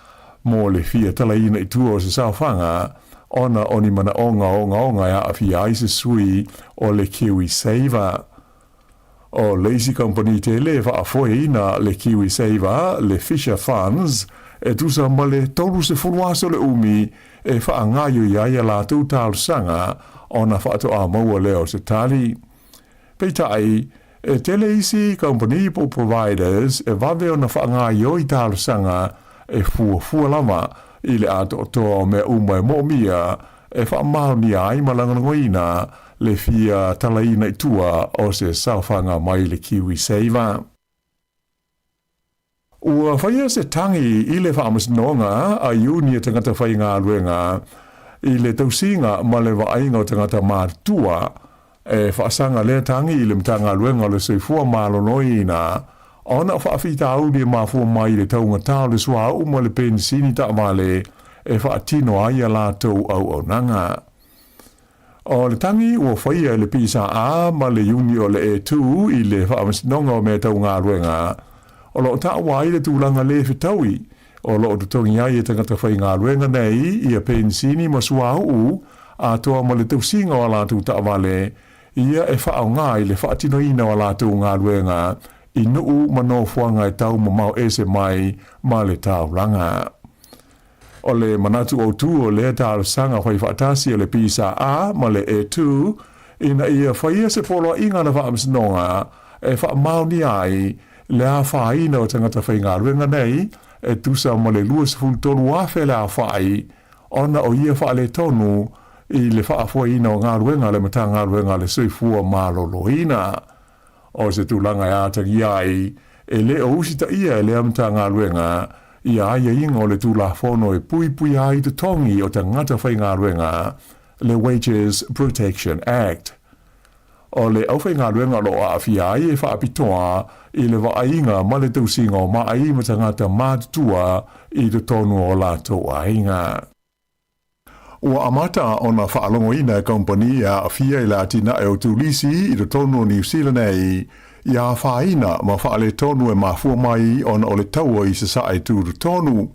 mo le fia talaina i tua o se saofaga ona o ni manaoga ogaoga e aafia ai se sui o le KiwiSaver. O le isi kamupani tele e faafoeina le KiwiSaver, le Fisher Funds, e tusa ma le 30 aso le umi e faagaioi ai a latou talosaga ona faatoa maua lea o se tali. Peitai, e tele isi kamupani po o providers e vave ona faagaioi talosaga e fuafua lava i le atoatoa o mea uma e moomia e faamaonia ai ma lagolagoina le fia talaina i tua o se saofaga mai le KiwiSaver. Ua faia se tagi i le Faamasinoga a Iuni e tagata faigaluega i le tausiga ma le vaaiga o tagata matutua. E faasaga lea tagi i le Matagaluega o le Soifua Maloloina ona o faafitauli e mafua mai i le taugata o le suauu ma le penisini taavale e faatino ai a latou auaunaga. O le tagi ua faia e le PSA ma le Iuni o le E2 i le Faamasinoga o Mea Tau Galuega, o lo o taua ai le tulaga le fetaui o lo o totogi ai e tagata faigaluega nei ia penisini ma suauu atoa ma le tausiga o a latou taavale ia e faaaoga i le faatinoina o a latou galuega i nuu ma nofoaga e tau mamao ese mai ma le taulaga. O le manatu autū o lea talosaga faifaatasi a le PSA ma le E2 ina ia faia se poloaiga a le Faamasinoga e faamaonia ai le afaina o tagata faigaluega nei e tusa ma le 23,000 le aofai ona o ia faaletonu i le faafoeina o galuega a le Matagaluega a le Soifua Maloloina. O se tulaga e atagia ai, e le o usitaia e lea Matagaluega ia aiaiga o le Tulafono e puipuia ai totogi o tagata faigaluega, le Wages Protection Act. O le aufaigaluega o lo o aafia ai e faapitoa i le vaaiga ma le tausiga o maai ma tagata matutua i totonu o latou aiga. Ua amata ona faalogoina e kamupani e aafia i le atinae o turisi i totonu o Niu Sila nei ia afaina ma faaletonu e mafua mai ona o le taua i Sasae tutotonu.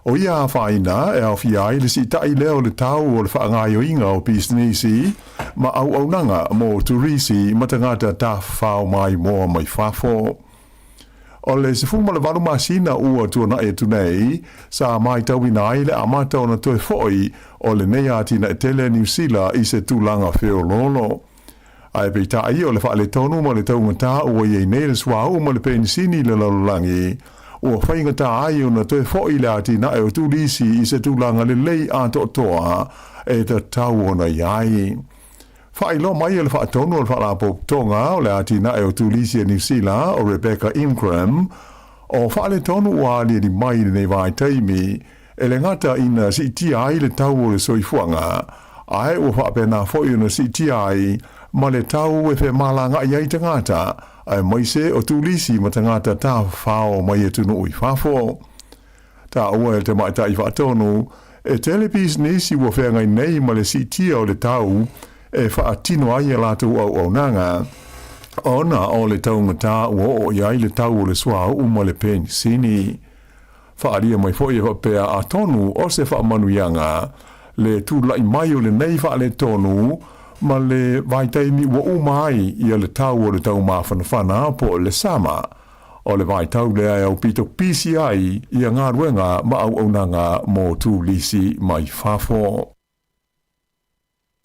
O ia afaina e aofia ai le siitai lea o le tau o le faagaoioiga o pisinisi ma auaunaga mo turisi ma tagata tafafao maimoa mai fafo. O le 18 masina ua tuanai atu nei, sa matauina ai le amata ona toe foi o lenei atinae tele a Niu Sila i se tulaga feoloolo. Ae peitai o le faaletonu ma le taugata ua i ai nei le suauu ma le penisini i le lalolagi, ua faigata ai ona toe foi le atinae o turisi i se tulaga lelei atoatoa e tatau ona i ai. Faailoa mai e le Faatonu o le Faalapotopotoga o le Atinae o Turisi a Niu Sila, o Rebecca Ingram, o faaletonu ua aliali mai i lenei vaitaimi, e le gata ina siitia ai le tau o le soifuaga, ae ua faapena foi ona siitia ai ma le tau e femalagaai ai tagata, aemaise o turisi ma tagata tafafao mai atunuu i fafo. Taua e le tamaitai faatonu, e tele pisinisi ua feagai nei ma le siitia o le tau e faatino ai a latou auaunaga, ona o le taugata ua oo i ai le tau o le suauu ma le penisini. Faaalia mai foi e faapea atonu o se faamanuiaga le tulai mai o lenei faaletonu ma le vaitaimi ua uma ai ia le tau o le taumafanafana po o le sama. O le vaitau lea e aupito pisi ai ia galuega ma auaunaga mo turisi mai fafo.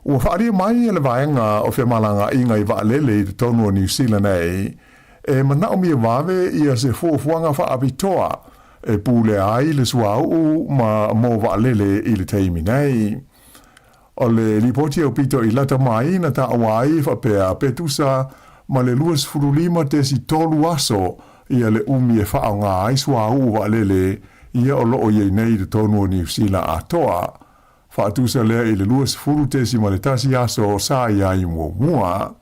Ua faaalia mai e le Vaega o Femalagaaiga i Vaalele i totonu o Niu Sila nei, e manaomia vave ia se fuafuaga faapitoa e pulea ai le suauu ma mo vaalele i le taimi nei. O le lipoti aupito i lata mai na taua ai e faapea pe tusa ma le 25.3 aso ia le umi e faaaoga ai suauu vaalele ia o loo i ai nei i totonu o Niu Sila atoa. Faatusa lea i le 20.1 aso sa i ai muamua.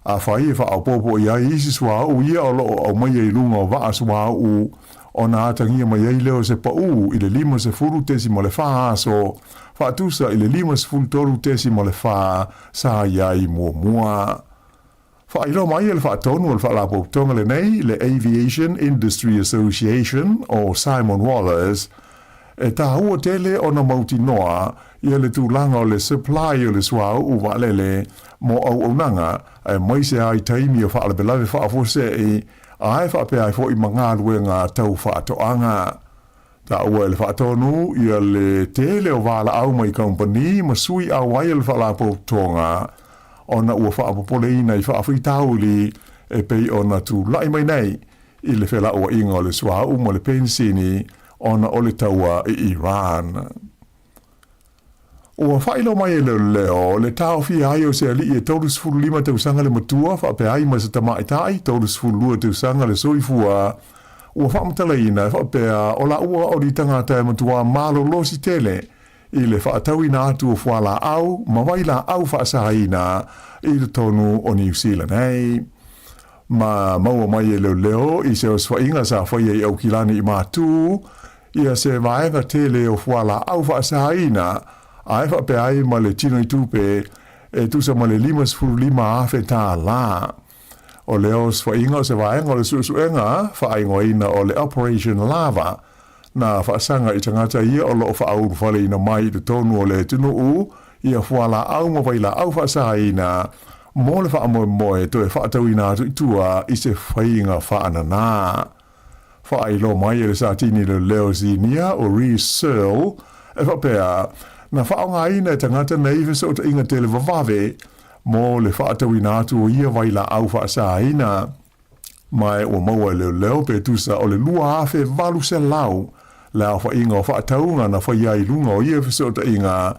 Afai e faaopoopo i ai isi suauu ia o lo o aumaia i luga o vaa suauu, ona atagia mai ai lea o se paū i le 50.4 aso, faatusa i le 53.4 sa i ai muamua. Faailoa mai e le faatonu o le Faalapotopotoga lenei, le Aviation Industry Association o Simon Wallace, e taua tele ona mautinoa ia le tulaga o le supply o le suauu vaalele mo auaunaga aemaise ai taimi o faalavelave faafuasei ae faapea ai foi ma galuega tau faatoaga. Taua e le faatonu ia le tele o valaau mai kamupani ma sui auai o le Faalapotopotoga ona ua faapopoleina i faafitauli e pei ona tulai mai nei i le felauaiga o le suauu ma le penisini ona o le taua i Iran. Ua faailoa mai e leoleo le taofia ai o se alii e 35 tausaga le matua faapea ai ma se tamaitai 32 tausaga le soifua ua faamatalaina e faapea o laua o ni tagata e matuā malolosi tele i le faatauina atu o fualaau ma vailaau faasaina i totonu o Niu Sila nei. Ma maua mai e leoleo i se osofaiga sa faia i Aukilani i Matū ia se vaega tele o fualaau faasaina ae faapea ai ma le tino i tupe e tusa ma le 55 afe tālā. O lea osofaiga o se vaega o le suesuega faaigoaina o le Operation Lava na faasaga i tagata ia o lo o faaulufaleina mai i totonu o le atunuu ia fualaau ma vailaau faasaina mo le faamoemoe toe faatauina atu i tua i se faiga faananā. Faailoa mai e le Satini Leoleo Sinia o Rhys Searle e faapea, na faaaogaina e tagata nei fesootaiga televavave mo le faatauina atu o ia vailaau faasaina, ma ua maua e leoleo pe tusa o le 2,800 le aofaiga o faatauga na faia ai i luga o ia fesootaiga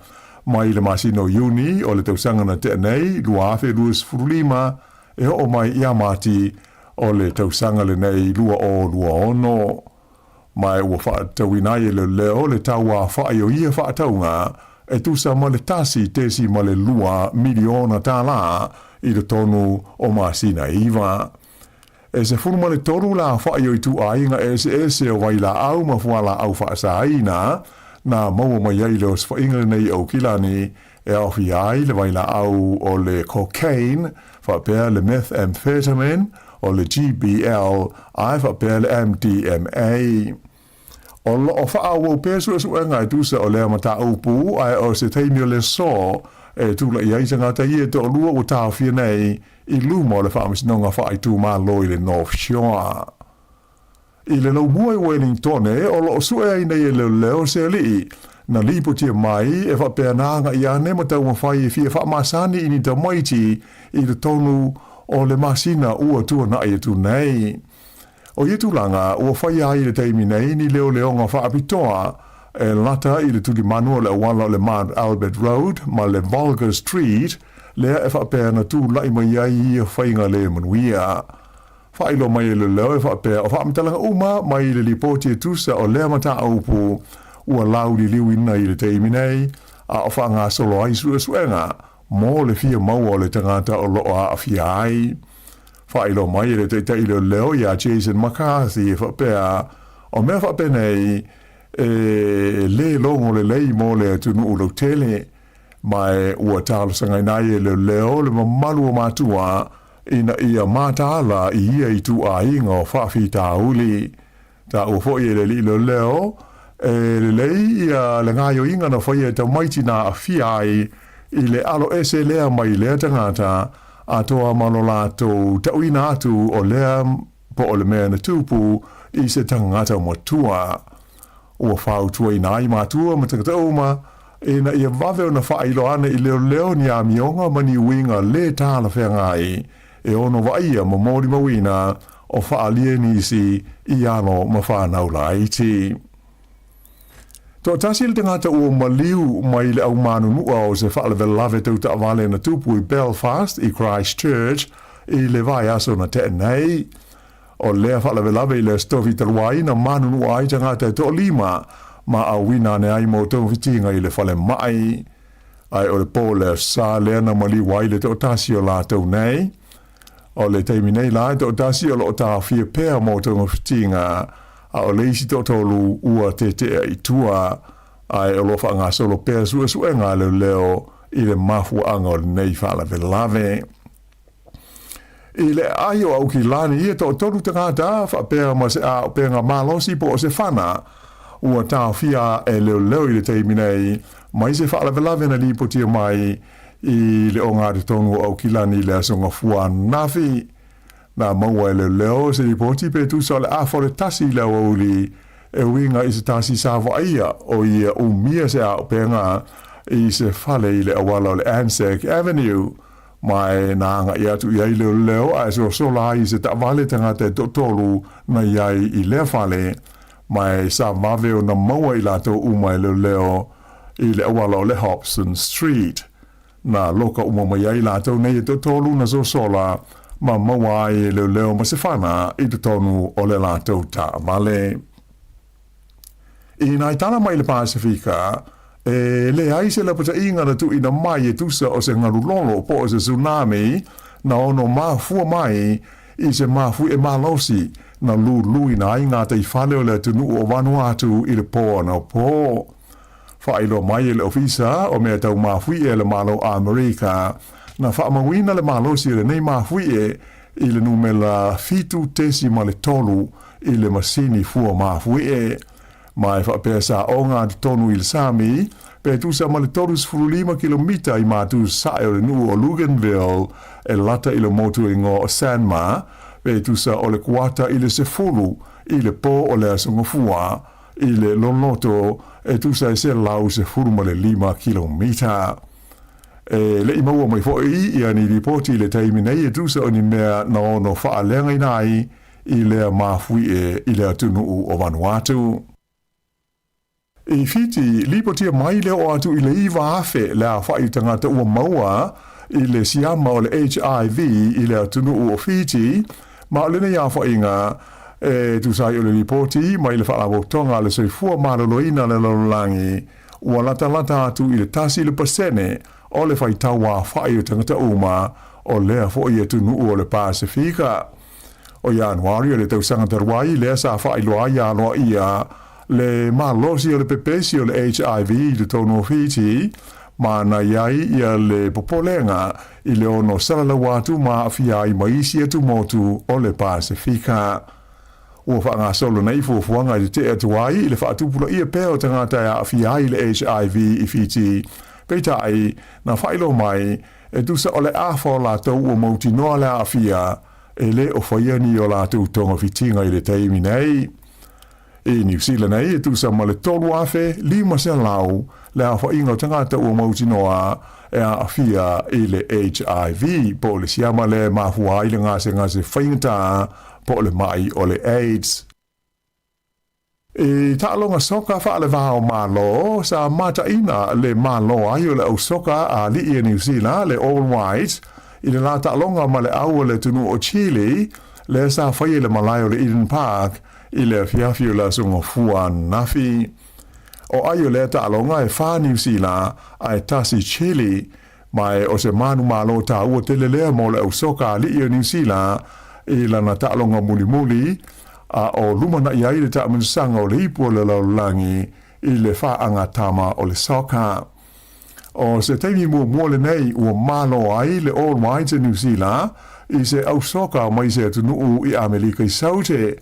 mai le masina o Iuni o le tausaga na tea nei 2025 e oo mai ia Mati o le tausaga lenei 2026. Ma ua faatatauina ai e leoleo le tauaofai o ia faatauga e tusa ma le $1.2 miliona tālā i totonu o masina e iva. E 13 le aofai o ituaiga eseese o vailaau ma fualaau faasaina na maua mai ai le osofaiga lenei i Aukilani e aofia ai le vailaau o le cocaine faapea le methamphetamine, o le GBL ae faapea le MDMA. O lo o faaauau pea suesuega e tusa o lea mataupu ae o se taimi o le aso e tulai ai tagata ia e toalua ua taofia nei i luma o le Faamasinoga Faaitumalo i le North Shore. I le laumua i Welingtone, o lo o sue ai nei e leoleo se alii, na lipotia mai e faapea na agai ane ma taumafai e fia faamasani i ni tamaiti i totonu o le masina ua tuanai atu nei. O ia tulaga ua faia ai i le taimi nei ni leoleoga faapitoa e lata i le tulimanu o le auala o le Mount Albert Road ma le Volga Street lea e faapea na tulai mai ai ia faiga le manuia. Faailoa mai e leoleo e faapea o faamatalaga uma mai le lipoti e tusa o lea mataupu ua lauliliuina i le taimi nei, a o faagasolo ai suesuega mo le fia maua o le tagata o lo o aafia ai. Faailoa mai e le taitai leoleo iā Jason McCarthy e faapea o mea faapenei e le logo lelei mo le atunuu lautele, ma e ua talosagaina ai e leoleo le mamalu o matua ina ia mataala i ia ituaiga o faafitauli. Taua foi e le alii leoleo, e lelei ia le gaoioiga na faia e tamaiti na aafia ai i le alo ese lea mai lea tagata, atoa ma lo latou tauina atu o lea po o le mea na tupu i se tagata matua. Ua fautuaina ai matua ma tagata uma. ina ia vave ona faailoa ane i leoleo ni amioga ma ni uiga lē talafeagai e ono vaaia ma molimauina o faaalia nisi i alo ma fanau laiti. Toatasi le tagata ua maliu mai le au manunua o se faalavelave tau taavale na tupu i Belfast i Christchurch i le vaiaso na tea nei. O lea faalavelave i le Aso Tofi talu ai na manunua ai tagata e toalima ma auina ane ai mo togafitiga i le falemai. Ae o le po o le Aso Sa lea na maliu ai le toatasi o latou nei. O le taimi nei la e toatasi o lo o taofia pea mo togafitiga, a o le isi toatolu ua tetea i tua, ae o lo o faagasolo pea suesuega a leoleo i le mafuaaga o lenei faalavelave. I le aai o Aukilani e toatolu tagata faapea ma se aopeaga malosi po o se fana ua taofia e leoleo i le taimi nei mai se faalavelave na lipotia mai i le ogatotonu o Aukilani i le Aso Gafua ananafi. Na maua e leoleo se lipoti pe tusa o le afa o le tasi i le aoauli e uiga i se tasi sa vaaia o ia umia se aopeaga i se fale i le auala o le Anzac Avenue. Ma e na agai atu i ai leoleo ae sosola ai i se taavale tagata e toatolu na i ai i lea fale, ma e sa vave ona maua i latou uma e leoleo i le auala o le Hobson Street. Na loka uma mai ai latou nei e toatolu na sosola ma maua ai e leoleo ma se fana i totonu o le latou taavale. I nai tala mai le Pasefika, e leai se lapataiga na tuuina mai e tusa o se galu lolo po o se tsunami na ono mafua mai i se mafuie malosi na luluina ai gataifale o le atunuu o Vanuatu i le po anapo. Faailoa mai e le Ofisa o Mea Tau Mafuie a le Malo Amerika na faamauina le malosi o lenei mafuie i le numela 7.3 i le masini fua mafuie, ma e faapea sa ogatotonu i le sami pe tusa ma le 35 kilomita i matu sae o le nuu o Luganville e lata i le motu ingoa o Sanma, pe tusa o le kuata i le 10 i le po o le Aso Gafua i le loloto e tusa e 115 kilomita. E le i maua mai foi ia ni lipoti i le taimi nei e tusa o ni mea na ono faaleagaina ai i lea mafuie i le atunuu o Vanuatu. I Fiti, lipotia mai le oo atu i le 9,000 le aofai tagata ua maua i le siama o le HIV i le atunuu o Fiti, ma o lenei aofaiga e tusa ai o le lipoti mai le Faalapotopotoga a le Soifua Maloloina a le Lalolagi ua latalata atu i le 1% o le faitau aofai o tagata uma o lea foi atunuu o le Pasefika. O Ianuari o le tausaga talu ai lea sa faailoa ai aloaia le malosi o le pepesi o le HIV i totonu o Fiti, ma na i ai ia le popolega i le ono salalaua atu ma aafia ai ma isi atumotu o le Pasefika. Ua faagasolo nei fuafuaga e tetee atu ai i le faatupulaia pea o tagata e aafia ai i le HIV i Fiti, peitai, na faailoa mai, e tusa o le afa o latou ua mautinoa le aafia, e le o faia ni o latou togafitiga i le taimi nei. I Niu Sila nei, e tusa ma le 3,500 le aofaiga o tagata ua mautinoa e aafia i le HIV, po o le siama lea e mafua ai le gasegase faigata po o le mai o le AIDS. I taaloga soka faaleva o Malo, sa mataina le malo ai o le au soka a alii a Niu Sila, le All Whites, i le la taaloga ma le au o le atunuu o Chile, lea sa faia i le malae o le Eden Park i le afiafi o le Aso Gafua ananafi. O ai o lea taaloga e fa Niu Sila ae tasi Chile, ma e o se manumalo taua tele lea mo le au soka alii o Niu Sila i lana taaloga mulimuli, a o lumanai ai le taamilosaga o le ipu o le lalolagi i le faagatama o le soka. O se taimi muamua lenei ua malo ai le All Whites e Niu Sila i se au soka mai se atunuu i Amelika i Saute,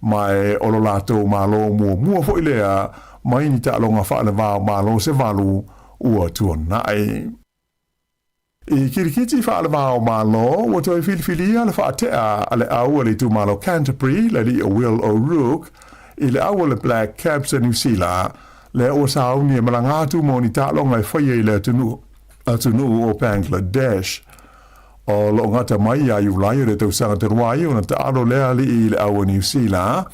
ma e o lo latou malo muamua foi lea mai ni taaloga faaleva o Malo se valu ua tuanai. I kirikiti faaleva o Malo, ua toe filifilia le faatea a le au a le itumalo Canterbury, le alii o Will O'Rourke, i le au o le Black Caps a Niu Sila, Lea ua sauni e malaga atu mo ni taaloga e faia i le atunuu atunuu o Bangladesh. O loo gata mai ia Iulai o le tausaga talu ai ona taalo lea alii i le au a Niu Sila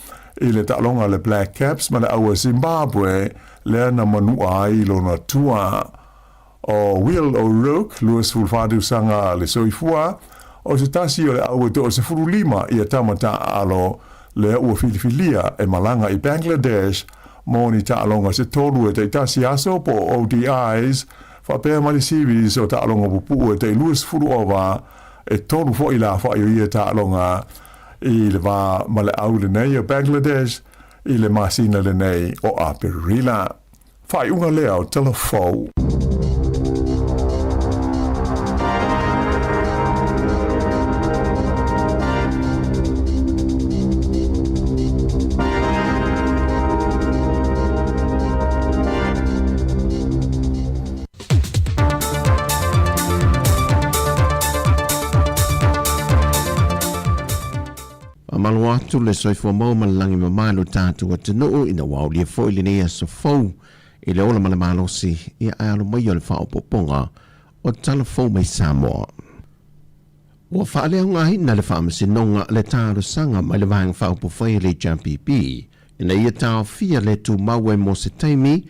i le taaloga a le Black Caps ma le au a Zimbabwe lea na manua ai lona tua. O Will O'Rourke, 24 tausaga le soifua, o se tasi o le au e toa-15 ia tama taaalo lea ua filifilia e malaga i Bangladesh mo ni taaloga se tolu e taitasi aso po o ODIs, faapea ma le series o taaloga pupuu e tai 20 ova, e tolu foi la afa'i o ia taaloga i le va ma le au lenei o Bangladesh i le masina lenei o Aperila. Faaiuga lea o Tala Fou. Faamalo atu le soifua maua ma le lagi mama i lo tatou atunuu ina ua aulia foi lenei aso fou i le ola ma le malosi ia ae alo mai o le faaopoopoga o tala fou mai Samoa. Ua faaleaogaina le Faamasinoga le talosaga mai le Vaega Faaupufai a le HRPP ina ia taofia le tumau ai mo se taimi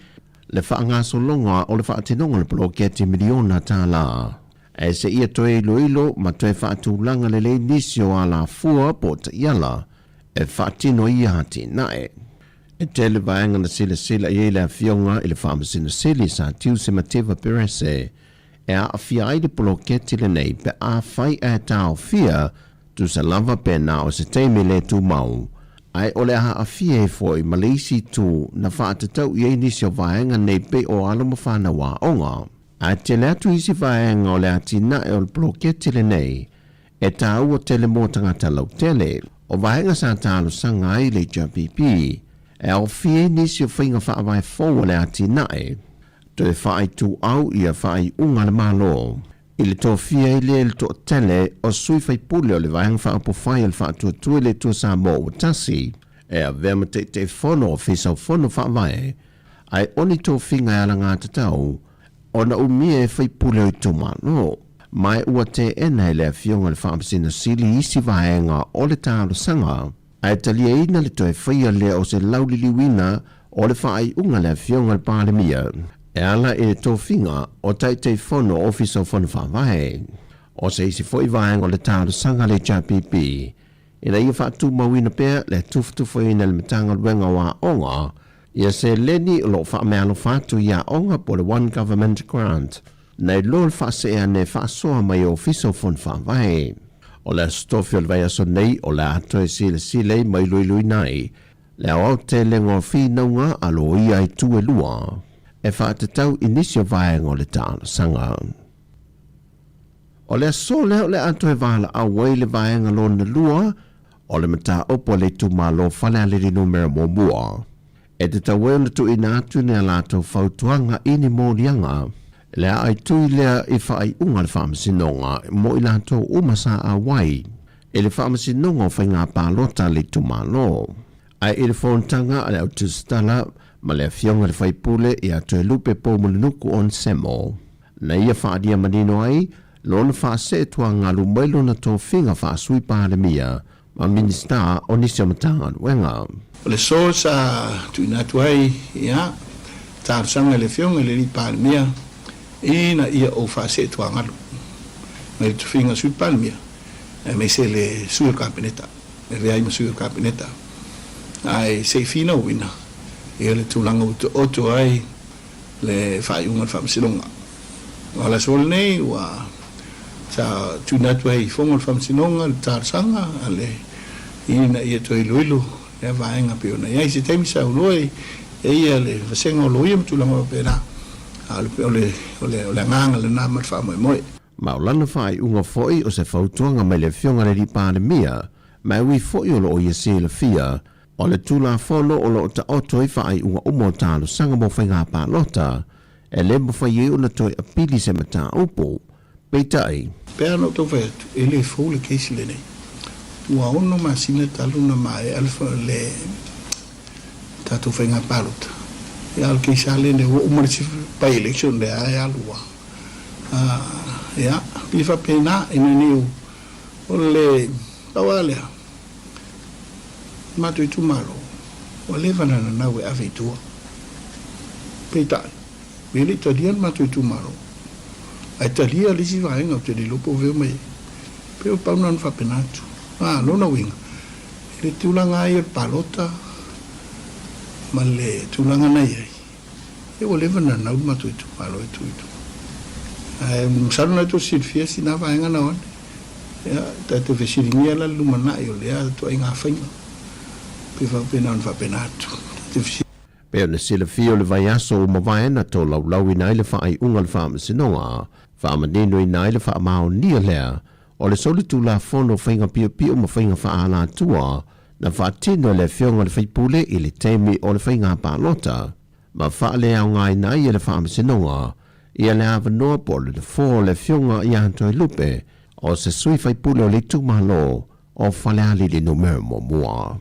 le faagasologa o le faatinoga o le poloketi miliona tala. Ae seia toe iloilo ma toe faatulaga lelei nisi o alafua po o taiala e faatino ai ia atinae. E tele vaega na silasila i ai le Afioga i le Faamasino Sili Sir Tiuse Mateva Perese e aafia ai le poloketi lenei pe afai ae taofia tusa lava pe na o se taimi le tumau, ae o le a aafia ai foi ma le isi itu na faatatau i ai nisi o vaega nei pei o alo ma fanau aoga. Ae tele atu isi vaega o le atinae o le poloketi lenei e tāua tele mō tagata lautele. O vaega sa talosaga ai le HRPP e aofia ai nisi o faiga faavae fou a le atinae, toe faaituau ia faaiuga a le Malo i le tofia ai lea i le toatele o sui faipule o le Vaega Faaupufai a le Faatuatua i le Atua Samoa ua Tasi e avea ma Taitaifono Ofisa o Fono Faavae ae o ni tofiga e alagatatau ona umia e faipule o itumalo. Ma e ua teena e le Afioga i le Faamasino Sili isi vaega o le talosaga, ae taliaina le toe faia lea o se lauliliuina o le faaiuga a le Afioga i le Palemia e ala i le tofiga o Taitaifono o Ofisa o Fono Faavae. O se isi foi vaega o le talosaga a le HRPP ina ia faatumauina pea le tufatufaina e le Matagaluega o Aoga ia seleni o lo o faameaalofa atu i aoga po o le One Government Grant nai lo le faasee ane e faasoa mai e Ofisa o Fono Faavae. O le Aso Tofi o le vaiaso nei o le a toe silasila ai ma iloiloina ai le aoaotelega o finauga a loia i itu e lua e faatatau i nisi o vaega o le talosaga. O le aso lea o le a toe valaau ai le vaega lona lua o le mataupu a le itumalo Falealili Numera Muamua. E tatau ai ona tuuina atu ni a latou fautuaga i ni moliaga le a aitui lea i faaiuga a le Faamasinoga mo i latou uma sa auai i le Faamasinoga o Faiga Palota a le itumalo. Ae i le fonotaga a le Au Tusitala ma le Afioga i le Faipule ia Toelupe Poumulinuku Onesemo, na ia faaalia manino ai lona faaseetuagalu mai lona tofiga faa-Sui Palemia ma Minisita o nisi o Matagaluega. O le so sa tuuina atu ai ia talosaga i le Afioga i le Alii Palemia ina ia ou faaseetuagalu mai le tofiga Sui Palemia aemaise le Sui o le Kapeneta, e avea ai ma Sui o le Kapeneta ae se i finauina ia le tulaga ua taoto ai le faaiuga o le Faamasinoga. O le aso lenei ua sa tuuina atu ai i fono o le Faamasinoga le talosaga a le ina ia toe iloilo lea vaega pei ona i ai. Se taimi saunoa e ia le vasega o loia ma tulaga faapena, a o le o le o le agaga lena ma le faamoemoe. Ma o lana faaiuga foi o se fautuaga mai le Afioga i le Alii Palemia, ma e ui foi o lo o ia silafia O le Tulafono o lo o taoto ai faaiuga uma o talosaga mo faiga palota, e le mafai ai ona toe apili se mataupu. Peitai. Pei ona ou tau fai atu, e le fou le case lenei. Ua ono masina talu ona maea le tatou faiga palota. Ia, o le case lava lenei ua uma le isi by-election lea e alu lava. Ia, pei e faapena ina ne i o le pau lava lea, le matou itumalo, ua leva ona nanau e ave i tua. Peitai, e le i talia le matou itumalo, ae talia le isi vaega ou te le iloa po o fea mai ai. Pei o le pau lena na faapena atu. A, lona uiga, i le tulaga lava ia o le palota ma le tulaga na i ai, ia ua leva ona nanau le matou itumalo e tuu i tua. Ae masalo na tou silafia sina vaega na o ane. Ia, tatou fesiligia la le lumanai o lea ituaiga faiga, pei faapena ona faapena atu. Tatou fesiligia. Pei ona silafia o le vaiaso ua mavae na tolaulauina ai le faaiuga a le Faamasinoga, faamaninoina ai le faamaonia lea o le solitulafono faiga piopio ma faiga faaalatua na faatino e le Afioga i le Faipule i le taimi o le faiga palota ma faaleaogaina ai e le Faamasinoga ia le avanoa po o le nofoa o le Afioga ia Toelupe o se sui faipule o le itumalo o Falealili Numera 1.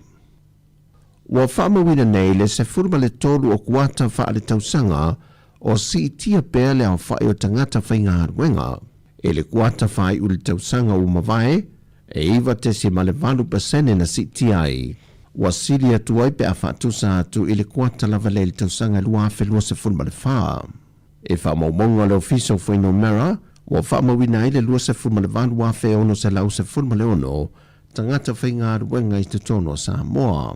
Ua faamauina nei le 13 o kuata faaletausaga o siitia pea le aofai o tagata faigaluega. I le kuata faaiu i le tausaga ua mavae, e 9.8 pasene na siitia ai. Ua sili atu ai pe a faatusa atu i le kuata lava lea i le tausaga 2024. I faamaumauga a le Ofisa o Fuainumera, ua faamauina ai le 28,616 tagata faigaluega i totonu o Samoa.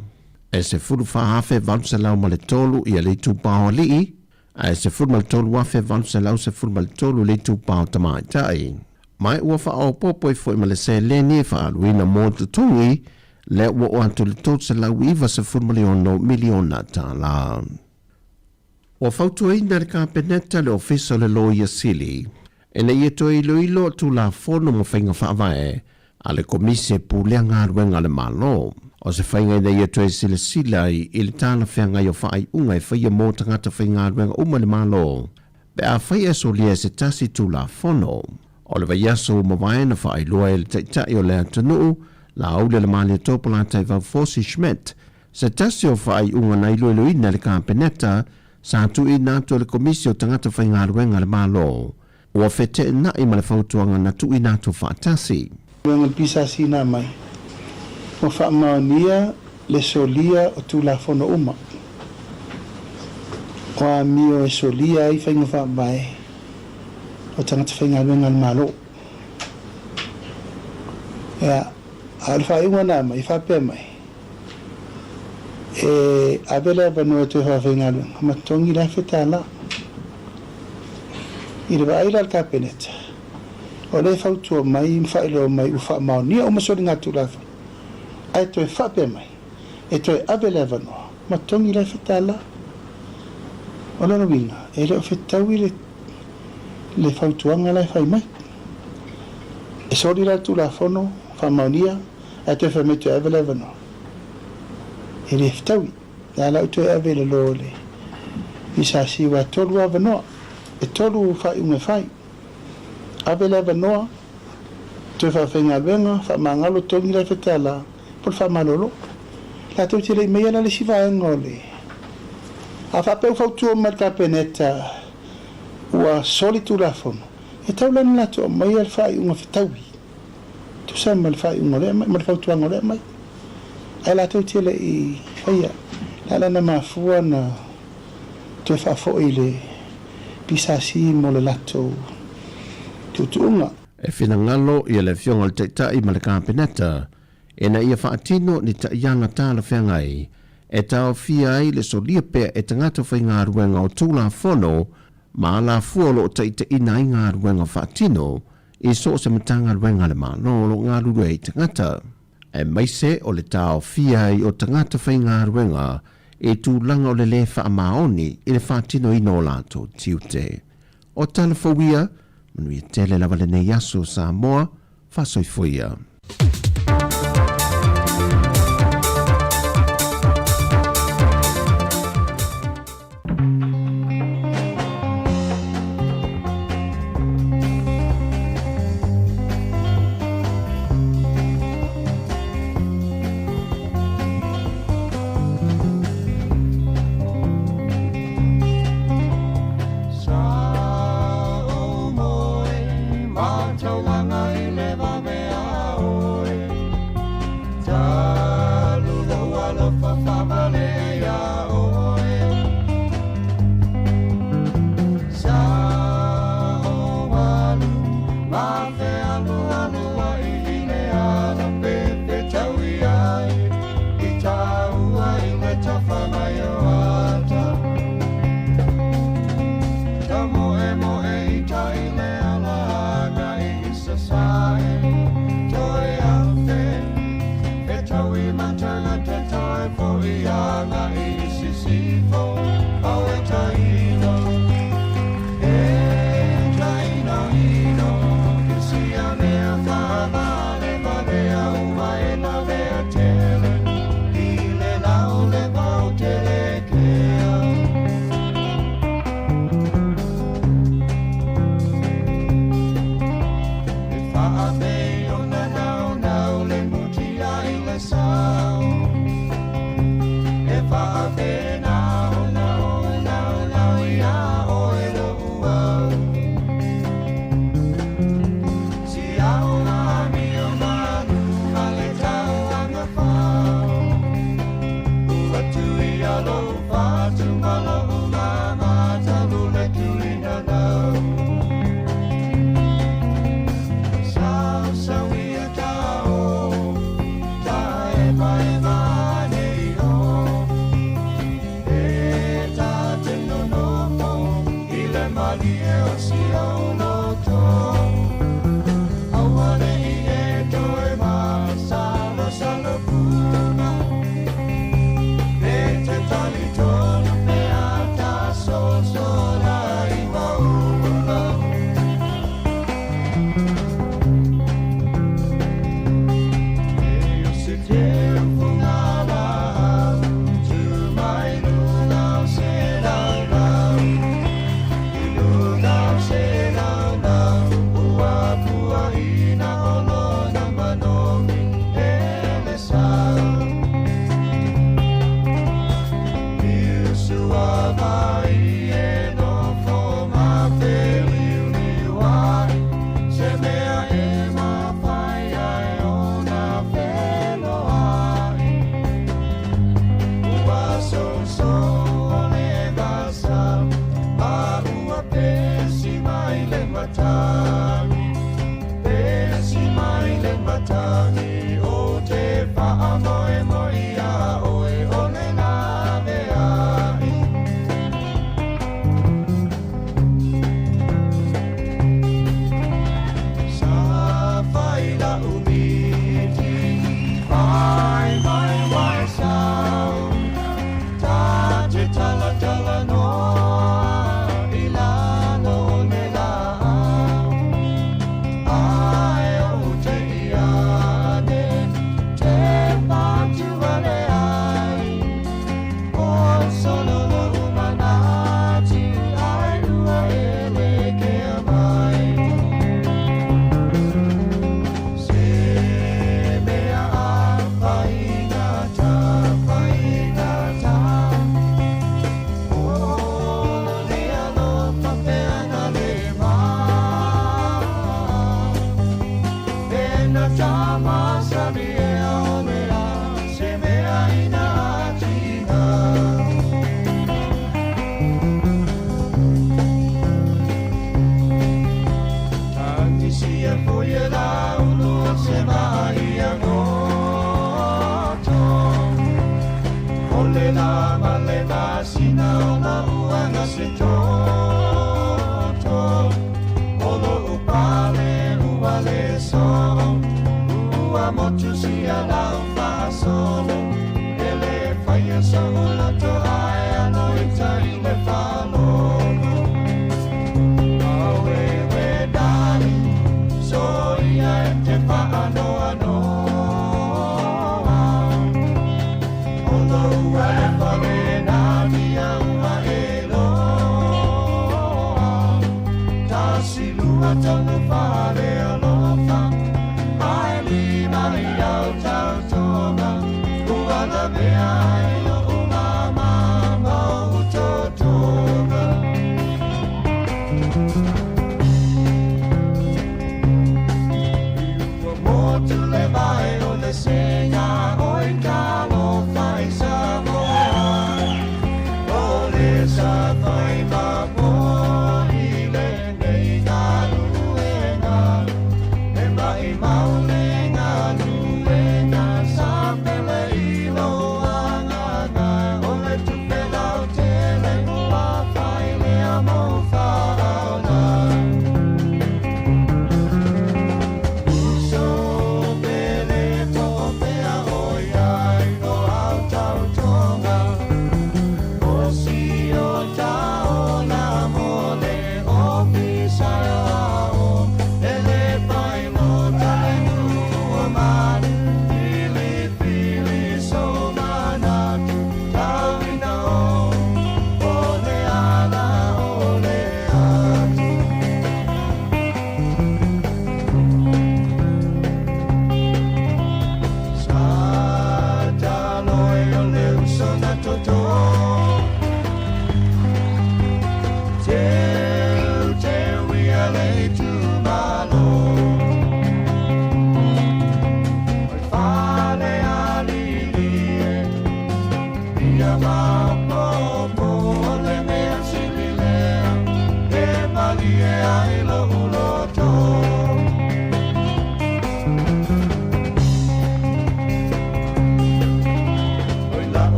E 14,803 ia le itupa o alii, ae 13,813 le itupa o tamaitai. Ma ua faaopoopo ai foi ma le seleni e faaaluina mo totogi, lea ua oo atu i le $396 miliona tala. Ua fautuaina e le Kapeneta le Ofisa o le Loia Sili ina ia toe iloilo Tulafono ma faiga faavae a le Komisi e Pulea Galuega a le Malo. O se faiga ina ia toe silasila ai i le talafeagai o faaiuga e faia mo tagata faigaluega uma i le Malo pe afai e solia e se tasi Tulafono. O le vaiaso ua mavae na faailoa e le Taitai o le atunuu, Laaulialemalietoa Polataivao Fosi Schmidt, Se tasi o faaiuga na iloiloina e le Kapeneta sa tuuina atu e le Komisi o Tagata Faigaluega a le Malo, ua feteenai ma le fautuaga na tuuina atu faatasi. Galuega le PSC na aumai, ua faamaonia le solia o Tulafono uma o amio e solia ai faiga faavae o tagata faigaluega a le Malo. Ea, a o le faaiuga na aumai, e faapea mai, E ave le avanoa e toe faafaigaluega ma totogi le $1,000. I le vaai la a le Kapeneta, o lea e fautua mai ma faailoa mai ua faamaonia uma soligatulafono, ae toe faapea mai, e toe ave le avanoa ma totogi le $1,000. O lona uiga, e le o fetaui le le fautuaga la e fai mai. E soli la le Tulafono, faamaonia, Ae toe fai mai toe ave le avanoa. E le fetaui. Lea la ua toe ave i lalo o le PSC aua e tolu avanoa. E tolu faaiuga e fai. Ave le avanoa, toe faafaigaluega, faamagalo totogi la e fetala, po o le faamalolo. Latou te le i maia la le isi vaega o le. A faapea ua fautua mai le Kapeneta ua soli Tulafono, e tatau la ona latou aumaia le faaiuga fetaui. Tusa ma le faaiuga o lea aumai, ma le fautuaga o lea aumai. Ae latou te le i faia. Le a la na mafua na toe faafoi le PSC mo le latou tuutuuga. E finagalo ia le Afioga i le Taitai ma le Kapeneta ina ia faatino ni taiala talafeagai e taofia ai le solia pea e tagata faigaluega o Tulafono ma alafua o lo o taitaiina ai galuega faatino i so o se Matagaluega a le Malo o lo o galulue ai tagata, aemaise o le taofia ai o tagata faigaluega i tulaga o le lē faamaoni i le faatinoina o latou tiute. O tala fou ia, manuia tele lava lenei aso Samoa, faasoifua ia.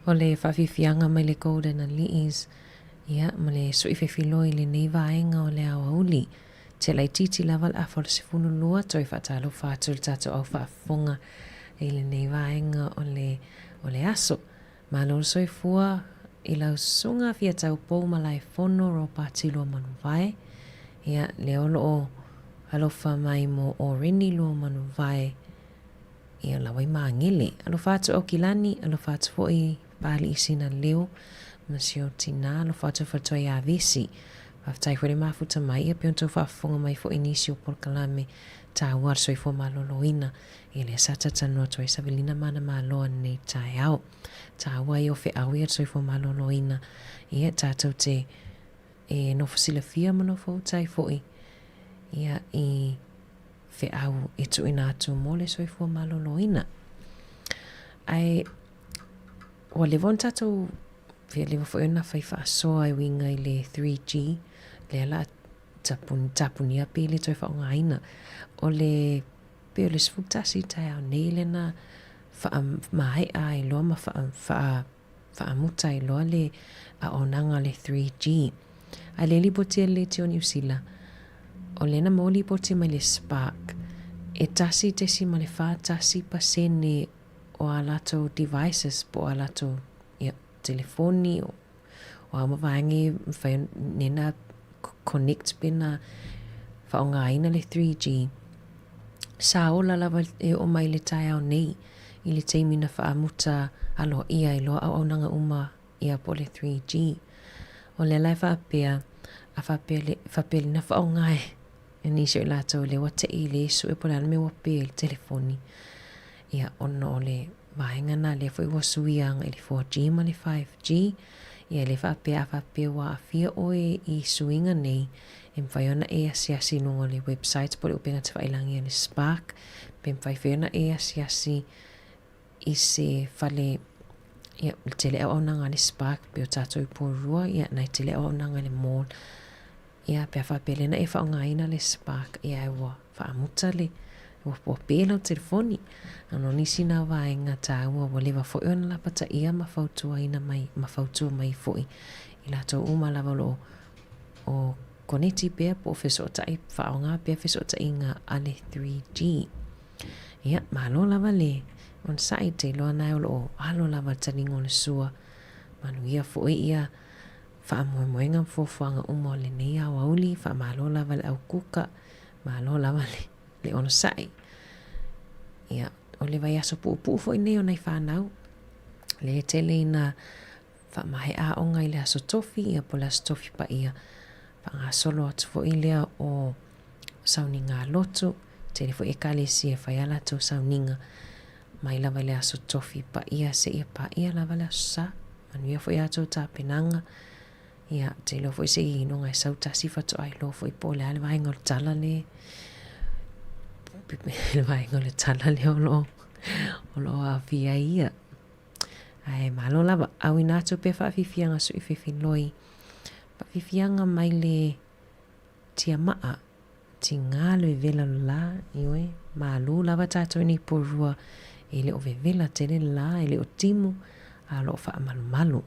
O le faafiafiaga mai le Golden Aliis, ia, ma le sui fefiloi i lenei vaega o le aoauli. Te laitiiti lava le afa o le 12, toe faatalofa atu i le tatou au faafofoga i lenei vaega o le, o le aso. Malo le soifua i lau susuga Fia Taupou Malaefono Ropati Luamanuvae, ia, lea o lo o alofa mai mo Oreni Luamanuvae, Ia lau ai magele. Alofa atu Aukilani, alofa atu foi Papalii Sina Leo ma si ou tinā, alofa atu Faletua ia Vesi. Faafetai foi le mafuta mai, ia pei ona tou faafofoga mai foi i nisi o polokalame taua a le soifua maloloina. Ia lea sa talatalanoa atu ai Savelina Manamaloa lenei taeao. Taua ia o feau ia le soifua maloloina, ia tatou te e nofo silafia ma nofo uta ai foi ia i feau e tuuina atu mo le soifua maloloina. Ae ua leva ona tatou leva foi ona fai faasoa e uiga i le 3G lea la tapuni, tapunia pe le toe faaaogaina. O le pei o le 11 taeao nei lea na faamaea ai loa ma faa, faa faamuta ai loa le auaunaga o le 3G. A le lipoti a le Leitio o Niu Sila, o lea na maua lipoti mai le Spark, e 1.41 pasene o a latou devices po o a latou ia, telefoni o, o a uma vaega e mafai ona connect pe na faaaogaina le 3G. Sa ola lava e oo mai le taeao nei i le taimi na faamuta aloaia ai loa auaunaga uma ia po o le 3G. O lea la e faapea, a faapea le, faapea le na faaaoga e nisi o i latou lea ua te'i i le sue po o le a le mea ua pe ai le telefoni. Ia, ona o le vaega lena lea foi ua suia agai i le 4G ma le 5G. Ia, e le faapea a faapea ua aafia ʻoe i suiga nei, e mafai ona e asiasi i luga o le website po o le upega tafailagi a le Spark, pe mafai foi ona e asiasi i se fale, ia, le tele auaunaga a le Spark, pei o tatou i Porirua, ia, na e tele auaunaga i le mall. Ia, pe a faapea lea na e faaaogaina le Spark, ia, ai ua faamuta le, ua, ua pe lau telefoni. Ona o nisi na vaega taua ua leva foi ona lapataia ma fautuaina mai, ma fautua mai foi i latou uma lava o lo o o koneti pea po o fesootai, faaaoga pea fesootaiga a le 3G. Ia, malo lava le onosai, te iloa nae o lo o alo lava le taliga o le sua. Manuia foi ia faamoemoega ma fuafuaga uma o lenei aoauli, faamalo lava le aukuka, malo lava le, le onosai. Ia, o le vaiaso puupuu foi nei o nai fanau, le tele ina Faamaea aoga i le Aso Tofi, ia po o le Aso Tofi Paia. Faagasolo atu foi lea o sauniga lotu, tele foi Ekalesia e fai a latou sauniga mai lava i le Aso Tofi Paia seia paia lava le Aso Sa. Manuia foi a outou tapenaga. Ia, te iloa foi se i iloga e sau tasi faatoa iloa foi po o le a le vaega o le tala le le vaega o le tala lea o lo o lo o aafia ai ia. Ae malo lava, auina atu pea faafiafiaga sui fefiloi, faafiafiaga mai le tiamaa, tiga le vevela o le la, ioe, malu lava tatou i nei Porirua, e le o vevela tele le la, e le o timu, a o lo o faamalumalu.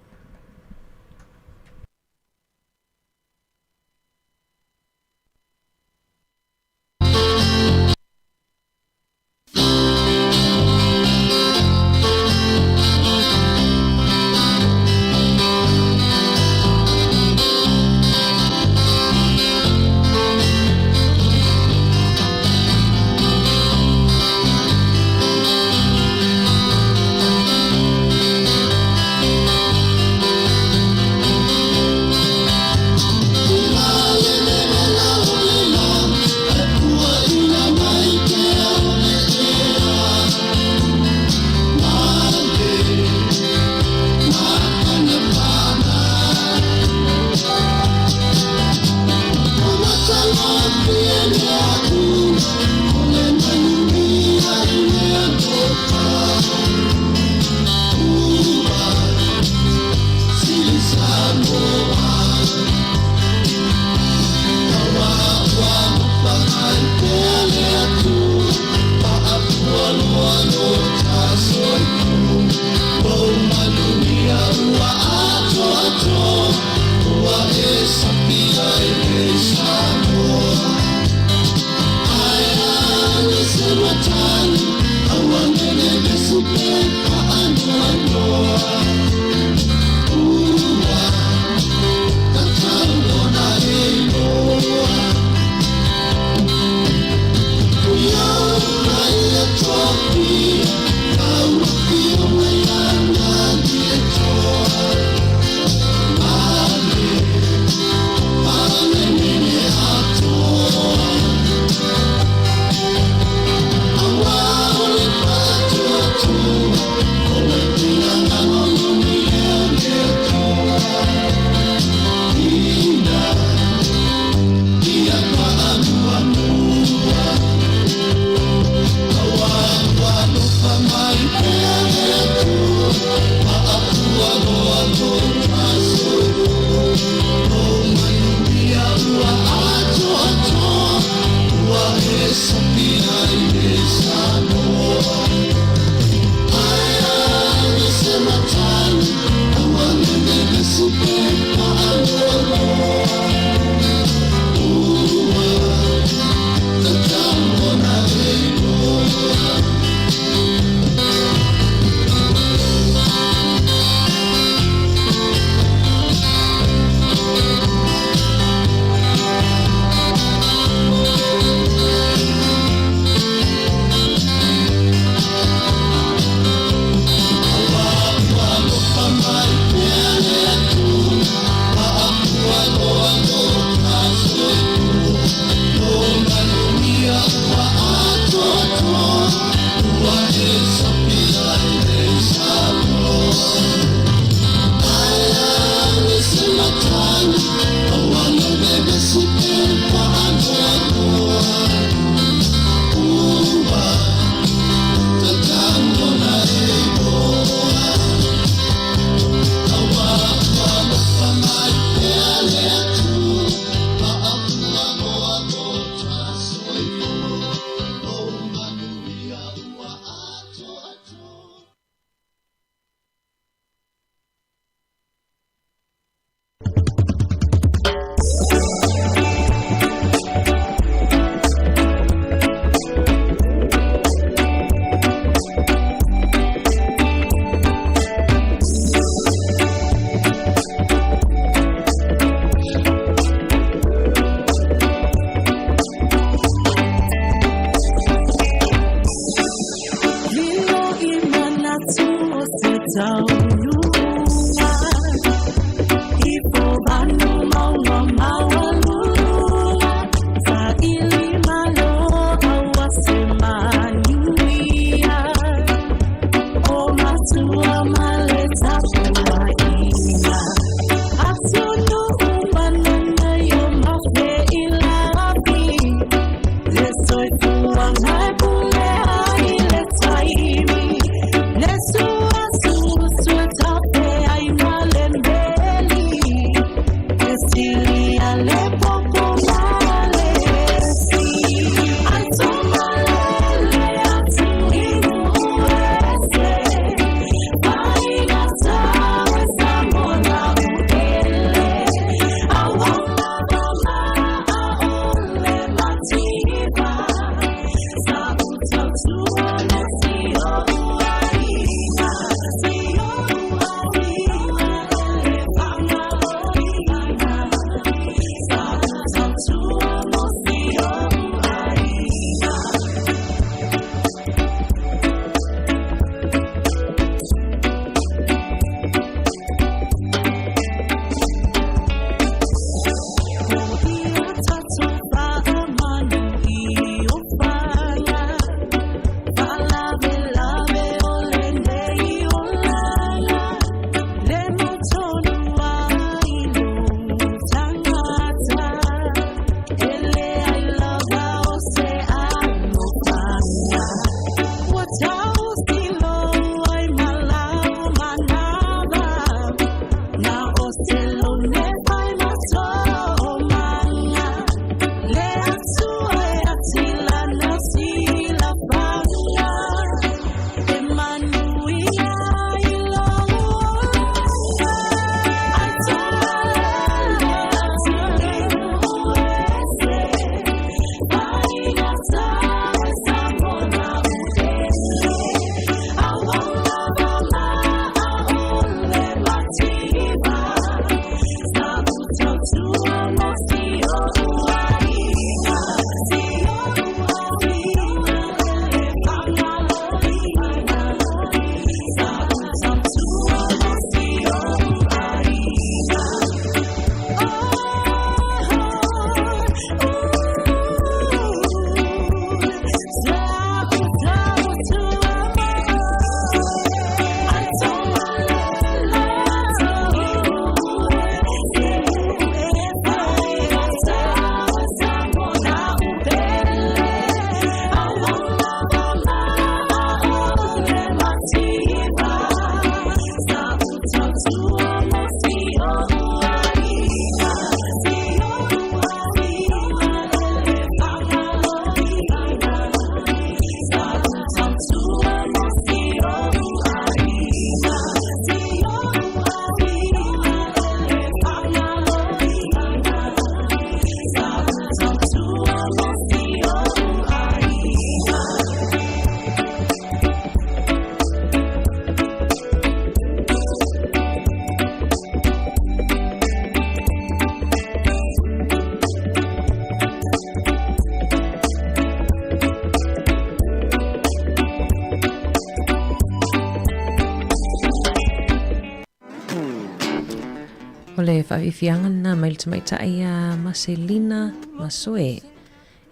faafiafiaga lena mai le tamaitai ia Maselina Masoe,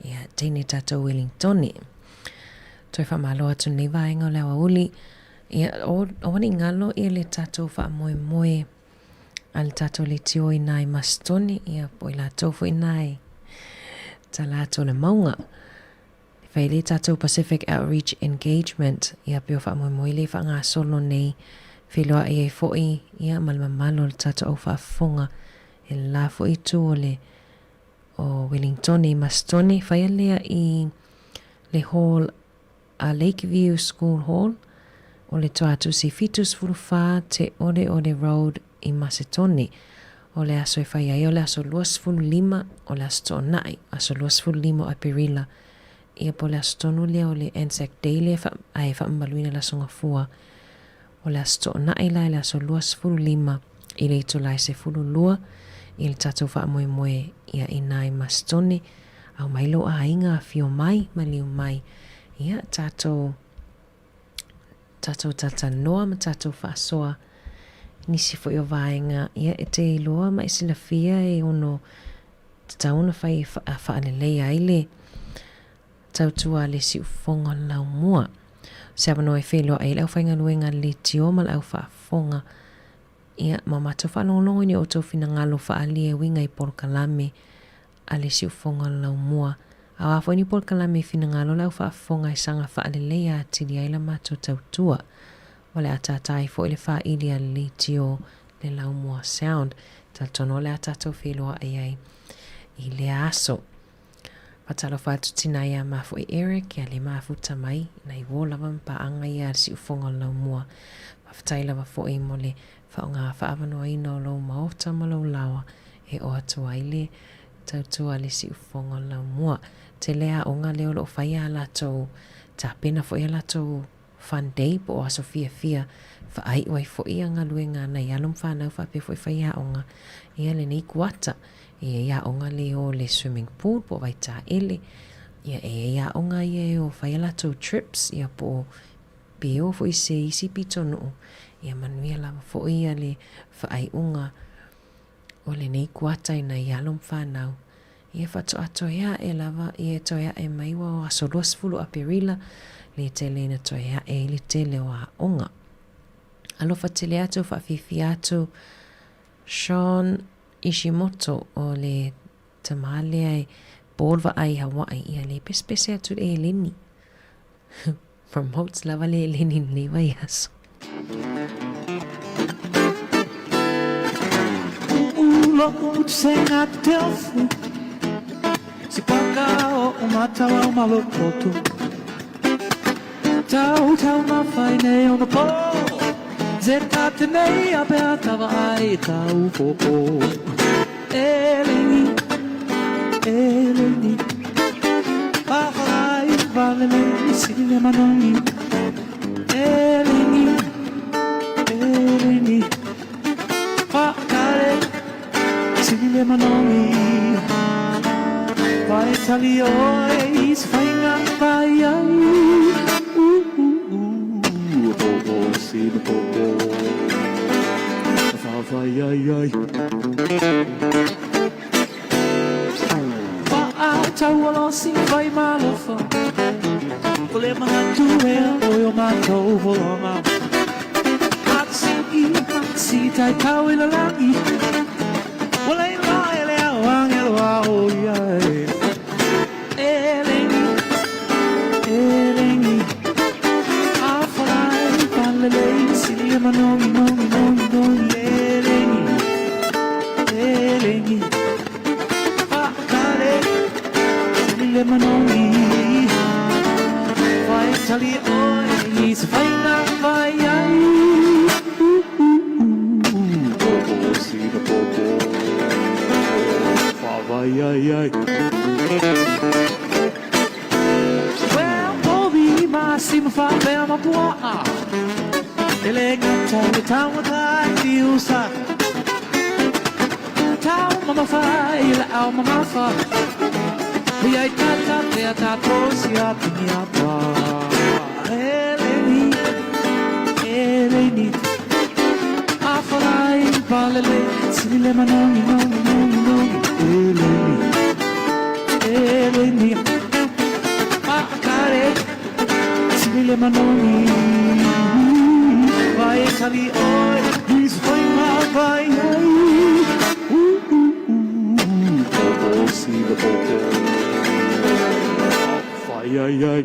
ia teine tatou Wellingtone. Toe faamalo atu lenei vaega o le aoauli, ia aua ne i galo ia le tatou faamoemoe a le tatou leitio i nai Masitone, ia po o i latou foi na e tala atu o le mauga. E fai le tatou Pacific Outreach Engagement, ia pe o faamoemoe le faagasolo nei, feiloai ai foi ia ma le mamalu o le tatou au faafofoga i le la foi itu o le o Wellingtone i Masitone, faia lea i le hall a Lakeview School Hall o le Toatusi 74 Te Oreore Road i Masetone. O le aso e fai ai o le aso 25 o le Aso Toonai, aso 25 o Aperila, ia po o le aso tonu lea o le Anzac Day lea e ae faamamaluina le Aso Gafua. O le Aso Toonai la i le aso 25 i le itula e 12 i le tatou faamoemoe ia i nai Masetone, aumai lou aiga afio mai, maliu mai, ia tatou tatou talatalanoa ma tatou faasoa nisi foi o vaega ia e te iloa ma e silafia e ono tatau ona fai e faaleleia ai le tautua a le siufofoga o le laumua. O se avanoa e feiloai ai le aufaigaluega a le leitio ma le aufaafofoga ia ma matou faalogologo i ni outou finagalo faaalia e uiga i polokalame a le siufofoga o le laumua. A o a foi ni polokalame i finagalo le au faafofoga e saga faaleleia atili ai la matou tautua. O le a tātā ai foi le fāili a le leitio le Laumua Sound. Talitonu o le a tatou feiloai ai i lea aso. Faatalofa atu tina iā mafoe Eric ia le mafuta mai nai uō lava ma paaga ia a le siufofoga o le laumua. Faafetai lava foi mo le faaaoga faaavanoaina o lou maota ma lou laoa e oo atu ai le tautua a le siufofoga o le laumua. Tele aoga lea o lo o fai a latou tapena foi a latou fun day po o aso fiafia faaiu ai foi ia galuega a nai alo ma fanau faapea foi faiaoga ia lenei kuata. E i ai aoga le o le swimming pool po o Vaitaele, ia e i ai aoga ia e o fai a latou trips ia po o pe o foi i se isi pitonuu, ia manuia lava foi ia le faaiuga o lenei kuata i nai alo ma fanau. Ia faatoa toe ae lava, ia e toe ae mai ua o aso 20 o Aperila, le tele ina toe ae ai le tele o aoga. Alofa tele atu, faafiafia atu Sean Ishimoto o le tamā lea e Paul vaai i Hawaii, ia le pesepese atu le eleni. Promotes lava le eleni i lenei vaiaso. Sili le manogi nogi nogi nogi Eleni Eleni Maakare Sili le manogi Vai tali oi He's vai ma vai ai Ooh ooh ooh Po si le po po Vai ai ai.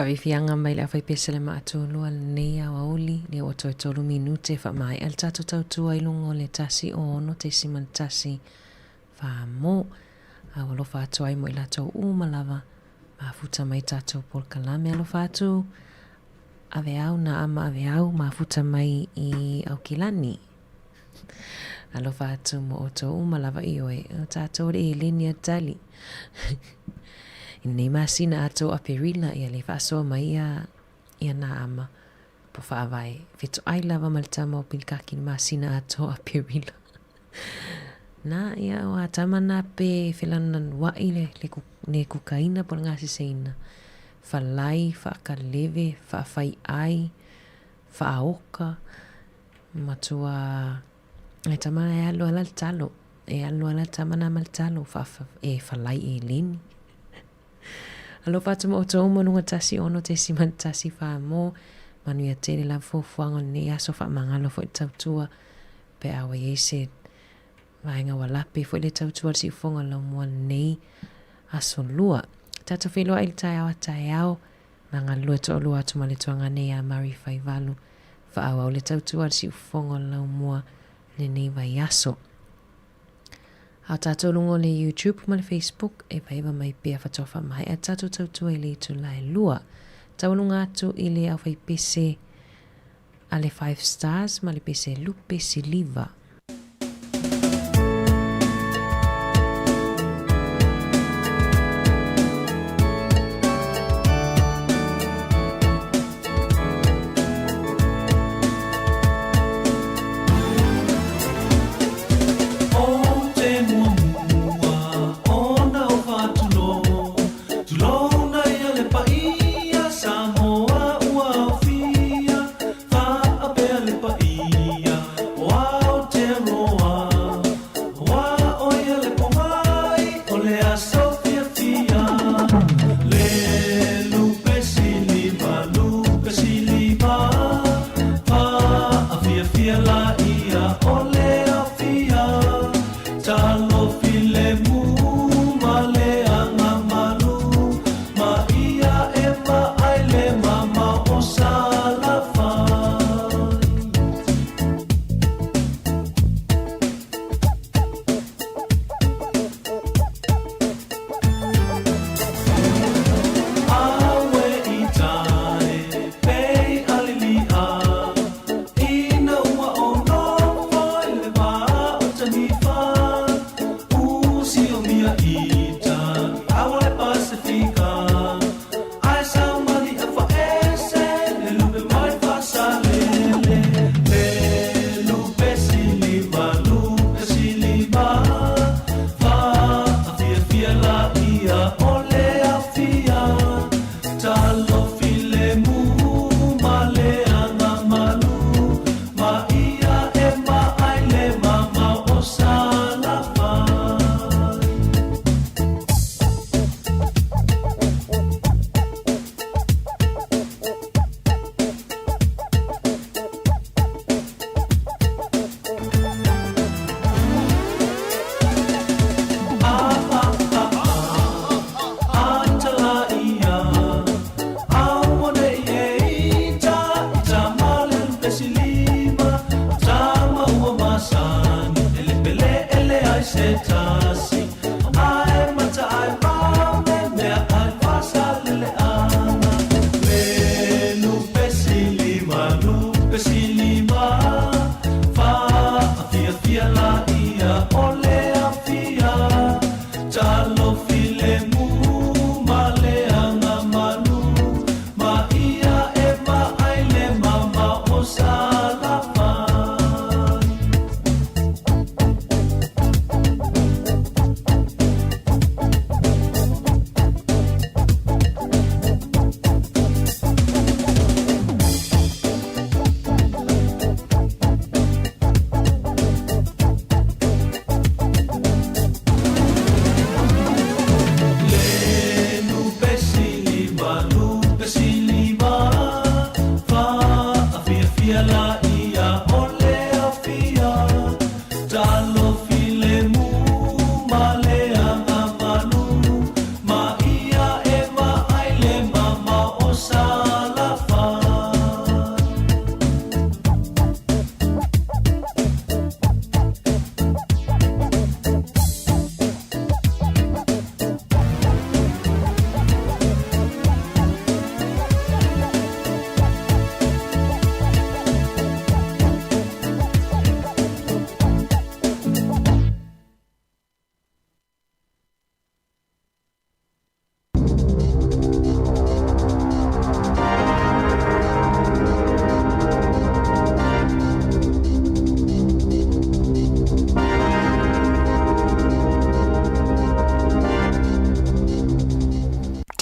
Faafiafiaga mai le aufaipese le maatulua lenei aoauli, lea ua toe tolu minute e faamaea le tatou tautua i luga o le 106.1 Famo. A ua alofa atu ai mo i latou uma lava mafuta mai tatou polokalame. Alofa atu Aveau na ama Aveau mafuta mai i Aukilani. Alofa atu mo outou uma lava i oe, o tatou le eleni a tali. I nei masina atoa o Aperila, ia le faasoa mai ia, ia nā ama po faavae. Fetoai lava ma le tama o Pilikaki i le masina atoa o Aperila. Nā, ia o a tama nā pe felanunanuaʻi le, le, le kukaina po le gaseseina. Falai, faakaleve, faafaiʻai, faaoka, Matua e tama e alu ala le talo. E alu ala tama na ma le talo fa e falai e leni. Alofa atu ma outou uma luga 16.1 fa mo manuia tele lava fuafuaga o lenei aso faamagalo foi le tautua pe a ua i ai se vaega ua lape foi le tautua le siufofoga o le laumua lenei aso lua. Tatou feiloai i le taeao a taeao na galulue toalua atu ma le tuagane iā Mary Faivalu faaauau le tautua a le siufofoga o le laumua lenei vaiaso. A o tatou luga o le YouTube ma le Facebook e vaeva mai pea faatoa faamaea tatou tautua i le itula e lua. Taualuga atu i le aufaipese a le Five Stars ma le pese lupe siliva.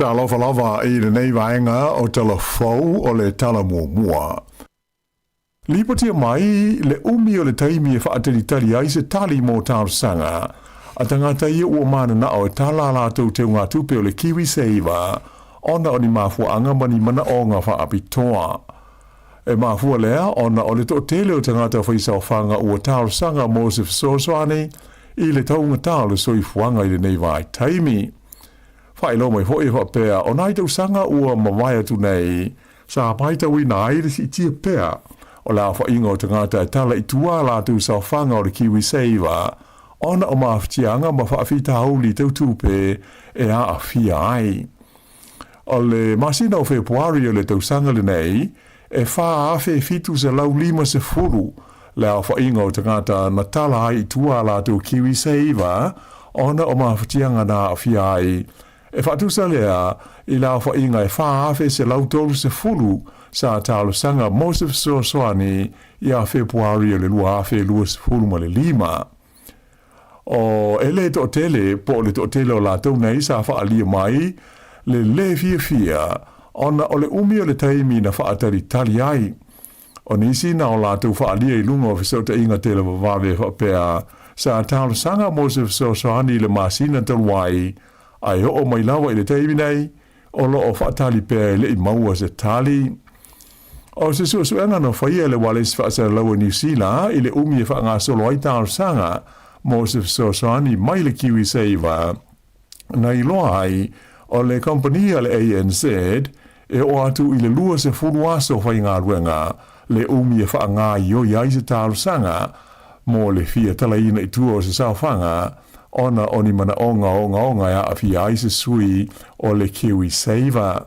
Talofa lava i lenei vaega o Tala Fou o le Tala Muamua. Lipotia mai le umi o le taimi e faatalitali ai se tali mo talosaga a tagata ia ua mananao e tala a latou teugatupe o le KiwiSaver ona o ni mafuaaga ma ni manaoga faapitoa. E mafua lea ona o le toatele o tagata faisaofaga ua talosaga mo se fesoasoani i le taugata o le soifuaga i lenei vaitaimi. Faailoa mai foi e faapea o nai tausaga ua mavae atu nei sa matauina ai le siitia pea o le aofaiga o tagata e tala i tua a latou saofaga o le KiwiSaver ona o mafatiaga ma faafitauli tau tupe e aafia ai. O le masina o Fepuari o le tausaga lenei, e 4,750 le aofaiga o tagata na tala ai i tua a latou KiwiSaver ona o mafatiaga na aafia ai. E faatusa lea i le aofaiga e 4,130 sa talosaga mo se fesoasoani ia Fepuari o le 2025. O e le toatele po o le toatele o latou nei sa faaalia mai le lē fiafia ona o le umi o le taimi na faatalitali ai. O nisi na o latou faaalia i luga o fesootaiga televavave faapea sa talosaga mo se fesoasoani i le masina talu ai, ae oo mai lava i le taimi nei, o lo o faatali pea e le i maua se tali. O se suesuega na faia e le Ualesi Faasalalau a Niu Sila i le umi e faagasolo ai talosaga mo se fesoasoani mai le KiwiSaver na iloa ai o le kamupani a le ANZ e oo atu i le 20 aso faigaluega le umi e faagaioi ai se talosaga mo le fia talaina i tua o se saofaga ona o ni manaoga ogaoga e aafia ai se sui o le KiwiSaver.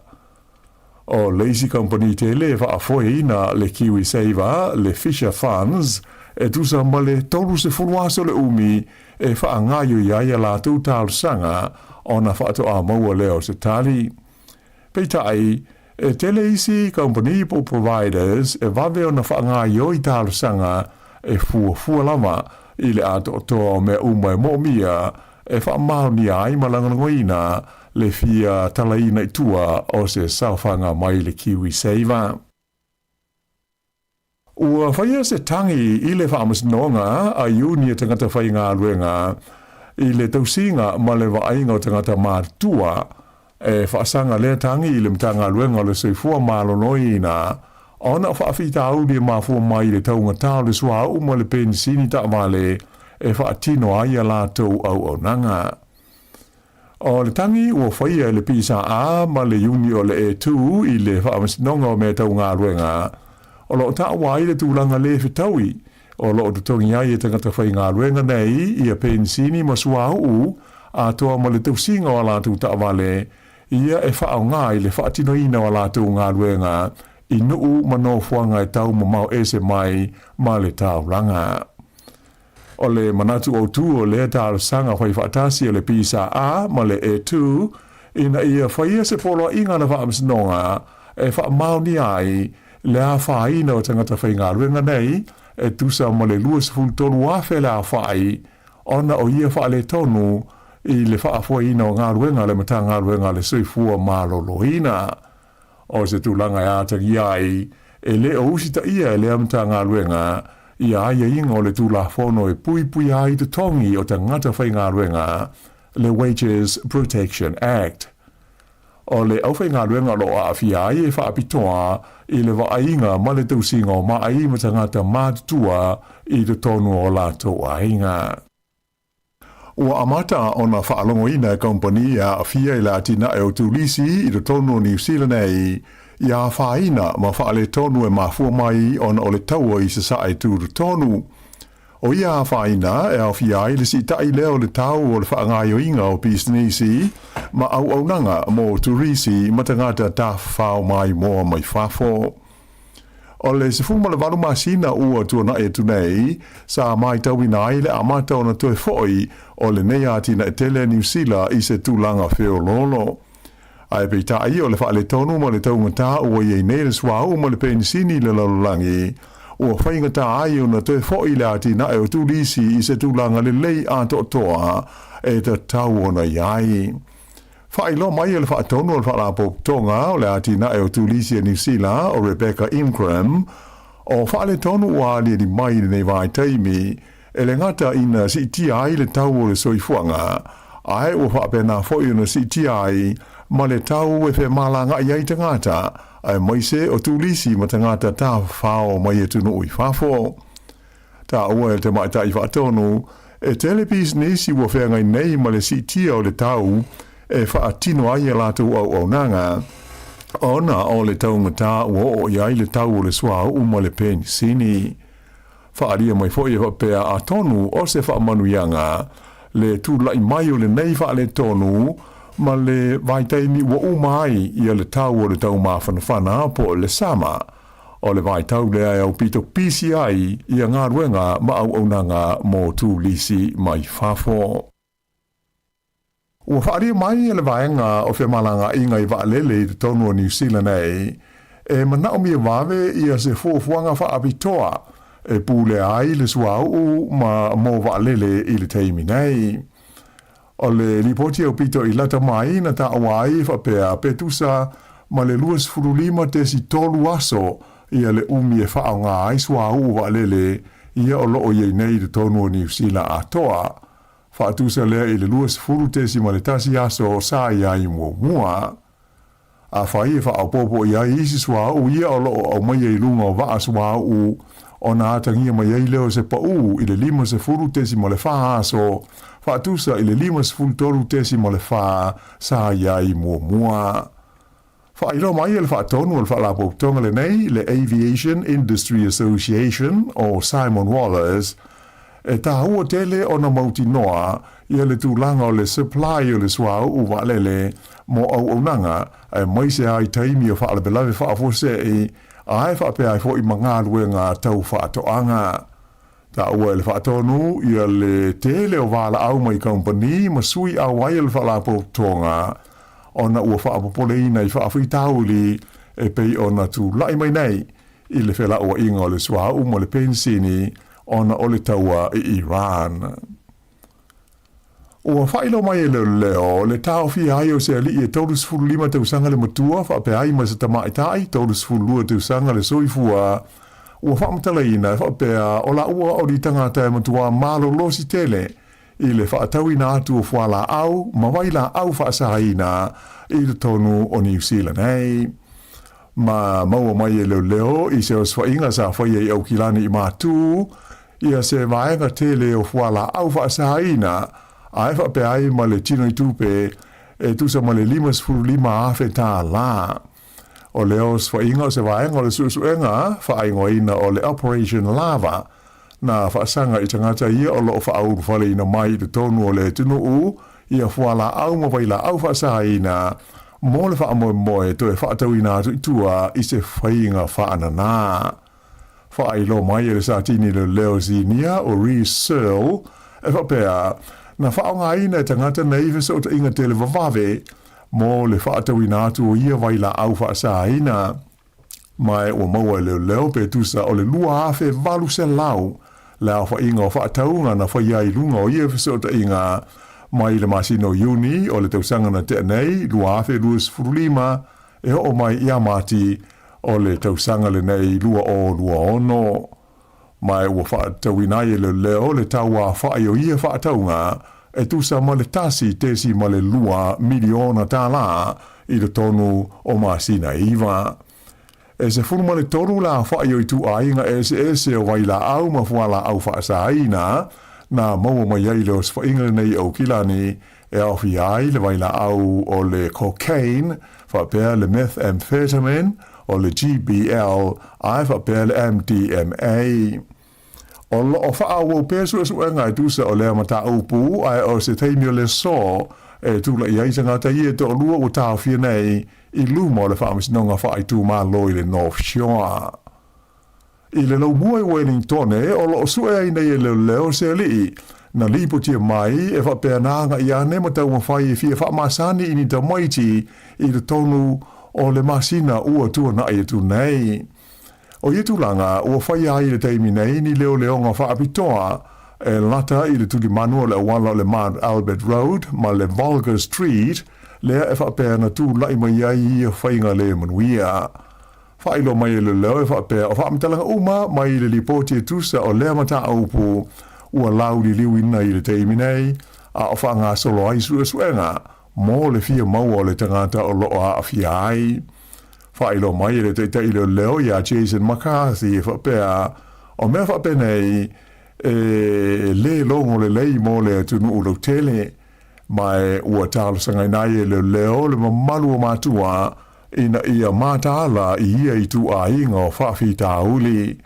O le isi kamupani tele e faafoeina le KiwiSaver, le Fisher Funds, e tusa ma le 30 aso le umi e faagaioi ai a latou talosaga ona faatoa maua lea o se tali. Peitai, e tele isi kamupani po o providers e vave ona faagaioi talosaga e fuafua lava i le atoatoa o mea uma e moomia e faamaonia ai ma lagolagoina le fia talaina i tua o se saofaga mai le KiwiSaver. Ua faia se tagi i le faamasinoga a iuni e tagata faigaluega i le tausiga ma le vaaiga o tagata matutua. E faasaga lea tagi i le Matagaluega o le Soifua Maloloina ona o faafitauli e mafua mai i le taugata o le suauu ma le penisini taavale e faatino ai a latou auaunaga. O le tagi ua faia e le PSA ma le Iuni o le E2 i le Faamasinoga o Mea Tau Galuega, o lo o taua ai le tulaga le fetaui o lo o totogi ai e tagata faigaluega nei ia penisini ma suauu atoa ma le tausiga o a latou taavale ia e faaaoga i le faatinoina o a latou galuega i nuu ma nofoaga e tau mamao ese mai ma le taulaga. O le manatu autū o lea talosaga faifaatasi a le PSA ma le E2 ina ia faia se poloaiga a le Faamasinoga e faamaonia ai le afaina o tagata faigaluega nei e tusa ma le 23,000 le aofai ona o ia faaletonu i le faafoeina o galuega a le Matagaluega a le Soifua Maloloina. O se tulaga e atagia ai, e le o usitaia e lea Matagaluega ia aiaiga o le Tulafono e puipuia ai totogi o tagata faigaluega, le Wages Protection Act. O le aufaigaluega o lo o aafia ai e faapitoa i le vaaiga ma le tausiga o maai ma tagata matutua i totonu o latou aiga. Ua amata ona faalogoina e kamupani e aafia i le atinae o turisi i totonu o Niu Sila nei i afaina ma faaletonu e mafua mai ona o le taua i Sasae tutotonu. O ia afaina e aofia ai le siitai lea o le tau o le faagaoioiga o pisinisi ma auaunaga mo turisi ma tagata tafafao maimoa mai fafo. O le 18 masina ua tuanai atu nei, sa matauina ai le amata ona toe foi o lenei atinae tele a Niu Sila i se tulaga feoloolo. Ae peitai o le faaletonu ma le taugata ua i ai nei le suauu ma le penisini i le lalolagi, ua faigata ai ona toe foi le atinae o turisi i se tulaga lelei atoatoa e tatau ona i ai. Faailoa mai e le Faatonu o le Faalapotopotoga o le Atinae o Turisi a Niu Sila o Rebecca Ingram, o faaletonu ua aliali mai i lenei vaitaimi e le gata ina siitia ai le tau o le soifuaga, ae ua faapena foi ona siitia ai ma le tau e femalagaai ai tagata, aemaise o turisi ma tagata tafafao mai atunuu i fafo. Taua e le tamaitai faatonu, e tele pisinisi ua feagai nei ma le siitia o le tau e faatino ai a latou auaunaga, ona o le taugata ua oo i ai le tau o le suauu ma le penisini. Faaalia mai foi e faapea atonu o se faamanuiaga le tulai mai o lenei faaletonu ma le vaitaimi ua uma ai ia le tau o le taumafanafana po o le sama. O le vaitau lea e aupito pisi ai ia galuega ma auaunaga mo turisi mai fafo. Ua faaalia mai e le Vaega o Femalagaaiga i Vaalele i totonu o Niu Sila nei, e manaomia vave ia se fuafuaga faapitoa e pulea ai le suauu ma mo vaalele i le taimi nei. O le lipoti aupito i lata mai na taua ai e faapea pe tusa ma le 25.3 aso ia le umi e faaaoga ai suauu vaalele ia o loo i ai nei i totonu o Niu Sila atoa. Faatusa lea i le 20.1 aso sa i ai muamua. Afai e faaopoopo i ai isi suauu ia o lo o aumaia i luga o vaa suauu, ona atagia mai ai lea o se paū i le 50.4 aso, faatusa i le 53.4 sa i ai muamua. Faailoa mai e le Faatonu o le Faalapotopotoga lenei, le Aviation Industry Association o Simon Wallace, e taua tele ona mautinoa ia le tulaga o le supply o le suauu vaalele mo auaunaga aemaise lava i taimi o faalavelave faafuasei ae faapea ai foi ma galuega tau faatoaga. Taua e le Faatonu ia le tele o valaau mai kamupani ma sui auai o le Faalapotopotoga ona ua faapopoleina i faafitauli e pei ona tulai mai nei i le felauaiga o le suauu ma le penisini ona o le taua i Iran. Ua faailoa mai e leoleo le taofia ai o se alii e 35 tausaga le matua faapea ai ma se tamaitai 32 tausaga le soifua ua faamatalaina e faapea o laua o ni tagata e matuā malolosi tele i le faatauina atu o fualaau ma vailaau faasaina i totonu o Niu Sila nei. Ma maua mai e leoleo i se osofaiga sa faia i Aukilani i Matū ia se vaega tele o fualaau faasaina ae faapea ai ma le tino i tupe e tusa ma le $55,000. O lea osofaiga o se vaega o le suesuega faaigoaina o le Operation Lava na faasaga i tagata ia o lo o faaulufaleina mai i totonu o le atunuu ia fualaau ma vailaau faasaina mo le faamoemoe toe faatauina atu i tua i se faiga faanana. Faailoa mai e le Satini Leoleo Sinia o Rhys Searle e faapea, na faaaogaina e tagata nei fesootaiga televavave mo le faatauina atu o ia vailaau faasaina. Ma e ua maua e leoleo pe tusa o le 2,800 le aofaiga o faatauga na faia ai i luga o ia fesootaiga mai le masina o Iuni o le tausaga na tea nei 2025 e oo mai ia Mati o le tausaga lenei 2026. Ma e ua faatauina ai e leoleo le tauaofai o ia faatauga e tusa ma le $1.2 miliona i totonu o masina e iva. E 13 le aofai o ituaiga eseese o vailaau ma fualaau faasaina na maua mai ai le osofaiga lenei i Aukilani e aofia ai le vailaau o le cocaine faapea le methamphetamine, o le GBL ae faapea le MDMA. O lo o faaauau pea suesuega e tusa o lea mataupu ae o se taimi o le aso e tulai ai tagata ia e toalua ua taofia nei i luma o le Faamasinoga Faaitumalo i le North Shore. I le laumua i Wellingtone, o lo o sue ai nei e leoleo se alii na lipotia mai e faapea na agai ane ma taumafai e fia faamasani i ni tamaiti i totonu o le masina ua tuanai atu nei. O ia tulaga ua faia ai i le taimi nei ni leoleoga faapitoa e lata i le tulimanu o le auala o le Mount Albert Road ma le Volga Street. lea e faapea na tulai mai ai ia faiga le manuia. Faailoa mai e leoleo e faapea o faamatalaga uma mai le lipoti e tusa o lea mataupu ua lauliliuina i le taimi nei, a o faagasolo ai suesuega mo le fia maua o le tagata o lo o aafia ai. Faailoa mai e le taitai leoleo ia Jason McCarthy e faapea, o mea faapenei e le logo lelei mo le atunuu lautele, ma e ua talosagaina ai e leoleo le mamalu o matua ina ia mataala i ia ituaiga o faafitauli.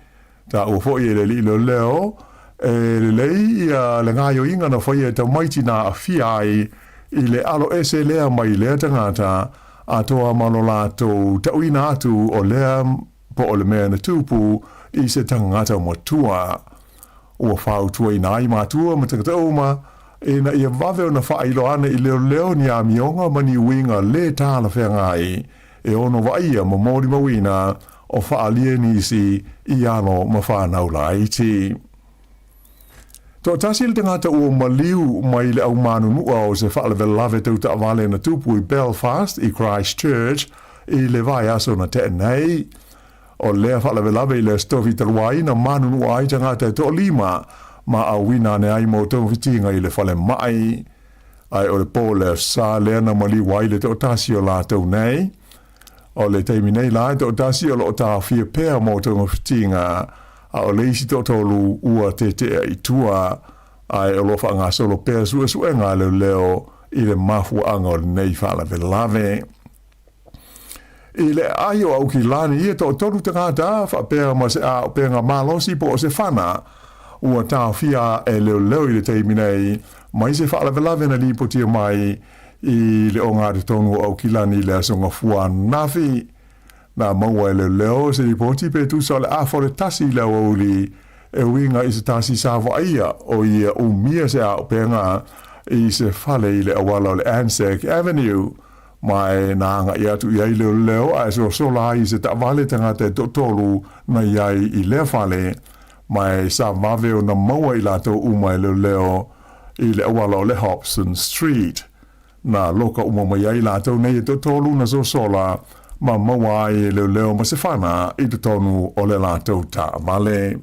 Taua foi e le alii leoleo, e lelei ia le gaoioiga na faia e tamaiti na aafia ai i le alo ese lea mai lea tagata, atoa ma lo latou tauina atu o lea po o le mea na tupu i se tagata matua. Ua fautuaina ai matua ma tagata uma ina ia vave ona faailoa ane i leoleo ni amioga ma ni uiga lē talafeagai e ono vaaia ma molimauina o faaalia nisi i alo ma fanau laiti. Toatasi le tagata ua maliu mai le aumanunua o se faalavelave tau taavale na tupu i Belfast i Christchurch i le vaiaso na tea nei. O lea faalavelave i le Aso Tofi talu ai na manunua ai tagata e toalima ma auina ane ai mo togafitiga i le falemai. Ae o le po le Aso Sa lea na maliu ai le toatasi o latou nei. O le taimi nei la e toatasi o lo o taofia pea mo togafitiga, a o le isi toatolu ua tetea i tua, ae o lo o faagasolo pea suesuega a leoleo i le mafuaaga o lenei faalavelave. I le aai o Aukilani e toatolu tagata faapea ma se aopenga malosi po o se fana ua taofia e leoleo i le taimi nei mai se faalavelave na lipotia mai i le ogatotonu o Aukilani i le Aso Gafua ananafi. Na maua e leoleo se lipoti pe tusa o le afa o le 1 i le aoauli e uiga i se tasi sa vaaia o ia umia se aopenga i se fale i le auala o le Anzac Avenue. Ma e na agai atu i ai leoleo ae sosola ai i se taavale tagata e toatolu na i ai i lea fale, ma e sa vave ona maua i latou uma e leoleo i le auala o le Hobson Street. Na loka uma mai ai latou nei e toatolu na sosola ma maua ai e leoleo ma se fana i totonu o le latou taavale.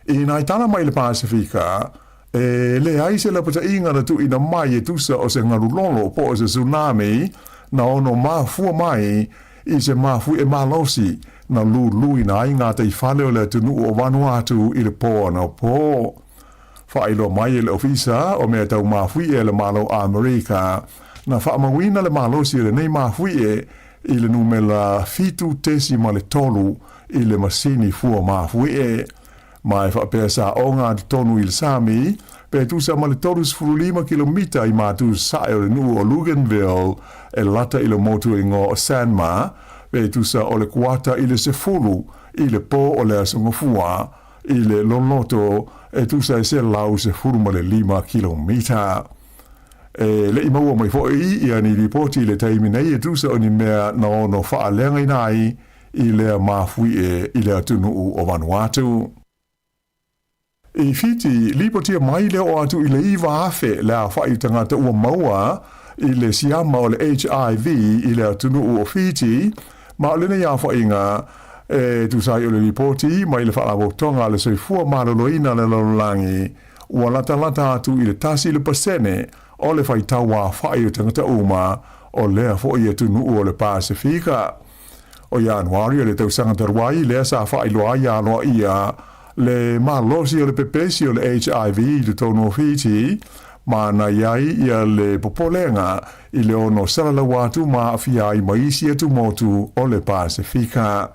I nai tala mai le Pasefika, e leai se lapataiga na tuuina mai e tusa o se galu lolo po o se tsunami na ono mafua mai i se mafuie malosi na luluina ai gataifale o le atunuu o Vanuatu i le po anapo. Faailoa mai e le Ofisa o Mea Tau Mafuie a le Malo Amerika na faamauina le malosi o lenei mafuie i le numela 7.3 i le masini fua mafuie, ma e faapea sa ogatotonu i le sami pe tusa ma le 35 kilomita i matu sae o le nuu o Luganville e lata i le motu igoa o Sanma, pe tusa o le kuata i le 10 i le po o le Aso Gafua i le loloto e tusa e 115 kilomita. E le i maua mai foi ia ni lipoti i le taimi nei e tusa o ni mea na ono faaleagaina ai i lea mafuie i le atunuu o Vanuatu. I Fiti, lipotia mai le oo atu i le 9,000 le aofai tagata ua maua i le siama o le HIV i le atunuu o Fiti, ma o lenei aofaiga e tusa ai o le lipoti mai le Faalapotopotoga a le Soifua Maloloina a le Lalolagi ua latalata atu i le 1% o le faitau aofai o tagata uma o lea foi atunuu o le Pasefika. O Ianuari o le tausaga talu ai lea sa faailoa ai aloaia le malosi o le pepesi o le HIV i totonu o Fiti, ma na i ai ia le popolega i le ono salalaua atu ma aafia ai ma isi atumotu o le Pasefika.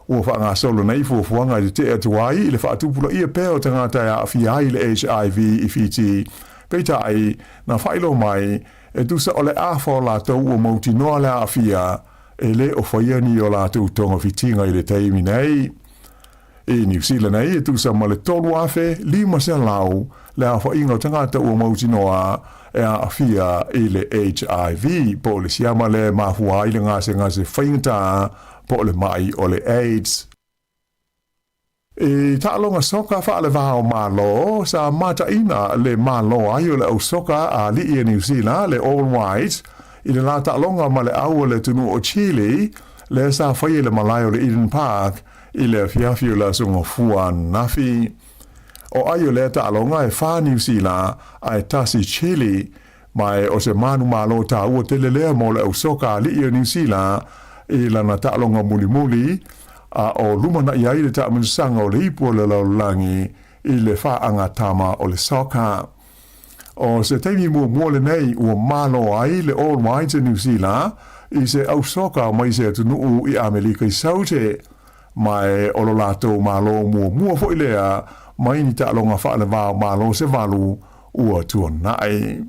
Ua faagasolo nei fuafuaga e tetee atu ai i le faatupulaia pea o tagata e aafia ai i le HIV i Fiti, peitai, na faailoa mai, e tusa o le afa o latou ua mautinoa le aafia, e le o faia ni o latou togafitiga i le taimi nei. I Niu Sila nei, e tusa ma le 3,500 le aofaiga o tagata ua mautinoa e aafia i le HIV, po o le siama lea e mafua ai le gasegase faigata po o le mai o le AIDS. I taaloga soka faale-va-o-Malo, sa mataina le malo ai o le au soka a alii a Niu Sila, le All Whites, i le la taaloga ma le au a le atunuu o Chile, lea sa faia i le malae o le Eden Park i le afiafi o le Aso Gafua ananafi. O ai o lea taaloga e fa Niu Sila ae tasi Chile, Ma o se manumalo taua tele lea mo le au soka alii o Niu Sila i lana taaloga mulimuli, a o lumanaʻi ai le taamilosaga o le ipu o le lalolagi i le faagatama o le soka. O se taimi muamua lenei ua malo ai le All Whites a Niu Sila i se au soka mai se atunuu i Amelika i Saute, ma o lo latou malo muamua foi lea mai ni taaloga faale-va-o-Malo se valu ua tuanai.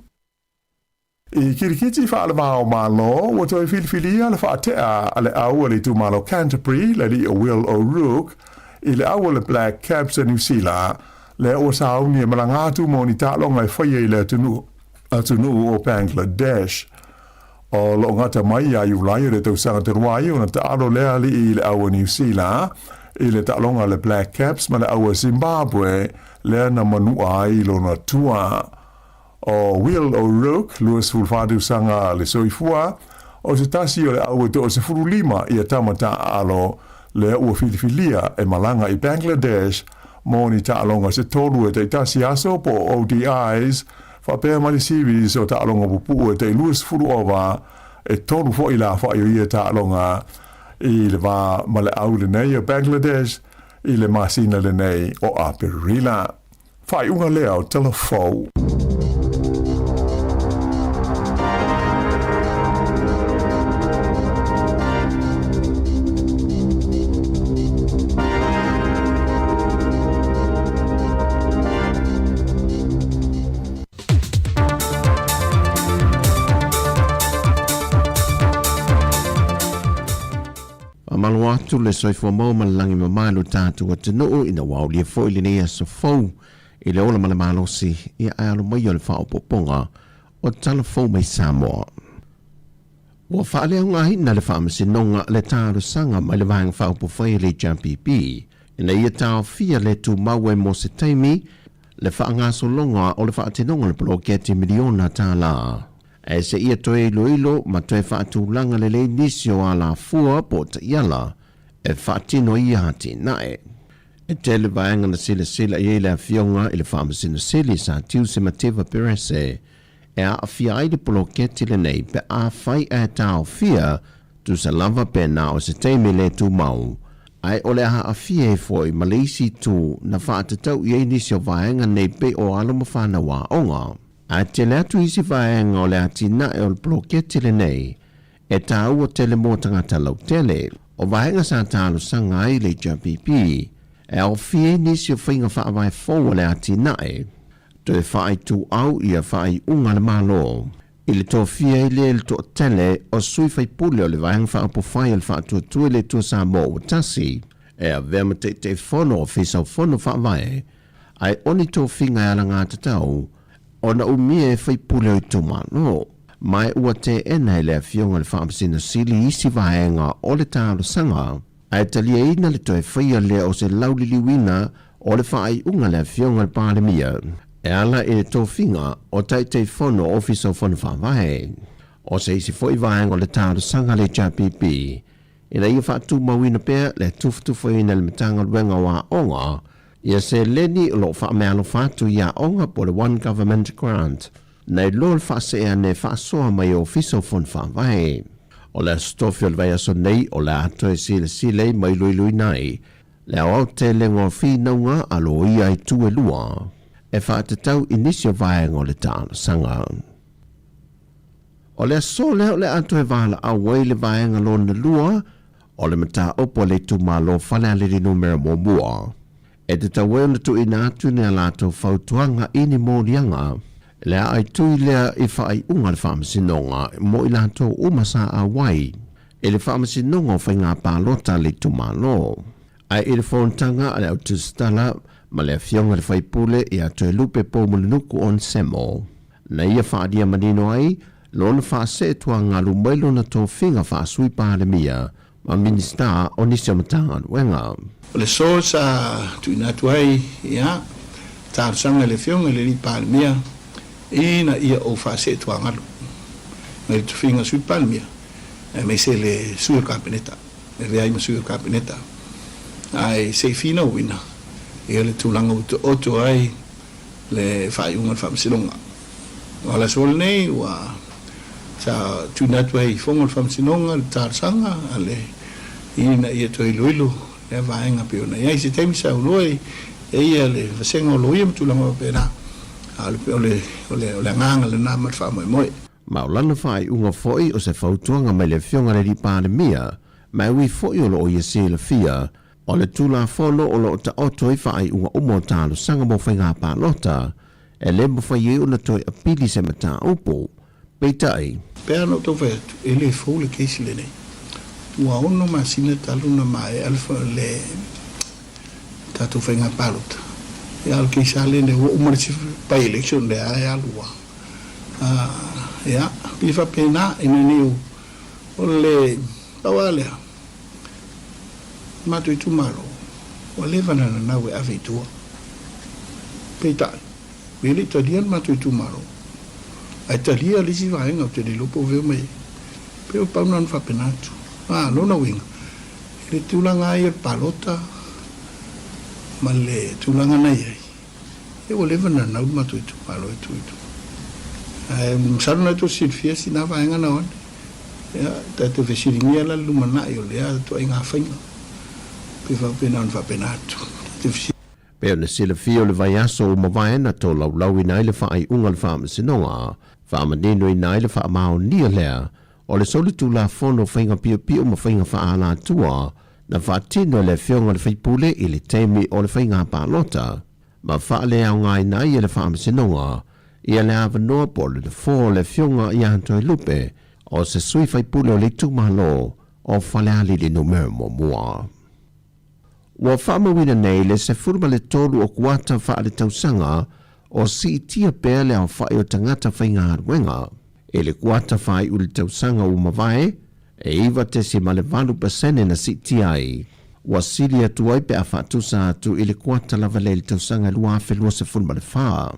I kirikiti faale-va-o-Malo, ua toe filifilia le faatea a le au a le itumalo Canterbury, le alii o Will O'Rourke, i le au o le Black Caps a Niu Sila, lea ua sauni e malaga atu mo ni taaloga e faia i le atunuu o Bangladesh. O lo o gata mai ia Iulai o le tausaga talu ai ona taalo lea alii i le au a Niu Sila i le taaloga a le Black Caps ma le au a Zimbabwe lea na manua ai lona tua. O Will O'Rourke, 24 tausaga le soifua, o se tasi o le au e toa-15 ia tama taaalo lea ua filifilia e malaga i Bangladesh mo ni taaloga se tolu e taitasi aso po o ODIs faapea ma le series o taaloga pupuu e tai 20 ova e tolu foi la fa'i o ia taaloga i le va ma le au lenei o Bangladesh i le masina lenei o Aperila. Faaiuga lea o Tala Fou. Faamalo atu le soifua maua ma le lagi mama i lo tatou atunuu ina ua aulia foi lenei aso fou i le ola ma le malosi ia ae alo mai o le faaopoopoga o tala fou mai Samoa. Ua faaleaogaina le Faamasinoga le talosaga mai le Vaega Faaupufai a le HRPP ina ia taofia le tumau ai mo se taimi le faagasologa o le faatinoga o le poloketi miliona tala. Ae seia toe iloilo ma toe faatulaga lelei nisi o alafua po o taiala e faatino ai ia atinae. E tele vaega na silasila i ai le Afioga i le Faamasino Sili Sir Tiuse Mateva Perese e aafia ai le poloketi lenei pe afai ae taofia tusa lava pe na o se taimi le tumau, ae o le aafia ai foi ma le isi itu na faatatau i ai nisi o vaega nei pei o alo ma fanau aoga. Ae tele atu isi vaega o le atinae o le poloketi lenei e taua tele mo tagata lautele. O vaega sa talosaga ai le HRPP e aofia ai nisi o faiga faavae fou a le atinae, toe faaituau ia faaiuga a le Malo i le tofia ai lea i le toatele o sui faipule o le Vaega Faaupufai a le Faatuatua i le Atua Samoa ua Tasi e avea ma Taitaifono Ofisa o Fono Faavae ae o ni tofiga e alagatatau ona umia e faipule o itumalo. Ma ua teena e le Afioga i le Faamasino Sili isi vaega o le talosaga, ae taliaina le toe faia lea o se lauliliuina o le faaiuga a le Afioga i le Palemia e ala i le tofiga o Taitaifono o Ofisa o Fono Faavae. O se isi foi vaega o le talosaga a le HRPP ina ia faatumauina pea le tufatufaina e le Matagaluega o Aoga ia seleni o lo o faameaalofa atu i aoga po o le One Government Grant nai lo le faasee ane e faasoa mai e Ofisa o Fono Faavae. O le Aso Tofi o le vaiaso nei o le a toe silasila ai ma iloiloina ai le aoaotelega o finauga a loia i itu e lua e faatatau i nisi o vaega o le talosaga. O le aso lea o le a toe valaau ai le vaega lona lua o le mataupu a le itumalo Falealili Numera Muamua. E tatau ai ona tuuina atu ni a latou fautuaga i ni moliaga le a aitui lea i faaiuga a le Faamasinoga mo i latou uma sa auai i le Faamasinoga o Faiga Palota a le itumalo. Ae i le fonotaga a le Autusitala ma le Afioga i le Faipule ia Toelupe Poumulinuku Onesemo, na ia faaalia manino ai lona faaseetuagalu mai lona tofiga faa-Sui Palemia. ma Minisita o nisi o Matagaluega. O le aso sa tuuina atu ai ia talosaga i le Afioga i le Alii Palemia ina ia ou faasee tuagalu mai le tofiga o Sui Palemia aemaise le Sui o le Kapeneta, e avea ai ma Sui o le Kapeneta ae se i finauina ia le tulaga ua taoto ai le faaiuga o le Faamasinoga. O le aso lenei ua sa tuuina atu ai i fono o le Faamasinoga le talosaga a le ina ia toe iloilo lea vaega pei ona i ai. Se taimi saunoa e ia le vasega o loia ma tulaga faapena, a o le o le o le agaga lena ma le faamoemoe. Ma o lana faaiuga foi o se fautuaga mai le Afioga i le Alii Palemia, ma e ui foi o lo o ia silafia O le Tulafono o lo o taoto ai faaiuga uma o talosaga mo faiga palota, e le mafai ai ona toe apili se mataupu. Peitai. Pei ona ou tau fai atu, e le fou le case lenei. Ua ono masina talu ona maea le tatou faiga palota. Ia, o le case lava lenei, ua uma le isi by-election lea e alu lava. Ia, pei e faapena, ina ne i o le pau lava lea. Matou itumalo, ua leva ona nanau e ave i tua. Peitai, e le i talia le matou itumalo, ae talia le isi vaega ou te le iloa po o fea mai ai. Pei o pau na ona faapena atu. A, lona uiga, i le tulaga lava ia o le palota ma le tulaga na i ai, ia ua leva ona nanau le matou itumalo e tuu i tua. Ae masalo na tou silafia sina vaega na o ane. Ia, tatou fesiligia la le lumanai o lea ituaiga faiga, pe faapena ona faapena atu. Tatou fesili. Pei ona silafia o le vaiaso ua mavae na tolaulauina ai le faaiuga o le Faamasinoga, faamaninoina ai le faamaonia lea o le solitulafono o faiga piopio ma faiga faaalatua na faatino e le Afioga i le Faipule i le taimi o le faiga palota ma faaleaogaina ai e le Faamasinoga ia le avanoa po o le nofoa o le Afioga ia Toelupe o se sui faipule o le itumalo o Falealili Numera Muamua. Ua faamauina nei le 13 o kuata faaletausaga o siitia pea le aofai o tagata faigaluega. I le kuata faaiu i le tausaga ua mavae, e 9.8 pasene na siitia ai. Ua sili atu ai pe a faatusa atu i le kuata lava lea i le tausaga 2024.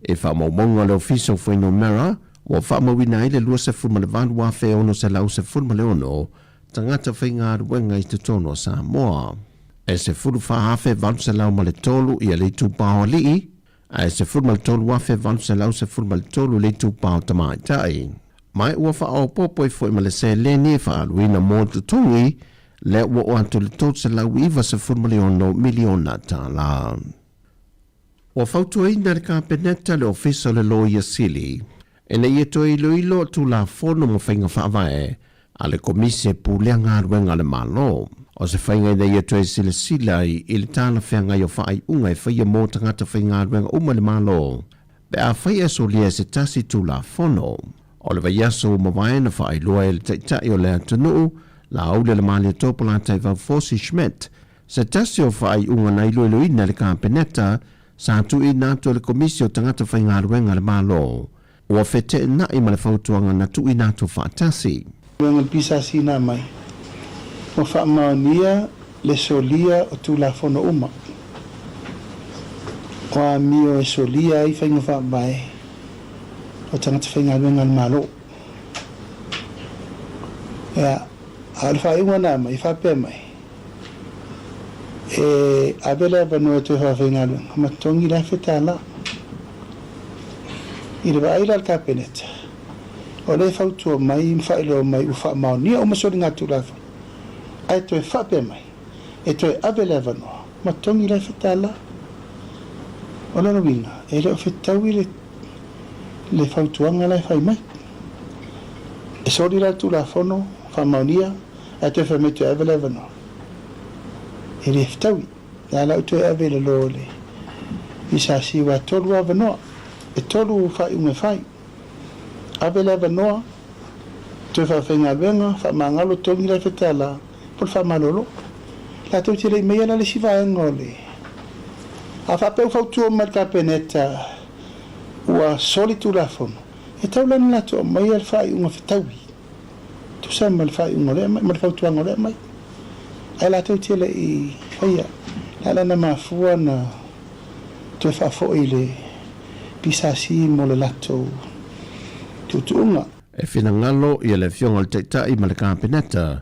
I faamaumauga a le Ofisa o Fuainumera, ua faamauina ai le 28,616 tagata faigaluega i totonu o Samoa. E 14,803 ia le itupa o alii, ae 13,813 le itupa o tamaitai. Ma ua faaopoopo ai foi ma le seleni e faaaluina mo totogi, lea ua oo atu i le $396 miliona tala. Ua fautuaina e le Kapeneta le Ofisa o le Loia Sili ina ia toe iloilo Tulafono ma faiga faavae a le Komisi e Pulea Galuega a le Malo. O se faiga ina ia toe silasila ai i le talafeagai o faaiuga e faia mo tagata faigaluega uma i le Malo pe afai e solia e se tasi Tulafono. O le vaiaso ua mavae na faailoa e le Taitai o le atunuu, Laaulialemalietoa Polataivao Fosi Schmidt, Se tasi o faaiuga na iloiloina e le Kapeneta sa tuuina atu e le Komisi o Tagata Faigaluega a le Malo, ua feteenai ma le fautuaga na tuuina atu faatasi. Galuega le PSC na aumai, ua faamaonia le solia o Tulafono uma o amio e solia ai faiga faavae o tagata faigaluega a le Malo. Ea, a o le faaiuga na aumai, e faapea mai, E ave le avanoa e toe faafaigaluega ma totogi le $1,000. I le vaai la a le Kapeneta, o lea e fautua mai ma faailoa mai ua faamaonia uma soligatulafono, ae toe faapea mai, e toe ave le avanoa ma totogi le $1,000. O lona uiga, e le o fetaui le le fautuaga la e fai mai. E soli la le Tulafono, faamaonia, Ae toe fai mai toe ave le avanoa. E le fetaui. Lea la ua toe ave i lalo o le PSC aua e tolu avanoa. E tolu faaiuga e fai. Ave le avanoa, toe faafaigaluega, faamagalo togi la $1,000 po o le faamalolo. Latou te le i maia la le isi vaega o le. A faapea ua fautua mai le Kapeneta ua soli Tulafono, e tatau la ona latou aumaia le faaiuga fetaui. tutusa ma le faaiuga o lea aumai, ma le fautuaga o lea aumai. Ae latou te le i faia. O le a la na mafua na toe faafoi le PSC mo le latou tuutuuga. E finagalo ia le Afioga i le Taitai ma le Kapeneta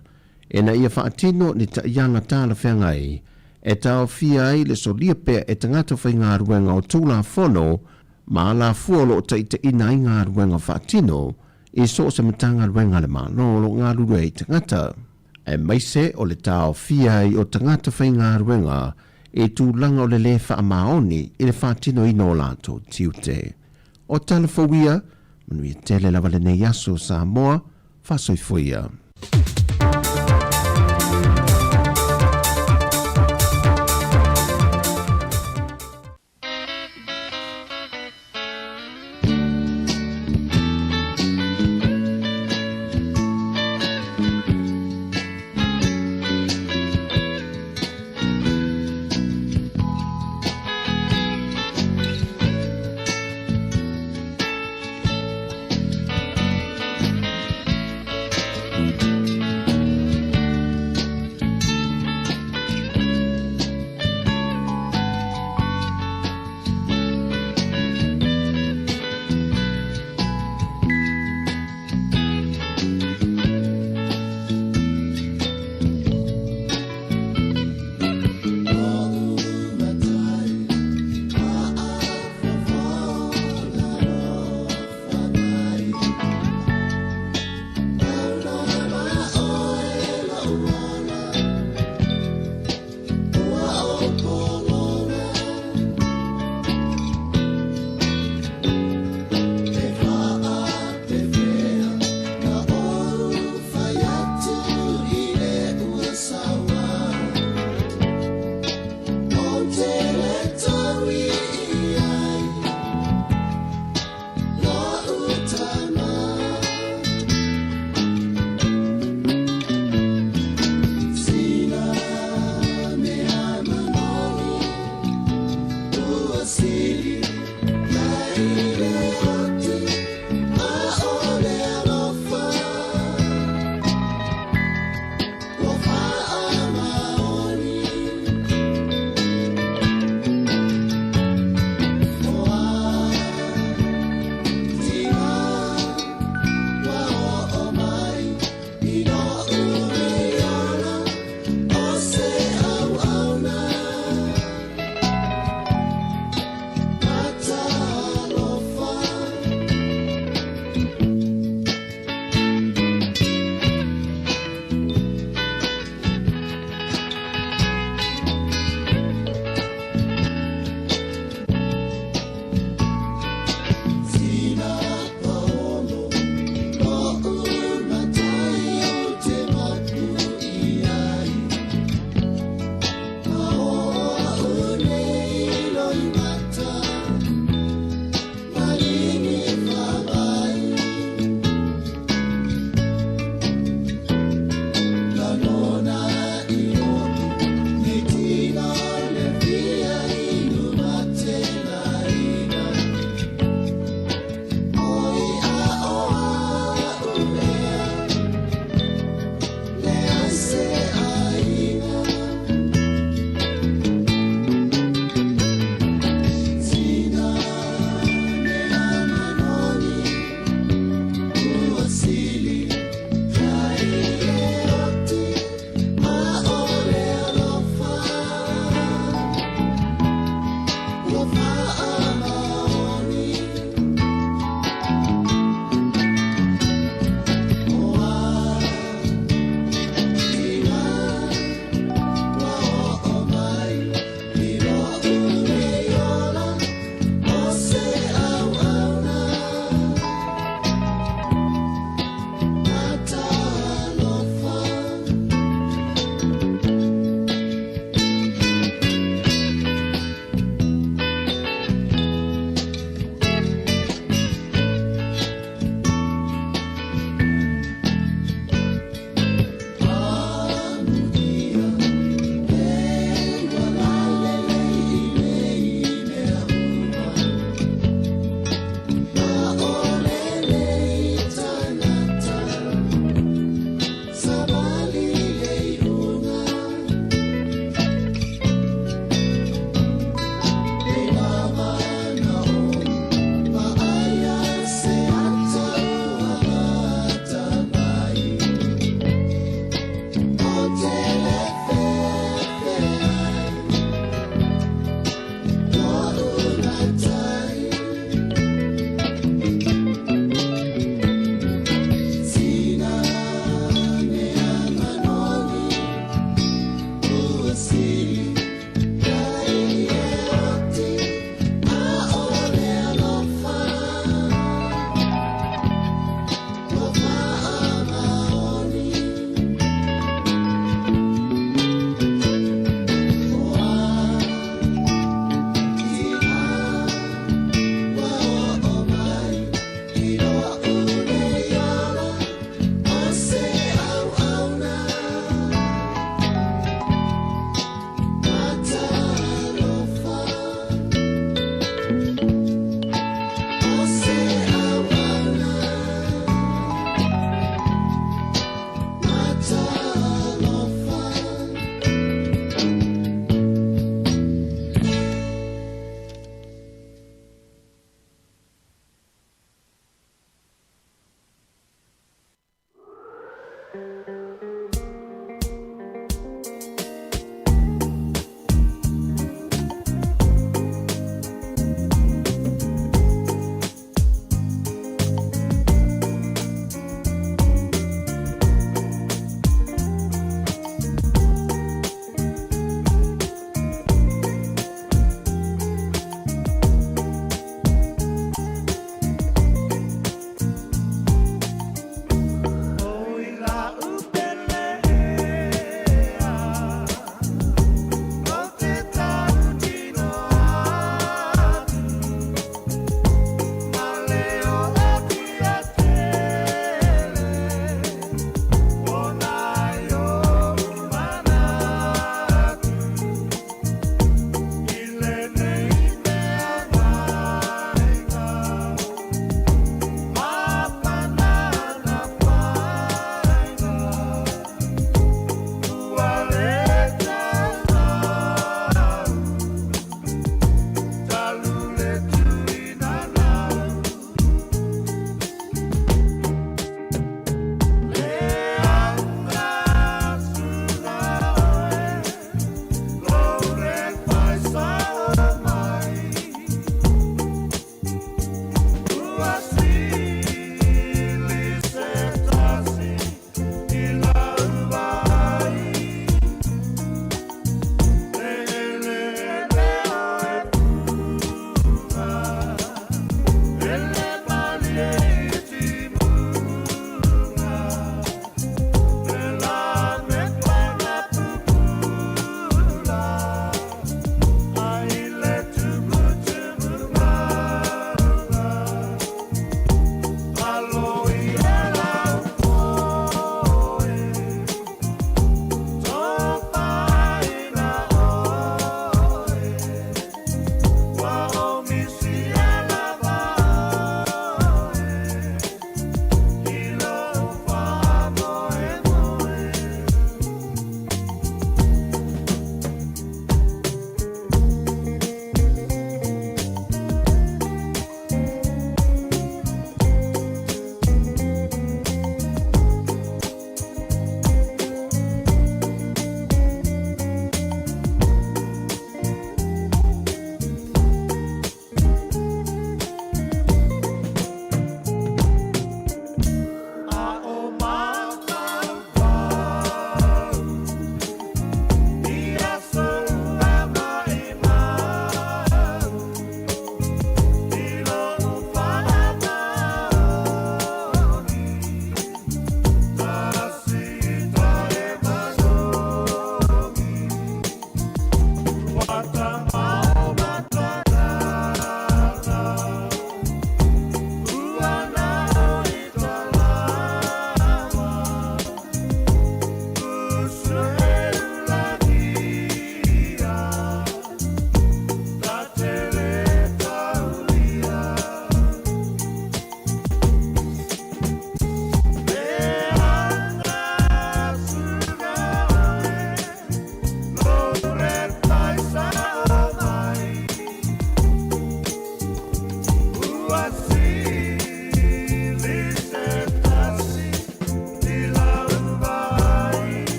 ina ia faatino ni taiala talafeagai e taofia ai le solia pea e tagata faigaluega o Tulafono ma alafua o lo o taitaiina ai galuega faatino i so o se Matagaluega a le Malo o lo o galulue ai tagata, aemaise o le taofia ai o tagata faigaluega i tulaga o le lē faamaoni i le faatinoina o latou tiute. O tala fou ia, manuia tele lava lenei aso Samoa, faasoifua ia.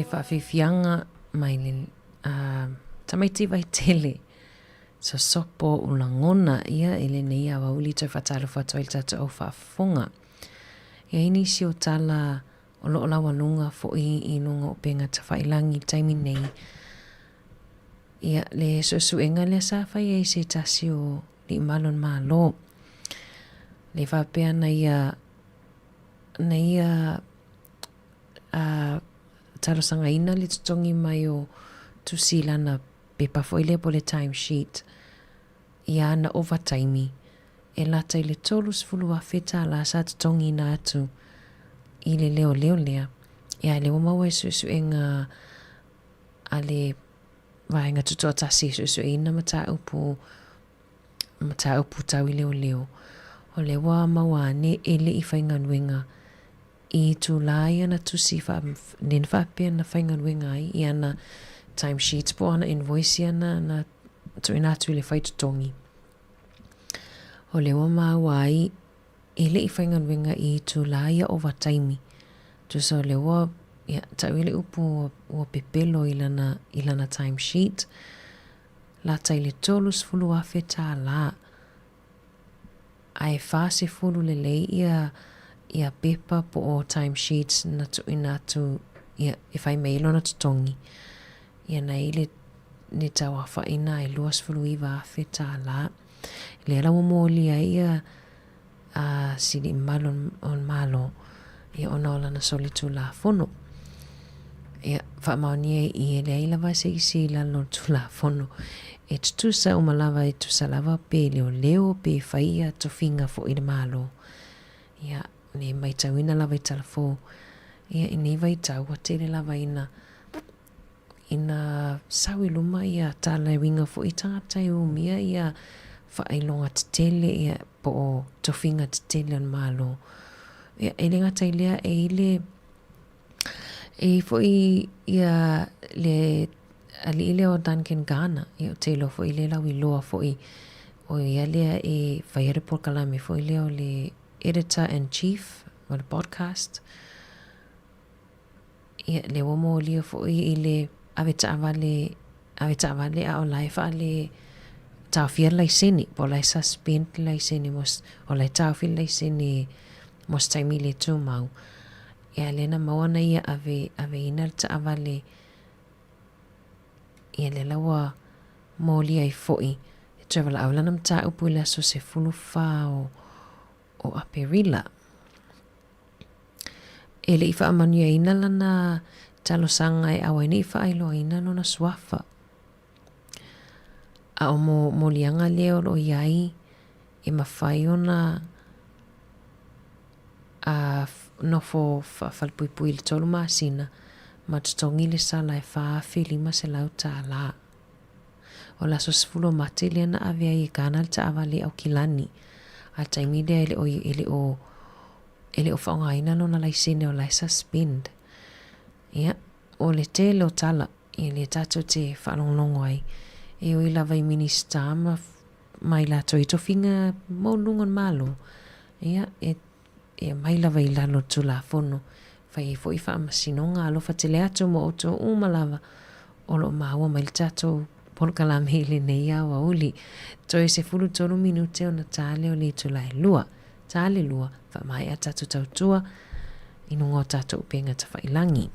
faafiafiaga mai le tamaiti Vaitele sosopo o lagona ia i lenei aoauli toe faatalofa atu ai i le tatou au faafofoga. E i ai nisi o tala o lo o laualuga foi i luga o upega tafailagi i le taimi nei. Ia, le suesuega lea sa fai ai se tasi o alii malu o le Malo, le faapea na ia, na ia a talosagaina le totogi mai o tusi i lana pepa foi lea po o le time sheet i ana ovataimi e lata i le $30,000 tālā sa totogiina atu i le leoleo lea. Ia, lea ua maua e suesuega a le Vaega Tutoatasi e suesueina mataupu mataupu tau i leoleo, o lea ua maua ane e le i faigaluega i itulā i ana tusi wha, lea na faapea na faigaluega ai i ana time sheets po o ana invoice ia na, na tuuina atu i le whai totogi. O lea ua maua ai e le i faigaluega i itulā ia ovataimi. Tusa o lea ua, ia, tau i le upu ua, ua pepelo i lana, i lana time sheet, lata i le 30,000 tālā. Ae 40 lelei ia, ia pepa po o time sheets na tuuina atu, ia, e whai mai ai lona totogi. Ia na i le, le tauafaina e 29,000 tālā. Lea la ua molia ai ia a sili malu o le Malo, ia ona o lana solitulafono. Ia, faamaonia i e leai lava se isi i lalo o le Tulafono e tutusa uma lava e tusa lava pe leoleo pe fai ia tofiga foi i le Malo. Ia, le maitauina lava i Talafou, ia i nei vaitau ua tele lava ina Ina sau i luma ia tala e uiga foi i tagata e umia ia faailoga tetele ia po o tofiga tetele o le Malo. Ia, e le gata i lea, e i le, e i foi ia le alii lea o Duncan Garner, ia ou te iloa foi lea lauiloa foi, o ia lea e faia le polokalame foi lea o le Editor in Chief o le podcast. Ia, lea ua molia foi i le ave taavale, ave taavale a o la e faale taofia le laisene, po o la e suspend le laisene mo, o la e taofi le laisene mo se taimi le tumau. Ia, lea na maua na ia ave, aveina le taavale, ia lea la ua molia ai foi. E toe valaau lana mataupu i le aso 14 o, o Aperila. E le i faamanuiaina lana talosaga e ao ai nei faailoaina lona suafa. A o mo moliaga lea o lo o i ai e mafai ona a nofo faafalepuipui i le tolu masina ma totogi le sala e $4,500 tālā. O le aso 10 o Mati lea na ave ai e Ghana le taavale i Aukilani. A le taimi lea e le o, e le o, e le o faaaogaina lona laisene o la e suspend. Ia, o le tele o tala, ia lea tatou te faalogologo ai. E ui lava i Minisita ma, ma i latou i tofiga maualuluga o le Malo, ia, e e aumai lava i lalo o le Tulafono, fai ai foi faamasinoga alofa tele atu mo outou uma lava o lo o maua mai le tatou polokalame i lenei aoauli. Toe 13 minute ona ta lea o le itula e lua. Ta le lua, faamaea tatou tautua i luga o tatou upega tafailangi.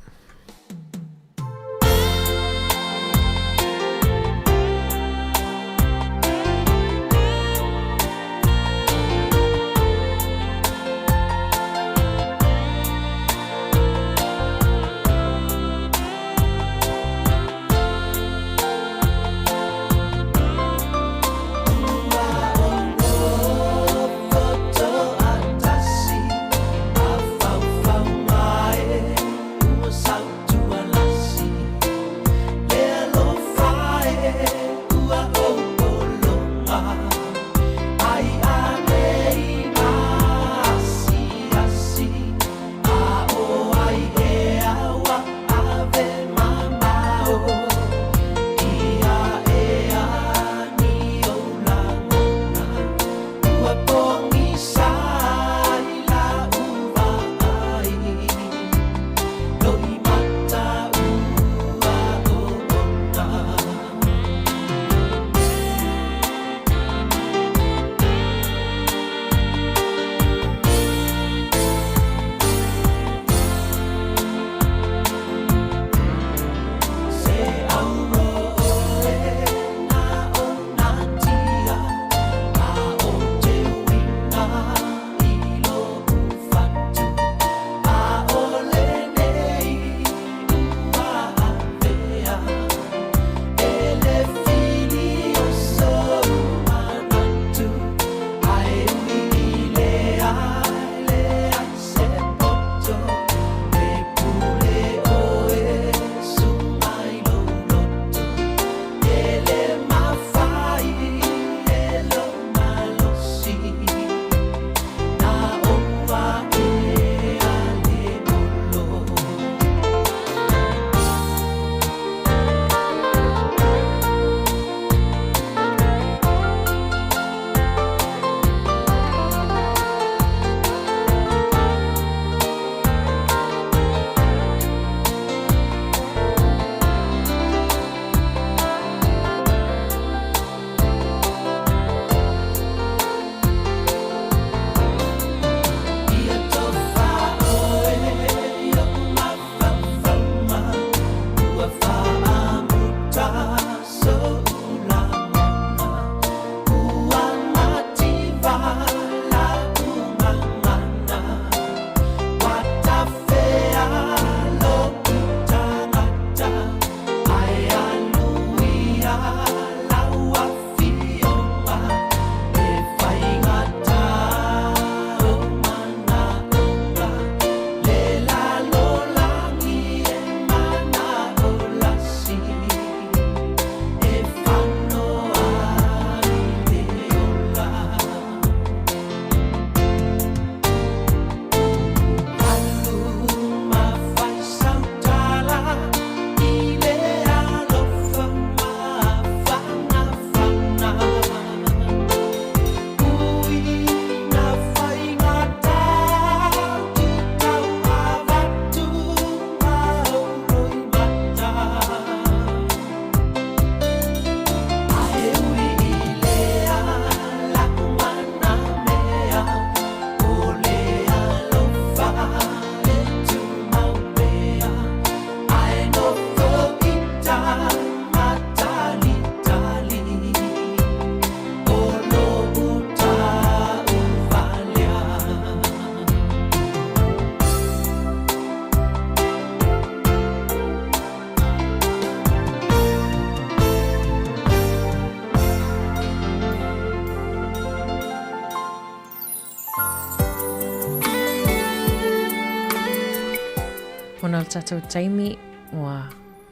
Ona o le tatou taimi ua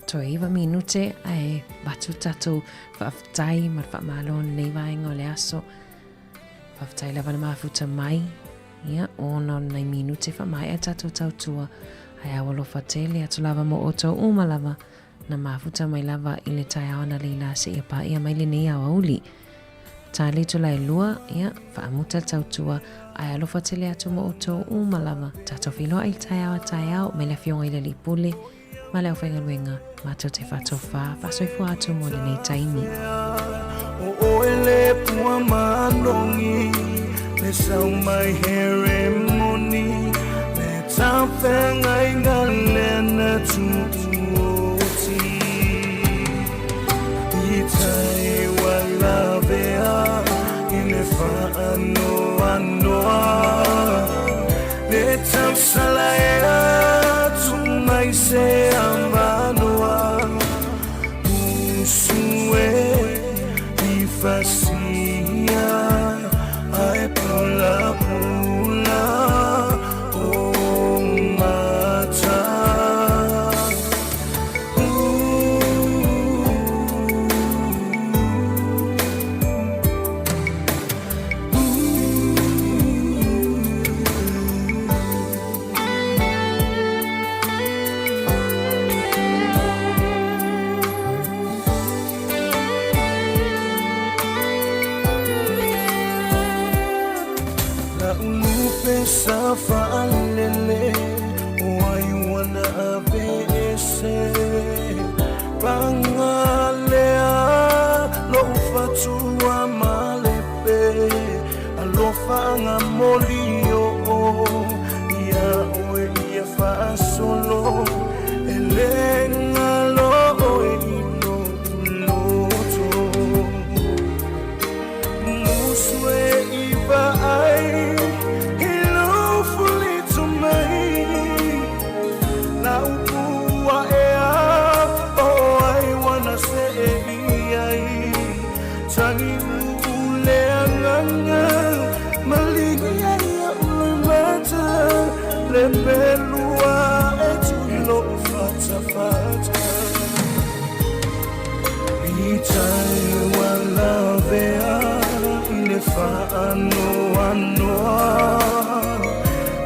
toe 9 minute ae avatu tatou faafetai ma le faamalo i lenei vaega o le aso. Faafetai lava le mafuta mai ia ona o nai minute faamaea tatou tautua ae au alofa tele atu lava mo outou uma lava na mafuta mai lava i le taeao analeila seia paia mai lenei aoauli. Tali tula e lua, ia, faamuta le tautua, ae alofa tele atu mo outou uma lava. Tatou feiloai i le taeao a taeao mai le Afioga i le Alii Pule ma le aufaigaluega matou te faatofā faasoifua atu mo lenei taimi. O oe le pua manogi Le sau mai Heremoni Le tafeagaiga lea na tuuoti I tai ua lavea I le faanoanoa Le tausala ea tuu mai se avanoa Usu e i fasia Ae pulapula o mata. La'u lupe sa fa'alele O ai ua na aveese Pagalea Lo'u fatua malepe Alofa moli o Ia oe ia fa'asolo E lē galo oe i lo'u loto Musu e i va'ai I lou fulito mai La'u pua ea O ai ua na se'e i ai Tagi uu le agaga Maligi ai a'u loimata Le pelua e tui lo'u fatafata I tai ua lavea i le faanoanoa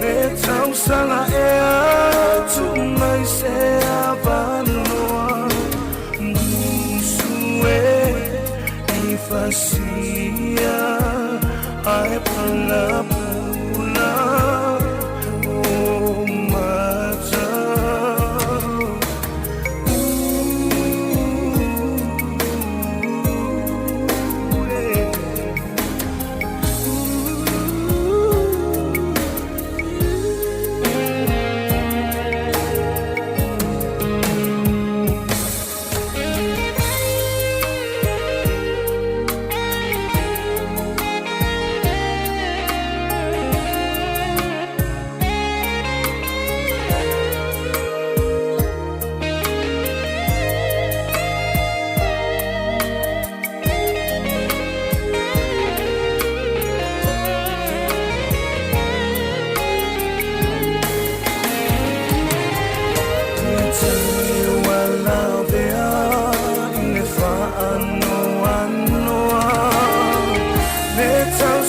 Le tausaga ea tuu mai se avanoa Musu e i fasia Ae pulapula o mata.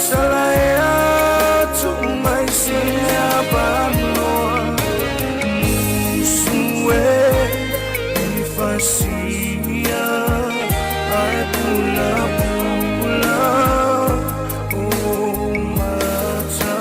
Sala ea tuu mai se avanoa Sue i fasia Ae pulapula o mata.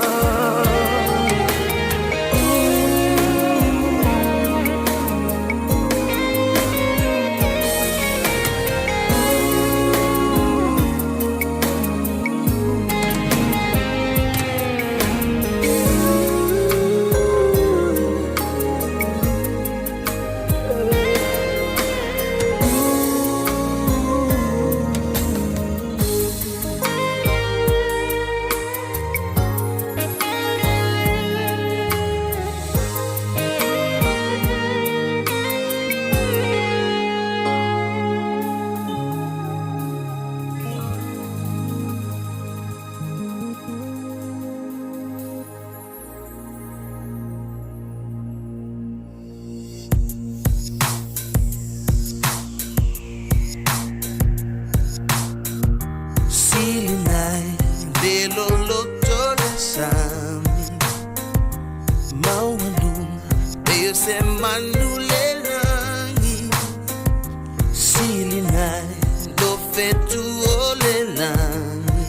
Silinai le loloto le sami Maualuga pei o se manu le lagi Silinai lo fetu o le lagi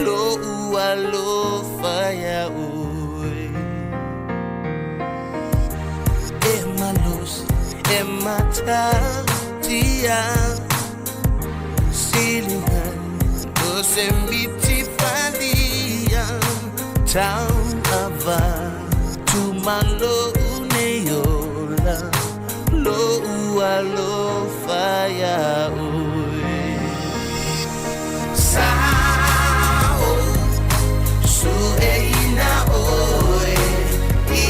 Lo'u alofa iā oe E malosi e matautia Silinai o se miti falia Tau avatu ma lo'u nei ola Lo'u alofa iā oe Sa'o su'eina oe I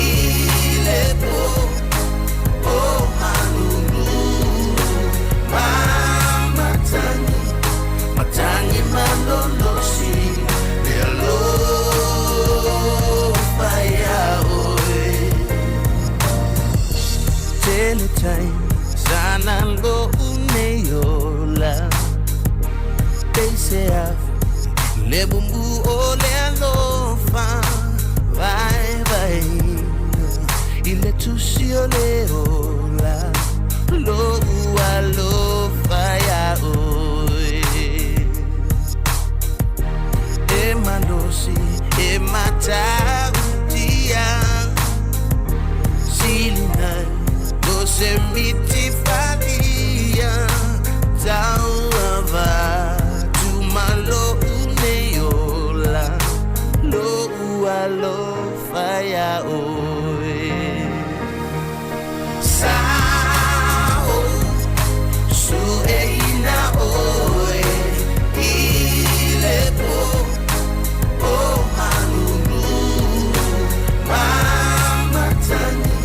le po o malulu Ma matagi matagi malolosi Le alofa iā oe Tele taimi sana lo'u nei ola Peisea le bubu o le alofa Vaevaeina i le tusi o le ola Lo'u alofa iā oe E malosi e matautia Silinai lo se miti falia Tau avatu ma lo'u nei ola Lo'u alofa iā oe Sa'o su'eina oe I le po o malulu Ma matagi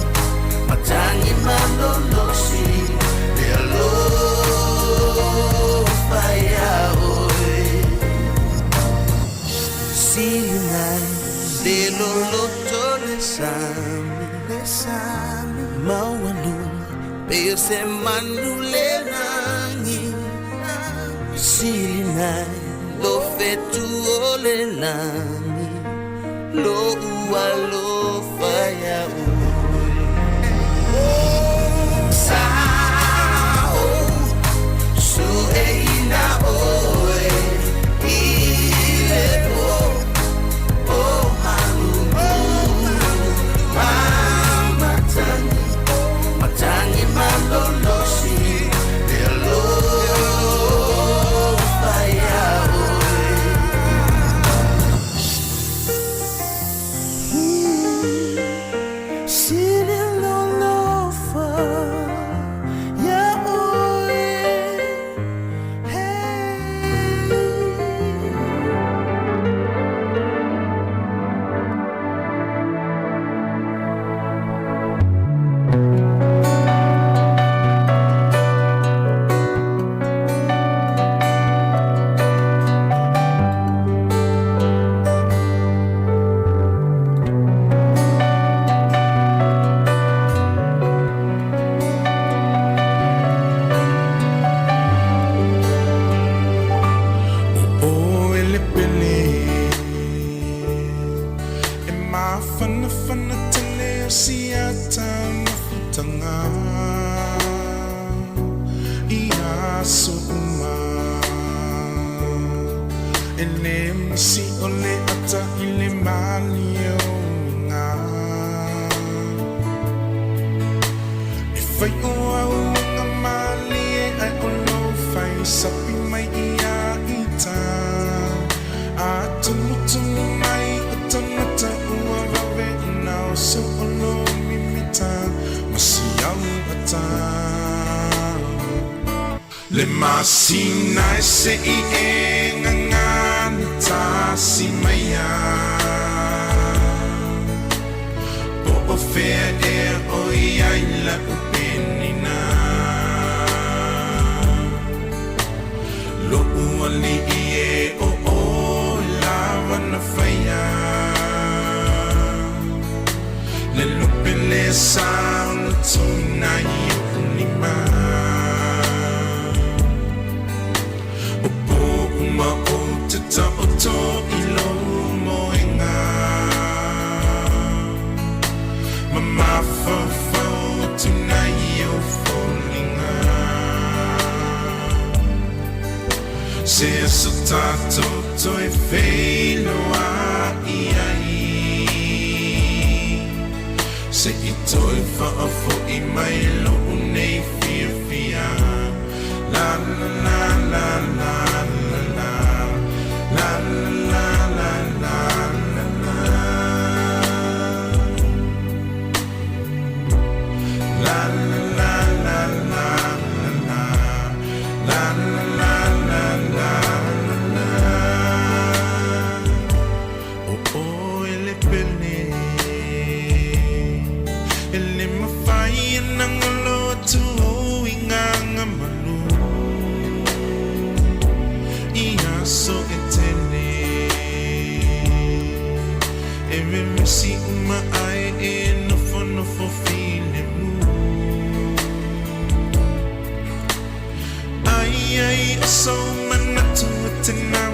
matagi malolosi Le alofa iā oe Silinai le loloto le sami le sami Maualuga pei o se manu le lagi Silinai lo fetu o le lagi Lo'u alofa iā oe Sa'o su'eina oe I le po o malulu Ma matagi matagi malolosi Le alofa iā oe. E le misi o le ata i le malie o uiga. E fai o au aga malie ae o lou fai sapi mai ia ita. A tumutumu mai o tangata ua vave ona oso o lo mimita ma si au ata. Le masina e se'i e ngangani tasi maia. Po o fea ea o i ai la'u penina. Lo'u ali'i e o oe lava na faia. Le lupe le sa ona tuuina i o'u lima. O pō uma ou te taoto i lou moenga. Ma mafaufau atu nei i ou foliga. Se aso tatou toe feiloai ai. Se i toe faafoi mai lou nei fiafia. La la la la la la la. La la la la la la la. La la la la la la la. La la la la la la la. O oe le pele E le mafai ona galo atu ou i gaga malu I aso e tele E vevesi uma ai e nofonofo filemu Ai ai o sou manatu e te nau.